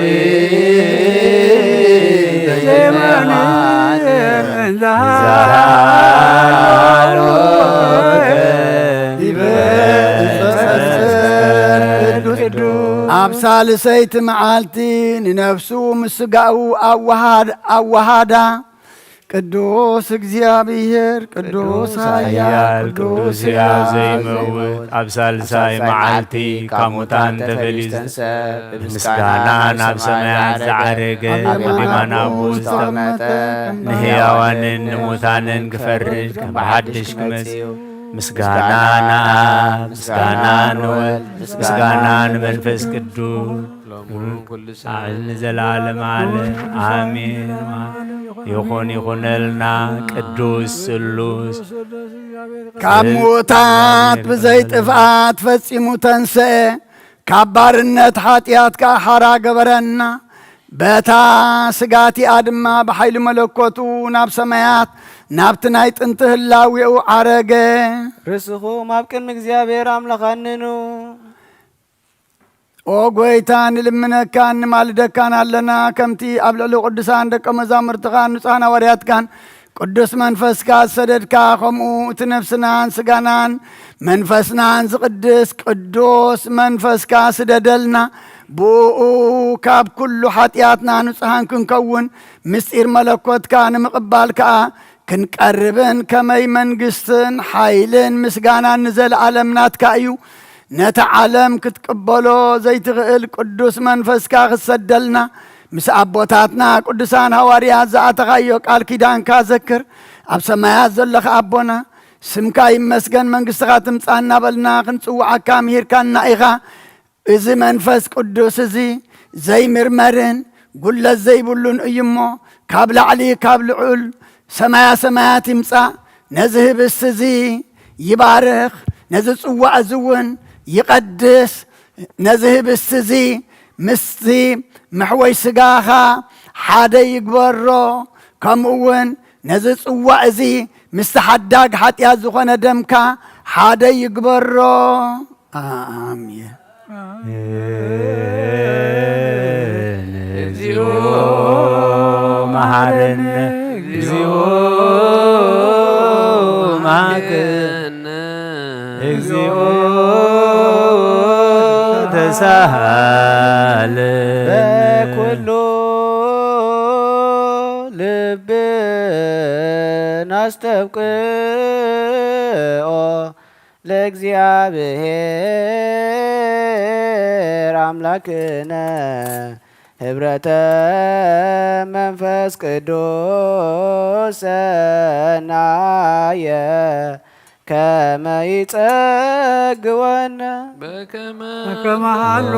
ዘይማን ዛሃሎከ ዲበ ዕፀ መስቀል ቅዱስ። ኣብ ሳልሰይቲ መዓልቲ ንነፍሱ ምስ ስጋኡ ኣዋሃድ-፣ ኣዋሃዳ። ቅዱስ እግዚኣብሔር፣ ቅዱስ ኃያል፣ ቅዱስ ሕያው ዘይመውት፣ ኣብ ሳልሳይ መዓልቲ ካብ ሙታን ተፈሊሱ፣ ምስጋና ናብ ሰማያት ዝዓረገ፣ ኣብ የማን ኣቦ ዝተቐመጠ፣ ንሕያዋንን ንሙታንን ክፈርድ፣ ከም ብሓድሽ ክመጽእ፣ ምስጋና ንኣብ፣ ምስጋና ንወልድ፣ ምስጋና ንመንፈስ ቅዱስ። ሎሙ ኩሉ ሰዓት ንዘለዓለመ ዓለም ኣሜን። ይኹን ይኹነልና ቅዱስ ስሉስ። ካብ ምዉታት ብዘይ ጥፍኣት ፈጺሙ ተንስአ፣ ካብ ባርነት ሓጢኣት ከኣ ሓራ ገበረና። በታ ስጋ እቲኣ ድማ ብሓይሊ መለኮቱ ናብ ሰማያት ናብቲ ናይ ጥንቲ ህላዌኡ ዓረገ። ርስኹም ኣብ ቅድሚ እግዚኣብሔር ኣምላኽ ኣንኑ። ኦ ጐይታ፣ ንልምነካን ንማልደካን ኣለና፣ ከምቲ ኣብ ልዕሊ ቅዱሳን ደቀ መዛሙርትኻን ንጹሓን ሃዋርያትካን ቅዱስ መንፈስካ ዝሰደድካ፣ ከምኡ እቲ ነፍስናን ስጋናን መንፈስናን ዝቕድስ ቅዱስ መንፈስካ ስደደልና። ብኡ ካብ ኩሉ ሓጢኣትና ንጹሓን ክንከውን፣ ምስጢር መለኮትካ ንምቕባል ከኣ ክንቀርብን፣ ከመይ መንግስትን ሓይልን ምስጋናን ንዘለዓለም ናትካ እዩ። ነቲ ዓለም ክትቅበሎ ዘይትኽእል ቅዱስ መንፈስካ ክትሰደልና፣ ምስ ኣቦታትና ቅዱሳን ሃዋርያት ዝኣተኻዮ ቃል ኪዳንካ ዘክር። ኣብ ሰማያት ዘለኻ ኣቦና፣ ስምካ ይመስገን፣ መንግስትኻ ትምጻእ እናበልና ክንጽውዓካ ምሂርካና ኢኻ። እዚ መንፈስ ቅዱስ እዚ ዘይምርመርን ጉለት ዘይብሉን እዩ እሞ፣ ካብ ላዕሊ ካብ ልዑል ሰማያ ሰማያት ይምጻእ፣ ነዚ ህብስቲ እዚ ይባርኽ፣ ነዚ ጽዋዕ እዚ እውን ይቐድስ። ነዚ ህብስቲ እዚ ምስቲ መሕወይ ስጋኻ ሓደ ይግበሮ፣ ከምኡ እውን ነዚ ጽዋዕ እዚ ምስቲ ሓዳግ ሓጢኣት ዝኾነ ደምካ ሓደ ይግበሮ። ኣሜን። እግዚኦ መሐረነ፣ እግዚኦ መሐረነ፣ እግዚኦ ተሳሃለነ። በኩሉ ልብና ኣስተብቅኦ ለእግዚኣብሔር ኣምላክነ ህብረተ መንፈስ ቅዱስ ሰናየ ከመ ይጸግወነ በከመ ከመሃሎ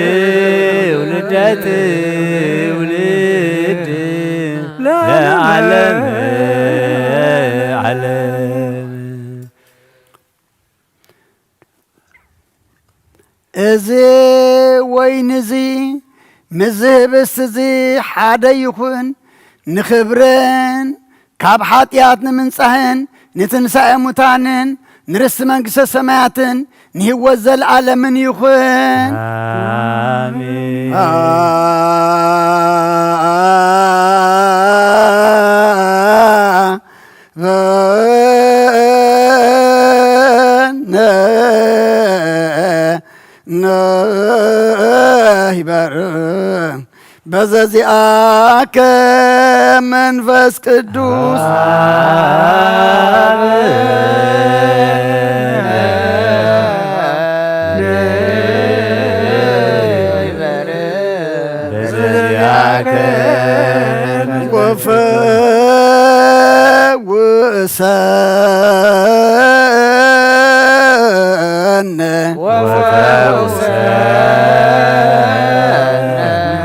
ለትውልደ ትውልድ ለዓለም ዓለም። እዚ ወይኒ እዚ ምስዚ ህብስቲ እዚ ሓደ ይኹን፣ ንኽብርን ካብ ሓጢኣት ንምንጻህን ንትንሳኤ ሙታንን ንርስቲ መንግስተ ሰማያትን ንህይወት ዘለኣለምን ይኹን። ኣሜን። በነ ነይበር በዘዚኣከ መንፈስ ቅዱስ ወፈውሰነ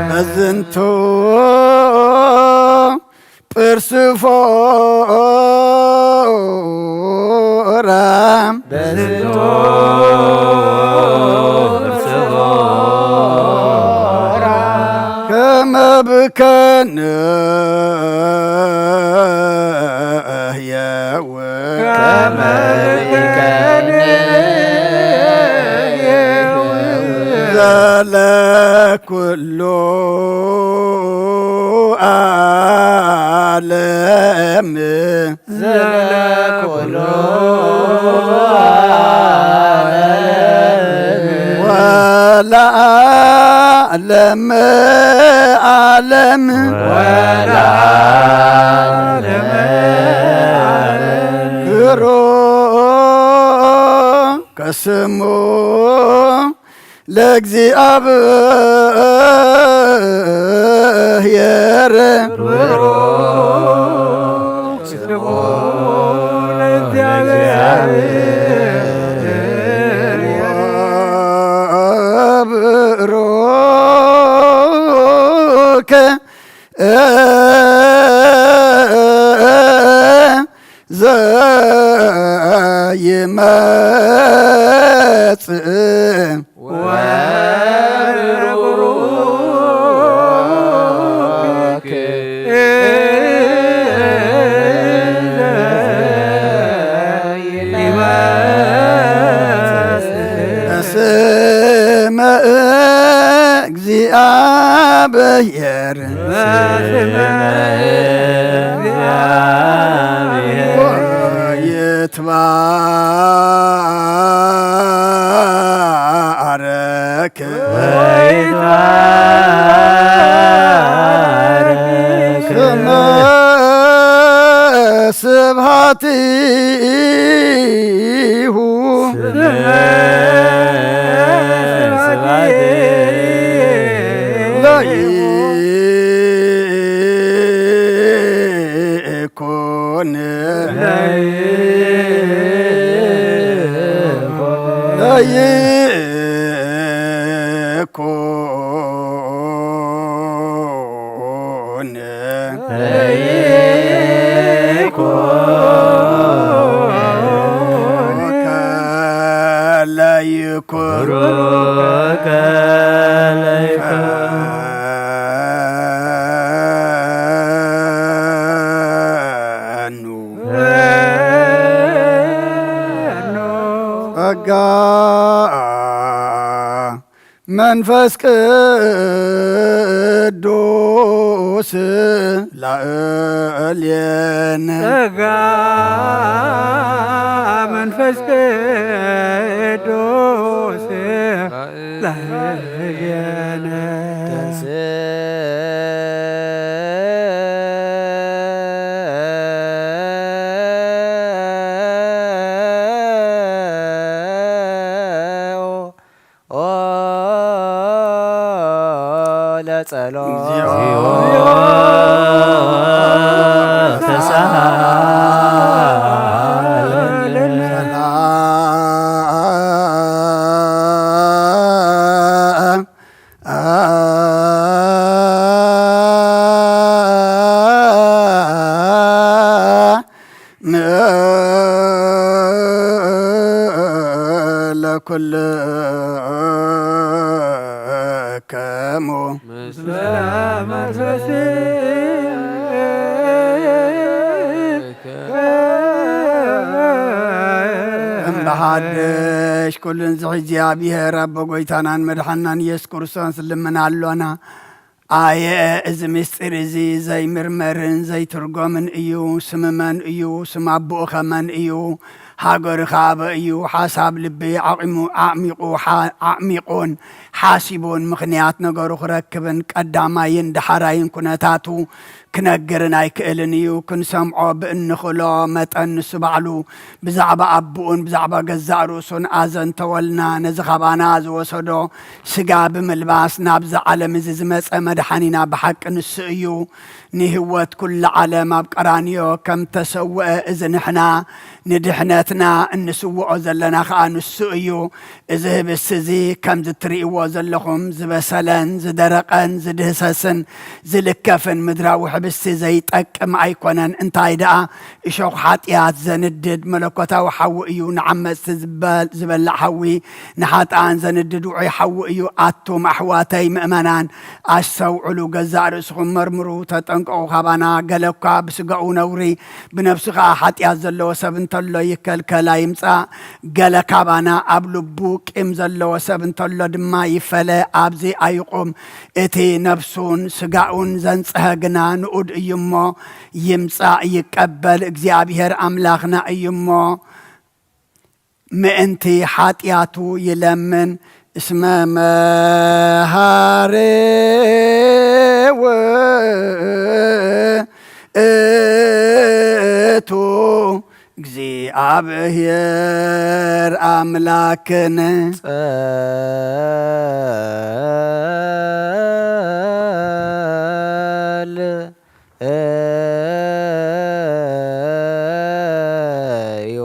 በዝንቱ ጵርስፎራ ከመ ብከነ ህየው ከመ ብከነ ዘለ ኩሉ ዓለም ዘለ ኩሉ ዓለም ወለዓለም ዓለም ወለዓለም ዓለም ብሩክ ስሙ ለእግዚኣብሔር ብሩክ ዘይመጽእ ወብሩክ እስመ እግዚአብሔር ወይትባረክ ስብሐቲሁ ስብሐቲሁ ለይኩን ለይኩን ለይኩን ጸጋ መንፈስ ቅዱስ ላዕሌነ ጸጋ መንፈስ ቅዱስ ላዕሌነ ተንሥኦ ለጸሎት እግዚኦ ተሳሃለነ። ለኩልክሙ ምስለ መንፈስከ እምበሓድሽ ኩሉን ዝሕ እግዚኣብሔር ኣቦ ጎይታናን መድሓናን ኢየሱስ ክርስቶስ ልምና ኣሎና። ኣየ እዚ ምስጢር እዚ ዘይምርመርን ዘይትርጎምን እዩ። ስም መን እዩ? ስም ኣቦኡ ኸ መን እዩ? ሃገሩ ኸ ኣበይ እዩ? ሓሳብ ልቢ ዓቒሙ፣ ኣዕሚቑ፣ ሓ-፣ ኣዕሚቑን ሓሲቡን ምኽንያት ነገሩ ክረክብን ቀዳማይን ደሓራይን ኩነታቱ ክነግርን ኣይክእልን እዩ። ክንሰምዖ ብእንኽእሎ መጠን ንሱ ባዕሉ ብዛዕባ ኣቦኡን ብዛዕባ ገዛእ ርእሱን ኣዘንተወልና። ነዚ ኻባና ዝወሰዶ ስጋ ብምልባስ ናብዚ ዓለም እዚ ዝመጸ መድሓኒና ብሓቂ ንሱ እዩ። ንህይወት ኩሉ ዓለም ኣብ ቀራንዮ ከም ተሰውአ እዚ ንሕና ንድሕነትና እንስውኦ ዘለና ኸኣ ንሱ እዩ። እዚ ህብስቲ እዚ ከምዚ ትርእይዎ ዘለኹም ዝበሰለን ዝደረቐን ዝድህሰስን ዝልከፍን ምድራዊ ሕብስቲ ዘይጠቅም ኣይኮነን። እንታይ ደኣ እሾኽ ሓጢኣት ዘንድድ መለኮታዊ ሓዊ እዩ። ንዓመጽቲ ዝበል-፣ ዝበልዕ ሓዊ፣ ንሓጥኣን ዘንድድ ውዑይ ሓዊ እዩ። ኣቱም ኣሕዋተይ ምእመናን ኣስተውዕሉ፣ ገዛእ ርእስኹም መርምሩ፣ ተጠንቀቑ። ካባና ገለ እኳ ብስጋኡ ነውሪ ብነፍሱ ኸኣ ሓጢኣት ዘለዎ ሰብ እንተሎ ይከልከል ኣይምጻእ። ገለ ካባና ኣብ ልቡ ቂም ዘለዎ ሰብ እንተሎ ድማ ይፈለ፣ ኣብዚ ኣይቑም። እቲ ነፍሱን ስጋኡን ዘንጽሀ ግና ንኡድ እዩ እሞ ይምጻእ ይቀበል። እግዚኣብሔር ኣምላኽና እዩ እሞ ምእንቲ ሓጢኣቱ ይለምን። እስመ መሃሪ ውእቱ እግዚኣብሔር ኣምላክነ። ጸል እዩ።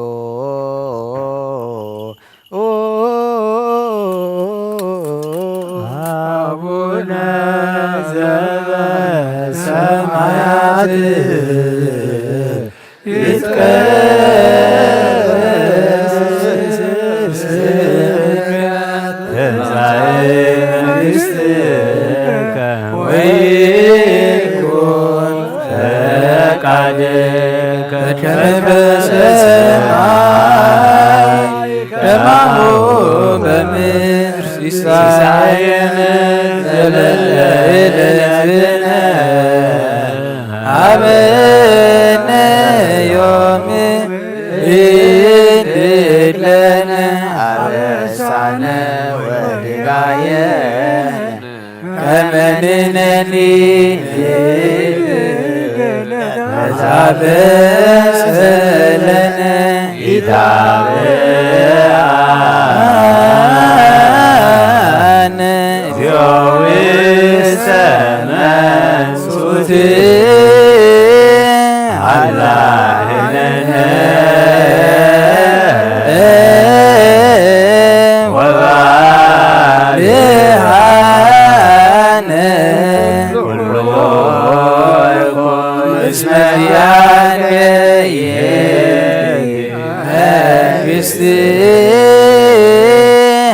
አቡነ ዘበሰማያት ይትቀደስ ስምከ ትምጻእ መንግሥትከ ወይኩን ፈቃድከ ከመ በሰማይ ከማሁ በምድር። ሲሳየነ ዘለለ ዕለትነ ሀበነ ዮም፣ ወይህብ ለነ አበሳነ ወጌጋየነ ከመ ንሕነኒ ንህብ ዛብሰለነ ኢታብአነ ዮዊሰ መንሱት አላህነ ወባሪሃነ ኩሉ እስመ ያከየ መንግስት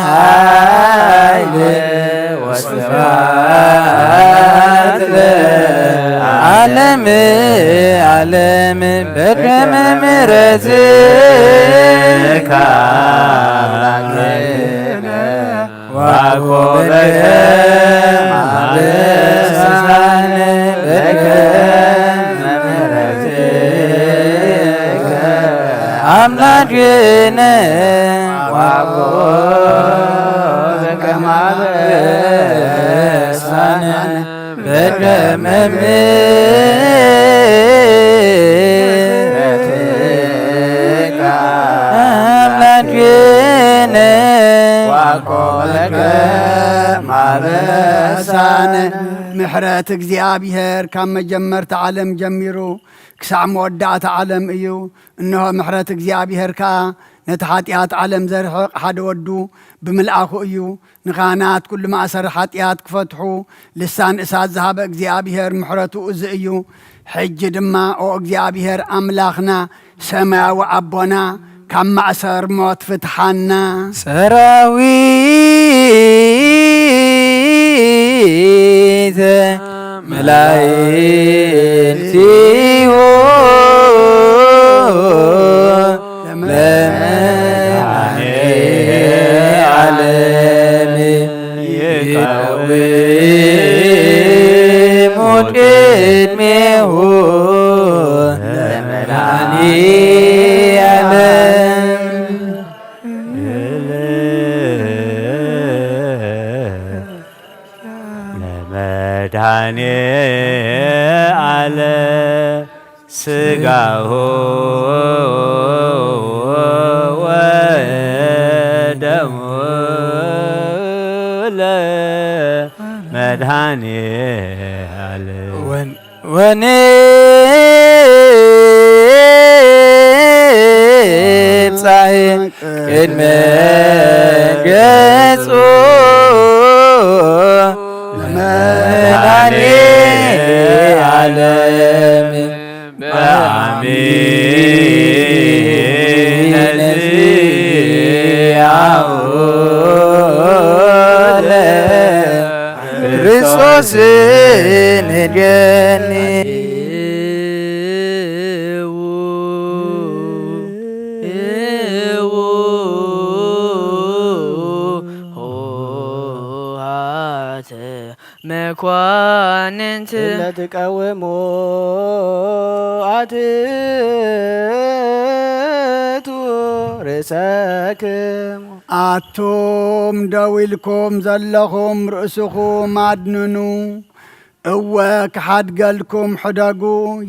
ኃይል ወስብሐት ለዓለም ዓለም በከመ ምሕረትከ አምላክነ ዋኮበከ ማበሳነ በከመ ምሕረትከ አምላክነ ዋኮበከ ማበሳነ በከመ ምሕረትከ አምላክነ ዋኮበከ ማበሳነ። ምሕረት እግዚኣብሔር ካብ መጀመርታ ዓለም ጀሚሩ ክሳዕ መወዳእታ ዓለም እዩ። እንሆ ምሕረት እግዚኣብሔር ከኣ ነቲ ሓጢኣት ዓለም ዘርሕቕ ሓደ ወዱ ብምልኣኹ እዩ። ንኻህናት ኩሉ ማእሰር ሓጢኣት ክፈትሑ ልሳን እሳት ዝሃበ እግዚኣብሔር ምሕረቱ እዚ እዩ። ሕጂ ድማ ኦ እግዚኣብሔር ኣምላኽና ሰማያዊ ኣቦና ካብ ማእሰር ሞት ፍትሓና። ሰራዊተ መላእክቲሁ ለመድኃኔ ዓለም ይቀውሙ ቅድሜሁ ለመድኃኔ ዓለም። ለመድኃኔ ዓለም ሥጋሁ ወደሙ ለመድኃኔ ዓለም። ወን- ወንብጻሕ ቅድመ ገጹ ለመድኃኔ ዓለም በአሚነ ዚአሁ ለክርስቶስ ንገኒ። ኆኃት መኳንንት እለ ትቀውሙ አትቱ ርእሰክሙ። ኣቱም ደው ኢልኩም ዘለኹም ርእስኹም ኣድንኑ። እወ፣ ክሓድገልኩም ሕደጉ፣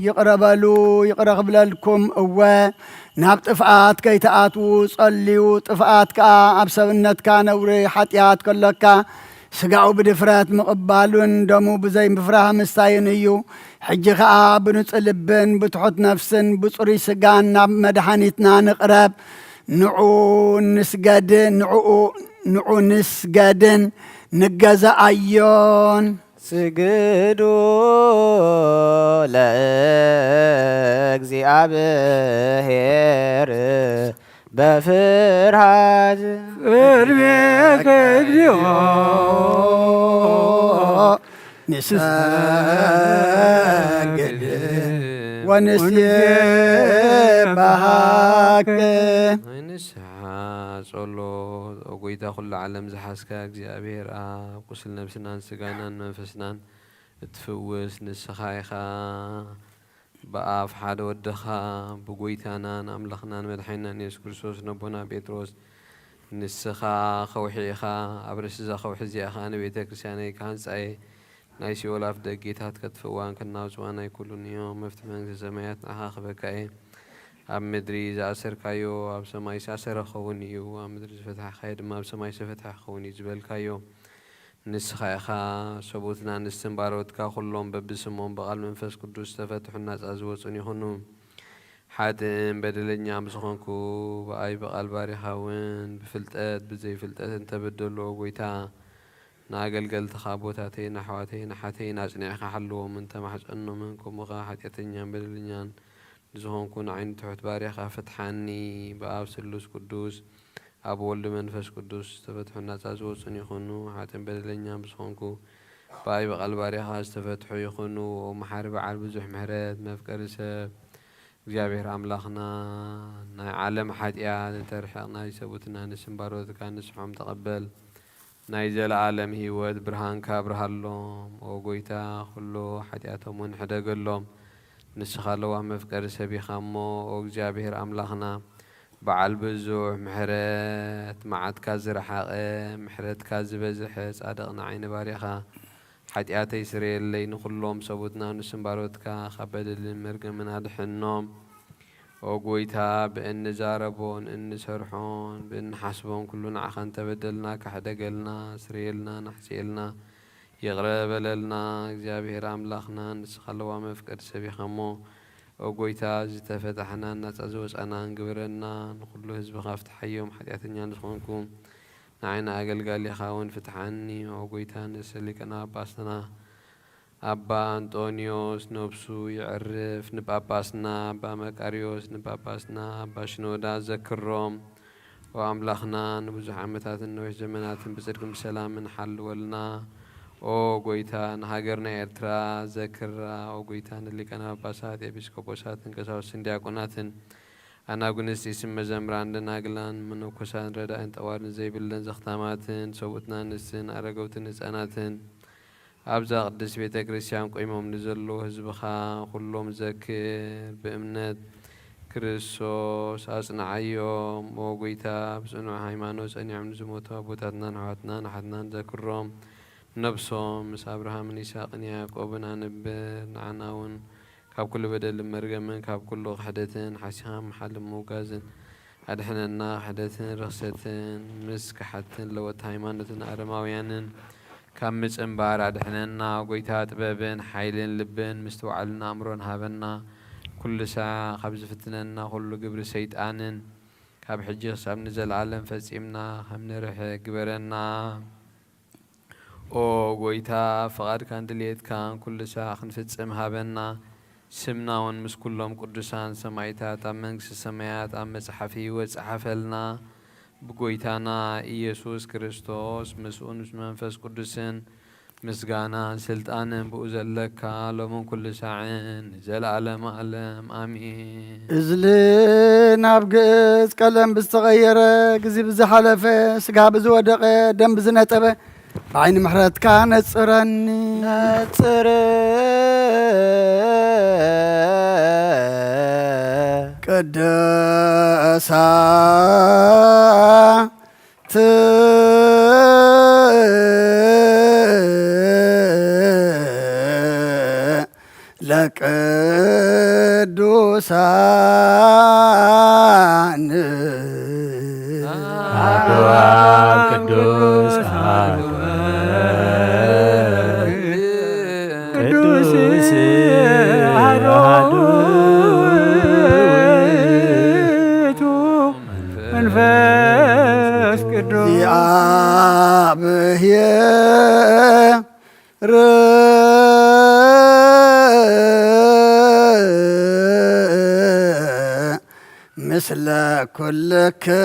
ይቕረ በሉ፣ ይቕረ ክብለልኩም። እወ፣ ናብ ጥፍኣት ከይትኣትዉ ጸልዩ። ጥፍኣት ከኣ ኣብ ሰብነትካ ነውሪ ሓጢኣት ከሎካ፣ ስጋኡ ብድፍረት ምቕባሉን ደሙ ብዘይ ምፍራህ ምስታዩን እዩ። ሕጂ ኸኣ ብንጹህ ልብን ብትሑት ነፍስን ብጽሩይ ስጋን ናብ መድሓኒትና ንቕረብ። ንዑ ንስገድ፣ ንዕኡ፣ ንዑ ንስገድን ንገዛኣዮን። ስግዱ ለእግዚኣብሔር በፍርሃት ቅድሜከ እግዚኦ ንሰግድ ወንሴብሐከ። ናይ ንስሓ ጸሎት። ኦ ጐይታ፣ ኵሉ ዓለም ዝሓዝካ እግዚኣብሔር ኣብ ቁስል ነብስናን ስጋናን መንፈስናን እትፍውስ ንስኻ ኢኻ። ብኣፍ ሓደ ወድኻ፣ ብጐይታናን ኣምላኽናን መድሓኒናን የሱስ ክርስቶስ፣ ነቦና ጴጥሮስ፣ ንስኻ ኸውሒ ኢኻ፣ ኣብ ርእሲ እዛ ኸውሒ እዚኣ ኸኣ ንቤተ ክርስቲያነይ ክሃንጻ እየ፣ ናይ ሲኦል ኣፍ ደጌታት ከጥፍእዋን ከናውጽዋን ኣይክእሉን እዮም። መፍትሒ መንግስቲ ሰማያት ንዓኻ ክህበካ እየ። ኣብ ምድሪ ዝኣሰርካዮ ኣብ ሰማይ ዝኣሰረ ክኸውን እዩ። ኣብ ምድሪ ዝፈታሕካዮ ድማ ኣብ ሰማይ ዝተፈትሐ ክኸውን እዩ ዝበልካዮ ንስኻ ኢኻ። ሰብኡትን ኣንስትን ባሮትካ ኩሎም በብስሞም ብቓል መንፈስ ቅዱስ ዝተፈትሑን ናጻ ዝወጹን ይኹኑ። ሓጥእን በደለኛ ምስ ኾንኩ፣ ብኣይ ብቓል ባሪኻ እውን ብፍልጠት ብዘይፍልጠት እንተበደሉ፣ ኦ ጐይታ፣ ንኣገልገልትኻ ኣቦታተይን ኣሕዋተይን ኣሓተይን ኣጽኒዕካ ሓልዎምን ተማሕጸኖምን፣ ከምኡ ኸኣ ሓጢኣተኛን በደለኛን ንዝኾንኩ ንዓይ ንትሑት ባሪያኻ ፍትሓኒ። ብኣብ ስሉስ ቅዱስ፣ ኣብ ወልድ መንፈስ ቅዱስ ዝተፈትሑ ናጻ ዝወጹን ይኹኑ። ሓጥእን በደለኛን ብዝኾንኩ፣ ብኣይ ብቓል ባሪያኻ ዝተፈትሑ ይኹኑ። ኦ መሓሪ በዓል ብዙሕ ምሕረት፣ መፍቀሪ ሰብ፣ እግዚኣብሔር ኣምላኽና፣ ናይ ዓለም ሓጢኣት እተርሕቕ ናይ ሰብኡትን ኣንስትን ባሮትካ ንስሖም ተቐበል። ናይ ዘለኣለም ህይወት ብርሃንካ ኣብርሃሎም። ኦ ጐይታ፣ ኵሉ ሓጢኣቶም እውን ሕደገሎም። ንስኻ ለዋህ መፍቀሪ ሰብ ኢኻ እሞ፣ ኦ እግዚኣብሔር ኣምላኽና፣ በዓል ብዙሕ ምሕረት፣ መዓትካ ዝረሓቐ፣ ምሕረትካ ዝበዝሐ፣ ጻድቕ ንዓይ ንባሪያኻ፣ ሓጢኣተይ ስረየለይ፣ ንኹሎም ሰብኡትን ኣንስትን ባሮትካ ካብ በደልን መርገምን ኣድሕኖም። ኦ ጐይታ፣ ብእንዛረቦን እንሰርሖን ብእንሓስቦን ኩሉ ንዓኻ እንተበደልና፣ ካሕደገልና፣ ስረየልና፣ ናሕስየልና፣ ይቕረ በለልና። እግዚኣብሔር ኣምላኽና፣ ንስኻ ለዋህ መፍቀሪ ሰብ ኢኻ እሞ፣ ኦ ጐይታ፣ ዝተፈታሕናን ናጻ ዝወጻናን ግበረና። ንኹሉ ህዝብኻ ፍትሓዮም፣ ሓጢኣተኛ ንዝኾንኩ ንዓይ ንኣገልጋሊኻ እውን ፍትሓኒ። ኦ ጐይታ፣ ንርእሰ ሊቃነ ጳጳሳትና ኣባ ኣንጦንዮስ ነፍሱ የዕርፍ፣ ንጳጳስና ኣባ መቃርዮስ፣ ንጳጳስና ኣባ ሽኖዳ ዘክሮም። ኦ ኣምላኽና፣ ንብዙሕ ዓመታትን ነዊሕ ዘመናትን ብጽድቅን ብሰላምን ሓልወልና። ኦ ጐይታ፣ ንሃገርና ኤርትራ ዘክራ። ኦ ጐይታ፣ ንሊቃነ ጳጳሳት፣ ኤጲስቆጶሳትን ቀሳውስትን ዲያቆናትን፣ ኣናጉንስቲ፣ ስም መዘምራን፣ ደናግላን፣ መነኮሳትን፣ ረዳእን ጠዋርን ዘይብለን ዘኽታማትን፣ ሰብኡትን ኣንስትን፣ ኣረገውትን ህጻናትን፣ ኣብዛ ቅድስት ቤተ ክርስቲያን ቆይሞም ንዘለዉ ህዝብኻ ኩሎም ዘክር። ብእምነት ክርስቶስ ኣጽንዓዮም። ኦ ጐይታ፣ ብጽኑዕ ሃይማኖት ጸኒዖም ንዝሞቱ ኣቦታትናን ኣሕዋትናን ኣሓትናን ዘክሮም። ነብሶም ምስ ኣብርሃምን ይስሐቅን ያዕቆብን ኣንብር። ንዓና እውን ካብ ኩሉ በደልን መርገምን፣ ካብ ኩሉ ክሕደትን ሓሲኻ ምሓልን ምውጋዝን ኣድሕነና። ክሕደትን ርኽሰትን ምስ ከሓድትን ለወጥቲ ሃይማኖትን ኣረማውያንን ካብ ምጽንባር ኣድሕነና። ጐይታ፣ ጥበብን ሓይልን ልብን ምስትውዓልን ኣእምሮን ሃበና። ኩሉ ሳዕ ካብ ዝፍትነና ኩሉ ግብሪ ሰይጣንን ካብ ሕጂ ክሳብ ንዘለዓለም ፈጺምና ከም ንርሕቅ ግበረና። ኦ ጐይታ፣ ፍቓድካን ድልየትካን ኩሉ ሳዕ ክንፍጽም ሃበና። ስምና እውን ምስ ኩሎም ቅዱሳን ሰማዕታት ኣብ መንግስቲ ሰማያት ኣብ መጽሓፍ ህይወት ጸሓፈልና። ብጐይታና ኢየሱስ ክርስቶስ፣ ምስኡን ምስ መንፈስ ቅዱስን ምስጋናን ስልጣንን ብኡ ዘለካ፣ ሎምን ኩሉ ሳዕን ንዘለዓለመ ዓለም፣ ኣሜን። እዝሊ ናብ ግእዝ ቀለም ብዝተቐየረ፣ ግዜ ብዝሓለፈ፣ ስጋ ብዝወደቐ፣ ደም ብዝነጠበ፣ ብዓይኒ ምሕረትካ ነጽረኒ። ነጽር። ቅዱሳት ለቅዱሳን። አሐዱ አብ ቅዱስ አብ ቅዱስ አሐዱ ውእቱ መንፈስ ቅዱስ። እግዚአብሔር ምስለ ኩልክሙ።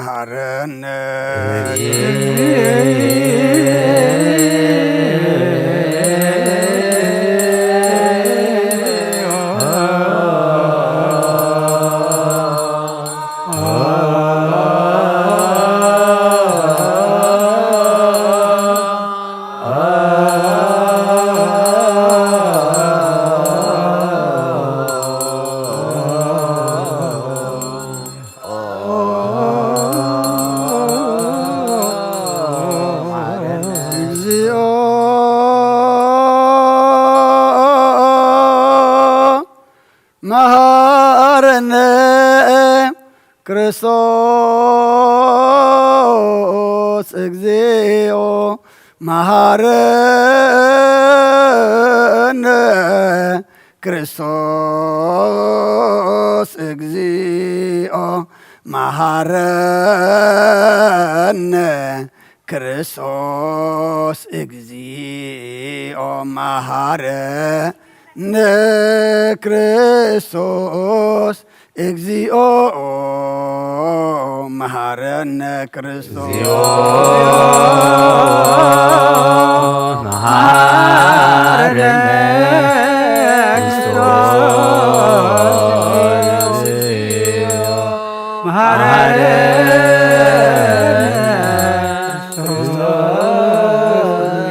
መሐረነ። እግዚኦ መሐረነ። ክርስቶስ እግዚኦ መሐረነ። ክርስቶስ እግዚኦ መሐረነ። ክርስቶስ እግዚኦ መሐረነ። ክርስቶስ እግዚኦ መሐረነ። ክርስቶስ እግዚኦ መሐረነ። ክርስቶስ እግዚኦ መሐረነ። ክርስቶስ መሐረነ። ክርስቶስ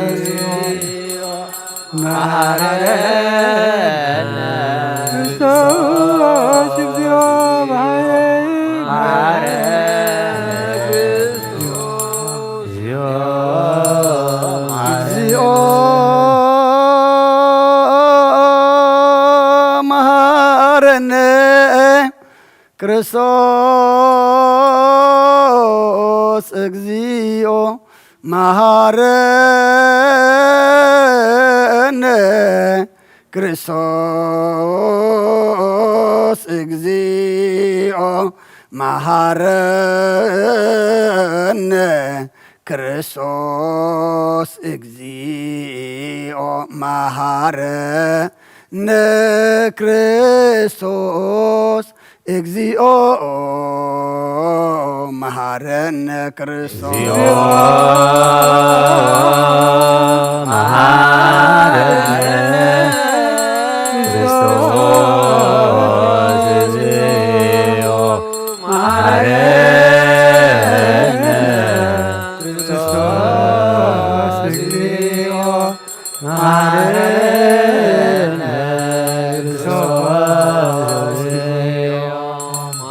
እግዚኦ መሐረነ። መሐረነ። ክርስቶስ እግዚኦ መሐረነ። ክርስቶስ እግዚኦ መሐረነ። ክርስቶስ እግዚኦ መሐረነ። ክርስቶስ እግዚኦ መሐረነ። ክርስቶስ እግዚኦ መሐረነ። ክርስቶስ እግዚኦ መሐረነ። ክርስቶስ እግዚኦ መሐረነ። ክርስቶስ እግዚኦ መሐረነ። ክርስቶስ እግዚኦ መሐረነ። ክርስቶስ እግዚኦ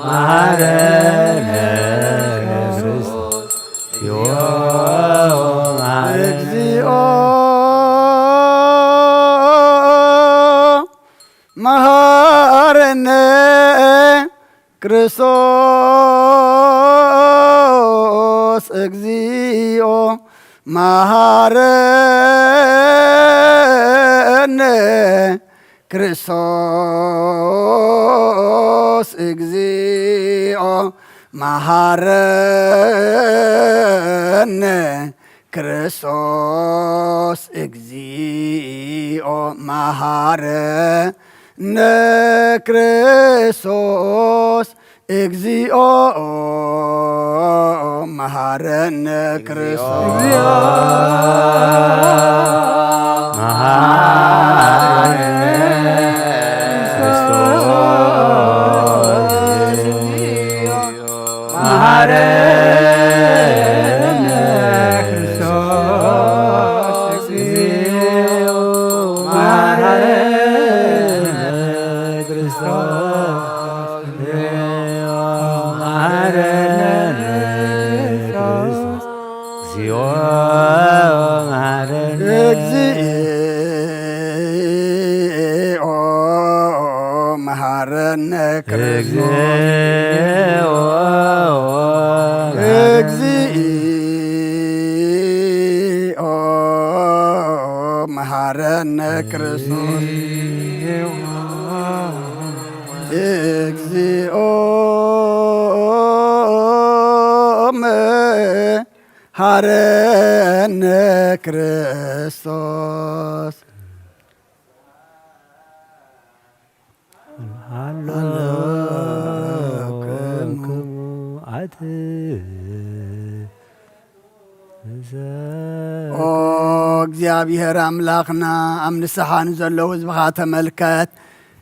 መሐረነ። እግዚኦ መሐረነ። ክርስቶስ እግዚኦ መሐረነ። ክርስቶስ እግዚኦ መሐረነ። ክርስቶስ እግዚኦ መሐረነ። ክርስቶስ እግዚኦ መሐረነ። ክርስቶስ እግዚኦ መሐረነ። ክርስቶስ እግዚኦ መሐረነ። ክርስቶስ እግዚኦ መሐረነ። ክርስቶስ እግዚኦ መሐረነ። ክርስቶስ እግዚኦ መሐረነ። እግዚኦ መሐረነ። ክርስቶስ እግዚኦ መሐረነ። እግዚኦ መሐረነ። ክርስቶስ እግዚኦ መሐረነ። ክርስቶስ ሃሎ ሃሎ ክሙ ክሙ ኣት ኦ እግዚኣብሔር ኣምላኽና፣ ኣብ ንስሓ ንዘለዉ ህዝብኻ ተመልከት።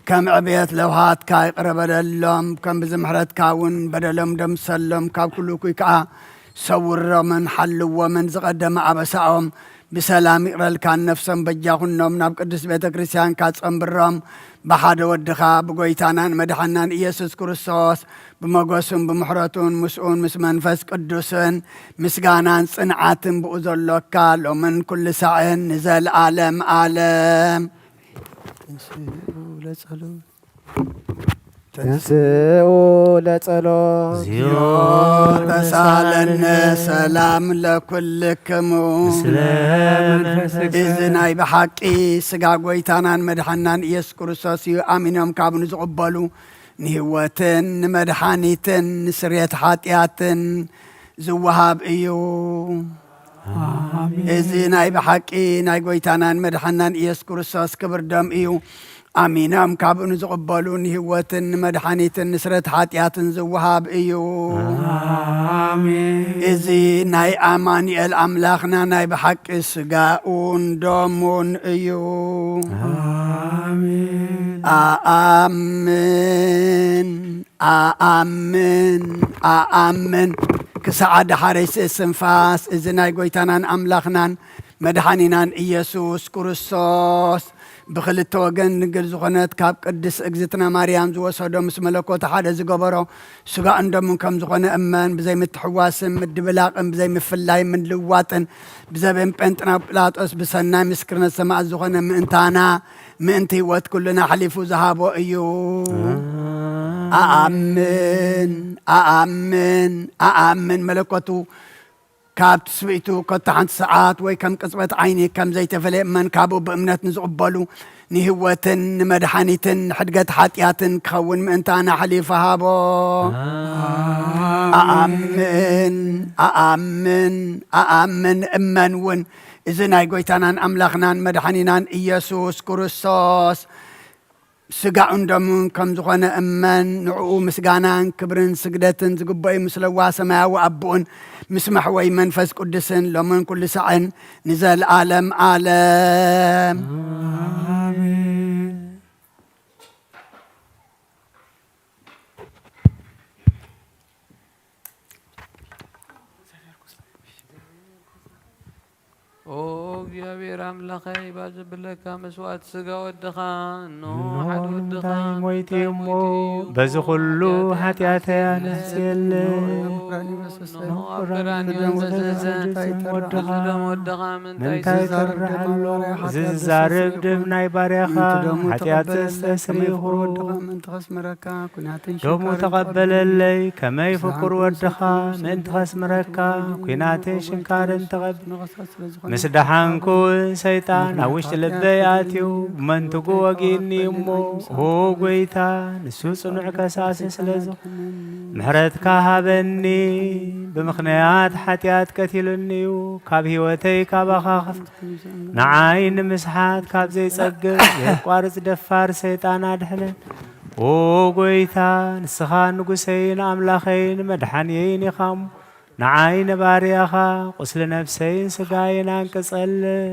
ከም ዕብየት ለውሃትካ ይቕረ በለሎም። ከም ብዚ ምሕረትካ እውን በደሎም ደምሰሎም። ካብ ኩሉ እኩይ ከኣ ሰውሮምን ሓልዎምን። ዝቐደመ ኣበሳኦም ብሰላም ይቕረልካን ነፍሶም በጃ ኩኖም ናብ ቅድስት ቤተ ክርስቲያንካ ጸንብሮም። ብሓደ ወድኻ ብጎይታናን መድሓናን ኢየሱስ ክርስቶስ ብመጎሱን ብምሕረቱን ምስኡን ምስ መንፈስ ቅዱስን ምስጋናን ጽንዓትን ብኡ ዘሎካ ሎምን ኩሉ ሳዕን ንዘለዓለም ዓለም። ተንሥኡ ለጸሎት። ተንሥኡ ለጸሎት። እግዚኦ ተሳለነ ሰላም ለኩልክሙ። ምስለ መንፈስከ። እዚ ናይ ብሓቂ ስጋ ጎይታናን መድሓናን ኢየሱስ ክርስቶስ እዩ። ኣሚኖም ካብ ንዝቕበሉ ንህይወትን ንመድሓኒትን ንስርየት ሓጢኣትን ዝወሃብ እዩ። ኣሜን። እዚ ናይ ብሓቂ ናይ ጎይታናን መድሓናን ኢየሱስ ክርስቶስ ክብር ደም እዩ። ኣሚኖም ካብኡ ንዝቕበሉ ንህይወትን ንመድሓኒትን ንስረት ሓጢኣትን ዝወሃብ እዩ። ኣሜን። እዚ ናይ ኣማኑኤል ኣምላኽና ናይ ብሓቂ ስጋኡን ደሙን እዩ። ኣሜን። ኣኣምን፣ ኣኣምን፣ ኣኣምን። ክሳዕ ደሓረይ ስእስንፋስ እዚ ናይ ጎይታናን ኣምላኽናን መድሓኒናን ኢየሱስ ክርስቶስ ብኽልተ ወገን ድንግል ዝኾነት ካብ ቅድስት እግዝእትነ ማርያም ዝወሰዶ ምስ መለኮት ሓደ ዝገበሮ ስጋኡን ደሙን ከም ዝኾነ እመን። ብዘይ ምትሕዋስን ምድብላቕን ብዘይ ምፍላይ ምልዋጥን ብዘበን ጴንጥና ጲላጦስ ብሰናይ ምስክርነት ሰማዕት ዝኾነ ምእንታና ምእንቲ ህይወት ኩልና ኣሕሊፉ ዝሃቦ እዩ። ኣኣምን፣ ኣኣምን፣ ኣኣምን። መለኮቱ ካብ ትስብእቱ ኮታ ሓንቲ ሰዓት ወይ ከም ቅጽበት ዓይኒ ከም ዘይተፈለየ እመን። ካብኡ ብእምነት ንዝቕበሉ ንህይወትን ንመድሓኒትን ንሕድገት ሓጢኣትን ክኸውን ምእንታና ኣሕሊፉ ሃቦ። ኣኣምን፣ ኣኣምን፣ ኣኣምን። እመን እውን እዚ ናይ ጎይታናን ኣምላኽናን መድሓኒናን ኢየሱስ ክርስቶስ ስጋኡን ደሙን ከም ዝኾነ እመን። ንዕኡ ምስጋናን ክብርን ስግደትን ዝግበኦ እዩ፣ ምስ ለዋ ሰማያዊ ኣቦኡን ምስ መሕወይ መንፈስ ቅዱስን ሎምን ኩሉ ሳዕን ንዘለዓለም ዓለም። ኣሜን። ኦ እግዚኣብሔር ኣምላኸይ፣ ባዚ ብለካ መስዋዕት ስጋ ወድኻ፣ እንሆ እንሆ ሓደ ወድኻ ንምንታይ ሞይቱ እንታይ እሞ፣ ሞይቱ? በዚ ኩሉ ኃጢአት ኃጢአተይ ኣነጽየለይ። እንሆ ኣብ ቀራንዮ እንተ ዘዘተ፣ ወድኻ፣ እዚ ደም ወድኻ ምንታይ ምንታይ ዝዛረብ ተርሓሎ? ደም፣ እዚ ዝዛረብ ደም ናይ ባርያኻ ምእንቲ ደሙ ኃጢአት ተቐበለለይ፣ ከመይ ዘስተስርዩ ፍቁር ወድኻ ምእንቲ ከስምረካ፣ ኲናትን ደሙ ሽንካርን ተቐበለለይ፣ ከመይ ፍቁር ወድኻ ምእንቲ ከስምረካ፣ ኲናትን ሽንካርን ተቐብ-፣ ምስ ደሓንኩ እውን ሰይጣን ኣብ ውሽጢ ልበይ ኣትዩ፣ ብመንትጉ ወጊእኒ እሞ፣ ኦ ጐይታ፣ ንሱ ጽኑዕ ከሳሲ ስለ ዝኾነ፣ ምሕረትካ ሃበኒ። ብምኽንያት ሓጢኣት ቀቲሉኒ እዩ፣ ካብ ህይወተይ ካባኻ ኸፍ-፣ ንዓይ ንምስሓት ካብ ዘይጸግብ ዘየቋርጽ ደፋር ሰይጣን ኣድሕነን። ኦ ጐይታ፣ ንስኻ ንጉሰይን ኣምላኸይን መድሓንየይን ኢኻ እሞ፣ ንዓይ ንባርያኻ ቁስሊ ነፍሰይን ስጋይን ኣንቅጸለይ።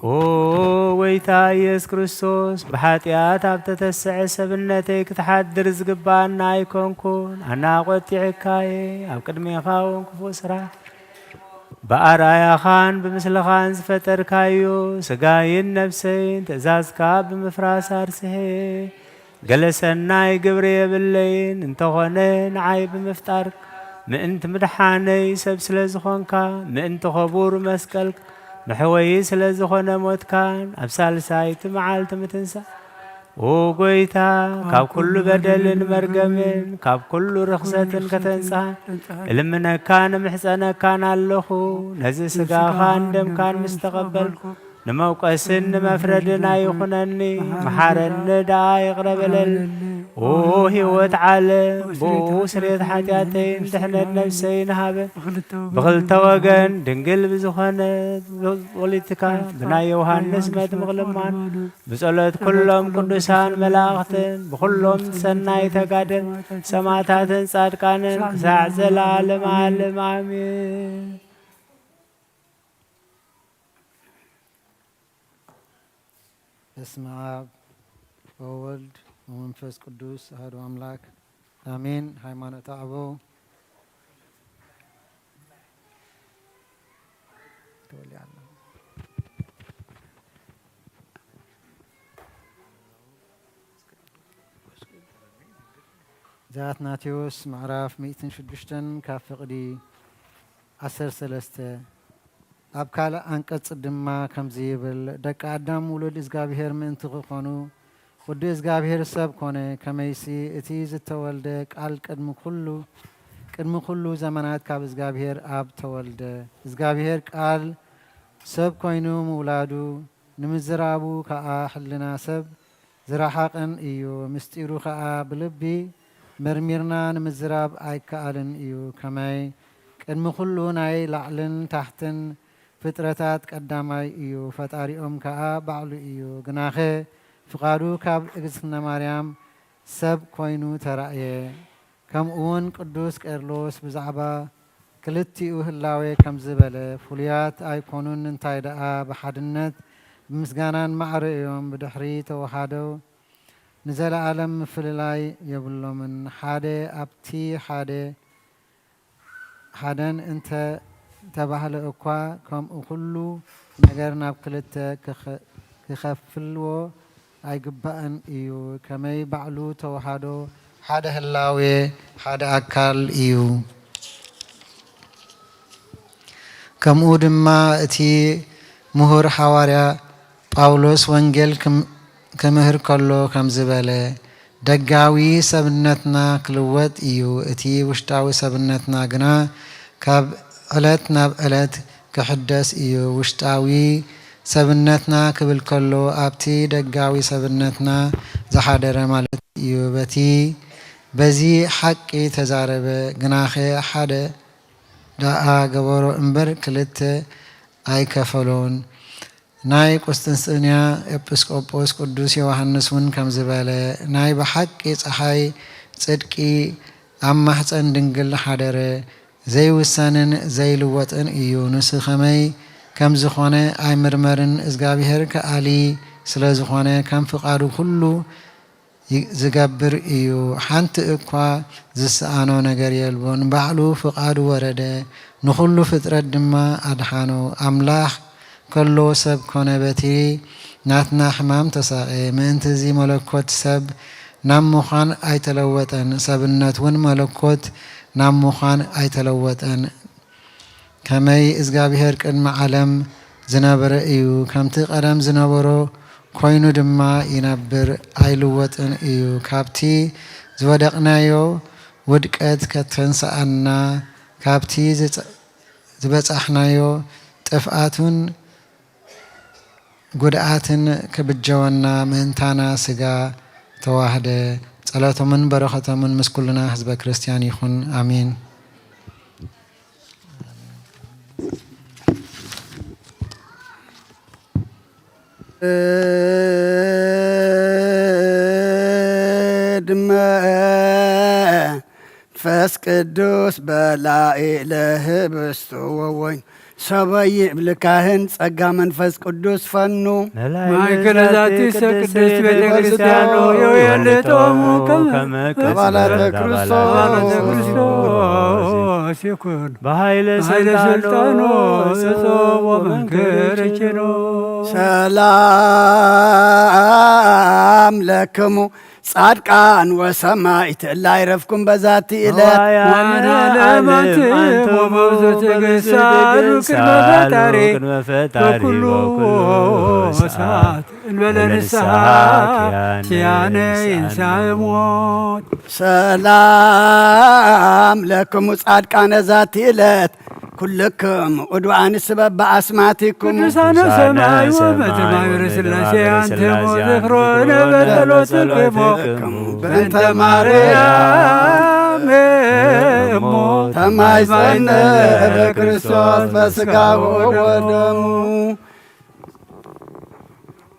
ኦ ጐይታ ኢየሱስ ክርስቶስ፣ ብሓጢኣት ኣብ ተተስዐ ሰብነተይ ክትሓድር ዝግብኣና ኣይኮንኩን። ኣነ ኣቖጢዕካየ፣ ኣብ ቅድሜኻ እውን ክፉእ ስራሕ ብኣርኣያኻን ብምስልኻን ዝፈጠርካዮ ስጋይን ነፍሰይን ትእዛዝካ ብምፍራስ ኣርስሔ። ገለ ሰናይ ግብሪ የብለይን፣ እንተኾነ ንዓይ ብምፍጣር ምእንቲ ምድሓነይ ሰብ ስለ ዝኾንካ፣ ምእንቲ ኸቡር መስቀልካ መሕወዪ ስለ ዝኾነ ሞትካን ኣብ ሳልሳይቲ መዓልቲ ምትንሳ ኦ ጐይታ፣ ካብ ኩሉ በደልን መርገምን ካብ ኩሉ ርኽሰትን ከተንጽሃን እልምነካን እምሕጸነካን ኣለኹ። ነዚ ስጋኻን ደምካን ምስ ተቐበልኩ ንመውቀስን ንመፍረድን ኣይኹነኒ። መሓረኒ ደኣ ይቕረ በለኒ። ኦ ህይወት ዓለም፣ ብኡ ስርየት ሓጢኣተይን ድሕነት ነፍሰይን ሃበ። ብኽልተ ወገን ድንግል ብዝኾነት ወሊድካ ብናይ ዮሃንስ መጥምቕ ልማን ብጸሎት ኩሎም ቅዱሳን መላእኽትን ብኹሎም ሰናይ ተጋደል ሰማዕታትን ጻድቃንን ክሳዕ ዘላለም ዓለም ኣሜን። በስመ አብ ወወልድ ወመንፈስ ቅዱስ አሐዱ አምላክ አሜን። ሃይማኖተ አበው ተወልያለሁ። እዛ ኣትናቴዎስ ምዕራፍ ሚእትን ሽዱሽተን ካብ ፍቕዲ ዓሰርተ ሰለስተ። ኣብ ካልእ ዓንቀጽ ድማ ከምዚ ይብል፣ ደቂ ኣዳም ውሉድ እግዚኣብሔር ምእንቲ ክኾኑ፣ ወዲ እግዚኣብሔር ሰብ ኮነ፣ ከመይሲ እቲ ዝተወልደ ቃል ቅድሚ ኩሉ፣ ቅድሚ ኩሉ ዘመናት ካብ እግዚኣብሔር ኣብ ተወልደ። እግዚኣብሔር ቃል ሰብ ኮይኑ ምውላዱ፣ ንምዝራቡ ከኣ ሕልና ሰብ ዝረሓቕን እዩ። ምስጢሩ ከኣ ብልቢ መርሚርና ንምዝራብ ኣይከኣልን እዩ። ከመይ? ቅድሚ ኩሉ ናይ ላዕልን ታሕትን ፍጥረታት ቀዳማይ እዩ፣ ፈጣሪኦም ከኣ ባዕሉ እዩ። ግናኸ ፍቓዱ ካብ እግዝእትነ ማርያም ሰብ ኮይኑ ተራእየ። ከምኡውን ቅዱስ ቄርሎስ ብዛዕባ ክልቲኡ ህላዌ ከምዚ በለ፣ ፍሉያት ኣይኮኑን፣ እንታይ ደኣ ብሓድነት ብምስጋናን ማዕረ እዮም። ብድሕሪ ተዋሃዶ ንዘለኣለም ምፍልላይ የብሎምን። ሓደ ኣብቲ ሓደ ሓደን እንተ ተባህለ እኳ፣ ከምኡ ኩሉ ነገር ናብ ክልተ ክኸ-፣ ክኸፍልዎ ኣይግባእን እዩ። ከመይ ባዕሉ ተዋሃዶ ሓደ ህላዌ፣ ሓደ ኣካል እዩ። ከምኡ ድማ እቲ ምሁር ሓዋርያ ጳውሎስ ወንጌል ክም-፣ ክምህር ከሎ ከምዚ በለ፣ ደጋዊ ሰብነትና ክልወጥ እዩ፣ እቲ ውሽጣዊ ሰብነትና ግና ካብ ዕለት ናብ ዕለት ክሕደስ እዩ። ውሽጣዊ ሰብነትና ክብል ከሎ ኣብቲ ደጋዊ ሰብነትና ዝሓደረ ማለት እዩ። በቲ በዚ ሓቂ ተዛረበ፣ ግናኸ ሓደ ደኣ ገበሮ እምበር ክልተ ኣይከፈሎን። ናይ ቁስጥንጥንያ ኤጲስቆጶስ ቅዱስ ዮሃንስ እውን ከምዚ በለ፣ ናይ ብሓቂ ጸሓይ ጽድቂ ኣብ ማሕጸን ድንግል ሓደረ፣ ዘይውሰንን ዘይልወጥን እዩ። ንሱ ከመይ ከም ዝኾነ ኣይምርመርን፣ እግዚኣብሔር ከኣሊ ስለ ዝኾነ ከም ፍቓዱ ኩሉ ይ-፣ ዝገብር እዩ። ሓንቲ እኳ ዝሰኣኖ ነገር የልቦን። ባዕሉ ፍቓዱ ወረደ፣ ንኹሉ ፍጥረት ድማ ኣድሓኖ። ኣምላኽ ከሎ ሰብ ኮነ፣ በቲ ናትና ሕማም ተሳቐየ። ምእንቲ እዚ መለኮት ሰብ ናብ ምዃን ኣይተለወጠን፣ ሰብነት እውን መለኮት ናብ ምዃን ኣይተለወጠን። ከመይ እግዚኣብሔር ቅድሚ ዓለም ዝነበረ እዩ፣ ከምቲ ቀደም ዝነበሮ ኮይኑ ድማ ይነብር፣ ኣይልወጥን እዩ። ካብቲ ዝወደቕናዮ ውድቀት ከተንስኣና፣ ካብቲ ዝጸ-፣ ዝበጻሕናዮ ጥፍኣቱን ጉድኣትን ክብጀወና ምእንታና ስጋ ተዋህደ። ጸሎቶምን በረኸቶምን ምስ ኩልና ህዝበ ክርስቲያን ይኹን። ኣሜን። ድመ መንፈስ ቅዱስ በላኢ ለህብስቱ ወወይን ሰበይ ይብል ካህን ጸጋ መንፈስ ቅዱስ ፈኑ። ማእከለ ዛቲ ቅድስት ቤተ ክርስቲያን ወየልጦሙ ከመ አባላተ አባላተ ክርስቶስ። ክርስቶስ ይኩን። በኃይለ በኃይለ ስልጣኑ ስልጣኑ እጾ ወመንክር ኪኖ። ሰላም ለክሙ ጻድቃን ወሰማዕት እለ አይረፍኩም በዛቲ ዕለት። ዋያነ ዓለም ዓለም አንትሙ አንትሙ በብዙ ትግሳሉ በብዙ ቅድመ ትግሳሉ ፈጣሪ ቅድመ ፈጣሪ በኩሉ በኩሉ ሰዓት ሰዓት እንበለ እንበለ ንስሐ ንስሐ ኪያነ ኪያነ ይንሳእ ይንሳእ ሞት። ሰላም ለክሙ ጻድቃነ ዛቲ ዕለት ኩልክም እድዋን ስበብ ብኣስማቲኩም ቅዱሳነ ሰማይ ወምድር ማህበረ ሥላሴ አንትሙ ዝፍሮነ በጸሎትክሙ በእንተ ማርያም እሙ ተማይጸነ በክርስቶስ በስጋሁ ወደሙ።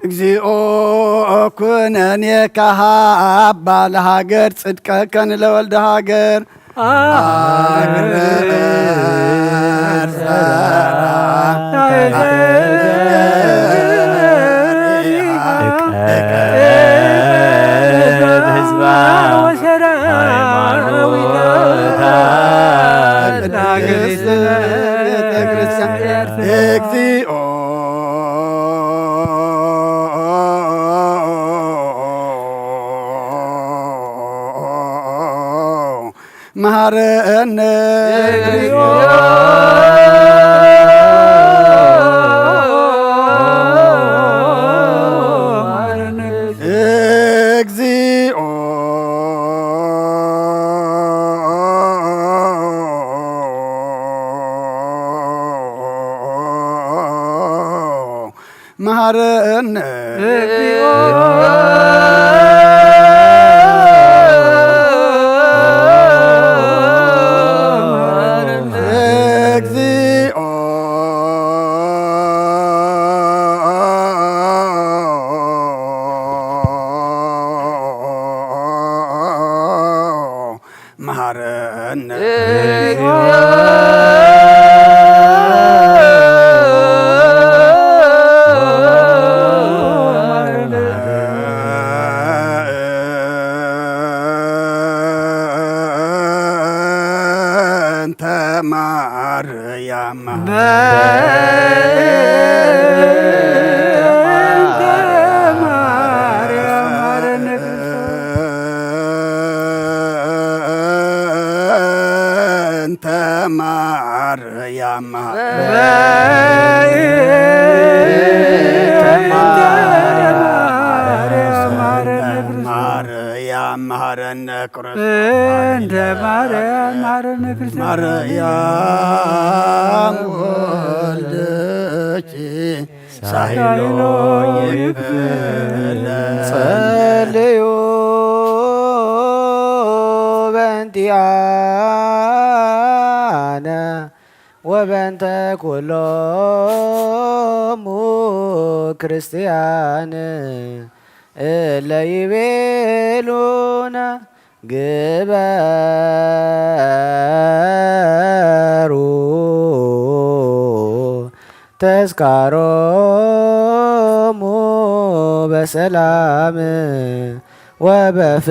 እግዚኦ ኩነኔ ካሃባ ለሃገር ጽድቀከን ለወልደ ሃገር አግርር ዘራ ህዝባ ሃይማኖታ ቅድስት ቤተ ክርስቲያን። እግዚኦ መሃረነ እግዚኦ እግዚኦ መሃረነ እግዚኦ እግዚኦ መሃረነ እንተ ማርያም በእንተ ማርያም መሃረነ እንተ ማርያም በእንተ ማርያም መሃረነ ክርስቶስ እንተ ማርያም መሃረነ ክርስቶስ ማርያም ወልደኪ ሳይሎ ይክፍል ጸልዩ በእንቲአነ ወበእንተ ኩሎሙ ክርስቲያን እለ ይቤሉነ ግበሩ ተስካሮሙ በሰላም ወበፍቅር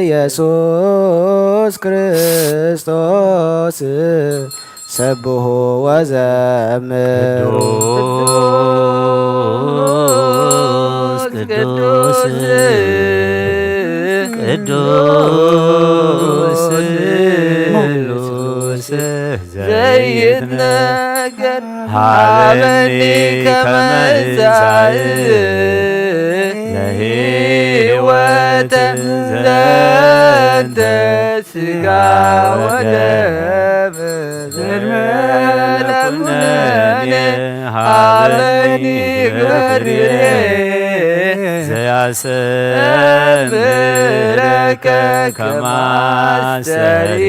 ኢየሱስ ክርስቶስ ሰብሑ ወዘምሩ። ቅዱስ ቅዱስ ቅዱስ ቅዱስ ዘይትነገር ሀበኒ ከመ እዛእ ለህይወተ ዘንተ ስጋ ወደም ዘልመለ ኩነኔ ሀበኒ ግበርየ ዘያሰምረከ ከማስተሪ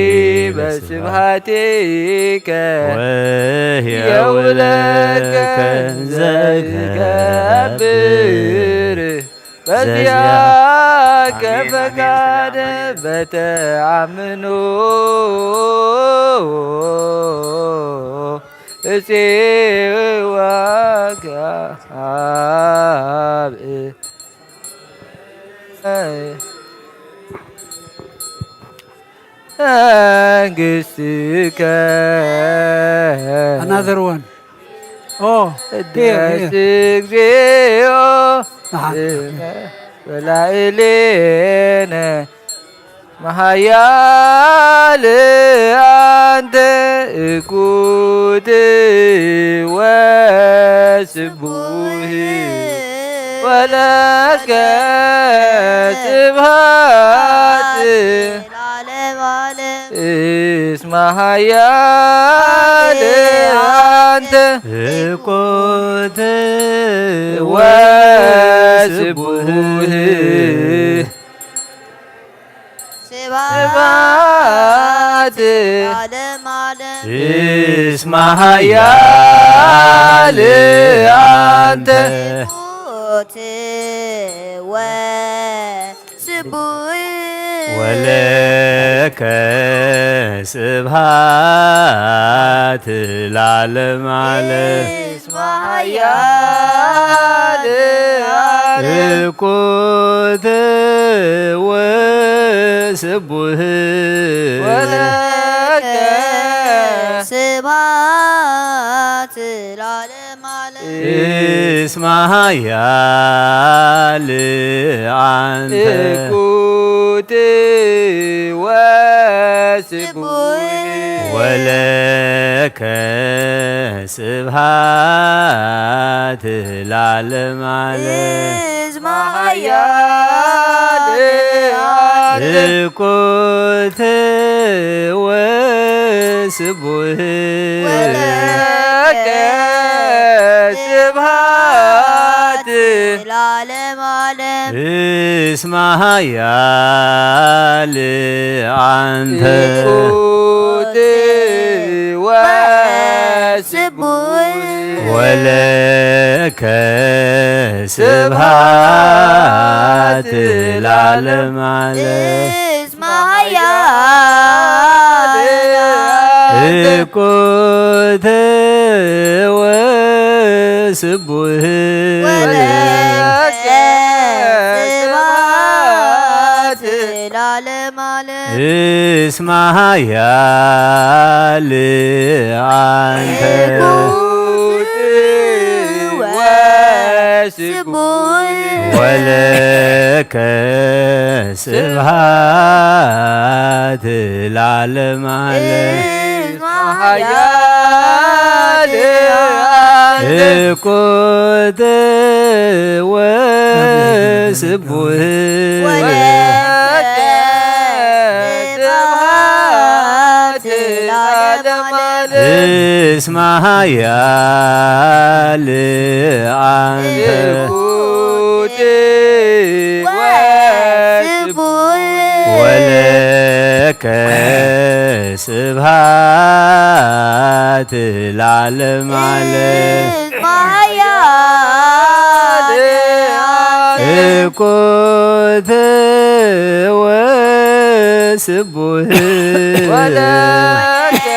በስብሐቲከ ወህየውለከ ዘይገብር በዚያከ ፈቃድ በተአምኖ እፄዋከ አብ መንግሥትከ። Another one. Oh, here, here. ደስ እግዚኦ አሃ። በላዕሌነ መሃያል አንተ እኩት ወስቡህ ወለከ ስብሐት ለዓለመ ዓለም። እስመ ኃያል አንተ እኩት ወስቡህ ስብሐት ስብሐት ለዓለመ ዓለም። እስመ ኃያል አንተ እኩት ወስቡህ ወለከ ስብሐት ለዓለመ ዓለም። እስመ ኃያል አንተ እኩት ወስቡህ ወለከ ስብሐት ለዓለመ ዓለም። እስመ ኃያል አንተ እኩት ወስቡህ ወለከ ስብሐት ለዓለመ ዓለም። እስመ ኃያል አንተ እኩት ወስቡህ ወለከ ስብሐት ለዓለመ ዓለም። እስመ ኃያል አንተ እኩት ወስቡህ ወለከ ስብሐት ለዓለመ ዓለም። እስመ ኃያል አንተ እኩት ወስቡህ ወለከ ስብሐት ለዓለመ ዓለም። እስመ ኃያል አንተ እኩት ወስቡህ ወለከ ስብሐት ለዓለመ ዓለም። እስመ ኃያል እኩት ወስቡህ ወለከ ስብሐት ለዓለመ ዓለም። እስመ ኃያል አንተ እኩት ወስቡህ ወለከ ስብሐት ለዓለመ ዓለም። እስመ ኃያል አንተ እኩት ወስቡህ ወለከ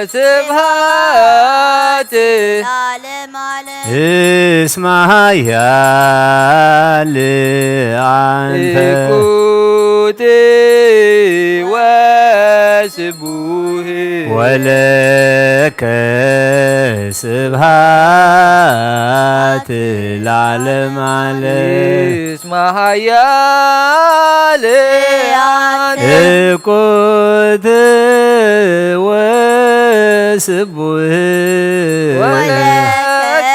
ስብሐት ለዓለመ ዓለም። እስመ ኃያል አንተ እኩት ወስቡህ ወለከ ስብሐት ለዓለመ ዓለም። እስመ ኃያል አንተ እኩት ወስቡህ ወለከ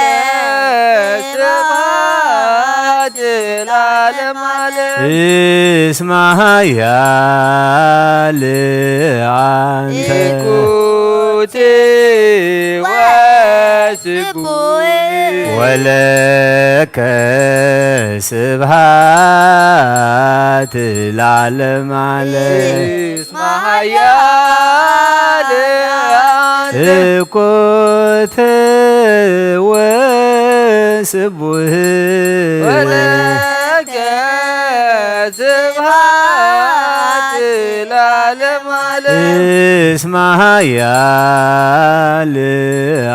ስብሐት ለዓለመ ዓለም። እስመ ኃያል አንተ እኩት ወስቡህ ወለከ ስብሐት ለዓለመ ዓለም። እስመ ኃያል አንተ እኩት ወስቡህ ወለከ ስብሐት ለዓለመ ዓለም። እስመ ኃያል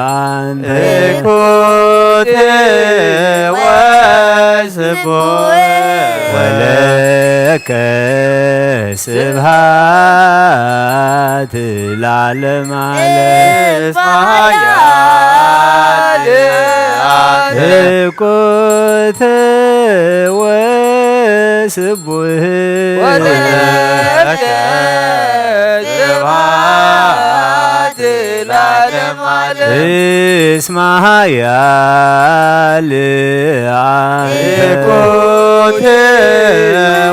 አንተ እኩት ወስቡህ ወለከ ስብሐት ለዓለመ ዓለም። እስመ ኃያል አንተ እኩት ወስቡህ ወለከ ስብሐት ለዓለመ ዓለም። እስመ ኃያል አንተ እኩት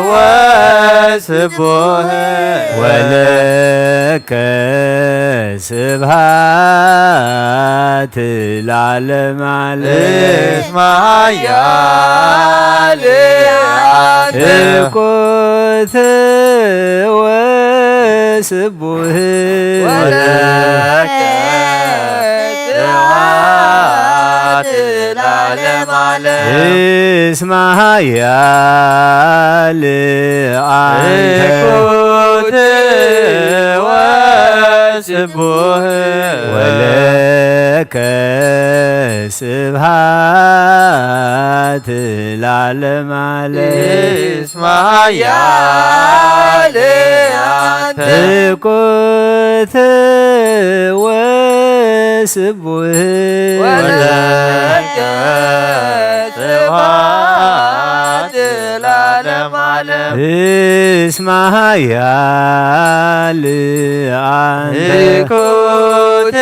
ወስቡህ ወለከ ስብሐት ለዓለመ ዓለም። እስመ ኃያል አንተ። እኩት ወስቡሕ። ወለከ ስብሐት ለዓለመ ዓለም። እስመ ኃያል አንተ። እኩት ወስቡሕ። ወለከ ስብሐት ለዓለመ ዓለም። እስመ ኃያል አንተ። እኩት ወስቡሕ። ወለከ ስብሐት ለዓለመ ዓለም። እስመ ኃያል አንተ። እኩት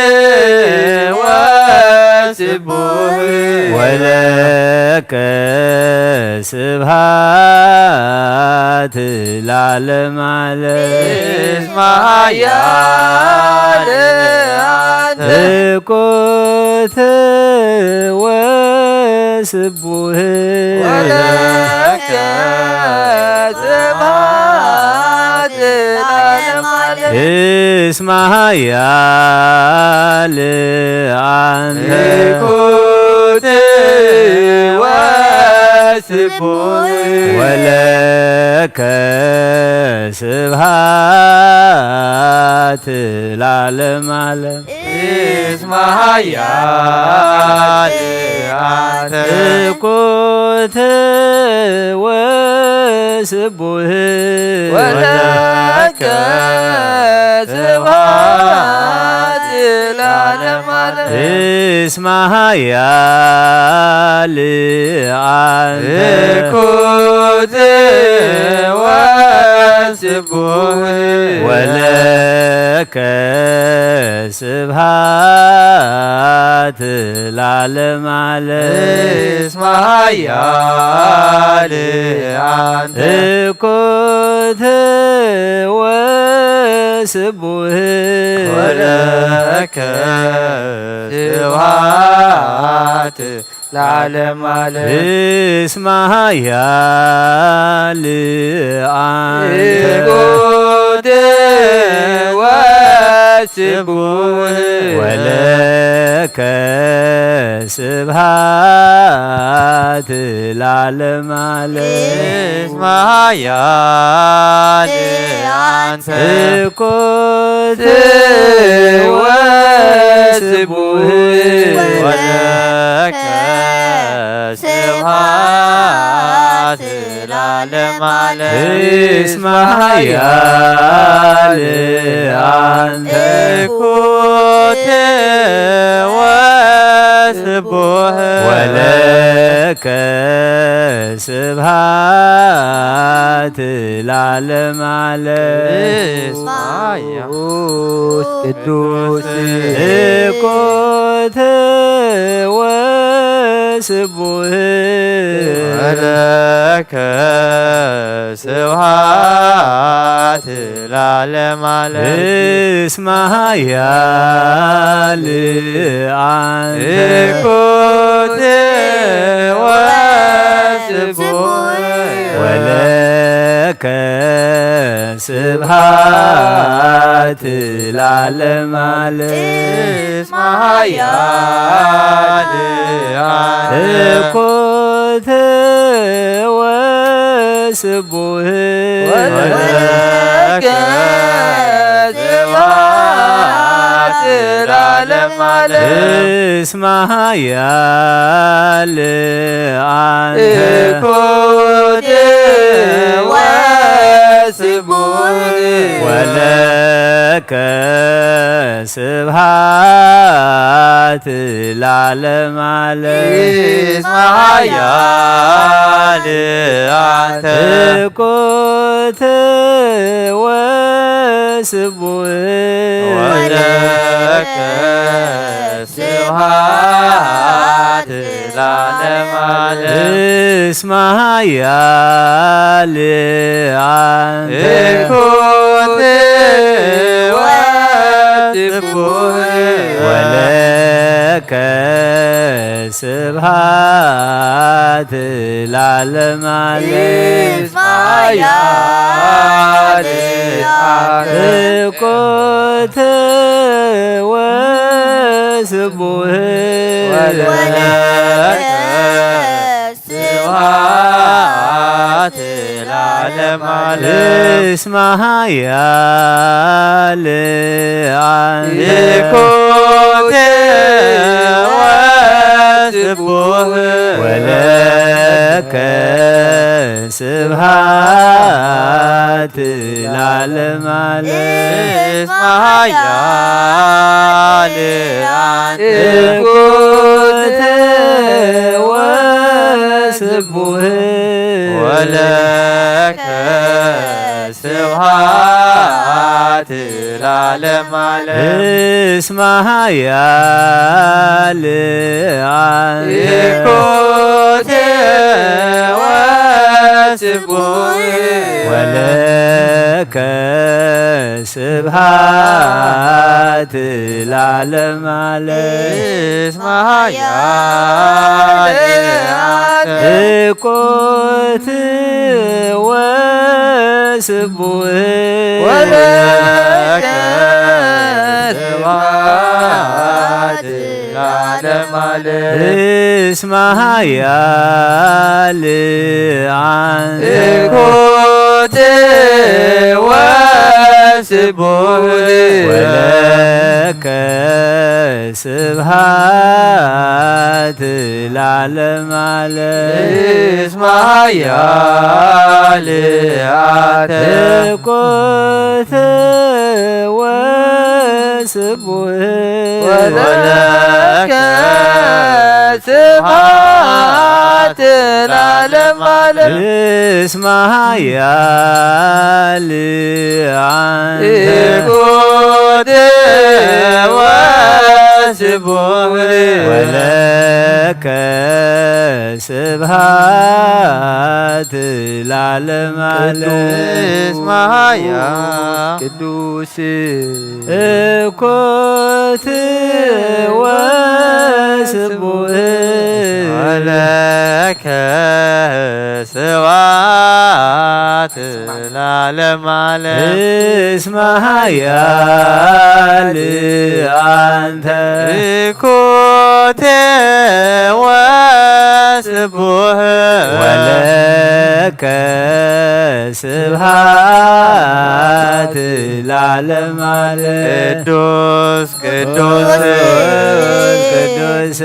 ወስቡሕ። ወለከ ስብሐት ለዓለመ ዓለም። እስመ ኃያል አንተ። እኩት ወስቡሕ። ወለከ ስብሐት ለዓለመ ዓለም። እስመ ኃያል አንተ። እኩት ወስቡሕ። ወለከ ስብሐት ለዓለመ ዓለም። እስመ ኃያል አንተ። እኩት ወስቡሕ። ወለከ ስብሐት ለዓለመ ዓለም። እስመ ኃያል አንተ። እኩት ወስቡሕ። ወለከ ስብሐት ለዓለመ ዓለም። እስመ ኃያል አንተ። እኩት ወስቡሕ። ወለከ ስብሐት ለዓለመ ዓለም። እስመ ኃያል አንተ። እኩት ወስቡሕ። ወለከ ስብሐት ለዓለመ ዓለም። እስመ ኃያል አንተ። እኩት ወስቡሕ። ወለከ ስብሐት ለዓለመ ዓለም። እስመ ኃያል አንተ። እኩት ወስቡሕ። ወለከ ስብሐት ለዓለመ ዓለም። እስመ ኃያል ቅዱስ። እኩት ወስቡሕ። ወለከ ስብሐት ለዓለመ ዓለም። እስመ ኃያል አንተ። እኩት ወስቡሕ። ወለከ ስብሐት ለዓለመ ዓለም። እስመ ኃያል አንተ። እኩት ወስቡሕ። ወለከ ስብሐት ለዓለመ ዓለም። እስመ ኃያል አንተ። እኩት ወስቡሕ። ወለከ ስብሐት ለዓለመ ዓለም። እስመ ኃያል አንተ። እኩት ወስቡሕ። ወለከ ስብሐት ለዓለመ ዓለም። እስመ ኃያል አንተ እኩት ወስቡሕ ወለከ ስብሐት ለዓለመ ዓለም። እስመ ኃያል አንተ እኩት ወስቡሕ ወለከ ስብሐት ለዓለመ ዓለም። እስመ ኃያል አንተ እኩት ወስቡሕ ወለከ ስብሐት ለዓለመ ዓለም። እስመ ኃያል አንተ እኩት ወስቡሕ ወለከ ስብሐት ለዓለመ ዓለም። እስመ ኃያል አንተ እኩት ወስቡሕ ወለከ ስብሐት ለዓለመ ዓለም። እስመ ኃያል አንተ እኩት ወስቡሕ ወለከ ስብሐት ለዓለመ ዓለም። እስመ ኃያል አንተ እኩት ወስቡሕ ወለከ ስብሐት ለዓለመ ዓለም። እስመ ኃያል አንተ እኩት ወስቡሕ ወለከ ስብሐት ለዓለመ ዓለም። እስመ ኃያል አንተ እኩት ወስቡሕ ወለከ ስብሐት ለዓለመ ዓለም። ቅዱስ መሃያ ቅዱስ እኩት ወስቡሕ ወለከ ስብሐት ለዓለመ ዓለም። እስመ ኃያል አንተ እኩት ወስቡሕ ወለከ ስብሐት ለዓለመ ዓለም። ቅዱስ ቅዱስ ቅዱስ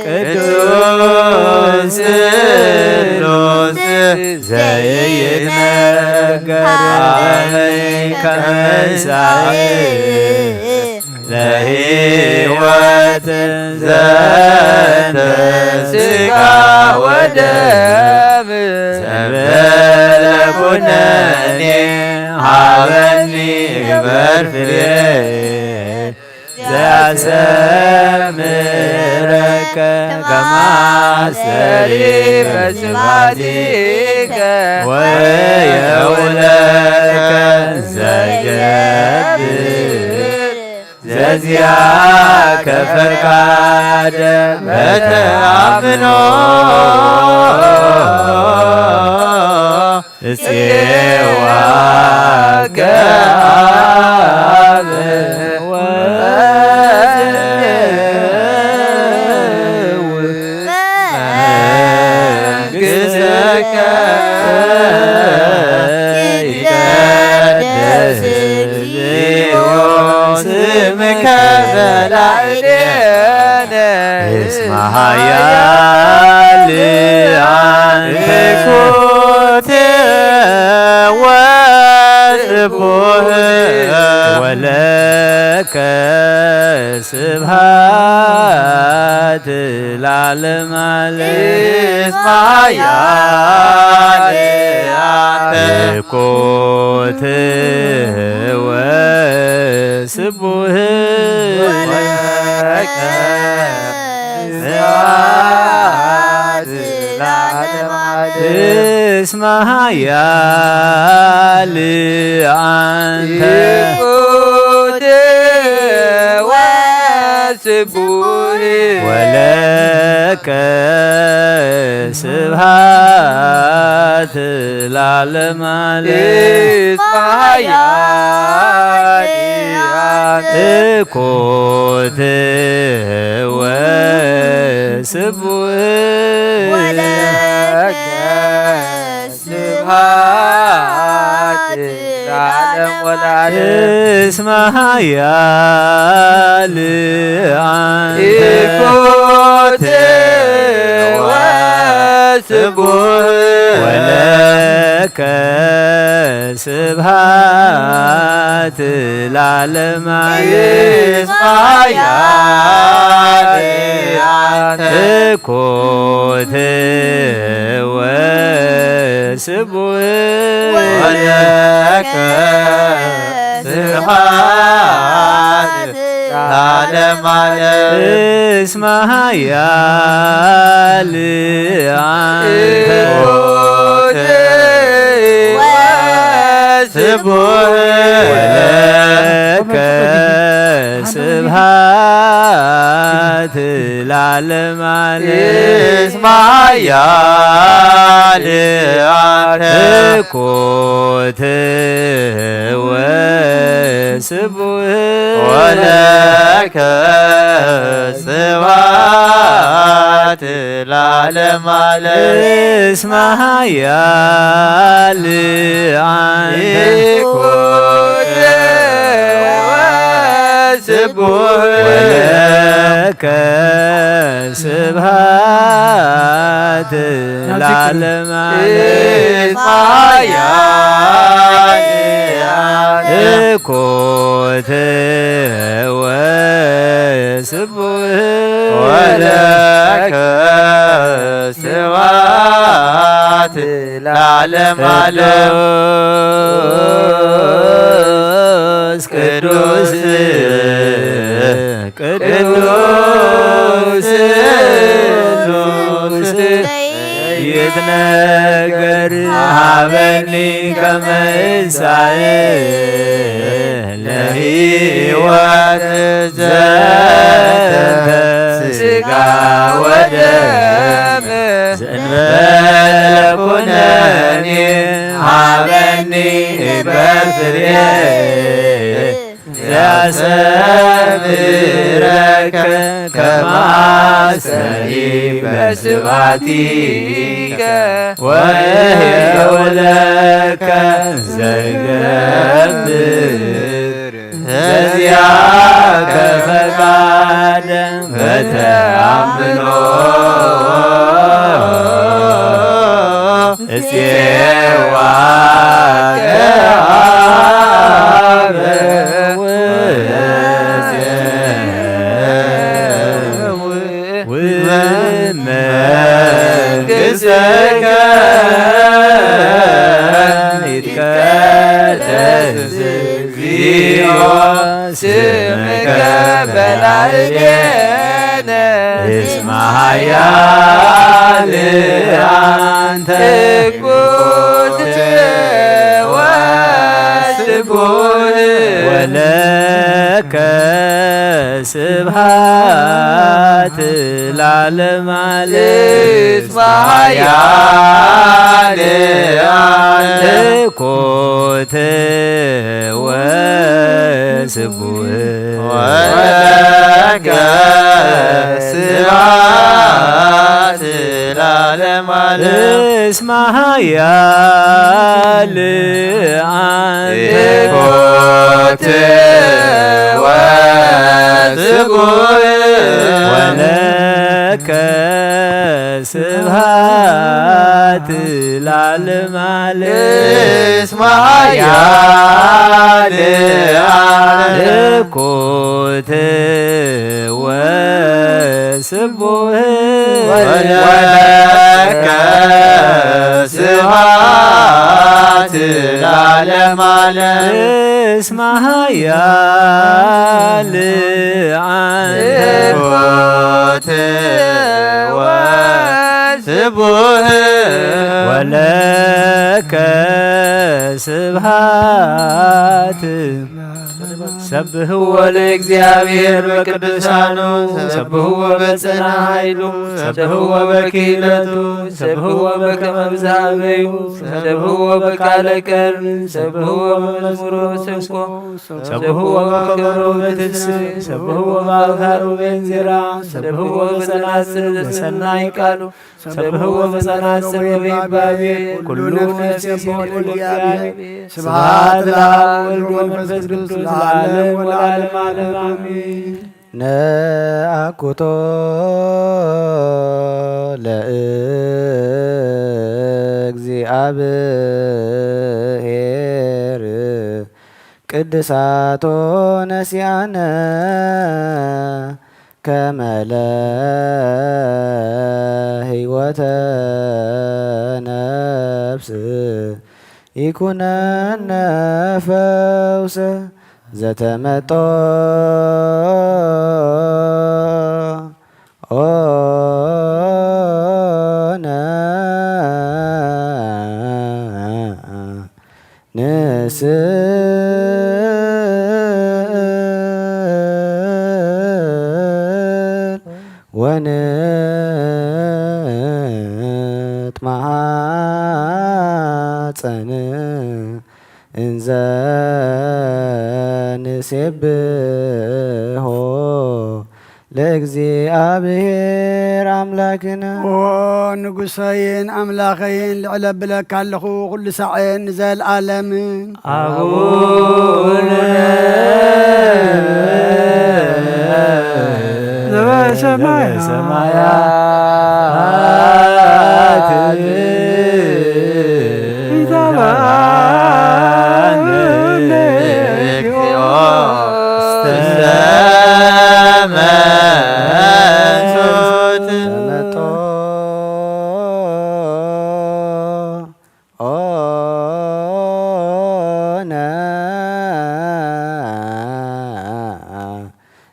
ቅዱስ ስሉስ ዘይትነገር ከመ ይሳዕ ለሕይወት ዘንተ ሥጋ ወደም ዘንበለ ኩነኔ ሀበኒ ግበር ፍሬ ዘያሰምረከ ከመ አስተሪ በስብሐቲከ ወየውለከ ዘይገብር ዘዚአከ ፈቃደ በተአምኖ እፄዋከ አብ ወመንግሥትከ ይትቀደስ እግዚኦ ስምከ በላዕሌነ። እስመ ኃያል አንተ እኩት ወስቡሕ ወለከ ስብሐት ለዓለመ ዓለም። እስመ ኃያል አንተ እኩት ወስቡሕ ወለከ ስብሐት ለዓለመ ዓለም። እስመ ኃያል አንተ ይኩን ወስቡሕ ወለከ ስብሐት ለዓለመ ዓለም። እስመ ኃያል አንተ ኮት ወስቡሕ ወለከ ስብሐት ለዓለም ወለዓለም። እስመ ኃያል አንተ ኮት ወስቡሕ ወለከ ስብሐት ለዓለመ ዓለም። እስመ ኃያል አንተ ኮት ወስቡሕ ወለከ ስብሐት ለዓለመ ዓለም። እስመ ኃያል አንተ ወስቡሕ ወለከ ስብሐት ለዓለመ ዓለም። እስመ ኃያል አንተ ኮት ወስቡሕ ወለከ ስብሐት ለዓለመ ዓለም። እስመ ኃያል አንተ ኮት ወስቡሕ ወለከ ስብሐት ለዓለመ ዓለም። እስመ ኃያል አንተ ኮት ወስቡሕ ወለከ ስብሐት ለዓለመ ዓለም። ቅዱስ ቅዱስ ቅዱስ ይትነገር ሀበኒ ከመ ይንሳእ ለሕይወት ዘንተ ስጋ ወደም ዘእንበለ ኩነኔ ሀበኒ በፍሬ ያሰምረከ ከመ አስተርይ በስብሐቲከ ወይሁለከ ዘይገብር ዘዚአከ ፈቃደ በተአምኖ እፄዋከ አበ ወመንግሥትከ ይትቀደስ እግዚኦ ስምከ በላዕሌነ እስመ ኃያል አንተ ትኩት ወስቡሕ ወለከ ስብሐት ለዓለመ ዓለም። እስመ ኃያል አንተ ኮት ወስቡሕ ወለከ ስብሐት ለዓለመ ዓለም። እስመ ኃያል አንተ ኮት ወስቡሕ ወለከ ስብሐት ለዓለመ ዓለም። እስመ ኃያል አንተ ኮት ወስቡሕ ወለከ ስብሐት ለዓለመ ዓለም። እስመ ኃያል ካልእ ኣንተ ኮተ ወስቡህ ወለከ ስብሃት። ሰብህዎ ለእግዚኣብሔር በቅዱሳኑ፣ ሰብህዎ በጽና ኃይሉ፣ ሰብህዎ በክህነቱ፣ ሰብህዎ በከመ ብዝሃበዩ፣ ሰብህዎ በቃለ ቀርን፣ ሰብህዎ በመዝሙሮ ስብኮ፣ ሰብህዎ በከበሮ በትስ፣ ሰብህዎ በአውታሩ በእንዚራ፣ ሰብህዎ በጸናጽል በሰናይ ቃሉ፣ ሰብህዎ በጸናጽል ወበይባቤ፣ ኩሉ ነፍስ ይሴብሖ ለእግዚኣብሔር። ስብሐት ለአብ ወወልድ ወመንፈስ ቅዱስ ለዓለም ወለዓለመ ዓለም አሜን። ነአኩቶ ለእግዚአብሔር ቅድሳቶ ነሲአነ ከመ ለህይወተ ነፍስ ይኩነነ ፈውሰ ዘተመጦ ኦነ ንስእል ወንትማጸን እንዘ ንሴብሖ ለእግዚኣብሔር ኣምላክነ። ኦ ንጉሰይን ኣምላኸይን፣ ልዕለ ብለካ ኣለኹ፣ ኩሉ ሳዕን ንዘለኣለምን። ኣቡነ ዘበሰማያት ዘበሰማያት ይትባረክ ስምከ። ተመጦ ኦነ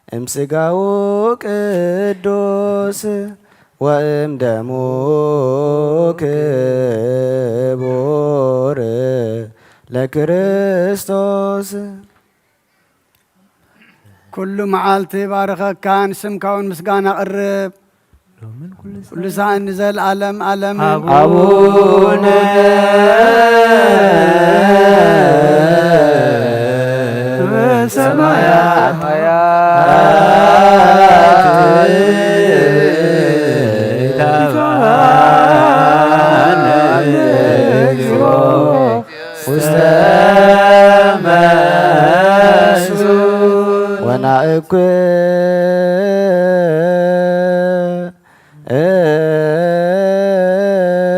እምስጋው ቅዱስ ወእም ደሙ ክቡር ለክርስቶስ። ኩሉ መዓልቲ ባርኸካ፣ ንስምካ እውን ምስጋና ኣቕርብ። ኩሉ ሳዕ ንዘለዓለም ዓለም። ኣቡነ በሰማያት ውስተ መንሱት ወናእኩ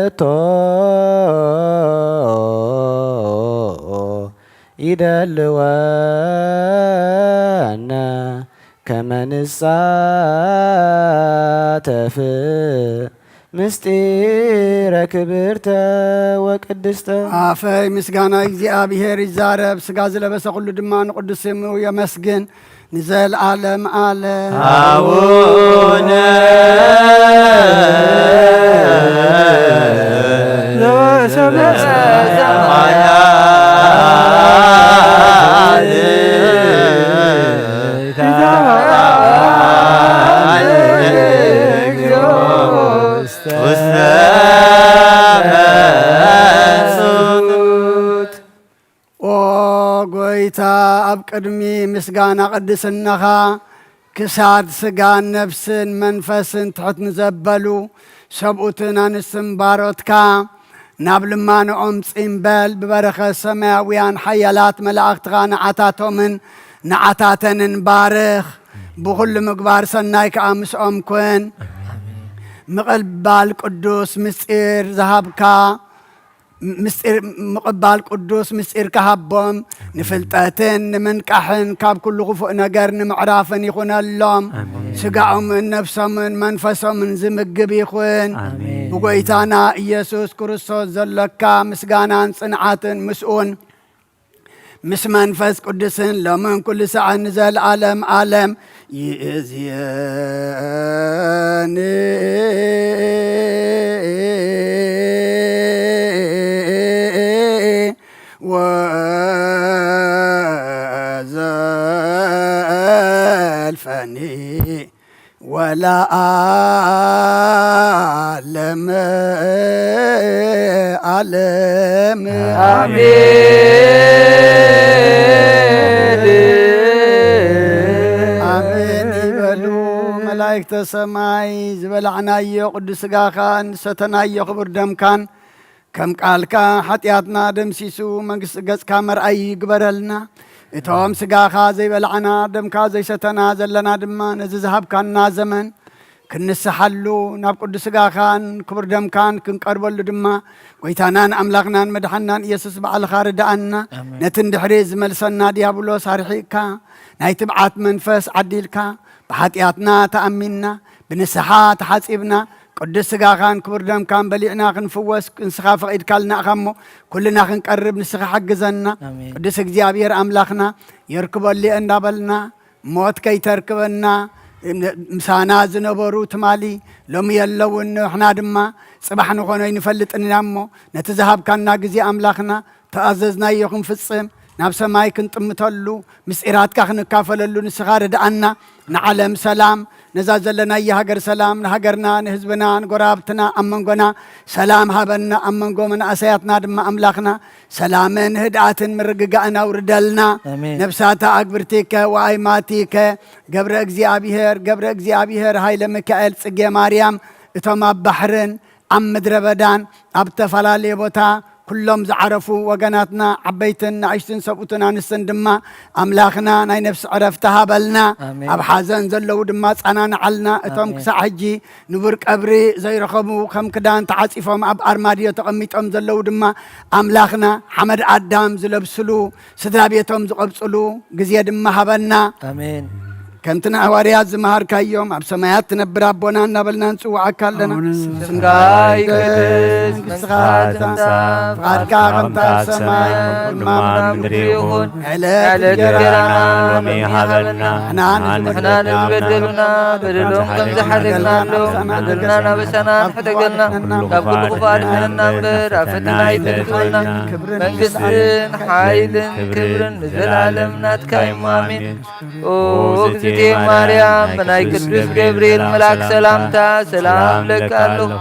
እቶ ይደልወነ ከመ ንሳተፍ ምስጢረ ክብርተ ወቅድስተ። ኣፈይ ምስጋና እግዚኣብሔር ይዛረብ፣ ሥጋ ዝለበሰ ኩሉ ድማ ንቅዱስ ስሙ የመስግን ንዘለዓለም ዓለም። ኣቡነ ዘበሰማያት ይትባረክ ስምከ። ኦ ጎይታ፣ ኣብ ቅድሚ ምስጋና ቅድስናኻ ክሳድ ስጋን ነፍስን መንፈስን ትሕት ንዘበሉ ሰብኡትን ኣንስትን ባሮትካ ናብ ልማኖኦም ጽምበል፣ ብበረኸት ሰማያውያን ሓያላት መላእኽትኻ ንዓታቶምን ንዓታተንን ባርኽ። ብኹሉ ምግባር ሰናይ ከኣ ምስኦም ኩን። ምቕባል ቅዱስ ምስጢር ዝሃብካ፣ ምስጢር፣ ምቕባል ቅዱስ ምስጢር ክሃቦም፣ ንፍልጠትን ንምንቃሕን ካብ ኩሉ ክፉእ ነገር ንምዕራፍን ይኹነሎም። ኣሜን። ስጋኦምን ነፍሶምን መንፈሶምን ዝምግብ ይኹን። ኣሜን። ብጎይታና ኢየሱስ ክርስቶስ ዘሎካ ምስጋናን ጽንዓትን ምስኡን ምስ መንፈስ ቅዱስን ሎምን ኩሉ ሰዓት ንዘለዓለም ዓለም ይእዝየኒ። ወዘልፈኒ ወለዓለመ ዓለም። ኣሜን። ኣሜን ይበሉ መላእክተ ሰማይ። ዝበላዕናዮ ቅዱስ ሥጋኻን ዝሰተናዮ ክቡር ደምካን ከም ቃልካ ሓጢኣትና ደምሲሱ መንግስቲ ገጽካ መርኣይ ይግበረልና። እቶም ስጋኻ ዘይበላዕና ደምካ ዘይሰተና ዘለና ድማ ነዚ ዝሃብካና ዘመን ክንስሓሉ ናብ ቅዱስ ስጋኻን ክቡር ደምካን ክንቀርበሉ ድማ ጎይታናን ኣምላኽናን መድሓናን ኢየሱስ ባዕልኻ ርድኣና። ኣሜን። ነቲ እንድሕሪ ዝመልሰና ዲያብሎስ ኣርሒቕካ ናይ ትብዓት መንፈስ ዓዲልካ ብሓጢኣትና ተኣሚንና ብንስሓ ተሓጺብና ቅዱስ ስጋኻን ክቡር ደምካን በሊዕና ክንፍወስ ንስኻ ፈቒድካልና ኢኻ እሞ፣ ኩልና ክንቀርብ ንስኻ ሓግዘና። ኣሜን። ቅዱስ እግዚኣብሔር ኣምላኽና፣ የርክበሉ እየ እንዳበልና፣ ሞት ከይተርክበና፣ ምሳና ዝነበሩ ትማሊ ሎሚ የለውን፣ ንሕና ድማ ጽባሕ ንኾኖ ኣይንፈልጥን ኢና እሞ፣ ነቲ ዝሃብካና ግዜ ኣምላኽና፣ ተኣዘዝናዮ ክንፍጽም፣ ናብ ሰማይ ክንጥምተሉ፣ ምስጢራትካ ክንካፈለሉ ንስኻ ርድኣና። ንዓለም ሰላም፣ ነዛ ዘለናያ ሃገር ሰላም፣ ንሃገርና፣ ንህዝብና፣ ንጎረባብትና፣ ኣብ መንጎና ሰላም ሃበና፣ ኣብ መንጎ መናእሰያትና ድማ ኣምላኽና ሰላምን ህድኣትን ምርግጋእን ኣውርደልና። ኣሜን። ነብሳታ ኣግብርቲከ ወኣይማቲከ ገብረ እግዚኣብሔር፣ ገብረ እግዚኣብሔር ሃይለ ሚካኤል ጽጌ ማርያም፣ እቶም ኣብ ባሕርን ኣብ ምድረ በዳን ኣብ ዝተፈላለየ ቦታ ኩሎም ዝዓረፉ ወገናትና ዓበይትን ንኣሽቱን ሰብኡትን ኣንስትን ድማ ኣምላኽና ናይ ነፍሲ ዕረፍቲ ሃበልና። ኣሜን። ኣብ ሓዘን ዘለዉ ድማ ጻናንዓልና። እቶም ኣሜን። ክሳዕ ሕጂ ንቡር ቀብሪ ዘይረኸቡ ከም ክዳን ተዓጺፎም ኣብ ኣርማድዮ ተቐሚጦም ዘለዉ ድማ ኣምላኽና ሓመድ ኣዳም ዝለብስሉ ስድራ ቤቶም ዝቐብጽሉ ግዜ ድማ ሃበና። ኣሜን። ከምቲ ንሃዋርያት ዝመሃርካዮም፣ ኣብ ሰማያት ትነብር ኣቦና እናበልና ንጽውዓካ ኣለና። ኣቡነ ስምካ ይቀደስ፣ መንግስትኻ ትምጻእ፣ ፍቓድካ ከምታ ኣብ ሰማይ፣ ከምኡ ድማ ኣብ ምድሪ ይኹን። ዕለት ዕለት እንጀራና እንጀራና ሎሚ ሃበና። ንሕና ንሕና ንዝበደሉና በደሎም ከም ዝሓደግናሎም፣ በደልና ናበሳና ሕደገልና፣ ካብ ኩሉ ክፉእ ኣድሕነና እምበር፣ ኣብ ፈተና ኣይተእትወና። መንግስትን ሓይልን ክብርን ንዘለዓለም ናትካ እዩ። ኣሜን። ኦ እግዝእትየ ማርያም፣ ብናይ ቅዱስ ገብርኤል መልኣክ ሰላምታ ሰላም እብለኪ ኣለኹ።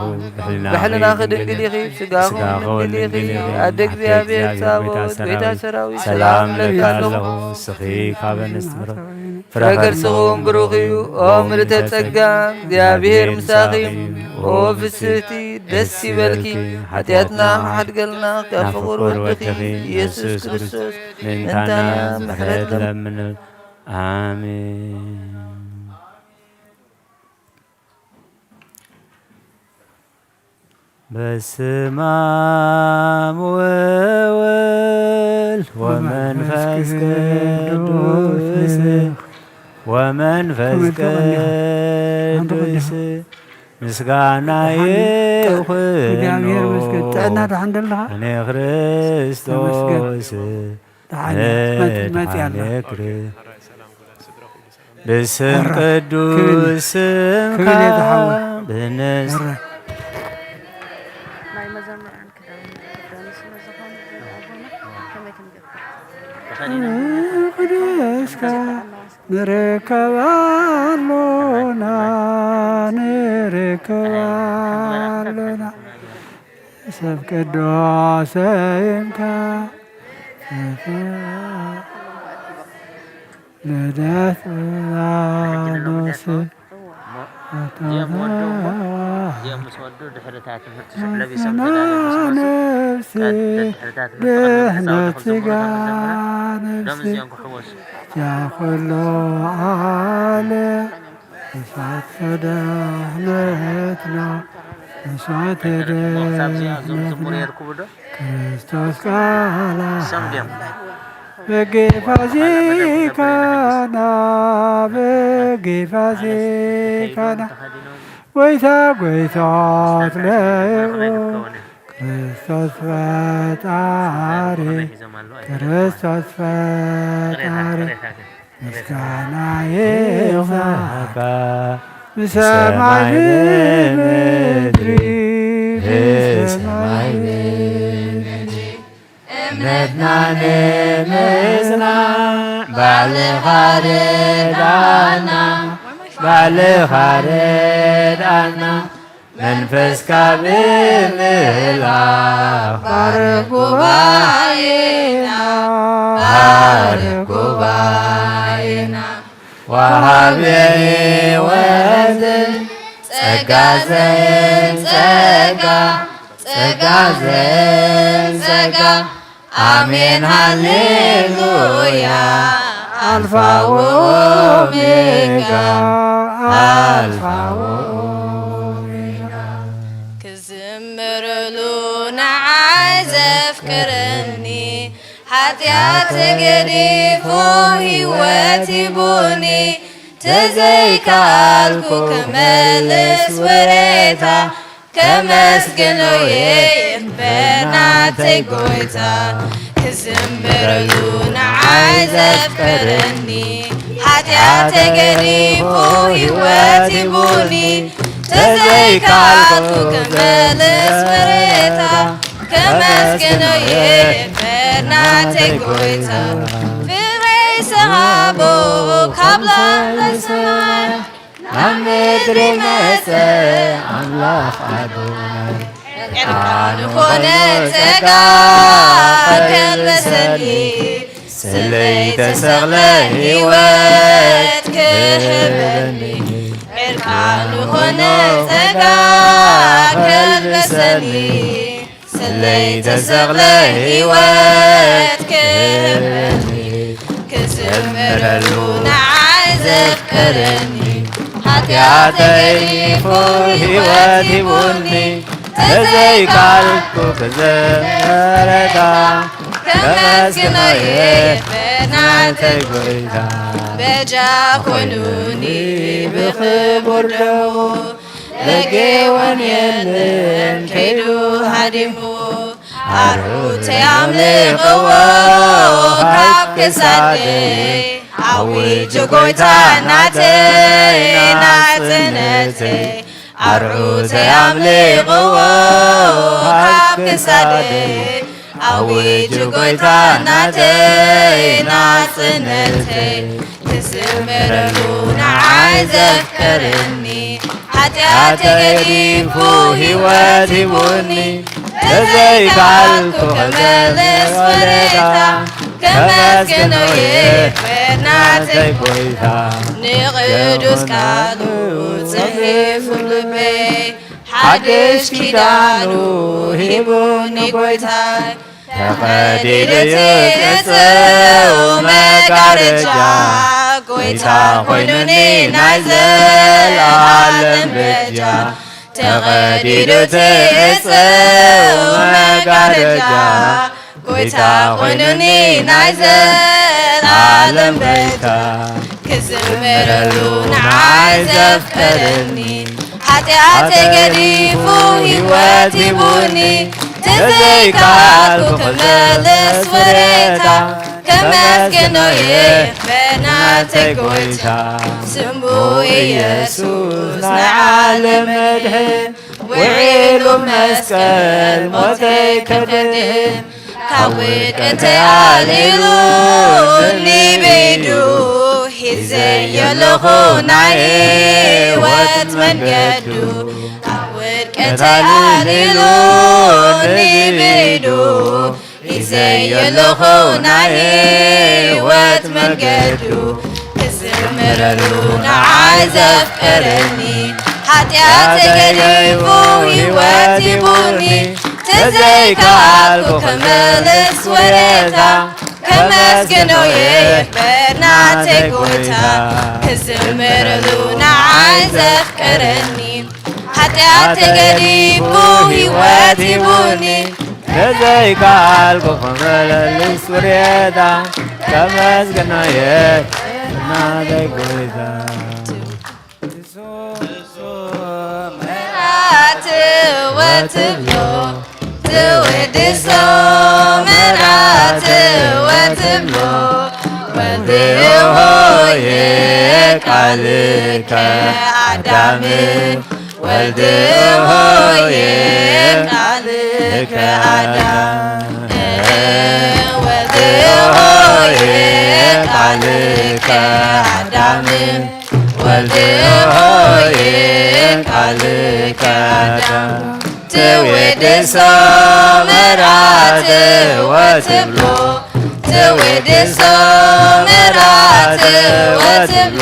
ብሕልናኺ ድንግል ኢኺ፣ ብስጋኺ እውን ድንግል ኢኺ። ኣደ እግዚኣብሔር ጻባኦት፣ ጎይታ ሰራዊት፣ ሰላም እብለኪ ኣለኹ። ንስኺ ካብ ኣንስቲ ፍረ ከርስኺ እውን ብሩኽ እዩ። ኦ ምልእተ ጸጋ፣ እግዚኣብሔር ምሳኺ እዩ። ኦ ፍስህቲ፣ ደስ ይበልኪ፣ ሓጢኣትና ሓድገልና፣ ካብ ፍቑር ወድኺ ኢየሱስ ክርስቶስ ምእንታና ምሕረት ለምን። ኣሜን። በስመ አብ ወወልድ ወመንፈስ ቅዱስ ወመንፈስ ቅዱስ ምስጋና ይኹን ጥዕና ደሓን ደለኻ? ንክርስቶስ ደሓን መጽ-፣ መጽእ ኣላ። መድኃኔ ክርስ-፣ ብስም ቅዱስ ስምካ ክብል እየ ዝሓወ። ብንስ-፣ ናይ መዘምራን ክዳን፣ ክዳን ስለ ዝኾነ ኣቦና ከመይ ክንገብር? ቅዱስካ ንርከብ ኣሎና፣ ንርከብ ኣሎና። ሰብ ቅዱስ ሰይምካ ልደት ኖስ እዚኦም ምስ ወዱ ድሕሪ እታ ትምህርቲ ስሑል ለቢሶም ተዳልዮም ምስ መጹ፣ ነፍሲ ድሕሪ እታ ትምህርቲ ቅድሚ ክጻወቱ ድሕነት ክጽንብሩ ስጋ እቶም መዘምራን፣ ነፍሲ ሎም እዚኦም ክሕወሱ። ያ ኩሉ ዓለም መስዋዕት ድሕነትና፣ መስዋዕት ድሕነትና። እዞም ዝዝምሩ የርክቡ ዶ? ክርስቶስ ቃል እሶም ድዮም? በጌ ፋሲካና፣ በጌ ፋሲካና፣ ጎይታ ጎይታት ለይኡ ክርስቶስ ፈጣሪ፣ ክርስቶስ ፈጣሪ፣ ምስጋና ይብዛሕካ ብሰማይ ብምድሪ፣ ብሰማይ ብምድሪ። እምነትና ንምጽናዕ ባዕልኻ ርድኣና፣ ባዕልኻ ርድኣና፣ መንፈስካ ብምልኣኽ ባርኽ ጉባኤና፣ ባርኽ ጉባኤና። ወሃቢ ሕይወትን ጸጋ ዘየን ጸጋ፣ ጸጋ ዘየን ጸጋ። ኣሜን ሃሌሉያ። ኣልፋ ወኦሜጋ፣ ኣልፋ ወኦሜጋ። ክዝምረሉ ንዓይ ዘፍቅረኒ፣ ሓጢኣት ገዲፉ ህይወት ሂቡኒ፣ ተዘይከኣልኩ ክመልስ ውሬታ፣ ከመስግኖ እየ ይኽበር ናተይ ጎይታ። ክዝምረሉ ንዓይ ዘፍቀረኒ፣ ሓጢኣተይ ገዲፉ ህይወት ሂቡኒ፣ ተዘይከኣልኩ ክመልስ ውሬታ፣ ከመስግኖ እየ ይኽበር ናተይ ጎይታ። ፍቕረይ ስሃቦ ካብ ላዕሊ ሰማይ፣ ናብ ምድሪ መጸ ኣምላኽ ኣዶናይ። ዕርቃኑ ኾነ ጸጋ ከልበሰኒ፣ ስለይ ተሰቕለ ህይወት ክህበኒ። ዕርቃኑ ኾነ ጸጋ ከልበሰኒ፣ ስለይ ተሰቕለ ህይወት ክህበኒ። ክዝምረሉ ንዓይ ዘፍቀረኒ፣ ሓጢኣተይ ገዲፉ ህይወት ሂቡኒ፣ ተዘይከኣልኩ ክዘምረካ፣ ከመስግኖ እየ ናተይ ጎይታ። በጃ ኮይኑኒ ብኽቡር ደሙ፣ ለጌወን የለን ከይዱ ሃዲሙ። ኣርዑተይ ኣምልኽዎ ካብ ክሳደይ፣ ኣውጅ ጎይታ ናተይ ናጽነተይ። ኣርዑተይ ኣምልኽዎ ካብ ክሳደይ፣ ኣውጅ ጎይታ ናተይ ናጽነተይ። ክዝምረሉ ንዓይ ዘፍቀረኒ፣ ሓጢኣተይ ገዲፉ ህይወት ሂቡኒ፣ ተዘይከኣልኩ ክመልስ ውሬታ፣ ከመስግኖ እየ ናተይ ጎይታ። ንቅዱስ ቃሉ ጽሒፉ ልበይ፣ ሓድሽ ኪዳኑ ሂቡኒ ጎይታይ። ተቐዲዱ እቲ ዕጽው መጋረጃ፣ ጎይታ ኮይኑኒ ናይ ዘልኣለም በጃ። ተቐዲዱ እቲ ዕጽው መጋረጃ፣ ጎይታ ኮይኑኒ ናይ ዘልኣለም በጃ። ክዝምረሉ ንዓይ ዘፍቀረኒ፣ ሓጢኣተይ ገዲፉ ህይወት ሂቡኒ፣ ተዘይከኣልኩ ክመልስ ውሬታ፣ ከመስግኖ እየ በናተይ ጎይታ። ስሙ ኢየሱስ ናይ ዓለም መድሕን፣ ውዒሉ መስቀል ሞተይ ከድሕን፣ ካብ ውድቀተይ ኣልዒሉ ንበይዱ፣ ሒዘዮ ኣለኹ ናይ ህይወት መንገዱ። ካብ ውድቀተይ ኣልዒሉ ንበይዱ፣ ሒዘዮ ኣለኹ ናይ ህይወት መንገዱ። ክዝምረሉ ንዓይ ዘፍቀረኒ፣ ሓጢኣተይ ገዲፉ ህይወት ሂቡኒ፣ ተዘይከኣልኩ ክመልስ ውሬታ፣ ከመስግኖ እየ በናተይ ጎይታ። ክዝምረሉ ንዓይ ዘፍቀረኒ፣ ሓጢኣተይ ገዲፉ ህይወት ሂቡኒ፣ ተዘይከኣልኩ ክመልስ ውሬታ፣ ከመስግኖ እየ በናተይ ጎይታ። ምሕረት ወትብሎ፣ ድሶ መራትወ ትብሎ ወልድዮ ሆየ ቃልከ ኣዳም ወልድዮ ሆየ ቃልከ ኣዳም ወልድዮ ሆየ ቃልከ ኣዳም ወልድዮ ሆየ ቃልከ ኣዳም ትውድሶ መራትወ ትብሎ ትውድሶ መራትወ ትብሎ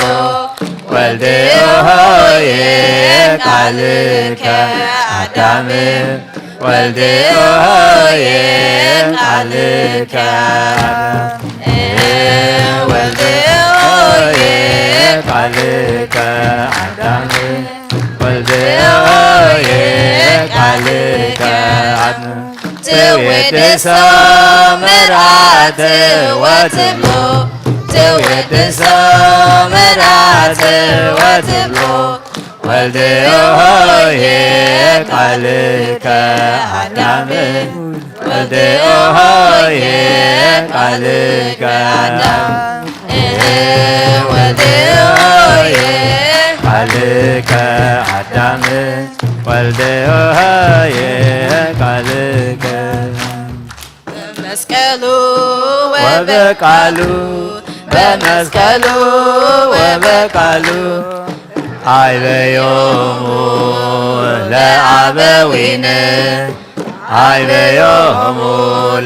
ወልድዮ ሆየ ቃልከ ኣዳም ወልድዮ ሆየ ቃልከ ኣዳም ወልድዮ ሆየ ቃልከ ኣዳም ወልድዮ ሆየ ቃልከ ኣዳም ትውድሶ መራትወ ትብሎ ትውድሶ መራትወ ትብሎ ወልድዮ ሆየ ቃልከ ኣዳም ወልድዮ ሆየ ቃልከ ኣዳም ወልድዮ ሆየ ቃልከ ኣዳም ወልድዮ ሆየ ቃልከ በመስቀሉ ወበቃሉ በመስቀሉ ወበቃሉ ኣይበዮሙ ለአበዊነ ኣይበዮሙ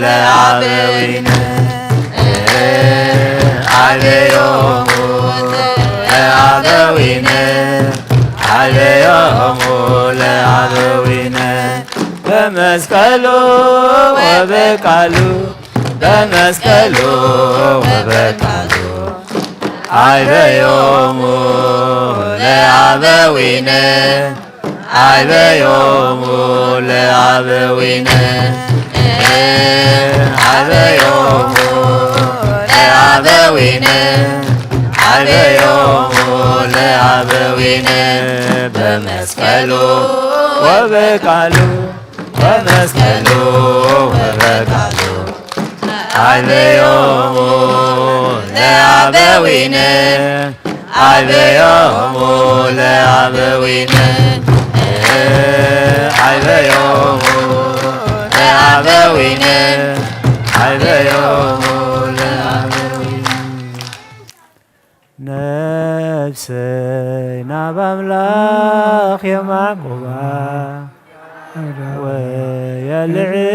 ለአበዊነ ኣይበዮሙ ለአበዊነ ኣይበዮሙ ለአበዊነ በመስቀሉ ወበቃሉ በመስቀሉ ወበቃሉ ኣይበዮሙ ለአበዊነ ኣይበዮሙ ለአበዊነ ኣይበዮሙ ለአበዊነ ኣይበዮሙ ለአበዊነ በመስቀሉ ወበቃሉ በመስቀሉ ወበቃሉ አይበዮሙ ለአበዊነ አይበዮሙ ለአበዊነ አይበዮሙ ለአበዊነ አይበዮሙ ለአበዊነ ነፍሰይ ናብ ኣምላኽ የማዕቁባ ወየልዕል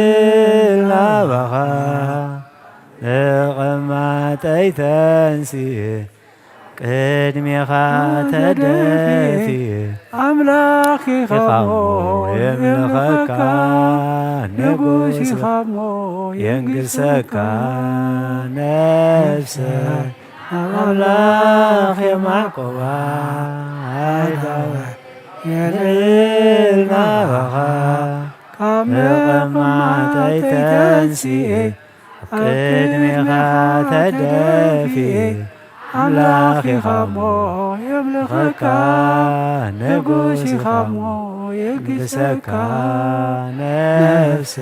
ናባኻ መቐማጠይ ተንስኤ ቅድሜኻ ተደፊኤ ኣምላኽ ኢኻሞ የምልኸካ ንጉስ ኢኻሞ የንግሰካ ነፍሰይ ኣምላኽ የማዕቆባ ኣይዳወ የልዕል ናባኻ ካብ መቐማጠይ ተንስኤ ኣብ ቅድሜኻ ተደፊኤ ኣምላኽ ኢኻሞ የምልኸካ ንጉስ ኢኻሞ የግሰካ ነፍሰ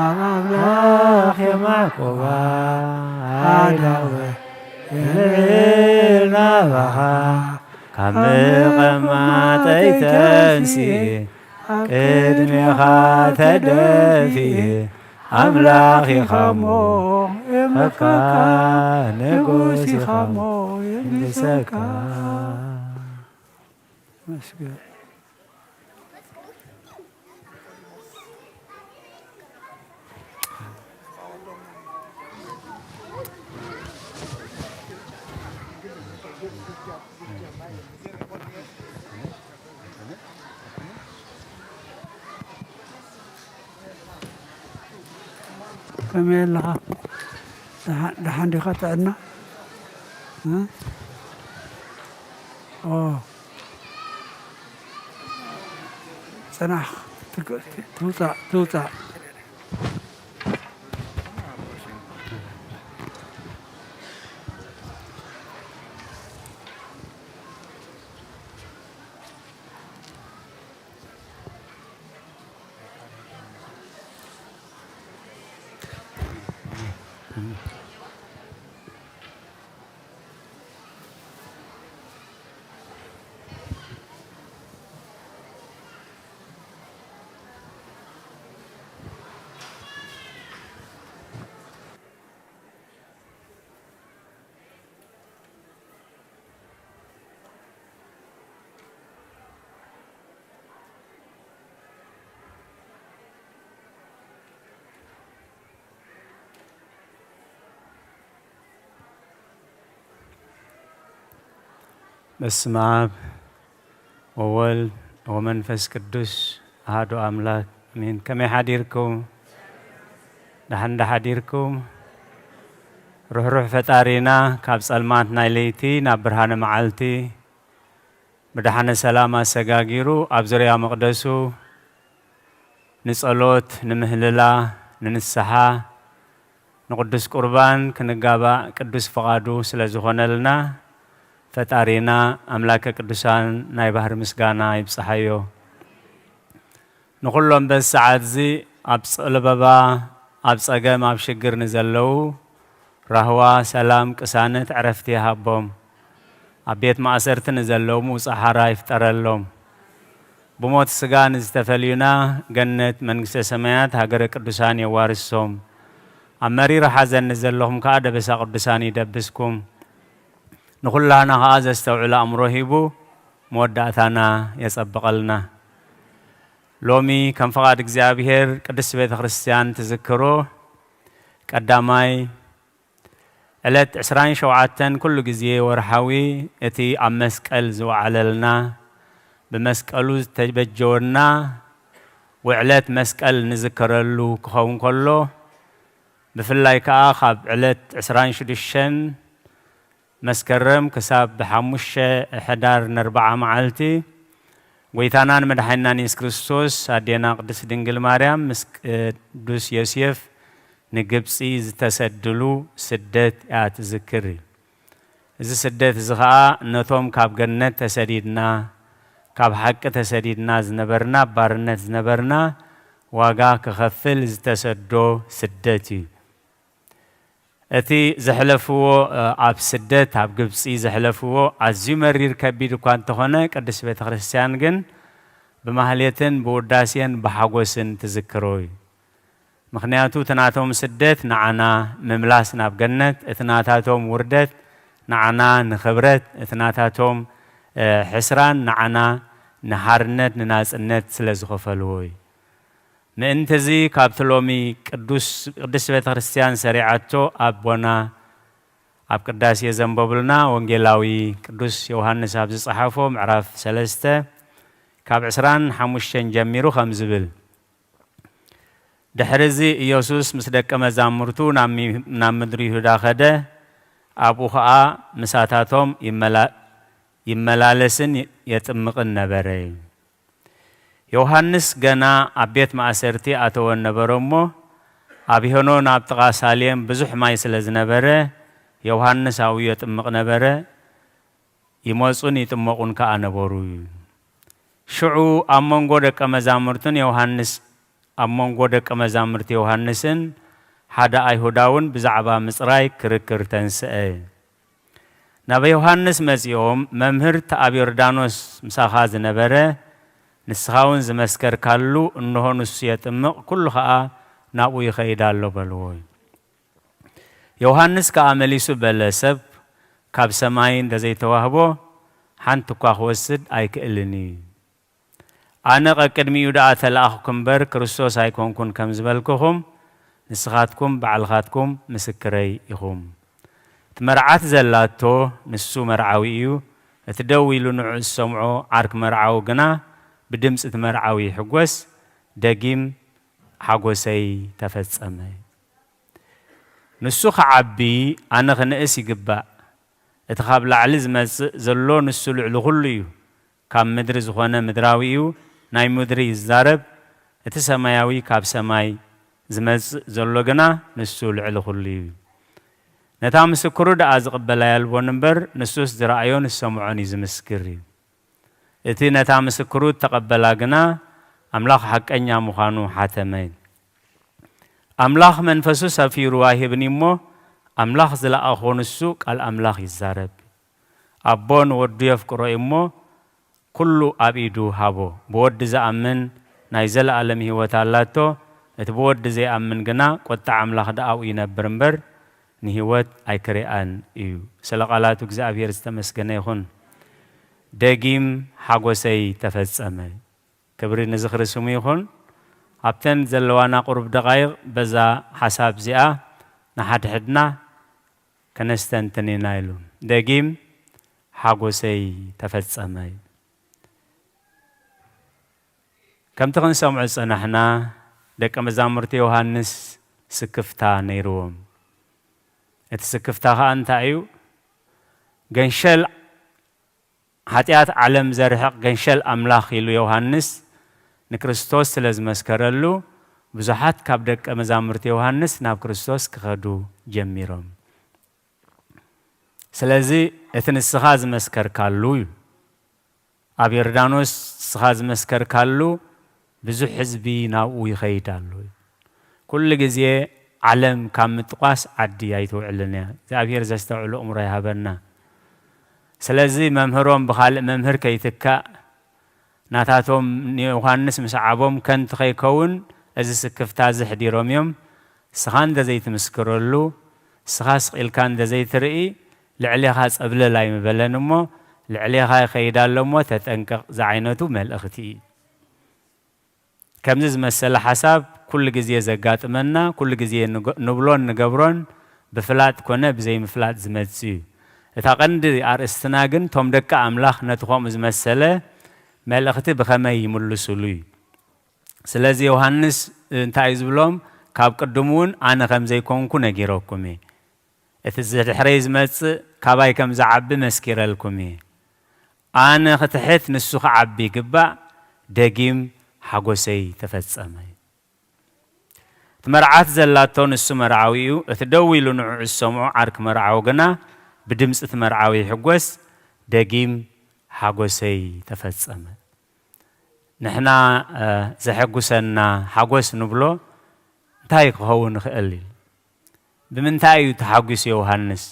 ኣብ ኣምላኽ የማዕቆባ ኣይዳወ የልዕል ናባኻ ካብ መቐማጠይ ተንስኤ ኣብ ቅድሜኻ ተደፊኤ ኣምላኽ ኢኻሞ የምልኸካ ንጉስ ኢኻሞ የግሰካ መስገን ከመይ ኣለኻ? ደሓን ዲኻ? ጥዕና? እ? ኦ። ጽናሕ። ትውጻእ፣ ትውጻእ። በስመ አብ ወወልድ ወመንፈስ ቅዱስ አሐዱ አምላክ አሜን። ከመይ ሓዲርኩም? ደሓን ዶ ሓዲርኩም? ርሕሩሕ ፈጣሪና ካብ ጸልማት ናይ ለይቲ ናብ ብርሃነ መዓልቲ ብደሓነ ሰላም ኣሰጋጊሩ ኣብ ዙርያ መቕደሱ ንጸሎት፣ ንምህልላ፣ ንንስሓ፣ ንቅዱስ ቁርባን ክንጋባእ ቅዱስ ፍቓዱ ስለ ዝኾነልና፣ ፈጣሪና ኣምላከ ቅዱሳን ናይ ባህሪ ምስጋና ይብጽሓዮ። ንኹሎም በዚ ሰዓት እዚ ኣብ ጸለበባ፣ ኣብ ጸገም፣ ኣብ ሽግር ንዘለዉ ራህዋ፣ ሰላም፣ ቅሳነት፣ ዕረፍቲ ይሃቦም። ኣብ ቤት ማእሰርቲ ንዘለዉ ምውጻእ ሓራ ይፍጠረሎም። ብሞት ስጋ ንዝተፈልዩና ገነት መንግስተ ሰማያት ሃገረ ቅዱሳን የዋርሶም። ኣብ መሪር ሓዘን ንዘለኹም ከኣ ደበሳ ቅዱሳን ይደብስኩም። ንኹላህና ከኣ ዘስተውዕል ኣእምሮ ሂቡ መወዳእታና የጸብቐልና። ሎሚ ከም ፍቓድ እግዚኣብሔር ቅድስት ቤተ ክርስቲያን ትዝክሮ ቀዳማይ ዕለት ዕስራን ሸውዓተን ኩሉ ግዜ ወርሓዊ እቲ ኣብ መስቀል ዝወዓለልና፣ ብመስቀሉ ዝተበጀወና ውዕለት መስቀል ንዝከረሉ ክኸውን ከሎ፣ ብፍላይ ከኣ ካብ ዕለት ዕስራን ሽዱሽተን መስከረም ክሳብ ብሓሙሽተ ሕዳር ነርብዓ መዓልቲ፣ ጎይታናን መድሓኒናን የሱስ ክርስቶስ፣ ኣዴና ቅድስት ድንግል ማርያም ምስ ቅዱስ ዮሴፍ ንግብጺ ዝተሰድሉ ስደት እያ ትዝክር። እዚ ስደት እዚ ኸኣ ነቶም ካብ ገነት ተሰዲድና፣ ካብ ሓቂ ተሰዲድና ዝነበርና፣ ኣብ ባርነት ዝነበርና ዋጋ ክኸፍል ዝተሰዶ ስደት እዩ። እቲ ዘሕለፍዎ፣ እ፣ ኣብ ስደት ኣብ ግብጺ ዘሕለፍዎ ኣዝዩ መሪር ከቢድ እኳ እንተኾነ፣ ቅድስት ቤተ ክርስቲያን ግን ብማህሌትን ብውዳሴን ብሓጎስን ትዝክሮ እዩ። ምኽንያቱ እቲ ናቶም ስደት ንዓና ምምላስ ናብ ገነት፣ እቲ ናታቶም ውርደት ንዓና ንኽብረት፣ እቲ ናታቶም፣ እ፣ ሕስራን ንዓና ንሓርነት ንናጽነት ስለ ዝኸፈልዎ እዩ። ምእንቲ እዚ ካብቲ ሎሚ ቅዱስ፣ ቅድስት ቤተ ክርስቲያን ሰሪዓቶ ኣቦና ኣብ ቅዳሴ ዘንበቡልና ወንጌላዊ ቅዱስ ዮሃንስ ኣብ ዝጸሓፎ ምዕራፍ ሰለስተ ካብ ዕስራን ሓሙሽተን ጀሚሩ ከም ዝብል፣ ድሕሪ እዚ ኢየሱስ ምስ ደቀ መዛሙርቱ ናብ ሚ-፣ ናብ ምድሪ ይሁዳ ኸደ፣ ኣብኡ ኸኣ ምሳታቶም ይመላ-፣ ይመላለስን የጥምቕን ነበረ። ዮሃንስ ገና ኣብ ቤት ማእሰርቲ ኣተወ ነበረ እሞ፣ ኣብ ሄኖን ኣብ ጥቓ ሳሌም ብዙሕ ማይ ስለ ዝነበረ፣ ዮሃንስ ኣብኡ የጥምቕ ነበረ፣ ይመጹን ይጥመቑን ከኣ ነበሩ። ሽዑ ኣብ መንጎ ደቀ መዛሙርትን ዮሃንስ፣ ኣብ መንጎ ደቀ መዛሙርቲ ዮሃንስን ሓደ ኣይሁዳውን ብዛዕባ ምጽራይ ክርክር ተንስአ። ናብ ዮሃንስ መጺኦም፣ "መምህር፣ እቲ ኣብ ዮርዳኖስ ምሳኻ ዝነበረ፣ ንስኻ እውን ዝመስከርካሉ፣ እንሆ ንሱ የጥምቕ፣ ኩሉ ኸኣ ናብኡ ይኸይድ ኣሎ" በልዎ። ዮሃንስ ከኣ መሊሱ በለ፣ "ሰብ ካብ ሰማይ እንተ ዘይተዋህቦ፣ ሓንቲ እኳ ክወስድ ኣይክእልን እዩ። ኣነ ቀቅድሚኡ ደኣ ተለኣኽኩ እምበር፣ ክርስቶስ ኣይኮንኩን ከም ዝበልኩኹም፣ ንስኻትኩም ባዕልኻትኩም ምስክረይ ኢኹም። እቲ መርዓት ዘላቶ፣ ንሱ መርዓዊ እዩ። እቲ ደው ኢሉ ንዕኡ ዝሰምዖ ዓርኪ መርዓዊ ግና፣ ብድምጺ እቲ መርዓዊ ይሕጎስ። ደጊም ሓጎሰይ ተፈጸመ። ንሱ ክዓቢ፣ ኣነ ክንእስ ይግባእ። እቲ ካብ ላዕሊ ዝመጽእ ዘሎ ንሱ ልዕሊ ኩሉ እዩ። ካብ ምድሪ ዝኾነ ምድራዊ እዩ፣ ናይ ምድሪ ይዛረብ። እቲ ሰማያዊ ካብ ሰማይ ዝመጽእ ዘሎ ግና ንሱ ልዕሊ ኩሉ እዩ። ነታ ምስክሩ ደኣ ዝቕበላ ያልቦን እምበር፣ ንሱስ ዝረኣዮን ዝሰምዖን እዩ ዝምስክር እዩ። እቲ ነታ ምስክሩ እተቐበላ ግና፣ ኣምላኽ ሓቀኛ ምዃኑ ሓተመ። ኣምላኽ መንፈሱ ሰፊሩ ኣይህብን እዩ እሞ፣ ኣምላኽ ዝለኣኾ ንሱ ቃል ኣምላኽ ይዛረብ። ኣቦ ንወዱ የፍቅሮ እዩ እሞ፣ ኩሉ ኣብ ኢዱ ሃቦ። ብወዲ ዝኣምን ናይ ዘለኣለም ህይወት ኣላቶ፣ እቲ ብወዲ ዘይኣምን ግና ቁጥዓ ኣምላኽ ደኣ ኣብኡ ይነብር እምበር፣ ንህይወት ኣይክሪኣን እዩ። ስለ ቃላቱ እግዚኣብሔር ዝተመስገነ ይኹን። ደጊም ሓጎሰይ ተፈጸመ። ክብሪ ንዝኽሪ ስሙ ይኹን። ኣብተን ዘለዋና ቁሩብ ደቓይቕ በዛ ሓሳብ እዚኣ ንሓድሕድና ከነስተንትን ኢና ኢሉ። ደጊም ሓጎሰይ ተፈጸመ። ከምቲ ክንሰምዖ ዝጸናሕና፣ ደቀ መዛሙርቲ ዮሃንስ ስክፍታ ነይርዎም። እቲ ስክፍታ ኸኣ እንታይ እዩ? ገንሸል ሓጢኣት ዓለም ዘርሕቕ ገንሸል ኣምላኽ ኢሉ ዮሃንስ ንክርስቶስ ስለ ዝመስከረሉ፣ ብዙሓት ካብ ደቀ መዛሙርቲ ዮሃንስ ናብ ክርስቶስ ክኸዱ ጀሚሮም። ስለዚ እቲ ንስኻ ዝመስከርካሉ እዩ። ኣብ ዮርዳኖስ ንስኻ ዝመስከርካሉ ብዙሕ ህዝቢ ናብኡ ይኸይድ ኣሎ። ኩሉ ግዜ ዓለም ካብ ምጥቋስ ዓዲ ኣይትውዕልን እያ። እግዚኣብሔር ዘስተውዕሉ ኣእምሮ ይሃበና። ስለዚ መምህሮም ብኻልእ መምህር ከይትካእ፣ ናታቶም ንዮሃንስ ምስዓቦም ከንቱ ከይከውን፣ እዚ ስክፍታ እዚ ሕዲሮም እዮም። ስኻ እንተ ዘይትምስክረሉ፣ ስኻ ስቕ ኢልካ እንተ ዘይትርኢ፣ ልዕሌኻ ጸብለል ኣይምበለን እሞ፣ ልዕሌኻ ይኸይድ ኣሎ እሞ ተጠንቀቕ ዝዓይነቱ መልእኽቲ እዩ። ከምዚ ዝመሰለ ሓሳብ ኩሉ ግዜ ዘጋጥመና፣ ኩሉ ግዜ ንገ-፣ ንብሎን ንገብሮን ብፍላጥ ኮነ ብዘይምፍላጥ ዝመጽእ እዩ። እታ ቀንዲ ኣርእስትና ግን፣ እቶም ደቂ ኣምላኽ ነቲ ከምኡ ዝመሰለ መልእኽቲ ብኸመይ ይምልሱሉ እዩ። ስለዚ ዮሃንስ እንታይ እዩ ዝብሎም? ካብ ቅድም እውን ኣነ ከም ዘይኮንኩ ነጊረኩም እየ። እቲ ዝድሕረይ ዝመጽእ ካባይ ከም ዝዓቢ መስኪረልኩም እየ። ኣነ ክትሕት ንሱ ክዓቢ ይግባእ፣ ደጊም ሓጎሰይ ተፈጸመ። እቲ መርዓት ዘላቶ ንሱ መርዓዊ እዩ፣ እቲ ደው ኢሉ ንዕኡ ዝሰምዖ ዓርኪ መርዓዊ ግና ብድምጺ እቲ መርዓዊ ይሕጎስ፣ ደጊም ሓጎሰይ ተፈጸመ። ንሕና፣ እ፣ ዘሐጉሰና ሓጎስ ንብሎ እንታይ ክኸውን ይኽእል ኢሉ? ብምንታይ እዩ ተሓጒሱ ዮሃንስ?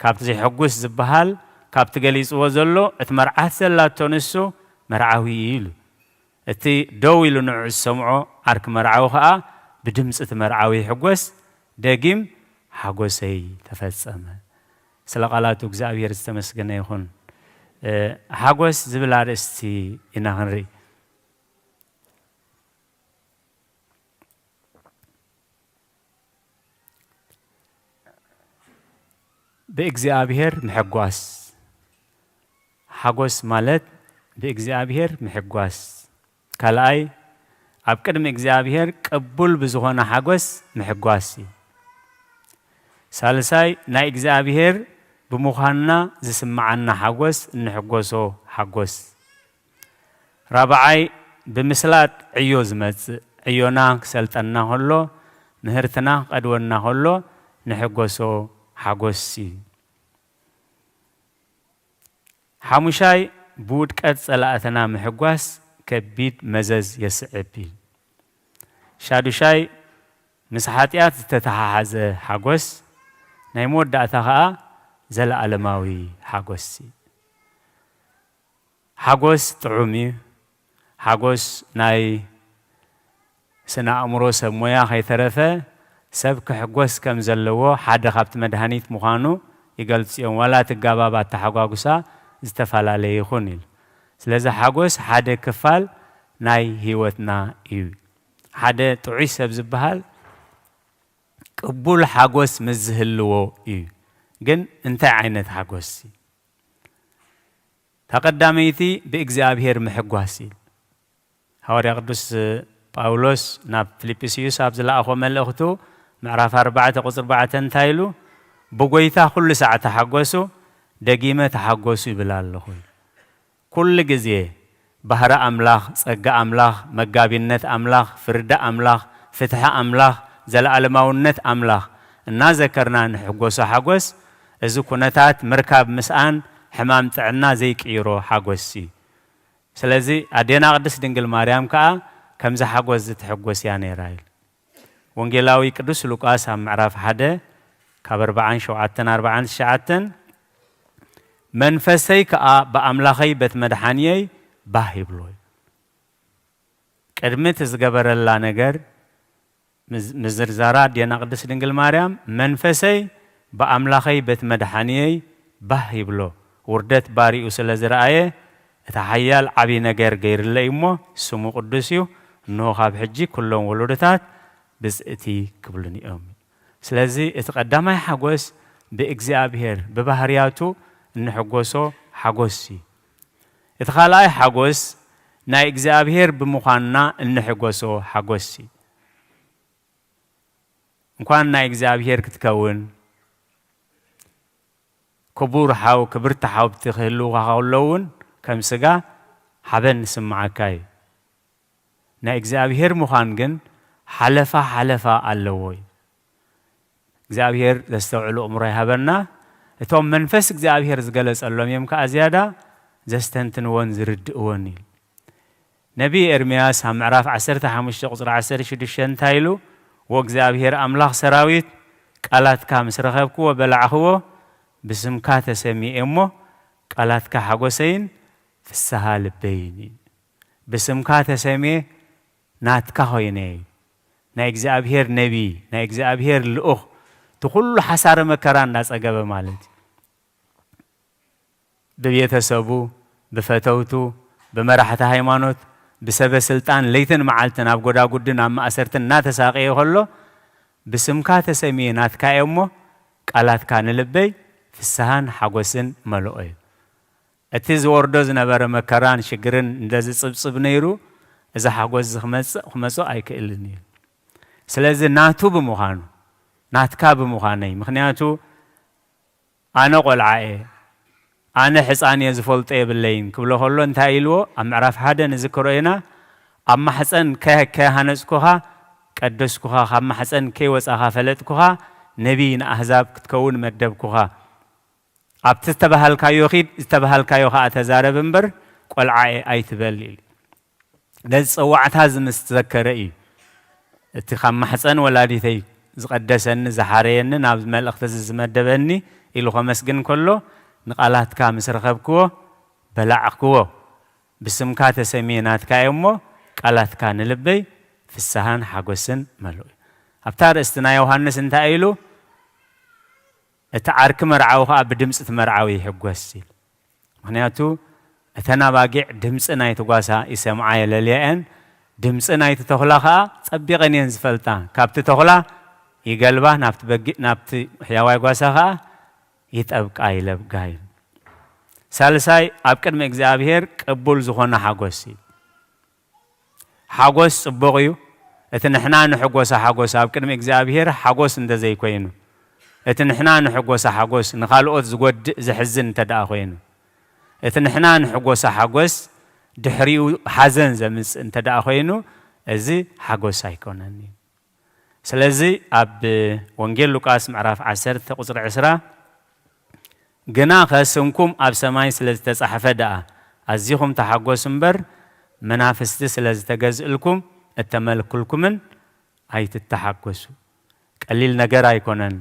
ካብቲ ዘሐጉስ ዝበሃል፣ ካብቲ ገሊጽዎ ዘሎ፣ እቲ መርዓት ዘላቶ ንሱ መርዓዊ እዩ ኢሉ። እቲ ደው ኢሉ ንዕኡ ዝሰምዖ ዓርኪ መርዓዊ ኸኣ ብድምጺ እቲ መርዓዊ ይሕጎስ፣ ደጊም ሓጎሰይ ተፈጸመ። ስለ ቃላቱ እግዚኣብሔር ዝተመስገነ ይኹን። እ፣ ሓጎስ ዝብል ኣርእስቲ ኢና ክንርኢ። ብእግዚኣብሔር ምሕጓስ። ሓጎስ ማለት ብእግዚኣብሔር ምሕጓስ። ካልኣይ፣ ኣብ ቅድሚ እግዚኣብሔር ቅቡል ብዝኾነ ሓጎስ ምሕጓስ እዩ። ሳልሳይ፣ ናይ እግዚኣብሔር ብምዃንና ዝስምዓና ሓጎስ፣ እንሕጎሶ ሓጎስ። ራብዓይ፣ ብምስላጥ ዕዮ ዝመጽእ፣ ዕዮና ክሰልጠና ከሎ፣ ምህርትና ክቐድወና ከሎ፣ ንሕጎሶ ሓጎስ እዩ። ሓሙሻይ፣ ብውድቀት ጸላእትና ምሕጓስ ከቢድ መዘዝ የስዕብ እዩ። ሻዱሻይ፣ ምስ ሓጢኣት ዝተተሓሓዘ ሓጎስ፣ ናይ መወዳእታ ኸኣ ዘለኣለማዊ ሓጎስ እዩ። ሓጎስ ጥዑም እዩ። ሓጎስ ናይ ስነ ኣእምሮ ሰብ ሞያ ከይተረፈ ሰብ ክሕጎስ ከም ዘለዎ ሓደ ካብቲ መድሃኒት ምዃኑ ይገልጹ እዮም። ዋላ እቲ ኣገባብ ኣተሓጓጉሳ ዝተፈላለየ ይኹን ኢሉ። ስለዚ ሓጎስ ሓደ ክፋል ናይ ህይወትና እዩ። ሓደ ጥዑይ ሰብ ዝበሃል ቅቡል ሓጎስ ምስ ዝህልዎ እዩ። ግን እንታይ ዓይነት ሓጎስ እዩ? እታ ቀዳመይቲ ብእግዚኣብሔር ምሕጓስ እዩ። ሃዋርያ ቅዱስ ጳውሎስ ናብ ፊልጵስዩስ ኣብ ዝለኣኾ መልእኽቱ ምዕራፍ ኣርባዕተ ቁጽሪ ኣርባዕተ እንታይ ኢሉ? "ብጎይታ ኩሉ ሳዕ ተሓጎሱ፣ ደጊመ ተሓጎሱ ይብል ኣለኹ" ኢሉ። ኩሉ ግዜ ባህሪ ኣምላኽ፣ ጸጋ ኣምላኽ፣ መጋቢነት ኣምላኽ፣ ፍርዲ ኣምላኽ፣ ፍትሒ ኣምላኽ፣ ዘለኣለማውነት ኣምላኽ እናዘከርና ንሕጎሶ ሓጎስ፣ እዚ ኩነታት ምርካብ ምስኣን ሕማም ጥዕና ዘይቅይሮ ሓጎስ እዩ። ስለዚ ኣዴና ቅድስት ድንግል ማርያም ከኣ ከምዚ ሓጎስ እዚ ትሕጎስ እያ ነይራ ኢሉ። ወንጌላዊ ቅዱስ ሉቃስ ኣብ ምዕራፍ ሓደ ካብ ኣርብዓን ሸውዓተን ኣርብዓን ትሽዓተን፣ "መንፈሰይ ከኣ ብኣምላኸይ በቲ መድሓንየይ ባህ ይብሎ" እዩ። ቅድሚ እቲ ዝገበረላ ነገር ምዝ-፣ ምዝርዛራ ኣዴና ቅድስት ድንግል ማርያም፣ "መንፈሰይ ብኣምላኸይ በቲ መድሓንየይ ባህ ይብሎ፣ ውርደት ባሪኡ ስለ ዝረኣየ፣ እቲ ሓያል ዓቢ ነገር ገይርለይ እሞ፣ ስሙ ቅዱስ እዩ፣ እንሆ ካብ ሕጂ ኩሎም ወለዶታት ብጽእቲ ክብሉኒ እዮም።" ስለዚ እቲ ቀዳማይ ሓጎስ ብእግዚኣብሔር ብባህርያቱ እንሕጎሶ ሓጎስ እዩ። እቲ ካልኣይ ሓጎስ ናይ እግዚኣብሔር ብምዃንና እንሕጎሶ ሓጎስ እዩ። እንኳን ናይ እግዚኣብሔር ክትከውን፣ ክቡር ሓው፣ ክብርቲ ሓውብቲ ክህልውኻ ከሎ እውን ከም ስጋ ሓበን ዝስምዓካ እዩ። ናይ እግዚኣብሔር ምዃን ግን ሓለፋ ሓለፋ ኣለዎ እዩ። እግዚኣብሔር ዘስተውዕሉ ኣእምሮ ይሃበና። እቶም መንፈስ እግዚኣብሔር ዝገለጸሎም እዮም ከኣ ዝያዳ ዘስተንትንዎን ዝርድእዎን እዩ። ነቢይ ኤርምያስ ኣብ ምዕራፍ ዓሰርተ ሓሙሽተ ቁጽሪ ዓሰርተ ሽዱሽተ እንታይ ኢሉ? "ወእግዚኣብሔር ኣምላኽ ሰራዊት፣ ቃላትካ ምስ ረኸብክዎ በላዕኽዎ፣ ብስምካ ተሰሚኤ እሞ፣ ቃላትካ ሓጎሰይን ፍስሃ ልበይን እዩ።" ብስምካ ተሰምየ ናትካ ኮይነ እዩ። ናይ እግዚኣብሔር ነቢይ፣ ናይ እግዚኣብሔር ልኡኽ፣ እቲ ኩሉ ሓሳረ መከራ እንዳጸገበ ማለት እዩ። ብቤተሰቡ፣ ብፈተውቱ፣ ብመራሕቲ ሃይማኖት፣ ብሰበ ስልጣን ለይትን መዓልትን ኣብ ጎዳጉድን ኣብ ማእሰርትን እናተሳቀየ ከሎ፣ "ብስምካ ተሰምየ ናትካ እየ እሞ፣ ቃላትካ ንልበይ ፍስሃን ሓጎስን መልኦ" እዩ። እቲ ዝወርዶ ዝነበረ መከራን ሽግርን እንደ ዝጽብጽብ ነይሩ፣ እዚ ሓጎስ እዚ ክመጽእ፣ ክመጽእ ኣይክእልን እዩ። ስለዚ ናቱ ብምዃኑ፣ ናትካ ብምዃነይ፣ ምኽንያቱ ኣነ ቆልዓ እየ፣ ኣነ ሕፃን እየ፣ ዝፈልጦ የብለይን ክብሎ ከሎ እንታይ ኢልዎ? ኣብ ምዕራፍ ሓደ ንዝክሮ ኢና፣ "ኣብ ማሕፀን ከ-፣ ከይሃነጽኩኻ ቀደስኩኻ፣ ካብ ማሕፀን ከይወጻኻ ፈለጥኩኻ፣ ነቢይ ንኣህዛብ ክትከውን መደብኩኻ፣ ኣብቲ ዝተባሃልካዮ ኺድ፣ ዝተባሃልካዮ ኸኣ ተዛረብ እምበር፣ ቆልዓ እየ ኣይትበል" ኢሉ። ነዚ ጸዋዕታ እዚ ምስ ተዘከረ እዩ፣ "እቲ ካብ ማሕፀን ወላዲተይ ዝቐደሰኒ፣ ዝሓረየኒ፣ ናብ መልእኽቲ እዚ ዝመደበኒ" ኢሉ ኸመስግን ከሎ፣ "ንቓላትካ ምስ ረኸብክዎ፣ በላዕክዎ። ብስምካ ተሰምየ ናትካ እየ እሞ፣ ቃላትካ ንልበይ ፍስሃን ሓጎስን መልኡ" እዩ። ኣብታ ኣርእስቲ ናይ ዮሃንስ እንታይ ኢሉ? "እቲ ዓርኪ መርዓዊ ኸኣ ብድምጺ እቲ መርዓዊ ይሕጎስ" ኢሉ። ምኽንያቱ እተን ኣባጊዕ ድምጺ ናይቲ ጓሳ ይሰምዓ የለልያ እየን፣ ድምጺ ናይቲ ተኹላ ኸኣ ጸቢቐን እየን ዝፈልጣ። ካብቲ ተኹላ ይገልባ፣ ናብቲ በጊዕ፣ ናብቲ ሕያዋይ ጓሳ ኸኣ ይጠብቃ፣ ይለብጋ እዩ። ሳልሳይ፣ ኣብ ቅድሚ እግዚኣብሔር ቅቡል ዝኾነ ሓጎስ እዩ። ሓጎስ ጽቡቕ እዩ። እቲ ንሕና ንሕጎሳ ሓጎስ ኣብ ቅድሚ እግዚኣብሔር ሓጎስ እንተዘይኮይኑ፣ እቲ ንሕና ንሕጎሳ ሓጎስ ንኻልኦት ዝጎድእ፣ ዘሕዝን እንተ ደኣ ኮይኑ፣ እቲ ንሕና ንሕጎሳ ሓጎስ ድሕሪኡ ሓዘን ዘምጽእ እንተ ደኣ ኮይኑ፣ እዚ ሓጎስ ኣይኮነን እዩ። ስለዚ ኣብ ወንጌል ሉቃስ ምዕራፍ ዓሰርተ ቁጽሪ ዕስራ፣ "ግናኸ ስምኩም ኣብ ሰማይ ስለ ዝተጻሕፈ ደኣ ኣዚኹም ተሓጎሱ እምበር፣ መናፍስቲ ስለ ዝተገዝእልኩም እተመልኩልኩምን ኣይትተሓጎሱ። ቀሊል ነገር ኣይኮነን።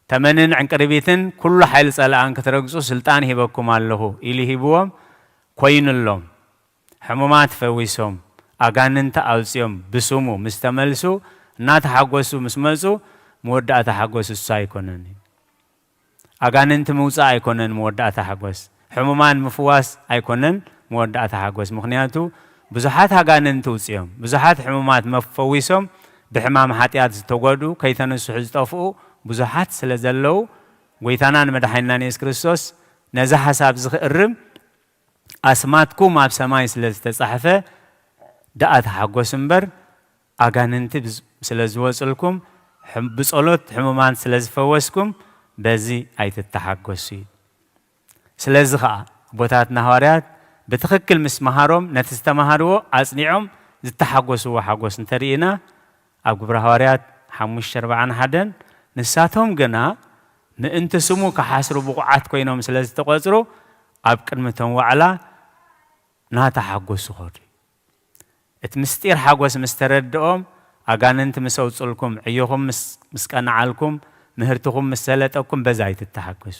ተመንን ዕንቅርቢትን ኩሉ ሓይሊ ጸላእን ክትረግጹ ስልጣን ሂበኩም ኣለኹ" ኢሉ ሂብዎም፣ ኮይኑሎም። ሕሙማት ፈዊሶም፣ ኣጋንንቲ ኣውጺኦም፣ ብስሙ ምስ ተመልሱ፣ እናተሓጎሱ ምስ መጹ፣ መወዳእታ ሓጎስ እሱ ኣይኮነን እዩ። ኣጋንንቲ ምውጻእ ኣይኮነን መወዳእታ ሓጎስ። ሕሙማን ምፍዋስ ኣይኮነን መወዳእታ ሓጎስ። ምኽንያቱ ብዙሓት ኣጋንንቲ ውጽኦም፣ ብዙሓት ሕሙማት መፈዊሶም፣ ብሕማም ሓጢኣት ዝተጎድኡ፣ ከይተነስሑ ዝጠፍኡ ብዙሓት ስለ ዘለዉ፣ ጎይታናን መድሓኒናን የሱስ ክርስቶስ ነዚ ሓሳብ እዚ ክእርም፣ "ኣስማትኩም ኣብ ሰማይ ስለ ዝተጻሕፈ ደኣ ተሓጎሱ እምበር፣ ኣጋንንቲ ብዝ-፣ ስለ ዝወጽልኩም፣ ሕም-፣ ብጸሎት ሕሙማን ስለ ዝፈወስኩም፣ በዚ ኣይትተሓጎሱ" እዩ። ስለዚ ኸኣ ኣቦታትና ሃዋርያት ብትኽክል ምስ መሃሮም፣ ነቲ ዝተማሃርዎ ኣጽኒዖም ዝተሓጎስዎ ሓጎስ እንተርኢና፣ ኣብ ግብረ ሃዋርያት ሓሙሽተ ኣርብዓን ሓደን፣ "ንሳቶም ግና ምእንቲ ስሙ ክሓስሩ ብቑዓት ኮይኖም ስለ ዝተቖጽሩ፣ ኣብ ቅድሚ እቶም ዋዕላ ናተሓጎሱ ኸዱ" እዩ። እቲ ምስጢር ሓጎስ ምስ ተረድኦም፣ ኣጋንንቲ ምስ ኣውጽልኩም፣ ዕዮኹም ምስ፣ ምስ ቀንዓልኩም፣ ምህርትኹም ምስ ሰለጠኩም፣ በዛ ኣይትተሓጎሱ።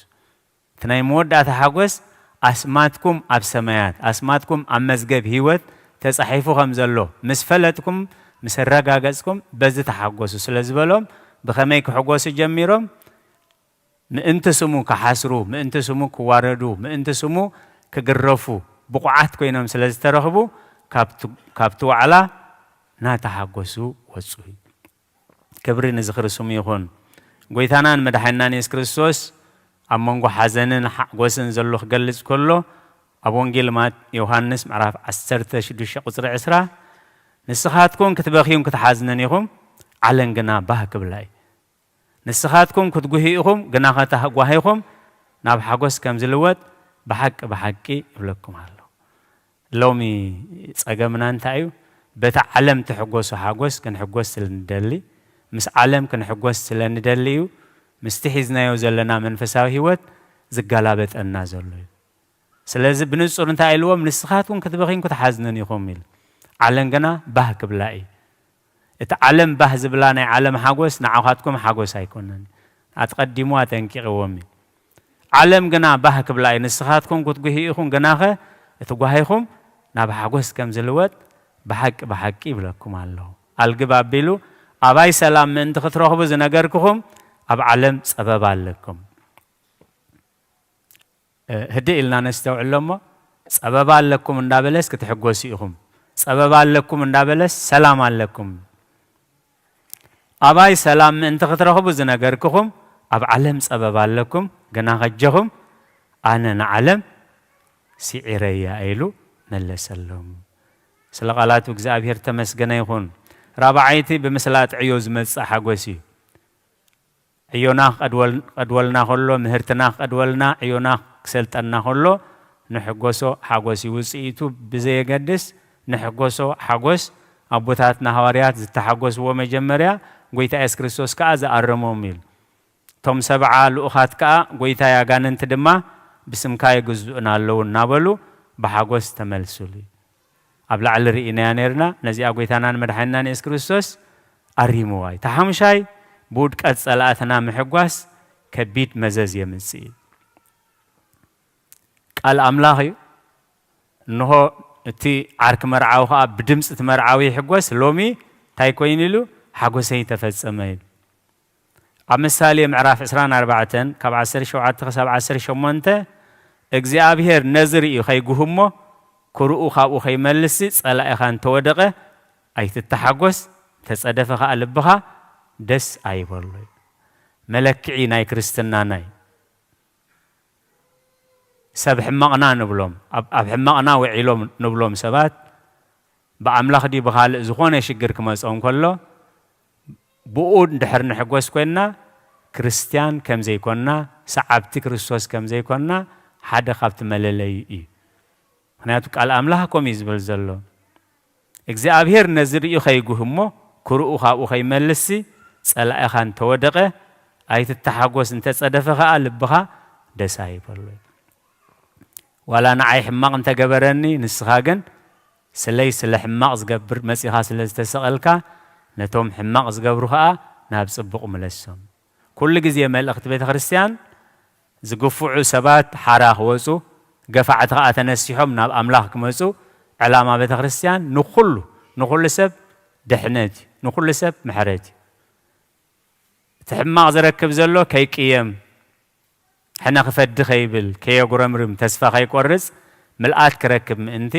እቲ ናይ መወዳእታ ሓጎስ ኣስማትኩም ኣብ ሰማያት፣ ኣስማትኩም ኣብ መዝገብ ህይወት ተጻሒፉ ከም ዘሎ ምስ ፈለጥኩም፣ ምስ ኣረጋገጽኩም፣ በዚ ተሓጎሱ ስለ ዝበሎም፣ ብኸመይ ክሕጎሱ ጀሚሮም? ምእንቲ ስሙ ክሓስሩ፣ ምእንቲ ስሙ ክዋረዱ፣ ምእንቲ ስሙ ክግረፉ ብቑዓት ኮይኖም ስለ ዝተረኽቡ፣ ካብቲ፣ ካብቲ ዋዕላ ናተሓጎሱ ወጹ። ክብሪ ንዝኽሪ ስሙ ይኹን። ጎይታናን መድሓኒናን የሱስ ክርስቶስ ኣብ መንጎ ሓዘንን ሓጎስን ዘሎ ክገልጽ ከሎ፣ ኣብ ወንጌል ማት-፣ ዮሃንስ ምዕራፍ ዓሰርተ ሽዱሽተ ቁጽሪ ዕስራ፣ "ንስኻትኩም ክትበኽዩን ክትሓዝኑን ኢኹም፣ ዓለም ግና ባህ ክብላ እዩ። ንስኻትኩም ክትጉህዩ ኢኹም፣ ግናኸ እታ ጓሂኹም ናብ ሓጎስ ከም ዝልወጥ ብሓቂ ብሓቂ እብለኩም ኣለኹ።" ሎሚ ጸገምና እንታይ እዩ? በታ ዓለም ትሕጎሶ ሓጎስ ክንሕጎስ ስለ ንደሊ፣ ምስ ዓለም ክንሕጎስ ስለ ንደሊ እዩ ምስቲ ሒዝናዮ ዘለና መንፈሳዊ ህይወት ዝገላበጠና ዘሎ እዩ። ስለዚ ብንጹር እንታይ ኢልዎም? "ንስኻትኩም ክትበኽዩን ክትሓዝኑን ኢኹም" ኢሉ። ዓለም ግና ባህ ክብላ እዩ። እቲ ዓለም ባህ ዝብላ ናይ ዓለም ሓጎስ ንዓኻትኩም ሓጎስ ኣይኮነን። ኣትቀዲሙ ኣጠንቂቕዎም እዩ። ዓለም ግና ባህ ክብላ እዩ። ንስኻትኩም ክትጉሂ ኢኹም፣ ግናኸ እቲ ጓሂኹም ናብ ሓጎስ ከም ዝልወጥ ብሓቂ ብሓቂ ይብለኩም ኣለኹ። ኣልግብ ኣቢሉ፣ "ኣባይ ሰላም ምእንቲ ክትረኽቡ ዝነገርኩኹም፣ ኣብ ዓለም ጸበባ ኣለኩም።" እ፣ ህድእ ኢልና ነስተውዕሎ እሞ፣ ጸበባ ኣለኩም እንዳበለስ ክትሕጎሱ ኢኹም። ጸበባ ኣለኩም እንዳበለስ ሰላም ኣለኩም። ኣባይ ሰላም ምእንቲ ክትረኽቡ ዝነገርክኹም፣ ኣብ ዓለም ጸበባ ኣለኩም፣ ግና ከጀኹም ኣነ ንዓለም ስዒረያ ኢሉ መለሰሎም። ስለ ቃላቱ እግዚኣብሔር ተመስገነ ይኹን። ራብዓይቲ ብምስላጥ ዕዮ ዝመጽእ ሓጎስ እዩ። ዕዮና ክቐድወል-፣ ክቐድወልና ከሎ፣ ምህርትና ክቐድወልና፣ ዕዮና ክሰልጠና ከሎ፣ ንሕጎሶ ሓጎስ እዩ። ውጽኢቱ ብዘየገድስ፣ ንሕጎሶ ሓጎስ ኣቦታትና ሃዋርያት ዝተሓጎስዎ መጀመርያ፣ ጎይታ የሱስ ክርስቶስ ከኣ ዝኣረሞም እዩ። እቶም ሰብዓ ልኡኻት ከኣ፣ ጎይታይ፣ ኣጋንንቲ ድማ ብስምካ ይግዝኡና ኣለዉ እናበሉ ብሓጎስ ተመልሱሉ። ኣብ ላዕሊ ርኢናያ ነርና። ነዚኣ ጎይታናን መድሓኒናን የሱስ ክርስቶስ ኣሪምዋ እዩ። እቲ ሓሙሻይ፣ ብውድቀት ጸላእትና ምሕጓስ ከቢድ መዘዝ የምጽእ እዩ። ቃል ኣምላኽ እዩ። እንሆ፣ እቲ ዓርኪ መርዓዊ ከኣ ብድምጺ እቲ መርዓዊ ይሕጎስ፣ ሎሚ እንታይ ኮይኑ ኢሉ? ሓጎሰይ ተፈጸመ ኢሉ። ኣብ ምሳሌ ምዕራፍ ዕስራን ኣርባዕተን ካብ ዓሰርተ ሸውዓተ ክሳብ ዓሰርተ ሸሞንተ፣ እግዚኣብሔር ነዚ ርእዩ ከይጉህ እሞ፣ ክርኡ ካብኡ ከይመልስሲ፣ ጸላኢኻ እንተወደቐ ኣይትተሓጎስ፣ እንተጸደፈ ኸኣ ልብኻ ደስ ኣይበሎ። መለክዒ ናይ ክርስትናና እዩ። ሰብ ሕማቕና ንብሎም፣ ኣብ፣ ኣብ ሕማቕና ውዒሎም ንብሎም ሰባት፣ ብኣምላኽ ድዩ ብኻልእ ዝኾነ ሽግር ክመጾም ከሎ፣ ብኡ እንድሕር ንሕጎስ ኮይንና፣ ክርስትያን ከም ዘይኮንና፣ ሰዓብቲ ክርስቶስ ከም ዘይኮንና ሓደ ካብቲ መለለዩ እዩ። ምኽንያቱ ቃል ኣምላኽ ከምኡ እዩ ዝብል ዘሎ። እግዚኣብሔር ነዚ ርእዩ ከይጉህ እሞ፣ ክርኡ ካብኡ ከይመልስሲ፣ ጸላኢኻ እንተወደቐ ኣይትተሓጎስ፣ እንተጸደፈ ኸኣ ልብኻ ደስ ኣይበሎ። ዋላ ንዓይ ሕማቕ እንተገበረኒ፣ ንስኻ ግን ስለይ ስለ ሕማቕ ዝገብር መጺኻ ስለ ዝተሰቐልካ፣ ነቶም ሕማቕ ዝገብሩ ኸኣ ናብ ጽቡቕ ምለሶም። ኩሉ ግዜ መልእኽቲ ቤተ ክርስትያን ዝግፍዑ ሰባት ሓራ ክወጹ፣ ገፋዕቲ ኸኣ ተነሲሖም ናብ ኣምላኽ ክመጹ፣ ዕላማ ቤተ ክርስትያን ንኹሉ፣ ንኹሉ ሰብ ድሕነት እዩ፣ ንኹሉ ሰብ ምሕረት እዩ። እቲ ሕማቕ ዝረክብ ዘሎ ከይቅየም፣ ሕነ ክፈዲ ከይብል፣ ከየጉረምርም፣ ተስፋ ከይቆርጽ፣ ምልኣት ክረክብ ምእንቲ፣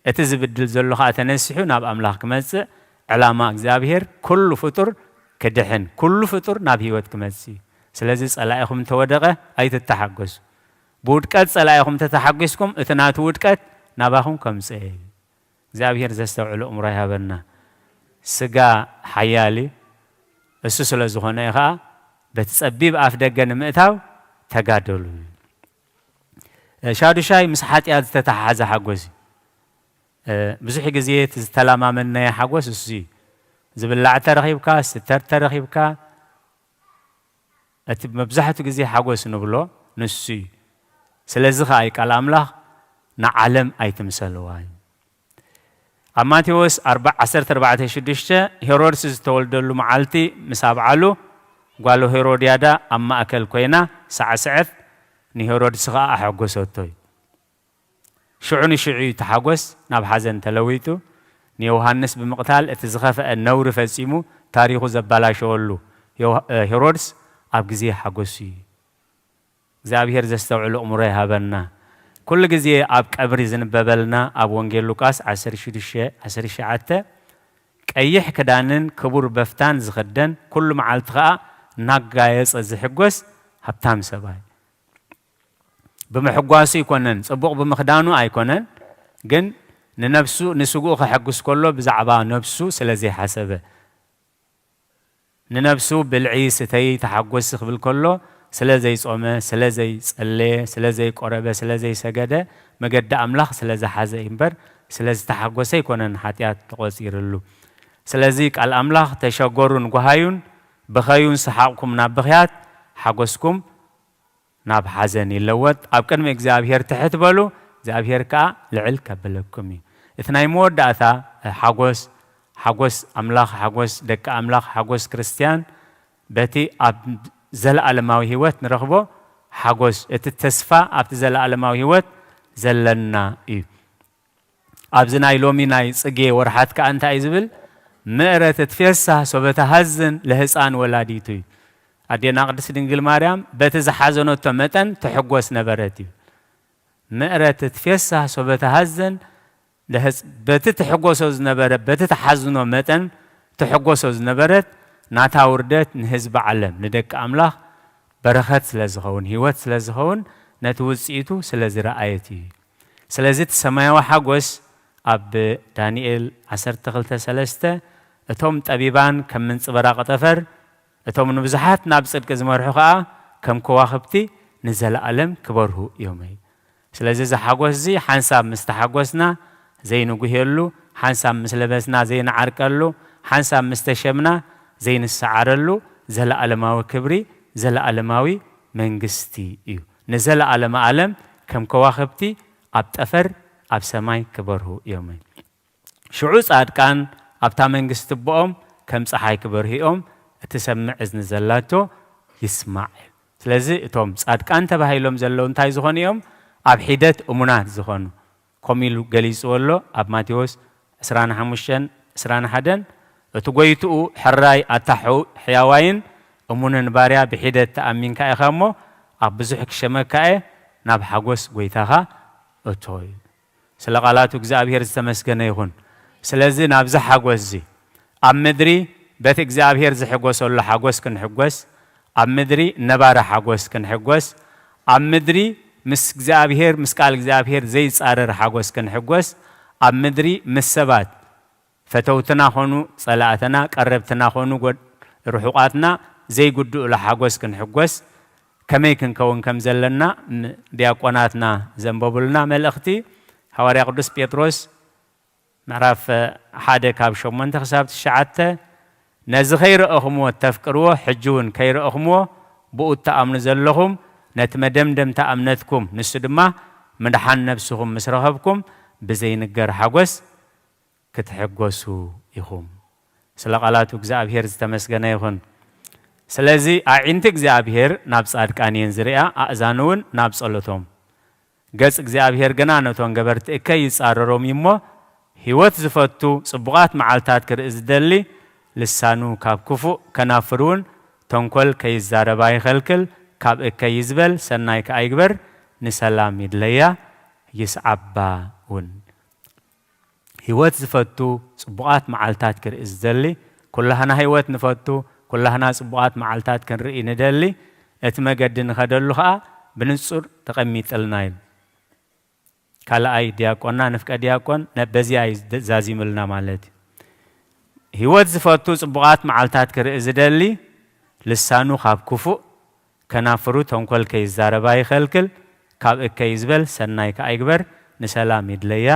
እቲ ዝብድል ዘሎ ኸኣ ተነሲሑ ናብ ኣምላኽ ክመጽእ፣ ዕላማ እግዚኣብሔር ኩሉ ፍጡር ክድሕን፣ ኩሉ ፍጡር ናብ ህይወት ክመጽእ እዩ። ስለዚ ጸላኢኹም እንተወደቐ ኣይትተሓጎሱ። ብውድቀት ጸላኢኹም እንተተሓጒስኩም፣ እቲ ናቱ ውድቀት ናባኹም ከምጽእ እዩ። እግዚኣብሔር ዘስተውዕሎ እምሮ ይሃበና። ስጋ ሓያል እዩ። እሱ ስለ ዝኾነ እዩ ኸኣ በቲ ጸቢብ ኣፍ ደገ ንምእታው ተጋደሉ። ሻዱሻይ ምስ ሓጢኣት ዝተተሓሓዘ ሓጎስ እዩ። ብዙሕ ግዜ እቲ ዝተለማመድናዮ ሓጎስ እሱ እዩ። ዝብላዕ ተረኺብካ፣ ዝስተር ተረኺብካ፣ እቲ መብዛሕትኡ ግዜ ሓጎስ ንብሎ ንሱ እዩ። ስለዚ ኸኣ እዩ ቃል ኣምላኽ ንዓለም ኣይትምሰልዋ እዩ። ኣብ ማቴዎስ ዓሰርተ ኣርባዕተ ሽዱሽተ፣ ሄሮድስ ዝተወልደሉ መዓልቲ ምስ ኣብዓሉ፣ ጓሉ ሄሮድያዳ ኣብ ማእከል ኮይና ሳዕስዐት፣ ንሄሮድስ ኸኣ ኣሐጎሰቶ እዩ። ሽዑ ንሽዑ እዩ እቲ ሓጎስ ናብ ሓዘን ተለዊጡ። ንዮሃንስ ብምቕታል እቲ ዝኸፍአ ነውሪ ፈጺሙ ታሪኹ ዘባላሸወሉ ዮሃ-፣ ሄሮድስ ኣብ ግዜ ሓጎሱ እዩ። እግዚኣብሔር ዘስተውዕል ኣእምሮ ይሃበና። ኩሉ ግዜ ኣብ ቀብሪ ዝንበበልና ኣብ ወንጌል ሉቃስ ዓሰርተ ሽዱሽተ ዓሰርተ ትሽዓተ፣ ቀይሕ ክዳንን ክቡር በፍታን ዝኽደን፣ ኩሉ መዓልቲ ኸኣ እናጋየጸ ዝሕጎስ ሃብታም ሰብኣይ። ብምሕጓሱ ኣይኮነን፣ ጽቡቕ ብምኽዳኑ ኣይኮነን፣ ግን ንነብሱ፣ ንስግኡ ከሐጉስ ከሎ ብዛዕባ ነብሱ ስለ ዘይሓሰበ፣ ንነብሱ ብልዒ፣ ስተዪ፣ ተሓጎሲ ክብል ከሎ፣ ስለ ዘይጾመ፣ ስለ ዘይጸለየ፣ ስለ ዘይቆረበ፣ ስለ ዘይሰገደ፣ መገዲ ኣምላኽ ስለ ዝሓዘ እዩ እምበር፣ ስለ ዝተሓጎሰ ኣይኮነን ሓጢኣት ተቖጺርሉ። ስለዚ ቃል ኣምላኽ፣ "ተሸገሩን ጓሃዩን፣ ብኸዩን ሰሓቕኩም ናብ ብኽያት፣ ሓጎስኩም ናብ ሓዘን ይለወጥ፣ ኣብ ቅድሚ እግዚኣብሔር ትሕት በሉ፣ እግዚኣብሔር ከኣ ልዕል ከብለኩም እዩ።" እቲ ናይ መወዳእታ ሓጎስ፣ ሓጎስ ኣምላኽ፣ ሓጎስ ደቂ ኣምላኽ፣ ሓጎስ ክርስትያን፣ በቲ ኣብ ዘለኣለማዊ ህይወት ንረኽቦ ሓጎስ፣ እቲ ተስፋ ኣብቲ ዘለኣለማዊ ህይወት ዘለና እዩ። ኣብዚ ናይ ሎሚ ናይ ጽጌ ወርሓት ከኣ እንታይ እዩ ዝብል? "ምእረት እትፌሳህ ሶበ ተሃዝን ለህፃን ወላዲቱ" እዩ። ኣዴና ቅድስት ድንግል ማርያም በቲ ዝሓዘነቶ መጠን ትሕጎስ ነበረት እዩ። "ምእረት እትፌሳህ ሶበ ተሃዝን ለህፅ-", በቲ ትሕጎሶ ዝነበረ፣ በቲ ትሓዝኖ መጠን ትሕጎሶ ዝነበረት ናታ ውርደት ንህዝቢ ዓለም፣ ንደቂ ኣምላኽ በረኸት ስለ ዝኸውን፣ ህይወት ስለ ዝኸውን፣ ነቲ ውጽኢቱ ስለ ዝረኣየት እዩ። ስለዚ እቲ ሰማያዊ ሓጎስ ኣብ ዳንኤል ዓሰርተ ክልተ ሰለስተ፣ "እቶም ጠቢባን ከም ምንጽበራቕ ጠፈር፣ እቶም ንብዙሓት ናብ ጽድቂ ዝመርሑ ኸኣ ከም ከዋኽብቲ ንዘለኣለም ክበርሁ እዮም" እዩ። ስለዚ እዚ ሓጎስ እዚ ሓንሳብ ምስ ተሓጎስና ዘይንጉህየሉ፣ ሓንሳብ ምስ ለበስና ዘይንዓርቀሉ፣ ሓንሳብ ምስ ተሸምና ዘይንሰዓረሉ ዘለኣለማዊ ክብሪ፣ ዘለኣለማዊ መንግስቲ እዩ። ንዘለኣለመ ኣለም ከም ከዋኽብቲ ኣብ ጠፈር ኣብ ሰማይ ክበርሁ እዮም። ሽዑ ጻድቃን ኣብታ መንግስቲ ኣቦኦም ከም ጸሓይ ክበርሁ እዮም። እቲ ሰምዕ እዝኒ ዘላቶ ይስማዕ። ስለዚ እቶም ጻድቃን ተባሂሎም ዘለዉ እንታይ ዝኾኑ እዮም? ኣብ ሒደት እሙናት ዝኾኑ። ከምኡ ኢሉ ገሊጽዎ ኣሎ ኣብ ማቴዎስ ዕስራን ሓሙሽተን ዕስራን ሓደን፣ "እቲ ጎይትኡ ሕራይ ኣታ ሕው-፣ ሕያዋይን እሙንን ባርያ ብሒደት ተኣሚንካ ኢኻ እሞ ኣብ ብዙሕ ክሸመካ እየ፣ ናብ ሓጎስ ጎይታኻ እቶ" እዩ። ስለ ቃላቱ እግዚኣብሔር ዝተመስገነ ይኹን። ስለዚ ናብዚ ሓጎስ እዚ ኣብ ምድሪ በቲ እግዚኣብሔር ዝሕጎሰሉ ሓጎስ ክንሕጎስ፣ ኣብ ምድሪ ነባሪ ሓጎስ ክንሕጎስ፣ ኣብ ምድሪ ምስ እግዚኣብሔር፣ ምስ ቃል እግዚኣብሔር ዘይጻረር ሓጎስ ክንሕጎስ፣ ኣብ ምድሪ ምስ ሰባት፣ ፈተውትና ኾኑ ጸላእትና፣ ቀረብትና ኾኑ ጎድ-፣ ርሑቓትና ዘይጉድኡሉ ሓጎስ ክንሕጎስ፣ ከመይ ክንከውን ከም ዘለና ም-፣ ዲያቆናትና ዘንበቡልና መልእኽቲ፣ ሃዋርያ ቅዱስ ጴጥሮስ ምዕራፍ ሓደ ካብ ሸሞንተ ክሳብ ትሽዓተ፣ "ነዚ ከይረእኹምዎ እተፍቅርዎ፣ ሕጂ እውን ከይረእኹምዎ ብኡ እትኣምኑ ዘለኹም፣ ነቲ መደምደምታ እምነትኩም፣ ንሱ ድማ ምድሓን ነብስኹም ምስ ረኸብኩም፣ ብዘይንገር ሓጎስ ክትሕጎሱ ኢኹም።" ስለ ቃላቱ እግዚኣብሔር ዝተመስገነ ይኹን። ስለዚ ኣዒንቲ እግዚኣብሔር ናብ ጻድቃን እየን ዝርእያ፣ ኣእዛኑ እውን ናብ ጸሎቶም። ገጽ እግዚኣብሔር ግና ነቶም ገበርቲ እከይ ይጻረሮም እዩ እሞ፣ ህይወት ዝፈቱ ጽቡቓት መዓልታት ክርኢ ዝደሊ፣ ልሳኑ ካብ ክፉእ ከናፍር እውን ተንኮል ከይዛረባ ይኸልክል፣ ካብ እከይ ይዝበል፣ ሰናይ ከኣ ይግበር፣ ንሰላም ይድለያ፣ ይስዓባ እውን። ህይወት ዝፈቱ ጽቡቓት መዓልታት ክርኢ ዝደሊ፣ ኩላህና ህይወት ንፈቱ፣ ኩላህና ጽቡቓት መዓልታት ክንርኢ ንደሊ፣ እቲ መገዲ ንኸደሉ ኸኣ ብንጹር ተቐሚጥልና እዩ። ካልኣይ ዲያቆንና ንፍቀ ዲያቆን ነ-፣ በዚኣ እዩ ዛዚምልና ማለት እዩ። ህይወት ዝፈቱ ጽቡቓት መዓልታት ክርኢ ዝደሊ፣ ልሳኑ ካብ ክፉእ ከናፍሩ ተንኮል ከይዛረባ ይኸልክል፣ ካብ እከይ ዝበል ሰናይ ከኣ ይግበር፣ ንሰላም ይድለያ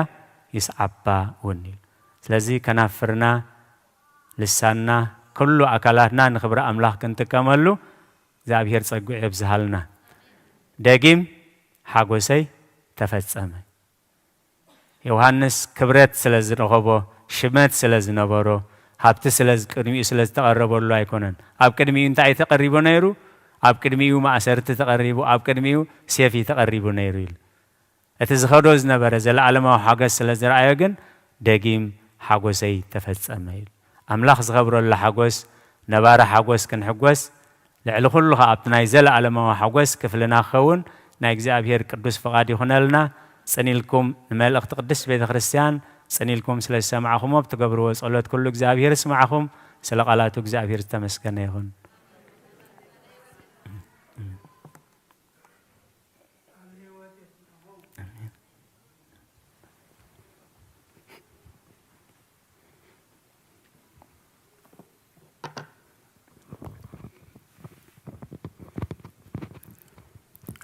ይስዓባ እውን ኢሉ። ስለዚ ከናፍርና፣ ልሳንና፣ ኩሉ ኣካላትና ንኽብሪ ኣምላኽ ክንጥቀመሉ እግዚኣብሔር ጸግዑ የብዝሃልና። ደጊም ሓጎሰይ ተፈጸመ። ዮሃንስ ክብረት ስለ ዝረኸቦ፣ ሽመት ስለ ዝነበሮ፣ ሃብቲ ስለ ዝ-፣ ቅድሚኡ ስለ ዝተቐረበሉ ኣይኮነን። ኣብ ቅድሚኡ እንታይ ተቐሪቡ ነይሩ? ኣብ ቅድሚኡ ማእሰርቲ ተቐሪቡ፣ ኣብ ቅድሚኡ ሴፍ ተቐሪቡ ነይሩ ኢሉ። እቲ ዝኸዶ ዝነበረ ዘለዓለማዊ ሓጎስ ስለ ዝረኣዮ ግን፣ ደጊም ሓጎሰይ ተፈጸመ ኢሉ። ኣምላኽ ዝኸብረሉ ሓጎስ፣ ነባሪ ሓጎስ ክንሕጎስ፣ ልዕሊ ኩሉ ኸኣ ኣብቲ ናይ ዘለኣለማዊ ሓጎስ ክፍልና ክኸውን ናይ እግዚኣብሔር ቅዱስ ፍቓድ ይኹነልና። ጽን ኢልኩም ንመልእኽቲ ቅድስት ቤተ ክርስቲያን ጽን ኢልኩም ስለ ዝሰማዕኹሞ ብትገብርዎ ጸሎት ኩሉ እግዚኣብሔር ይስማዕኹም። ስለ ቃላቱ እግዚኣብሔር ዝተመስገነ ይኹን።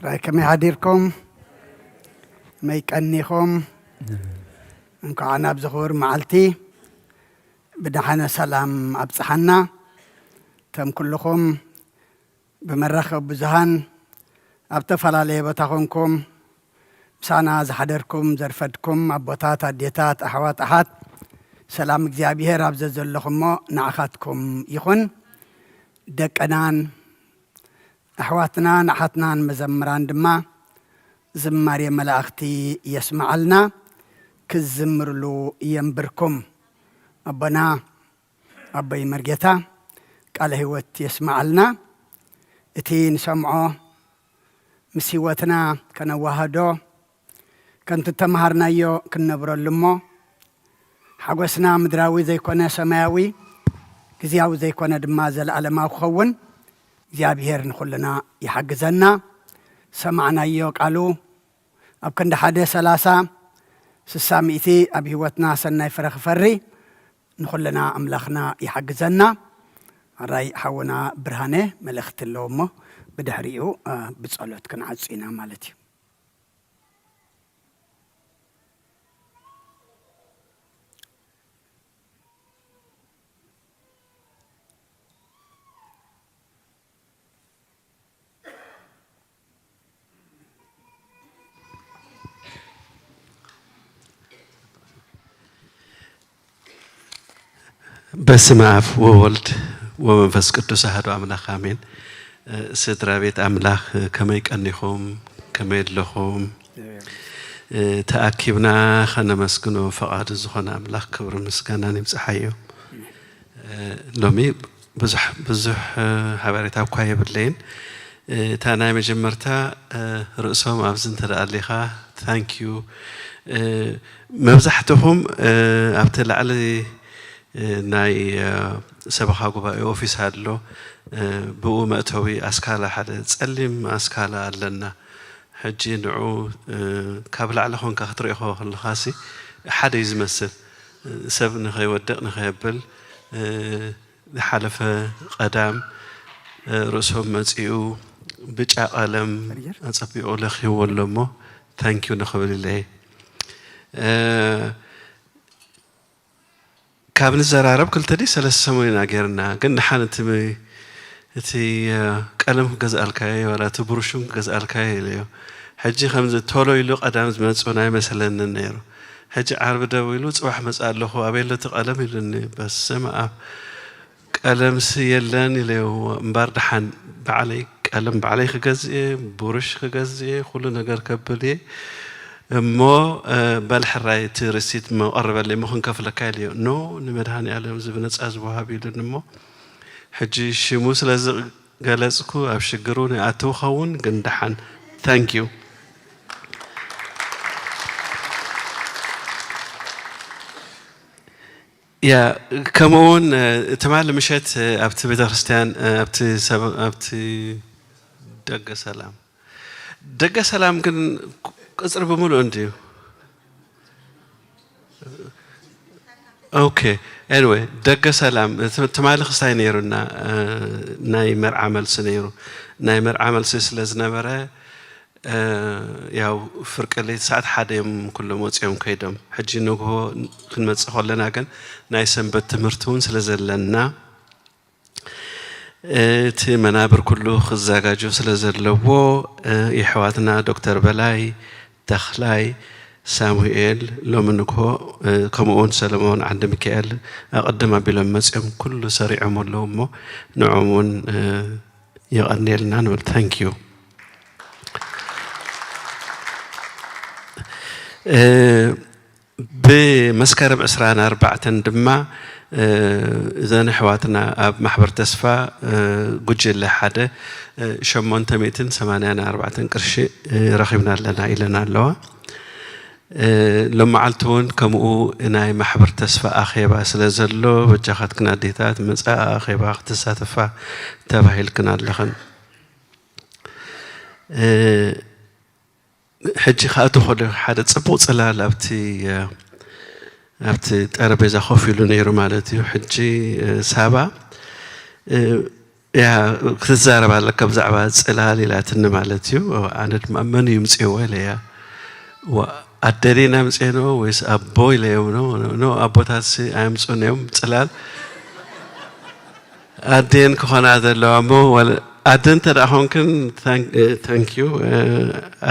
ራይ ከመይ ሓዲርኩም? መይ ቀኒኹም? እንኳዕ ናብ ዝኽቡር መዓልቲ ብደሓነ ሰላም ኣብጽሓና። እቶም ኩልኹም ብመራኸቢ ብዙሃን ኣብ ተፈላለየ ቦታ ኾንኩም ምሳና ዝሓደርኩም ዘርፈድኩም ኣቦታት፣ ኣዴታት፣ ኣሕዋት፣ ኣሓት፣ ሰላም እግዚኣብሔር ኣብ ዘዘለኹሞ ንዓኻትኩም ይኹን። ደቅናን ኣሕዋትናን ኣሓትናን መዘምራን ድማ ዝማሬ መላእኽቲ የስምዓልና፣ ክዝምርሉ የንብርኩም። ኣቦና ኣቦይ መርጌታ ቃለ ህይወት የስምዓልና። እቲ ንሰምዖ ምስ ህይወትና ከነዋህዶ፣ ከምቲ እተምሃርናዮ ክንነብረሉ እሞ፣ ሓጎስና ምድራዊ ዘይኮነ ሰማያዊ፣ ግዝያዊ ዘይኮነ ድማ ዘለኣለማዊ ክኸውን እግዚኣብሔር ንኹልና ይሓግዘና። ሰማዕናዮ ቃሉ ኣብ ክንዲ ሓደ ሰላሳ ስሳ ሚእቲ ኣብ ህይወትና ሰናይ ፍረ ክፈሪ ንኹልና ኣምላኽና ይሓግዘና። ኣራይ ሓውና ብርሃነ መልእኽቲ ኣለዎ እሞ ብድሕሪኡ፣ እ፣ ብጸሎት ክንዓጹ ኢና ማለት እዩ። በስመ አብ ወወልድ ወመንፈስ ቅዱስ አሐዱ አምላክ አሜን። እ፣ ስድራ ቤት አምላክ ከመይ ቀኒኹም? ከመይ ኣለኹም? እ፣ ተኣኪብና ኸነመስግኖ ፈቓዱ ዝኾነ ኣምላኽ ክብሪ ምስጋናን ይብጽሓዮ። እ፣ ሎሚ ብዙሕ፣ ብዙሕ፣ እ፣ ሓበሬታ እኳ የብለይን። እ፣ እታ ናይ መጀመርታ፣ እ፣ ርእሶም ኣብዚ እንተ ደኣ ኣሊኻ፣ ታንክ ዩ። እ፣ መብዛሕትኹም፣ እ፣ ኣብቲ ላዕሊ፣ እ፣ ናይ፣ እ፣ ሰበኻ ጉባኤ ኦፊስ ኣሎ። እ፣ ብኡ መእተዊ ኣስካላ፣ ሓደ ጸሊም ኣስካላ ኣለና። ሕጂ ንዑ፣ እ፣ ካብ ላዕሊ ኾንካ ክትሪኦ ከለኻሲ ሓደ እዩ ዝመስል። እ፣ ሰብ ንኸይወድቕ ንኸየብል፣ እ፣ ዝሓለፈ ቀዳም፣ እ፣ ርእሶም መጺኡ ብጫ ቀለም ኣጸቢቑ ለኺዎ ኣሎ እሞ ታንኪዩ ንኽብል ኢለ እየ። እ፣ ካብ ንዘራረብ ክልተ ድዩ ሰለስተ ሰሙን ኢና ጌርና፣ ግን ደሓን እቲ ም-፣ እቲ፣ እ፣ ቀለም ክገዝኣልካ እየ፣ ዋላ እቲ ብሩሽ እውን ክገዝኣልካ እየ ኢለዮ። ሕጂ ከምዚ ቶሎ ኢሉ ቀዳም ዝመጽኡና ኣይመሰለንን ነይሩ። ሕጂ ዓርቢ ደዊሉ፣ "ጽባሕ መጽእ ኣለኹ፣ ኣበይ ኣሎ እቲ ቀለም?" ኢሉኒ። በስመ ኣብ። ቀለምሲ የለን ኢለዮ። እምባር ደሓን ባዕለይ ቀለም ባዕለይ ክገዝእ እየ፣ ብሩሽ ክገዝእ እየ፣ ኩሉ ነገር ከብል እየ። እሞ፣ እ፣ በል ሕራይ እቲ ሪሲት እሞ ቀርበለይ እሞ ክንከፍለካ ኢለዮ። ኖ፣ ንመድሃኔ ኣለም እዚ ብነጻ ዝወሃብ ኢሉኒ እሞ፣ ሕጂ ሽሙ ስለ ዝገለጽኩ ኣብ ሽግር እውን ይኣትው ኸውን፣ ግን ደሓን። ታንክ ዩ። ያ፣ ከምኡ እውን፣ እ፣ ትማሊ ምሸት፣ እ፣ ኣብቲ ቤተክርስትያን፣ እ፣ ኣብቲ ሰብ-፣ ኣብቲ ደገ ሰላም፣ ደገ ሰላም ግን ቁ-፣ ቅጽሪ ብምሉኡ እንድዩ። ኦኬ፣ ኤኒወይ፣ ደገ ሰላም፣ እ፣ ት-፣ ትማሊ ክስታይ ነይሩና፣ እ፣ ናይ መርዓ መልሲ ነይሩ። ናይ መርዓ መልሲ ስለ ዝነበረ፣ እ፣ ያው ፍርቂ ለይቲ ሰዓት ሓደ እዮም ኩሎም ወጺኦም ከይዶም። ሕጂ ንግሆ ክንመጽእ ከለና ግን ናይ ሰንበት ትምህርቲ እውን ስለ ዘለና፣ እቲ መናብር ኩሉ ክዘጋጆ ስለ ዘለዎ፣ እ፣ የሕዋትና ዶክተር በላይ፣ ተኽላይ፣ ሳሙኤል ሎሚ ንግሆ፣ እ፣ ከምኡ እውን ሰለሞን ዓንደ ሚካኤል ኣቐድም ኣቢሎም መጺኦም ኩሉ ሰሪዖም ኣለዉ እሞ ንዕኦም እውን፣ እ፣ የቐንየልና ንብል። Thank you። እ፣ ብመስከረም ዕስራን ኣርባዕተን ድማ፣ እ፣ እዘን ኣሕዋትና ኣብ ማሕበር ተስፋ፣ እ፣ ጉጅለ ሓደ፣ እ፣ ሸሞንተ ሚእትን ሰማንያን ኣርባዕተን ቅርሺ፣ እ፣ ረኺብና ኣለና ኢለን ኣለዋ። እ፣ ሎመዓልቲ እውን ከምኡ ናይ ማሕበር ተስፋ ኣኼባ ስለ ዘሎ፣ በጃኻትክን ኣዴታት መጻኢ ኣኼባ ክትሳተፋ ተባሂልክን ኣለኽን። እ፣ ሕጂ ክኣቱ ከሎ ሓደ ጽቡቕ ጽላል ኣብቲ፣ እ፣ ኣብቲ ጠረጴዛ ኮፍ ኢሉ ነይሩ ማለት እዩ። ሕጂ፣ እ፣ ሳባ፣ እ፣ ያ ክትዛረብ ኣለካ ብዛዕባ ጽላል ኢላትኒ ማለት እዩ። ኣነ ድማ መን እዩ ምጽእዎ ኢለያ። ዋ፣ ኣደ ዲና ምጽእንኦ ወይስ ኣቦ ኢለዮም። ኖ፣ ኖ፣ ኣቦታትሲ ኣየምጽኡን እዮም ጽላል። ኣዴን ክኾና ዘለዋ እሞ፣ ወል-፣ ኣደ እንተ ደኣ ኾንክን፣ ታን-፣ እ፣ ታንክ ዩ፣ እ፣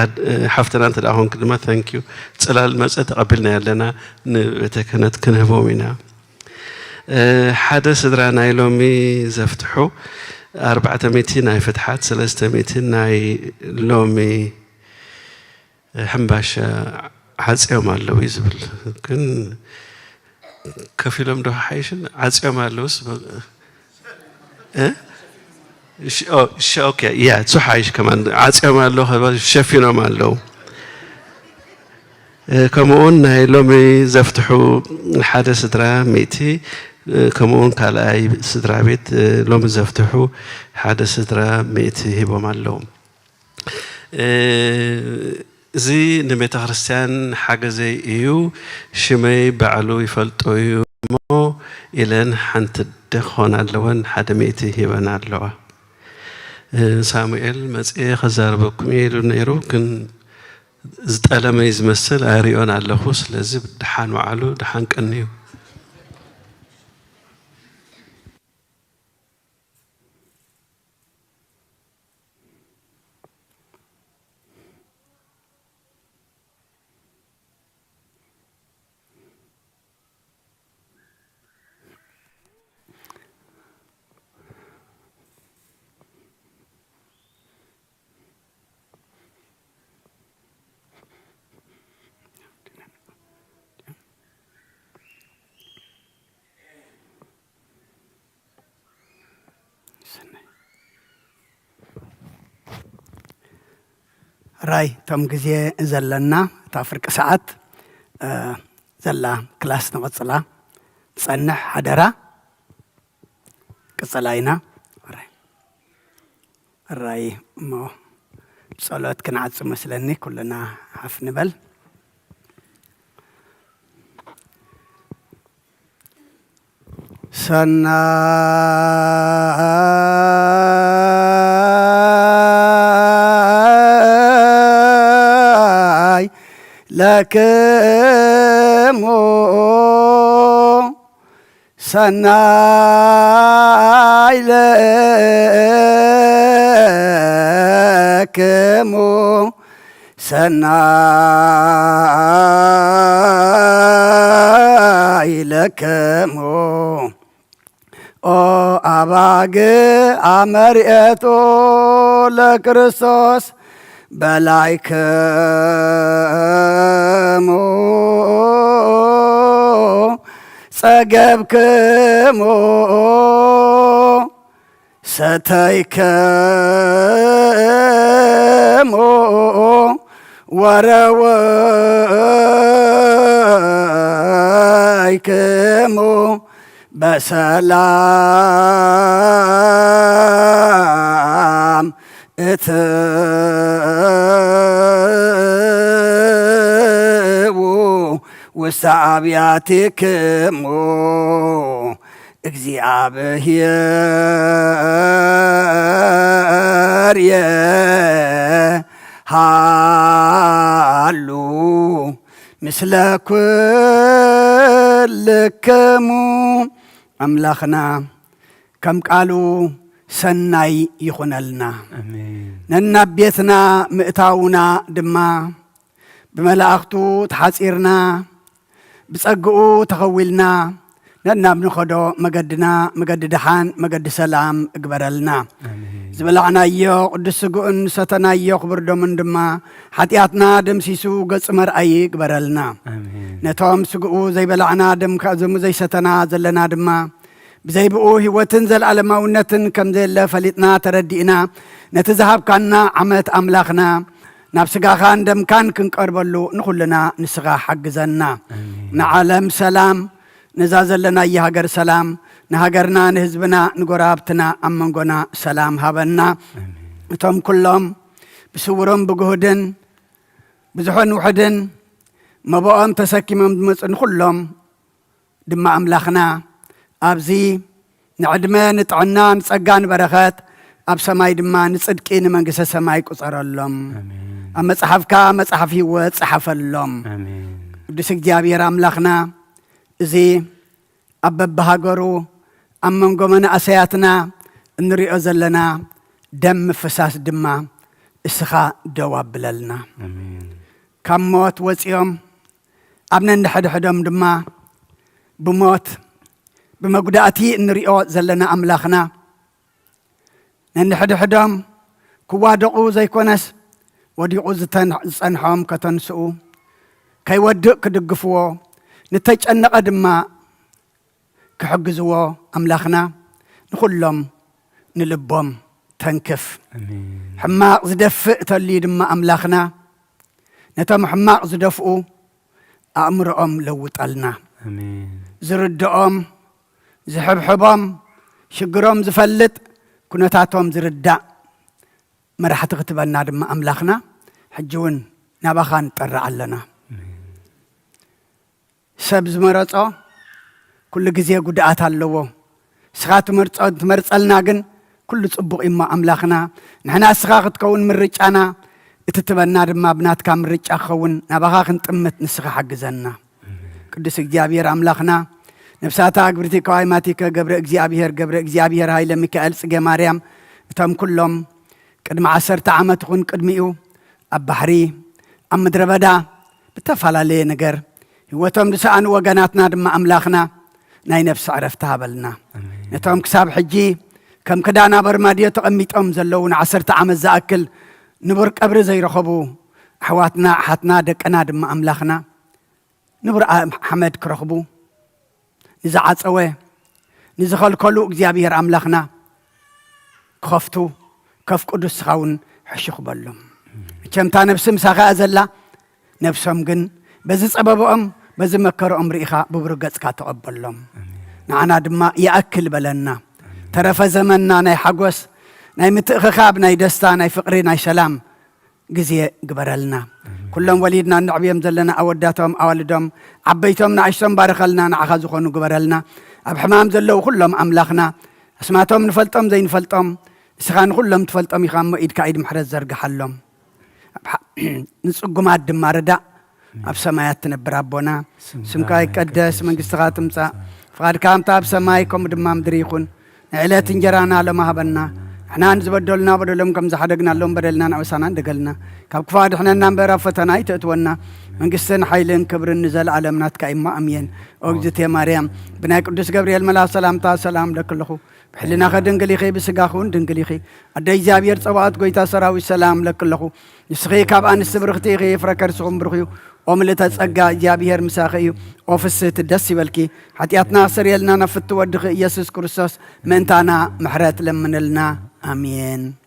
ኣድ-፣ እ፣ ሓፍትና እንተ ደኣ ኾንክን ድማ፣ ታንክ ዩ። ጽላል መጸ ተቐቢልና ኣለና፣ ንቤተ ክህነት ክንህቦም ኢና። እ፣ ሓደ ስድራ ናይ ሎሚ ዘፍትሑ፣ ኣርባዕተ ሚእቲ ናይ ፍትሓት፣ ሰለስተ ሚእቲ ናይ ሎሚ ሕምባሻ ዓጽዮም ኣለዉ እዩ ዝብል። ግን ከፊሎም ዶ ሓይሽን ዓጽዮም ኣለዉስ ብ-፣ እ? እሺ፣ ኦ፣ እሺ፣ ኦኬ፣ ያ፣ እሱ ሓይሽ ከማን ዓጽዮም ኣለዉ፣ ከባ ሸፊኖም ኣለዉ። እ፣ ከምኡውን ናይ ሎሚ ዘፍትሑ ሓደ ስድራ ሚእቲ፣ እ፣ ከምኡውን ካልኣይ ስድራ ቤት፣ እ፣ ሎሚ ዘፍትሑ ሓደ ስድራ ሚእቲ ሂቦም ኣለዉ። እ፣ እዚ ንቤተ ክርስቲያን ሓገዘይ እዩ፣ ሽመይ ባዕሉ ይፈልጦ እዩ እሞ ኢለን ሓንቲ ኣደ ክኾና ኣለወን ሓደ ሚእቲ ሂበን ኣለዋ። እ፣ ሳሙኤል መጽኤ ከዛርበኩም እየ ኢሉ ነይሩ፣ ግን ዝጠለመ እዩ ዝመስል፣ ኣይሪኦን ኣለኹ። ስለዚ ደሓን ወዓሉ፣ ደሓን ቀንዩ። ራይ፣ እቶም ግዜ ዘለና፣ እታ ፍርቂ ሰዓት፣ እ፣ ዘላ ክላስ ንቐጽላ። ጸንሕ ሓደራ። ቅጽላ ኢና። ራይ። ራይ እሞ ጸሎት ክንዓጽ መስለኒ፣ ኩልና ሓፍ ንበል። ሰናይ ለክሙ ሰናይ ለክሙ፣ ሰናይ ለክሙ። ኦ ኣባግ ኣመርኤቱ ለክርስቶስ በላይክሙ ጸገብክሙ ሰተይክሙ ወረወይክሙ በሰላም እትዉ ውስተ ኣብያቲክሙ እግዚአብሔር የሃሉ ምስለ ኩልክሙ። ኣምላኽና ከም ቃሉ ሰናይ ይኹነልና። ኣሜን። ነናብ ቤትና ምእታውና ድማ ብመላእኽቱ ተሓጺርና፣ ብጸግኡ ተኸዊልና፣ ነናብ ንኸዶ መገድና፣ መገዲ ደሓን፣ መገዲ ሰላም እግበረልና። ኣሜን። ዝበላዕናዮ ቅዱስ ስግኡን ዝሰተናዮ ክቡር ደሙን ድማ፣ ሓጢኣትና ደምሲሱ ገጹ መርኣዪ እግበረልና። ኣሜን። ነቶም ስግኡ ዘይበላዕና፣ ደም ከ-፣ ደሙ ዘይሰተና ዘለና ድማ፣ ብዘይ ብኡ ህይወትን ዘለኣለማውነትን ከም ዘየለ ፈሊጥና ተረዲእና፣ ነቲ ዝሃብካና ዓመት ኣምላኽና፣ ናብ ስጋኻን ደምካን ክንቀርበሉ ንኹልና ንስኻ ሓግዘና። ኣሜን። ንዓለም ሰላም፣ ነዛ ዘለናያ ሃገር ሰላም፣ ንሃገርና፣ ንህዝብና፣ ንጎረባብትና ኣብ መንጎና ሰላም ሃበና። ኣሜን። እቶም ኩሎም ብስውሮም ብግሁድን ብዙሕን ውሑድን መብኦም ተሰኪሞም ዝመጹ ንኹሎም ድማ ኣምላኽና ኣብዚ ንዕድመ፣ ንጥዕና፣ ንጸጋ፣ ንበረኸት፣ ኣብ ሰማይ ድማ ንጽድቂ፣ ንመንግስተ ሰማይ ቁጸረሎም። ኣሜን። ኣብ መጽሓፍካ መጽሓፍ ህይወት ጸሓፈሎም። ኣሜን። ቅዱስ እግዚኣብሔር ኣምላኽና፣ እዚ ኣብ በብሃገሩ ኣብ መንጎ መናእሰያትና እንሪኦ ዘለና ደም ምፍሳስ ድማ እስኻ ደው ኣብለልና። ኣሜን። ካብ ሞት ወጺኦም ኣብ ነንሕድሕዶም ድማ ብሞት ብመጉዳእቲ እንሪኦ ዘለና ኣምላኽና፣ ነንሕድሕዶም ክዋደቑ ዘይኮነስ፣ ወዲቑ ዝተን-፣ ዝጸንሖም ከተንስኡ፣ ከይወድቕ ክድግፍዎ፣ ንተጨነቐ ድማ ክሕግዝዎ ኣምላኽና፣ ንኹሎም ንልቦም ተንክፍ። ኣሜን። ሕማቕ ዝደፍእ ተልዩ ድማ ኣምላኽና፣ ነቶም ሕማቕ ዝደፍኡ ኣእምሮኦም ለውጠልና። ኣሜን። ዝርድኦም፣ ዝሕብሕቦም፣ ሽግሮም ዝፈልጥ፣ ኩነታቶም ዝርዳእ መራሕቲ ክትበና ድማ ኣምላኽና፣ ሕጂ እውን ናባኻ ንጠርዕ ኣለና። ኣሜን። ሰብ ዝመረጾ ኩሉ ግዜ ጉድኣት ኣለዎ። ንስኻ ትመርጾ-፣ ትመርጸልና ግን ኩሉ ጽቡቕ እዩ እሞ ኣምላኽና፣ ንሕና ንስኻ ክትከውን ምርጫና፣ እቲ ትበና ድማ ብናትካ ምርጫ ክኸውን ናባኻ ክንጥምት ንስኻ ሓግዘና። ቅዱስ እግዚኣብሔር ኣምላኽና፣ ነፍሳታ ኣግብርቲ ከዋይማቲከ ገብረ እግዚኣብሔር፣ ገብረ እግዚኣብሔር ሃይለ ሚካኤል ጽጌ ማርያም፣ እቶም ኩሎም ቅድሚ ዓሰርተ ዓመት ይኹን ቅድሚኡ ኣብ ባሕሪ፣ ኣብ ምድረ በዳ ብተፈላለየ ነገር ህይወቶም ዝሰኣኑ ወገናትና ድማ ኣምላኽና ናይ ነፍሲ ዕረፍቲ ሃበልና። ኣሜን። ነቶም ክሳብ ሕጂ ከም ክዳን ኣብ ኣርማድዮ ተቐሚጦም ዘለዉ ንዓሰርተ ዓመት ዝኣክል ንቡር ቀብሪ ዘይረኸቡ ኣሕዋትና፣ ኣሓትና፣ ደቅና ድማ ኣምላኽና ንቡር ኣ-፣ ሓመድ ክረኽቡ ንዝዓጸወ ንዝኸልከሉ እግዚኣብሔር ኣምላኽና ክኸፍቱ ከፍቅዱ ንስኻ እውን ሕሹኽ በሎም። መቸም እታ ነብሲ ምሳኻ እያ ዘላ፣ ነብሶም ግን በዚ ጸበብኦም በዚ መከርኦም ርኢኻ ብብሩህ ገጽካ ተቐበሎም። ኣሜን። ንዓና ድማ ይኣክል በለና። ኣሜን። ተረፈ ዘመንና ናይ ሓጎስ፣ ናይ ምትእኽኻብ፣ ናይ ደስታ፣ ናይ ፍቕሪ፣ ናይ ሰላም ግዜ ግበረልና። ኣሜን። ኩሎም ወሊድና እነዕብዮም ዘለና ኣወዳቶም፣ ኣዋልዶም፣ ዓበይቶም፣ ንኣሽቶም ባርኸልና፣ ንዓኻ ዝኾኑ ግበረልና። ኣብ ሕማም ዘለዉ ኩሎም ኣምላኽና፣ ኣስማቶም ንፈልጦም ዘይንፈልጦም፣ ንስኻ ንኹሎም ትፈልጦም ኢኻ እሞ፣ ኢድካ ኢድ ምሕረት ዘርግሓሎም። ኣብ ሓ-፣ ንጽጉማት ድማ ርዳእ። ኣብ ሰማያት ትነብር ኣቦና፣ ስምካ ስምካ ይቀደስ፣ ይቀደስ፣ መንግስትኻ ትምጻእ፣ ፍቓድካ ከምታ ኣብ ሰማይ ከምኡ ድማ ምድሪ ይኹን። ንዕለት እንጀራና ሎሚ ሃበና። ንሕና ንዝበደሉና በደሎም ከም ዝሓደግናሎም በደልና ንኣበሳና እንደገልና። ካብ ክፉእ ኣድሕነና እምበር ኣብ ፈተና ኣይተእትወና። መንግስትን ሓይልን ክብርን ንዘለኣለም ናትካ እዩ እሞ ኣሜን። ኦ እግዝእትየ ማርያም፣ ብናይ ቅዱስ ገብርኤል መልኣኽ ሰላምታ ሰላም እብለኪ ኣለኹ። ብሕልናኺ ድንግል ኢኺ፣ ብስጋኺ እውን ድንግል ኢኺ። ኣደ እግዚኣብሔር ጸባኦት፣ ጎይታ ሰራዊት፣ ሰላም እብለኪ ኣለኹ። ንስኺ ካብ ኣንስቲ ብርኽቲ ኢኺ፣ ፍረ ከርስኹም ብሩኽ እዩ። ኦ ምልእተ ጸጋ፣ እግዚኣብሔር ምሳኺ እዩ። ኦ ፍስህቲ፣ ደስ ይበልኪ። ሓጢኣትና ኣስተሰርየልና፣ ናብ ፍትው ወድኺ ኢየሱስ ክርስቶስ ምእንታና ምሕረት ለምንልና። ኣሜን።